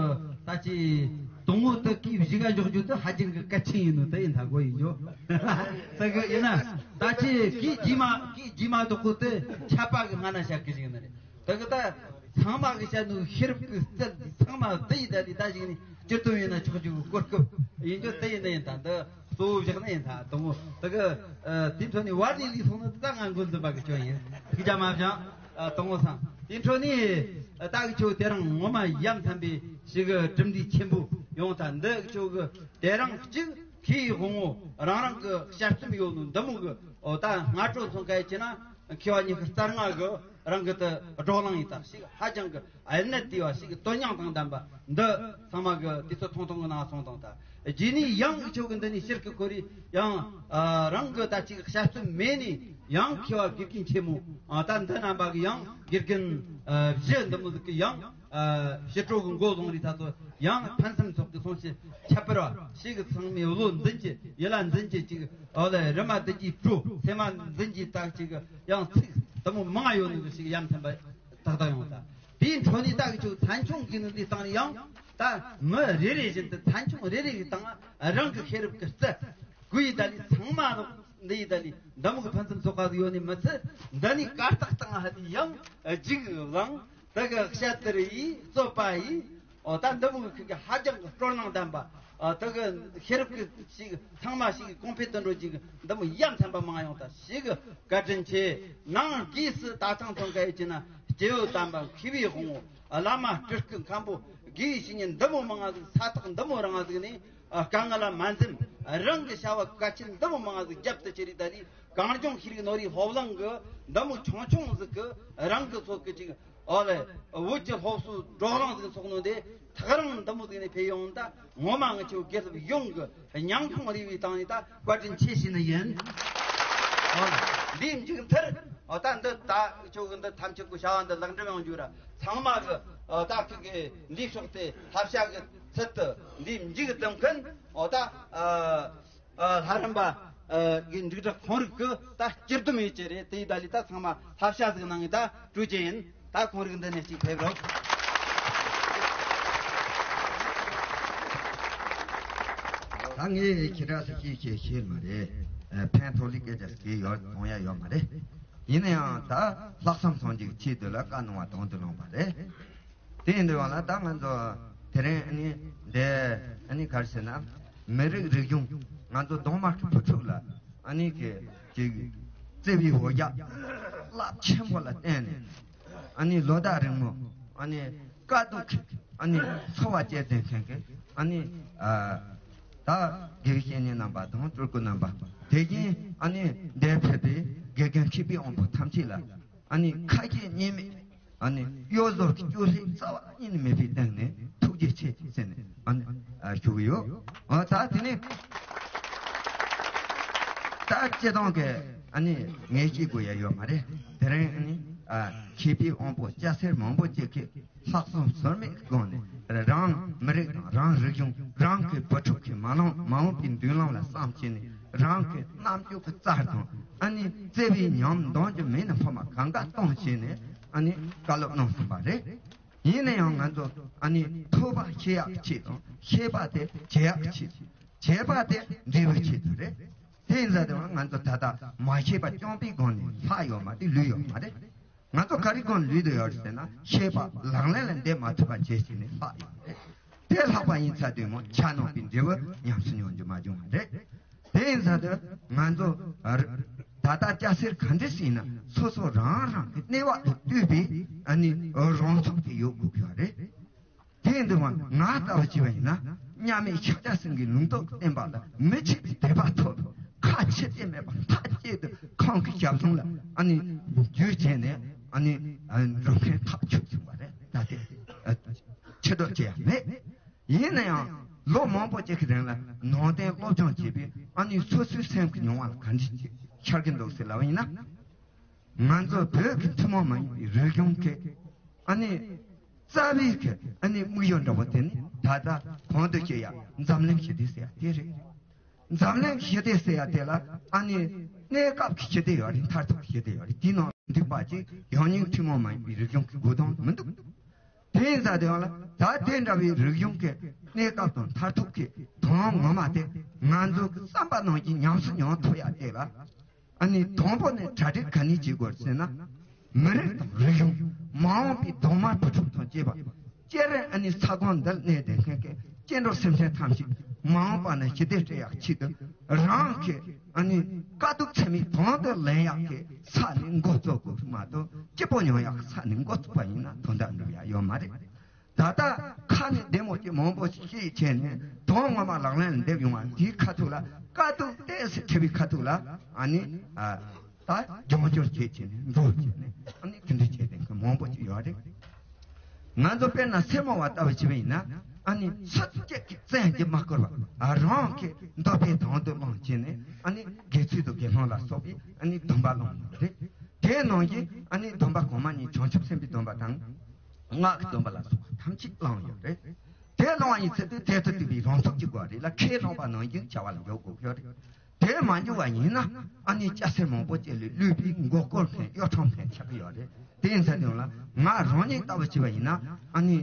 ད་ཅི་དང་བོ་དུ་གི་གཞི་ག་འཇོག་རྒྱུ་དུ་ཧ་ཅང་གི་གལ་ཆེན་ཡིན་ནོ་དེ་ཡིན་ད་གོ་ཡིན་རྒྱུ། ད་གི་ཡིན་ན་ད་ཅི་གི་རྗེས་མ་གི་རྗེས་མ་དུ་གོ་དེ་ཆད་པ་གི་སྔ་ན་བཤད་གི་ཞིག་ཡིན་ན་རེད། ད་གི་ད་ཚང་མ་གི་བཤད་ནོ་ཤེས་རབ་གི་རྩལ་ཚང་མ་དེ་ཡི་ད་དེ་ད་ཞིག་ནི་སྤྱིར་བཏང་ཡིན་ན་ཆོག་རྒྱུ་གི་གོ་སྐབས་ཡིན་རྒྱུ་དེ་ཡིན་ན་ཡིན་ད། འདི་གཙོ་བོ་བཞག་ན་ཡིན་ད་དང་བོ་ད་གི་ཨ་དེ་འཕྲོ་ནས་བར་ནས་ལུས་སོང་ན་ད་ང་མགོ་འཛིན་པ་གི་སྐྱོན་ཡིན། ཐུགས་རྒྱ་མ་བཞེངས། ཨ་དང་བོ་སང་དེ་འཕྲོ་ནས་ཨ་ད་གི་ཁྱོད་དེ་རིང་ངོ་མ་ཡ་མཚན་པའི་ཞིག་གི་གྲུབ་འབྲས་ཆེན་པོ་ཡོང་ད། འདི་ཁྱོད་གི་དེ་རིང་གཅིག་ཁྱེད་ཡི་དབང་བོ་རང་རང་གི་དཔྱད་རྩོམ་ཡོད་ནོ་འདི་མོ་གི་ཨོ་ད་སྔ་དྲོ་ཚོང་ཁ་ཡི་ཅི་ན་མཁས་པ་ཉི་ཤུ་རྩ་ལྔ་གི་རང་གི་དུ་བགྲོ་གླེང་ཡིན་ད། ཞིག་ཧ་ཅང་གི་གནད་དེ་བ་ཞིག་གི་དོན་སྙིང་དང་ལྡན་པ་འདི་ཚང་མ་གི་དུས་ཚོད་ཐུང་ཐུང་གི་ནང་སོང་དང་ད། རྗེས་ནས་ཡང་ཁྱོད་གི་འདི་ནས་ཕྱིར་གི་ཁོ་རེ་ཡང་ཨ་རང་གི་ད་ཅིག་དཔྱད་རྩོམ་མེད་ནས་ཡང་མཁས་པ་དགེ་རྒན་ཆེན་མོ་ཨ་ད་འདི་རྣམ་པ་གི་ཡང་དགེ་རྒན་ཨ་བཞི་འདི་མོ་ཟིག་གི་ཡང་ཨ་ཕྱི་དྲོ་གི་མགོ་བཟུང་རེ་ད་ཚོ་ཡང་ཕུན་སུམ་ཚོགས་གི་སོང་ཞིག་ཁྱད་པར་བ་ཞིག་གི་ཚང་མའི་བློ་འཛིན་གྱི་ཡིད་ལ་འཛིན་གྱི་ཅིག་ཨོ་ལེ་རི་མ་དུ་ཀྱི་དྲོ་སེམས་མ་འཛིན་གྱི་ད་ཅིག་ཡང་ཚིག་འདི་མོ་མང་ཡོད་ནི་གི་ཞིག་ཡ་མཚན་པ་ཏག་ཏག་ཡོང་ད། དེའི་འཕྲོ་ནས་ད་གི་ཆོ་ཚན་ཆུང་གི་ནི་འདི་སྟེང་ནས་ཡང་ད་མི་རེ་རེ་བཞིན་དུ་ཚན་ཆུང་རེ་རེ་གི་སྟེང་རང་གི་ཤེས་རབ་ཀྱི་རྩལ་གུ་ཡི་ད་ལི་ཚང་མ་ལོ་ འདི་ཡི་ད་ནི་འདི་མོ་གི་ཕུན་སུམ་ཚོགས་པ་ཟིག་ཡོད་ནི་མི་ཚད། འདི་ནི་གར་སྟེགས་སྟེང་ཧ་ནི་ཡང་རྒྱུགས་བླངས། ད་གི་བཤད་དེར་ཡིས་རྩོད་པ་ཡིས། འོ་ད་འདི་མོ་གི་ཁུ་གི་ཧ་ཅང་གི་སྤྲོ་སྣང་ལྡན་པ། འོ་ད་གི་ཤེས་རབ་ཀྱི་ཞིག་ཚང་མ་ཞིག་གི་གོང་འཕེལ་དུ་འགྲོ་རྒྱུ་གི་འདི་མོ་ཡ་མཚན་པ་མང་ཡོང་། ད་ཞིག་གི་བཀའ་དྲིན་ཆེ། ནང་སྒོས་སུ་ད་ཚང་ཚང་ག་ཡེ་ཅི་ན་སྐྱེ་བོ་དམ་པ་མཁས་པའི་དབང་བོ། བླ་མ་སྤྲུལ་སྐུ་མཁན་པོ་དགེ་བའི་བཤེས་གཉེན་འདི་མོ་མང་ང་ཟིག་ས་ཐག་འདི་མོ་རིང་ང་ཟིག་ནས། ཨ། དཀའ་ངལ་ལ་མ་འཛེམས། རང་གི་བྱ་བ་གལ་ཆེན་འདི་མོ་མང་ང་ཟིག་རྒྱབ་ཏུ་ཁྱེར་རེ་ད་ནི་གངས་ལྗོངས་ཤེས་རིག་ནོར་བུའི་སློབ་གླིང་གི་འདི་མོ་ཆུང་ཆུང་ཟིག་གི་རང་གི་ཚོགས་ཀྱི་ཅིག་ཨོ་ལེ། བོད་ཀྱི་སློབ་གསོའི་བགྲོ་གླེང་ཟིག་ཚོགས་ནོ་དེ་ཐག་རིང་འདི་མོ་ཟིག་ནས་ཕེབས་ཡོང་། ད་ངོ་མ་ངི་ཆོ་དགེ་སློབ་ཡོངས་ཀྱི་སྙིང་ཁོང་རུས་པའི་སྟེང་ནས་ད་བཀའ་དྲིན་ཆེ་ཞུ་ནི་ཡིན། ཨོ་ལེ། འདིའི་མཇུག་མཐར་ཨོ་ད་འདི་ད་ཁྱོད་ཀྱི་འདི་ཐམས་ཅད་ཀྱི་བྱ་བ་འདི་ལེགས་འགྲུབ་ཡོང་རྒྱུ་ར། ཚང་མ་གི་ཨོ་ད་ཁྱོད་ཀྱི་འདིའི་ཕྱོགས་དེ་བསླབ་བྱ་གི་ཚུལ་དུ་འདིའི་མཇུག་བསྡོམས་མཁན་ཨོ་ད་ཨ་ཨ་ལྷ་རམས་པ་ཨ་གི་འབྲུག་གྲགས་ཁོང་རིག་གི་ད་སྤྱིར་བསྡོམས་ཡོད་ཀྱི་རེད། དེ་ཡི་ད་ལི་ད་ཚང་མ་བསླབ་བྱ་ཟིག་གནང་ངེ་ད་སྤྲོད་ཀྱི་ཡིན། ད་ཁོང་རིག་འདི་ནས་ཅིག་ཕེབས་རོགས། ད་ངས་ཁྱེད་རང་ཚོ་ཤེས་ཤེས་ཤེས་མ་རེད། ཨ་ཕན་ཐོགས་ལི་སྐད་ཆ་ཟིག་ཡོད་གཏོང་ཡ་ཡོད་མ་རེད། ཡིན་ན་ཡང་ད་ལྷག་བསམ་སངས་རྒྱས་ཆེད་དུ་ལ་བཀའ་གནང་བ་དང་དུ་བླངས་པ་རེད། དེ་ཡིན་དུས་བ་ལ་ད་ང་ཚོ་དེ་རིང་ཨ་ནི་འདི་ཨ་ནི་ག་རེ་ཟེར་ན། མི་རིགས་རིག་གཞུང་ང་ཚོ་གདོང་དམར་གྱི་བུ་ཕྲུག་ལ་ཨ་ནི་གི་ཅིག་བརྩེ་བའི་འོ་བརྒྱལ་རླབས་ཆེན་པོ་ལ་བརྟེན་ནས། ཨ་ནི་ལོ་ཟླ་རིང་མོ་ཨ་ནི་དཀའ་སྡུག་གི་ཨ་ནི་འཚོ་བ་སྐྱེལ་བསྡད་མཁན་གྱི་ཨ་ནི་ཨ་ད་དགེ་བའི་བཤེས་གཉེན་རྣམ་པ་དང་སྤྲུལ་སྐུ་རྣམ་པ། དེ་བཞིན་ཨ་ནི་འདིར་ཕེབས་པའི་དགེ་རྒན་མཁས་པའི་དབང་པོ་ཐམས་ཅད་ལ་ཨ་ནི་ཁ་ཞེ་གཉིས་མེད། ཨ་ནི་གཡོ་ཟོལ་གྱི་སྐྱོ་ཤས་རྩ་བ་ཉིད་ནས་མེད་པའི་སྟེང་ནས་ཐུགས་རྗེ་ཆེ་ཟེར་ནས་ཨ་ནི་ཨ་ཞུ་གི་ཡོད། ཨ་ད་དེ་ནས་ད་སྤྱི་བཏང་གི་ཨ་ནི་ངས་བཤད་དགོས་ཡ་ཡོད་མ་རེད། དེ་རིང་ཨ་ནི་ཨ་མཁས་པའི་དབང་པོ་སྐྱ་སེར་མང་པོ་ཅིག་གིས་ལྷག་བསམ་ཟོལ་མེད་ཀྱི་སྒོ་ནས་རང་མི་རིགས་དང་རང་རིག་གཞུང་རང་གི་བུ་ཕྲུག་གི་མ་ལོང་མ་འོངས་པའི་མདུན་ལམ་ལ་བསམ་བྱས་ནས། རང་གི་རྣམ་འགྱུར་གྱི་རྩལ་དང་ཨ་ནི་བརྩེ་བའི་ཉམས་འདོན་རྒྱུ་མེད་ན་ཕ་མ་གང་ག་གཏོང་བྱས་ནས་ཨ་ནི་བཀའ་སློབ་གནང་ཟིན་པ་རེད། ཡིན་ན་ཡང་ང་ཚོ་ཨ་ནི་ཐོས་པ་ཤེས་ཡག་གི་ཆེད་དང་ཤེས་པ་དེ་བྱེད་ཡག་གི་ཆེད། བྱེད་པ་དེ་འབྲས་བུའི་ཆེད་དུ་རེད། དེ་ཡིན་ཙང་དེ་བ་ང་ཚོ་ད་ལྟ་མ་ཤེས་པ་རྐྱང་པའི་སྒོ་ནས་ལྷག་ཡོད་མ་རེད། ལུས་ཡོད་མ་རེད། ང་ཚོ་ག་རེ་སྒང་ལུས་དུ་ཡོད་ཟེར་ན་ཤེས་པ་ལག་ལེན་ལ་འདེབས་མ་ཐུབ་པ་བྱས་ཟིན་ནས་ལྷག་ཡོད་རེད། དེ་ལྷག་པ་ཡིན་ཚ་དུས་མོ་ཆ་ནང་པའི་འབྲས་བུ་ཉམས་སུ་མྱོང་རྒྱུ་མ་བྱུང་བ་རེད། དེ་ཡིན་ཚ་དུས་ང་ཚོ་ད་ལྟ་སྐྱ་སེར་ག་འདྲ་ཞིག་ཡིན་ན་སོ་སོ་རང་རང་གི་གནས་བབ་དང་བསྟུན་པའི་ཨ་ནི་རང་ཚུགས་དེ་ཡོད་དགོས་ཀྱི་ཡོད་རེད། དེ་ཡིན་དུས་ང་ལྟ་བུ་བྱས་པ་ཡིན་ན་མཉམ་མེད་ཕྱག་རྒྱ་སེང་གེའི་ལུང་རྟོགས་བསྟན་པ་ལ་མི་ཕྱེད་པའི་དད་པ་ཐོབ། ཁ་ཕྱིར་བསྟན་མེད་པར་མཐའ་གཅིག་ཏུ་ཁོང་གི་ཞབས་ཟུང་ལ་ཨ་ནི་འཇུས་བྱས་ནས་ཨ་ནི་འགྲོ་མཁན་ཐག་ཆོད་བྱུང་བ་རེད། ད་དེ་ཕྱི་ལྡོག་ཅི་ཡང་མེད། ཡིན་ན་ཡང་ལོ་མང་པོ་ཅིག་གི་རིང་ལ་ནང་བསྟན་སློབ་སྦྱོང་བྱས་པས་ཨ་ནི་སོ་སོའི་སེམས་ཀྱི་མྱོང་བ་ལ་ག་འདྲ་ཅིག་ཤར་གྱི་འདུག་ཟེར་ལབ་པ་ཡིན་ན། ང་ཚོ་བོད་ཀྱི་ཐུན་མོང་མ་ཡིན་པའི་རིག་གཞུང་གི་ཨ་ནི་རྩ་བའི་གི་ཨ་ནི་དམིགས་ཡུལ་འདྲ་བོ་དེ་ནི་ད་ལྟ་གོང་དུ་བཤད་ཡ་འཛམ་གླིང་ཞི་བདེ་ཟེར་ཡ་དེ་རེད། འཛམ་གླིང་ཞི་བདེ་ཟེར་ཡ་དེ་ལ་ཨ་ནི་གནས་སྐབས་ཀྱི་ཞི་བདེ་ཡོད་རེད། མཐར་ཐུག་གི་ཞི་བདེ་ཡོད་རེད། དེའི་ནང་འདུས་པ་ཅིག་ཡང་སྙིང་ཐུན་མོང་མ་ཡིན་པའི་རིག་གཞུང་གི་དགོས་དོན་མི་འདུག་དེ་ཡིན་ཙང་དེ་ཡང་ལ་ད་དེ་འདྲ་བའི་རིག་གཞུང་གི་གནས་སྐབས་དང་མཐར་ཐུག་གི་དོན་ངོ་མ་དེ་ང་ཚོ་གི་བསམ་པ་ནང་བཞིན་ཉམས་སུ་མྱོང་ཐུབ་ཡ་དེ་ལ། ཨ་ནི་དང་པོ་ནས་གྲ་སྒྲིག་ག་ནས་བྱེད་དགོས་ཟེར་ན། མི་རིགས་དང་རིག་གཞུང་མ་འོངས་པའི་གདོང་དམར་བུ་ཕྲུག་དང་བཅས་པ། སྤྱིར་ཨ་ནི་ས་གོ་འདིར་གནས་བསྡད་མཁན་གྱི་སྐྱེ་འགྲོ་སེམས་ཅན་ཐམས་ཅད་མ་འོངས་པ་ན་ཞི་བདེ་སྤྲད་ཡག་ཆེད་དུ་རང་གི་ཨ་ནི་དཀའ་སྡུག་ཚད་མེད་དང་དུ་ལེན་ཡག་གི་ས་ནས་འགོ་བཙུགས་དགོས་མ་གཏོགས་སྐྱིད་པོ་མྱོང་ཡག་གི་ས་ནས་འགོ་བཙུགས་པ་ཡིན་ན་དོན་དག་འགྲུབ་ཡག་ཡོད་མ་རེད། ད་ལྟ་ཁ་ནས་བདེ་མོ་ཅིག་མང་པོ་ཞིག་བཤད་བྱས་ནས་དོན་ངོ་མ་ལག་ལེན་ལ་འདེབས་ཡོང་བ་དེའི་ཁ་ཐུག་ལ་དཀའ་སྡུག་ཏོག་ཙམ་འཕྲད་པའི་ཁ་ཐུག་ལ་ཨ་ནི་ཨ་ད་རྒྱང་སྐྱོར་བྱེད་བྱས་ནས་འགྲོ་བྱས་ནས་ཨ་ནི་དེ་འདྲ་བྱས་ཏེ་མང་པོ་ཅིག་ཡོད་རེད། ང་ཚོ་དཔེར་ན་སེར་མོ་བ་ལྟ་བུ་བྱས་པ་ཡིན་ན་ཨ་ནི་སུ་གཅིག་གིས་བཙན་གྱིས་མ་བསྐོར་བ་ཨ་རང་གིས་འདོད་པའི་དོན་དུ་བླངས་བྱས་ནས་ཨ་ནི་དགེ་ཚུལ་དང་དགེ་སློང་ལ་སོགས་པའི་ཨ་ནི་སྡོམ་པ་བླངས་ཡོད་རེད། དེའི་ནང་བཞིན་ཨ་ནི་སྡོམ་པ་གོང་མ་ནི་བྱང་ཆུབ་སེམས་དཔའི་སྡོམ་པ་དང་། སྔགས་ཀྱི་སྡོམ་པ་ལ་སོགས་པ་ཐམས་ཅད་བླངས་ཡོད་རེད། དེ་བླངས་པ་ཡིན་ཚེ་དེ་དེ་ལྟར་བསྟུན་པའི་རང་ཚུགས་ཀྱི་དགོས་རེད་ལ་ཁས་བླངས་པ་ནང་བཞིན་བྱ་བ་ལ་འཇུག་དགོས་ཀྱི་ཡོད་རེད། དེ་མ་འཇུག་པ་ཡིན་ན་ཨ་ནི་སྐྱ་སེར་མང་པོ་ཅིག་ལས་བསླུས་པའི་མགོ་སྐོར་མཁན་གཡོ་ཁྲམ་མཁན་ཆགས་ཀྱི་ཡོད་རེད། དེ་ཡིན་ཚེ་དེ་ལ་ང་རང་ཉིད་ལྟ་བུ་བྱས་པ་ཡིན་ན་ཨ་ནི་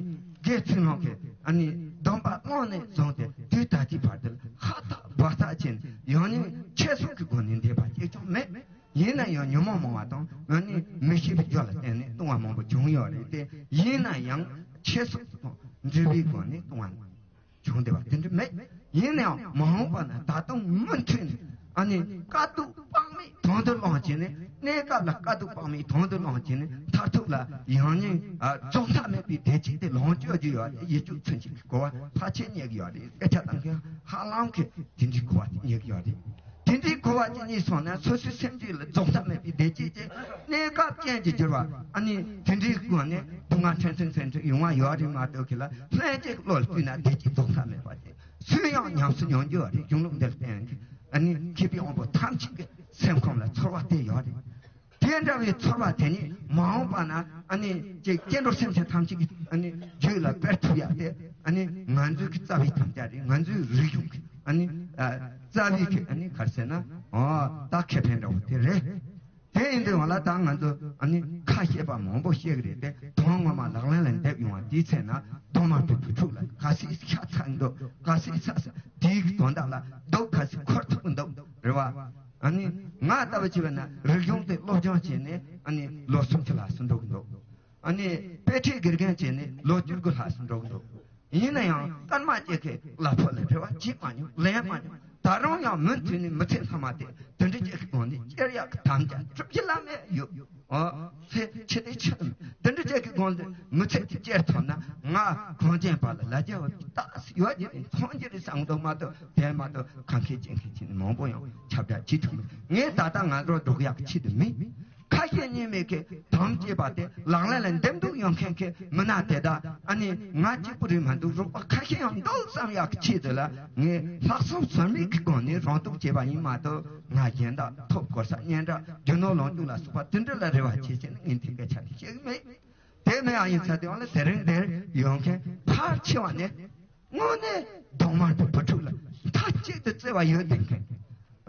དགེ་ཚུལ་སློང་གི་ཨ་ནི་སྡོམ་པ་བླངས་ནས་བཟུང་སྟེ་དུས་ད་ལྟའི་བར་དུ་ཧ་ཐག་བག་ཆགས་ཅན་ཡང་ན་ཆོས་སྲོག་གི་སྒོ་ནས་འདེབས་པ་གཅིག་ཀྱང་མེད། ཡིན་ན་ཡང་ཉོན་མོངས་མང་བ་དང་ང་ནི་མི་ཤེས་པའི་རྒྱུ་ལ་བརྟེན་ནས་ལྟུང་བ་མང་པོ་བྱུང་ཡོད་རེད་དེ། ཡིན་ན་ཡང་ཆོས་སྲོག་དང་འབྲེལ་བའི་སྒོ་ནས་ལྟུང་བ་བྱུང་བསྡད་པ་དེ་འདྲ་མེད། ཡིན་ནའང་མ་འོངས་པ་ན་ད་དུང་མུ་མཐུད་ནས་ཨ་ནི་དཀའ་སྡུག་དཔག་མེད་དོན་དུ་བླངས་བྱས་ནས། གནས་སྐབས་ལ་དཀའ་སྡུག་དཔག་མེད་དོན་དུ་བླངས་བྱས་ནས། མཐར་ཐུག་ལ་ཡང་སྙིང་རྫོགས་མཐའ་མེད་པའི་བདེ་སྐྱིད་དེ་ལོངས་སྤྱོད་རྒྱུ་ཡོད་རེད། ཡིད་སྤྱོད་ཚུན་ཆད་ཀྱི་གོ་བ་ཕལ་ཆེར་རྙེད་ཀྱི་ཡོད་རེད། སྐད་ཆ་གཏམ་མཁན་ཧ་ལམ་གྱིས་དེ་འདྲའི་གོ་བ་དེ་རྙེད་ཀྱི་ཡོད་རེད། དེ་འདྲའི་གོ་བ་ཅིག་རྙེད་སོང་ན་སོ་སོའི་སེམས་རྒྱུད་ལ་རྫོགས་མཐའ་མེད་པའི་བདེ་སྐྱིད་ཅིག་གནས་སྐབས་ཅན་གྱི་འགྱུར་བ། ཨ་ནི་དེ་འདྲའི་སྒོ་ནས་སྡུག་བསྔལ་ཕྲན་ཚེགས་ཕྲན་ཚེགས་ཡོང་བ་ཡོད་རེད་མ་གཏོགས། ཁྱེད་ལ་ལྷན་སྐྱེས་ཀྱི་བློ་ལ་བསྟུན་ན་བདེ་སྐྱིད་རྫོགས་མཐའ་མེད་པ་དེ་སུས་ཡང་ཉམས་སུ་མྱོང་རྒྱུ་ཡོད་རེད། གཞུང་ལུགས་འདིར་བརྟེན་ཨ་ནི་མཁས་པའི་དབང་པོ་ཐམས་ཅད་ཀྱི་སེམས་ཁམས་ལ་ཚོར་བ་དེ་ཡོད་རེད། དེ་འདྲ་བའི་ཚོར་བ་དེ་ཉིད་མ་འོངས་པ་ན་ཨ་ནི་ཅིག་སྐྱེ་འགྲོ་སེམས་ཅན་ཐམས་ཅད་ཀྱི་ཨ་ནི་རྒྱུད་ལ་སྤེལ་ཐུབ་ཡག་དེ། ཨ་ནི་ང་ཚོའི་གི་རྩ་བའི་དམ་བཅའ་རེད། ང་ཚོའི་རིག་གཞུང་གི་ཨ་ནི་ཨ་རྩ་བའི་གི་ཨ་ནི་ག་རེ་ཟེར་ན། ཨོ་ད་ཁེ་ཕན་འདྲ་བོ་དེ་རེད། དེ་ཡིན་དུས་ང་ལ་ད་ང་ཚོ་ཨ་ནི་ཁ་བཤད་པ་མང་པོ་བཤད་གི་རེད་དེ། དོན་ངོ་མ་ལག་ལེན་ལ་འདེབས་ཡོང་བ་དེའི་ཚེ་ན་གདོང་དམར་པོའི་བུ་ཕྲུག་ལ་ག་ཚོད་ཤ་ཚ་གི་འདུག་ག་ཚོད་ཚ་ས་དེའི་གི་དོན་དག་ལ་སྡུག་ག་ཚོད་འཁུར་ཐུབ་གི་འདུག་རེད་བ། ཨ་ནི་ང་ལྟ་བུ་བྱས་པ་ན་རིག་གཞུང་དེ་སློབ་སྦྱོང་བྱས་ནས་ཨ་ནི་ལོ་སུམ་ཅུ་ལྷག་ཙམ་འགྲོ་གི་འདུག་ཨ་ནི་དཔེ་ཁྲིད་དགེ་རྒན་བྱས་ནས་ལོ་བཅུ་དགུ་ལྷག་ཙམ་འགྲོ་གི་འདུག་ཡིན་ན་ཡང་སྐར་མ་གཅིག་གི་གླ་ཕོགས་ལ་རེ་བ་བྱེད་མ་མྱོང་། ལེན་མ་མྱོང་། ད་རུང་ཡང་མུ་མཐུད་ནས་མི་ཚེ་ཚང་མ་དེ་དེ་འདྲ་ཅིག་གི་སྒང་ནས་སྐྱེལ་ཡག་གི་དམ་བཅའ་གྲུབ་ཀྱི་ལ་མེད་ཡོད། ཨོ་ཚེ་ཕྱི་དེ་ཕྱི་དེ་འདྲ་ཅིག་གི་སྒང་ནས་མི་ཚེ་དེ་སྐྱེལ་ཐུབ་ན་ང་གངས་ཅན་པ་ལ་ལ་རྒྱ་བ་ཏག་ཡོད་ཀྱི་རེད། མཐོང་རྒྱུ་རེད་བསམ་གི་འདུག་མ་གཏོགས་དེ་མ་གཏོགས་གང་ཁེ་ཅན་ཁེ་ཅན་མང་པོ་ཡང་ཁྱབ་བསྒྲགས་བྱེད་ཐུབ་མེད། ངས་ད་ལྟ་ང་ཚོར་སྡུག་ཡག་ཆེད་དུ་མིན། ཁ་ཞེ་གཉིས་མེད་ཀྱི་དམ་བཅས་པ་དེ་ལག་ལེན་ལ་འདེབས་འདུག་ཡོང་མཁན་གྱི་མི་སྣ་དེ་དག་ཨ་ནི་ང་གཅིག་པུ་རེད་མ་འདུག་རོགས་པ་ཁ་ཤས་ཡང་འདུག་བསམ་ཡག་གི་ཆེད་དུ་ལ་ངས་ལྷག་བསམ་ཟོལ་མེད་ཀྱི་སྒོ་ནས་རང་སྟོབས་བྱས་པ་ཡིན་མ་གཏོགས། ང་གཞན་དག་ཐོབ་གོ་ས་སྙན་གྲགས་རྒྱུ་ནོར་ལོངས་སྤྱོད་ལ་སོགས་པ་དེ་འདྲ་ལ་རེ་བ་བྱེད་ཅེས་ནི་ངས་དེ་སྐད་ཆ་དེ་བཤད་གི་མེད། དེ་མེད་ཡང་ཡིན་ཚ་དེ་འོང་ལ་དེ་རིང་འདིར་ཡོང་མཁན་ཕལ་ཆེ་བ་ནི། དངོས་གནས་གདོང་དམར་པོའི་བུ་ཕྲུག་ལ་མཐའ་གཅིག་ཏུ་བརྩེ་བ་ཡོད་བསྡད་མཁན།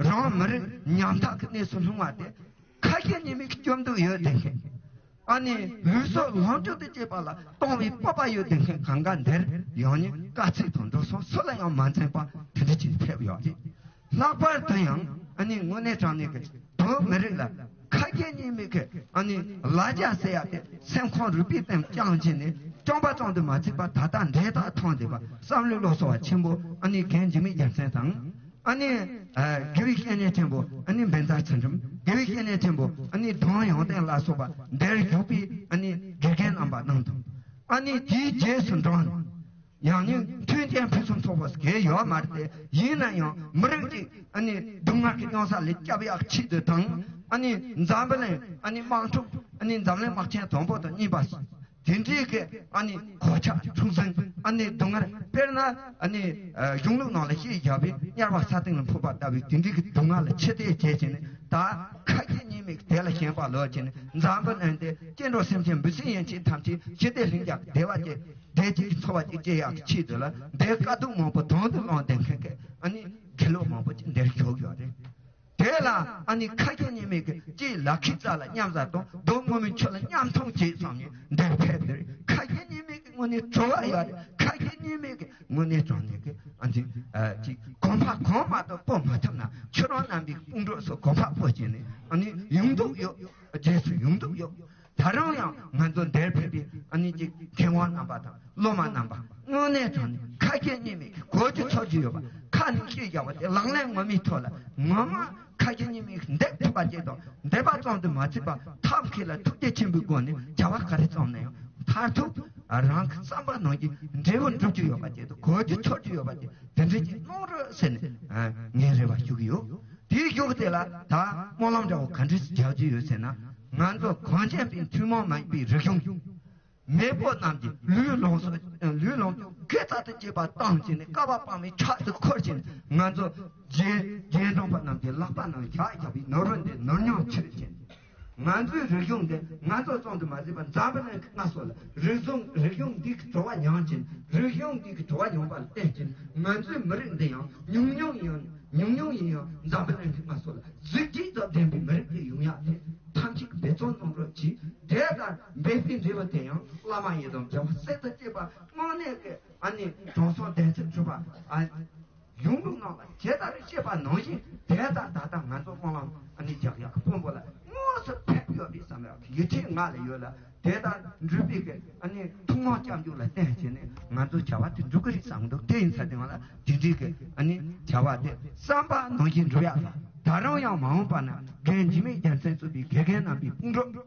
རང་མི་རིགས་ཉམ་ཐག་གི་གནས་སུ་ལྷུང་བ་དེ་ཁ་ཞེ་གཉིས་མེད་ཀྱི་སྐྱོབ་འདོད་ཡོད་བསྡད་མཁན། ཨ་ནི་ལུས་སྲོག་ལོངས་སྤྱོད་དུ་བཅས་པ་ལ་གཏོང་བའི་སྤོབས་པ་ཡོད་བསྡད་མཁན་གང་ག་འདིར་ཡོང་ནས་དཀའ་ཚེགས་དང་འགྲོ་སོང་སུ་ལ་ཡང་མ་འཛེམས་པ་དེ་འདྲ་ཅིག་ཕེབས་ཡོད་རེད། ལྷག་པར་དུ་ཡང་ཨ་ནི་དངོས་གནས་དྲང་གནས་ཀྱི་བོད་མི་རིགས་ལ་ཁ་ཞེ་གཉིས་མེད་ཀྱི་ཨ་ནི་ལ་རྒྱ་ཟེར་ཡ་དེ་སེམས་ཁོང་རུས་པའི་གཏིང་བཅངས་བྱས་ནས་སྐྱོང་པ་ཙམ་དུ་མ་ཚད་པར་ད་ལྟ་འབྲེལ་ཐག་ཐོགས་བསྡད་པ་བསམ་བློའི་བློ་གསོ་བ་ཆེན་པོ་ཨ་ནི་རྒན་འཇིགས་མེད་རྒྱལ་མཚན་དང་། ཨ་ནི་དགེ་བའི་བཤེས་གཉེན་ཆེན་པོ་ཨ་ནི་བཛྲ་ཚུལ་ཁྲིམས། དགེ་བའི་བཤེས་གཉེན་ཆེན་པོ་ཨ་ནི་གདོང་ཡོན་ཏན་ལ་སོགས་པ་འདིར་བཞུགས་པའི་ཨ་ནི་དགེ་རྒན་རྣམ་པ་རྣམས་དང་། ཨ་ནི་དེའི་རྗེས་སུ་འབྲངས་ནས། ཡང་ནི་མཐུན་རྐྱེན་ཕུན་སུམ་ཚོགས་པ་གལ་ཡོད་མ་རེད་དེ། ཡིན་ན་ཡང་མི་རིགས་ཀྱི་ཨ་ནི་སྡུག་བསྔལ་གྱི་གཡང་ས་ལས་སྐྱོབ་ཡག་ཆེད་དུ་དང་། ཨ་ནི་འཛམ་བུ་གླིང་ཨ་ནི་དམག་འཁྲུག་ཨ་ནི་འཛམ་གླིང་དམག་ཆེན་དང་པོ་དང་གཉིས་པ་དེ་འདྲའི་གི་ཨ་ནི་གོད་ཆག་འཁྲུག་ཟིང་ཨ་ནི་སྡུག་བསྔལ། དཔེར་ན་ཨ་ནི་གཞུང་ལུགས་ནང་ལ་བཤད་བཞག་པའི་དམྱལ་བ་ས་སྟེང་ལ་འཕུར་བ་ལྟ་བུའི་དེ་འདྲའི་གི་སྡུག་བསྔལ་ལ་ཕྱི་བལྟས་བྱས་བྱས་ནས། ད་ཁ་ཞེ་གཉིས་མེད་དེ་ལ་ཞེན་པ་ལོག་བྱས་ནས་འཛམ་བུ་གླིང་འདི་སྐྱེ་འགྲོ་སེམས་ཅན་འབུ་སྲིན་ཡན་ཆད་ཐམས་ཅད་ཞི་བདེ་ལྷིང་འཇགས་བདེ་བ་ཅན་བདེ་སྐྱིད་ཀྱི་འཚོ་བ་ཅིག་སྐྱེལ་ཡག་གི་ཆེད་དུ་ལ་འདིར་དཀའ་སྡུག་མང་པོ་དང་དུ་བླངས་བསྡད་མཁན་གྱི་ཨ་ནི་དགེ་སློབ་མང་པོ་ཅིག་འདིར་བཞུགས་ཡོད་རེད། དེ་ལ་ཨ་ནི་ཁ་ཞེ་གཉིས་མེད་ཀྱི་ལྕེ་ལ་ཁའི་རྩ་ལ་མཉམ་བཞག་དང་། གདོང་ངོ་མའི་ཆུ་ལ་མཉམ་འཐུང་བྱེད་བསམ་ནས་འདིར་ཕེབས་འདིར་ཁ་ཞེ་གཉིས་མེད་ཀྱི་དངོས་གནས་སྤྲོ་བ་ཡོད་རེད། ཁ་ཞེ་གཉིས་མེད་ཀྱི་དངོས་གནས་དྲང་གནས་ཀྱི་ཨ་ནི་ཅིག་གོམ་པ་གང་མ་གཏོགས་སྤོ་མ་ཐུབ་ན། ཁྱོད་རང་རྣམ་པའི་དཔུང་གྲོགས་སུ་གོམ་པ་སྤོ་བྱས་ནས་ཨ་ནི་ཡོང་འདོད་ཡོད། རྗེས་སུ་ཡོང་འདོད་ཡོད། ད་རུང་ཡང་ང་ཚོ་འདིར་ཕེབས་པའི་ཨ་ནི་ཅིག་མཁས་དབང་རྣམ་པ་དང་སློབ་མ་རྣམ་པ་དངོས་གནས་དྲང་གནས་ཁ་ཞེ་གཉིས་མེད་ཀྱི་གོ་རྒྱུ་ཚོར་རྒྱུ་ཡོད་པ། ཁ་ནས་བཤད་བཞག་པ་དེ་ལག་ལེན་ངོ་མའི་ཐོག་ལ་ངོ་མ་ཁ་ཞེ་གཉིས་མེད་ཀྱི་འདེབས་ཐུབ་པ་ཅིག་དང་། འདེབས་པ་ཙམ་དུ་མ་ཚད་པར་ཐབས་མཁས་ལ་ཐུགས་རྗེ་ཆེན་པོའི་སྒོ་ནས་བྱ་བ་ག་རེ་བརྩམས་ན་ཡང་མཐར་ཐུག་རང་གི་བསམ་པ་ནང་བཞིན་འབྲས་བུ་འགྲུབ་རྒྱུ་ཡོད་པ་ཅིག་དང་། གོ་རྒྱུ་ཚོར་རྒྱུ་ཡོད་པ་ཅིག་དེ་འདྲ་ཅིག་གནང་རོགས་ཟེར་ནས་ངས་རེ་བ་ཞུ་གི་ཡོད། དེའི་གཞུག་དེ་ལ་ད་སྨོན་ལམ་འདྲ་བོ་ག་འདྲ་ཞིག་རྒྱག་རྒྱུ་ཡོད་ཟེར་ན། ང་ཚོ་གངས་ཅན་པའི་ཐུན་མོང་མ་ཡིན་པའི་རིག་གཞུང་། མེས་པོ་རྣམས་ཀྱི་ལུས་ལོངས་སུ་ལུས་ལོངས་སུ་དགེ་རྩ་དང་བཅས་པ་བཏང་བྱས་ནས། བསྐལ་པ་དཔག་མེད་ཕྱག་ཏུ་འཁུར་བྱས་ནས། ང་ཚོ་རྗེས་རྗེས་འབྲང་པ་རྣམས་ཀྱི་ལག་པ་ནང་བཞག་བཞག་པའི་ནོར་བུ་འདི་ནོར་སྙིང་ཕྱིར་བྱས་ནས། ང་ཚོའི་རིག་གཞུང་འདི་ང་ཚོ་ཙམ་དུ་མ་ཟད་པར་འཛམ་བུ་གླིང་གི་སྔ་སོ་ལ་རིག་གཞུང་རིག་གཞུང་འདི་གི་བྲོ་བ་མྱངས་བྱས་ནས། རིག་གཞུང་འདི་གི་བྲོ་བ་མྱངས་པ་ལ་བརྟེན་བྱས་ནས། ང་ཚོའི་མི་རིགས་འདི་ཡང་ཉུང་ཉུང་ཡིན་ཡང་ཉུང་ཉུང་ཡིན་ཡང་འཛམ་བུ་གླིང་གི་སྔ་སོ་ལ་གཟི་བརྗིད་དང་ལྡན་པའི་མི་རིགས་ཅིག་ཡོང་ཡག་དེ་ཐམས་ཅད་ཀྱིས་འབད་བརྩོན་གནང་རོགས་གྱིས། དེ་ལྟར་འབད་པའི་འབྲས་བུ་དེ་ཡང་བླ་མ་ཡི་དམ་རྒྱལ་བ་སྲས་དང་བཅས་པ་དངོས་གནས་ཀྱི་ཨ་ནི་དྲང་སྲོང་བདེན་ཚིག་གྲུབ་པ། ཨ། གཞུང་ལུགས་ནང་ལ་ཇི་ལྟར་བཤད་པ་ནང་བཞིན་དེ་ལྟར་ད་ལྟ་ང་ཚོ་སྨོན་ལམ་ཨ་ནི་རྒྱག་ཡག་དཔོན་པོ་ལ་དངོས་སུ་ཕེབས་ཡོད་པའི་བསམ་ཡག་གི་ཡིད་ཆེས་ང་ལ་ཡོད་ལ། དེ་ལྟར་འགྲུལ་པའི་གི་ཨ་ནི་ཐུགས་སྨོན་སྐྱབས་འཇུག་ལ་བརྟེན་བྱས་ནས་ང་ཚོ་བྱ་བ་དེ་འགྲུབ་གི་རེད་བསམ་འདུག་དེ་ཡིན་ཚེ་དེ་ང་ལ་དེ་འདྲའི་གི་ཨ་ནི་བྱ་བ་དེ་བསམ་པ་ནང་བཞིན་འགྲུབ་ཡག་ལ། ད་རུང་ཡང་མ་འོངས་པ་ན་རྒན་འཇིགས་མེད་རྒྱལ་མཚན་གཙོས་པའི་དགེ་རྒན་རྣམ་པའི་སྤུན་གྲོགས།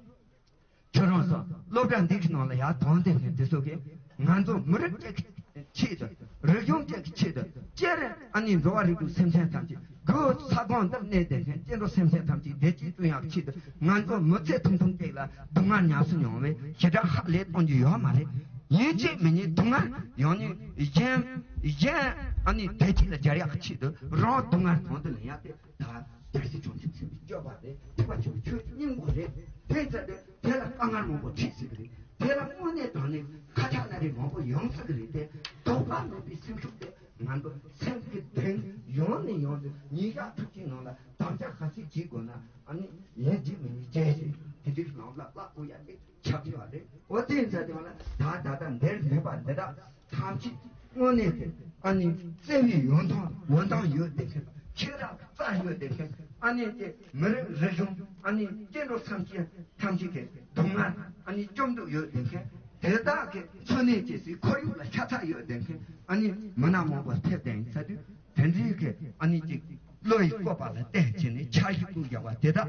ཁྱོད་རང་ཚོ་སློབ་གྲྭ་འདི་གི་ནང་ལ་ཡར་དོན་ལྡན་མཁན་དེ་ཚོ་གིས་ང་ཚོ་མི་རིགས་གཅིག་གི་ཆེད་དུ། རིག་གཞུང་གཅིག་གི་ཆེད་དུ། སྤྱིར་ཨ་ནི་འགྲོ་བ་རིགས་དྲུག་སེམས་ཅན་ཐམས་ཅད། སྒོས་ས་སྒང་འདིར་གནས་བསྡད་མཁན་སྐྱེ་འགྲོ་སེམས་ཅན་ཐམས་ཅད་བདེ་སྐྱིད་སྐྲུན་ཡག་ཆེད་དུ། ང་ཚོ་མི་ཚེ་ཐུང་ཐུང་གཅིག་ལ་སྡུག་བསྔལ་ཉམས་སུ་མྱོང་བའི་ཞེ་དྲག་ཧ་ལས་གཏོང་རྒྱུ་ཡོད་མ་རེད། ཡིན་གཅིག་མིན་གཉིས་སྡུག་བསྔལ་ཡང་ནི་གཞན། གཞན་ཨ་ནི་བདེ་སྐྱིད་ལ་སྦྱར་ཡག་ཆེད་དུ་རང་སྡུག་བསྔལ་དོན་དུ་ལེན་ཡག་དེ། ད་རྒྱལ་སྲས་བྱང་ཆུབ་སེམས་དཔའི་སྤྱོད་པ་རེད། ཐེག་པ་ཆེན་པོའི་ཆོས་སྙིང་པོ་རེད། དེ་ཚེ་དེ་དེ་ལ་དཀའ་ངལ་མང་པོ་འཕྲད་སྲིད་ཀྱི་རེད། དེ་ལ་དངོས་གནས་དྲང་གནས་ཁ་ཆག་ན་རེ་མང་པོ་ཡོང་སྲིད་ཀྱི་རེད་དེ། དོགས་པ་མེད་པའི་སེམས་ཤུགས་དེ་ང་ཚོ་སེམས་ཀྱི་གདེང་ཡོང་ནས་ཡོང་དུས་ཉིན་ཞག་ཕྲུགས་གཅིག་ནང་ལ་དམ་བཅའ་ག་ཚོད་བྱེད་དགོས་ན་ཨ་ནི་ཡིན་གཅིག་མིན་གཉིས་བྱས་ཤིང་དེ་དུས་ནང་ལ་བརླག་དགོས་ཡ་དེ། ཆགས་ཀྱི་བ་རེད། འོ་དེ་ཡིན་ཙང་དེ་བ་ལ་ད་ད་ལྟ་འདིར་ལུས་པ་འདི་དག་ཐམས་ཅད་དངོས་གནས་དེ་ཨ་ནི་བརྩེ་བའི་ཡོན་ཐང་ཡོན་ཐང་ཡོད་བསྡད་མཁན། ཁྱེད་རང་རྩ་ཡོད་བསྡད་མཁན། ཨ་ནི་དེ་མི་རིགས་རིག་གཞུང་ཨ་ནི་སྐྱེ་འགྲོ་ཐམས་ཅད་ཐམས་ཅད་ཀྱི་སྡུག་བསྔལ་ཨ་ནི་སྐྱོབ་འདོད་ཡོད་བསྡད་མཁན། དེ་དག་གི་འཚོ་གནས་བྱེད་སའི་ཁོར་ཡུག་ལ་ཤ་ཚ་ཡོད་བསྡད་མཁན་ཨ་ནི་མི་སྣ་མང་པོ་ཕེབས་བསྡད་ཡིན་ཚ་དུས། དེ་འདྲའི་གི་ཨ་ནི་ཅིག་བློ་ཡི་བཀོད་པ་ལ་བརྟེན་བྱས་ནས་འཆར་གཞི་བཀོད་བཞག་པ་དེ་དག་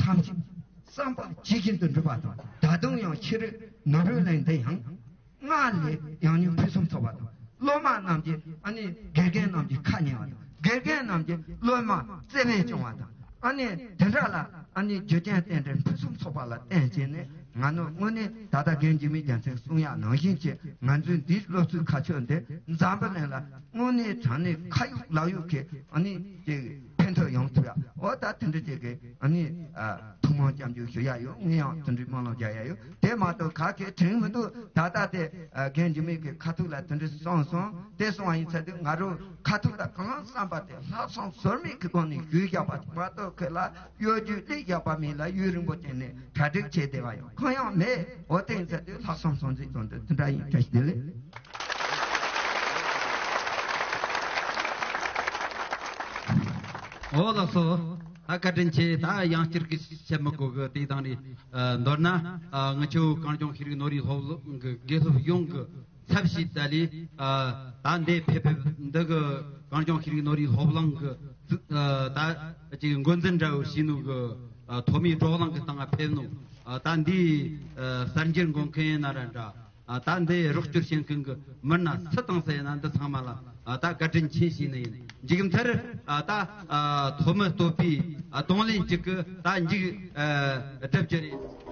ཐམས་ཅད་བསམ་པ་ཇི་བཞིན་དུ་འགྲུབ་པ་དང་། ད་དུང་ཡང་ཕྱི་རོལ་ནོར་བུའི་གླིང་འདི་ཡང་སྔར་ལས་ཡང་སྙིང་ཕུན་སུམ་ཚོགས་པ་དང་། སློབ་མ་རྣམས་ཀྱིས་ཨ་ནི་དགེ་རྒན་རྣམས་ཀྱི་ཁ་ཉན་པ་དང་། དགེ་རྒན་རྣམས་ཀྱིས་སློབ་མ་བརྩེ་བས་སྐྱོང་བ་དང་། ཨ་ནི་དེ་འདྲ་ལ་ཨ་ནི་རྒྱུ་རྐྱེན་རྟེན་འབྲེལ་ཕུན་སུམ་ཚོགས་པ་ལ་བརྟེན་བྱས་ནས། ང་ནི་དངོས་གནས་ད་ལྟ་རྒན་འཇིགས་མེད་རྒྱལ་མཚན་གསུང་ཡག་ནང་བཞིན་གྱི་ང་ཚོའི་འདིའི་སློབ་གཙོའི་ཁ་ཕྱོགས་འདི་འཛམ་བུ་གླིང་ལ་དངོས་གནས་དྲང་གནས་ཁ་ཡོད་ལག་ཡོད་ཀྱི་ཨ་ནི་ཅིག་ཕན་ཐོགས་ཡོང་ཐུབ་ཡག་འོ་ད་དེ་འདྲ་ཅིག་གི་ཨ་ནི་ཨ་ཐུགས་སྨོན་སྐྱབས་འཇུག་ཞུ་ཡག་ཡོད། ངས་ཡང་དེ་འདྲའི་སྨོན་ལམ་རྒྱག་ཡག་ཡོད། དེ་མ་གཏོགས་ག་གེ་དྲན་མི་འདུག་ད་ལྟ་དེ་ཨ་རྒན་འཇིགས་མེད་ཀྱི་ཁ་ཐུག་ལ་དེ་འདྲ་གསུངས་སོང་། དེ་གསུངས་པ་ཡིན་ཚ་དུས་ང་རང་ཁ་ཐུག་ལ་གང་བསམ་པ་དེ་ལྷག་བསམ་ཟོལ་མེད་ཀྱི་སྒོ་ནས་ཞུས་བཞག་པ་མ་གཏོགས་ཁྱེད་ལ་གཡོ་སྒྱུ་སླེབས་བཞག་པ་མིན་ལ་ཡུན་རིང་པོ་བསྟེན་ནས་གྲ་སྒྲིག་བྱས་བསྡད་པ་ཡང་གང་ཡང་མེད། འོ་དེ་ཡིན་ཚ་དུས་ལྷག་བསམ་སོང་ཚིག་སོང་དུས་དེ་འདྲ་ཡིན། བཀྲ་ཤིས་བདེ་ལེགས། འོ་ལགས་སོ། ད་བཀའ་དྲིན་ཆེ། ད་ཡང་བསྐྱར་གྱི་བཤད་མི་དགོས་གི། དེ་དང་རེད། ཨ་མདོར་ན་ཨ་ང་ཆོ་གངས་ལྗོངས་ཤེས་རིག་ནོར་བུའི་སློབ་གླིང་གི་དགེ་སློབ་ཡོངས་ཀྱི་ཚབ་བྱས་ད་ལས་ཨ་ད་འདི་ཕེབས་ཕེབས་འདི་གི་གངས་ལྗོངས་ཤེས་རིག་ནོར་བུའི་སློབ་གླིང་གི་ཨ་ད་ཅིག་འགོ་འཛིན་འདྲ་བོ་བྱས་ནོ་གི་ཨ་ཐོག་མའི་བགྲོ་གླེང་གི་སྟེང་ང་ཕེབས་ནོ། ཨ་ད་འདི་ཨ་གསར་འགྱུར་འགོད་མཁན་ཡིན་ན་ར་འདྲ། ཨ་ད་འདི་རོགས་སྐྱོར་བྱེད་མཁན་གྱི་མི་སྣ་སུ་དང་སུ་ཡིན་ན་འདི་ཚང་མ་ལ་ཨ་ད་བཀའ་དྲིན་ཆེ་ཞུས་ནི་ཡིན། མཇུག་མཐར་ཨ་ད་ཨ་ཐོག་མའི་བསྟོད་པའི་ཨ་གདོང་ལེན་གཅིག་གི་ད་མཇུག་ཨ་སྒྲུབ་རྒྱུ་རེད།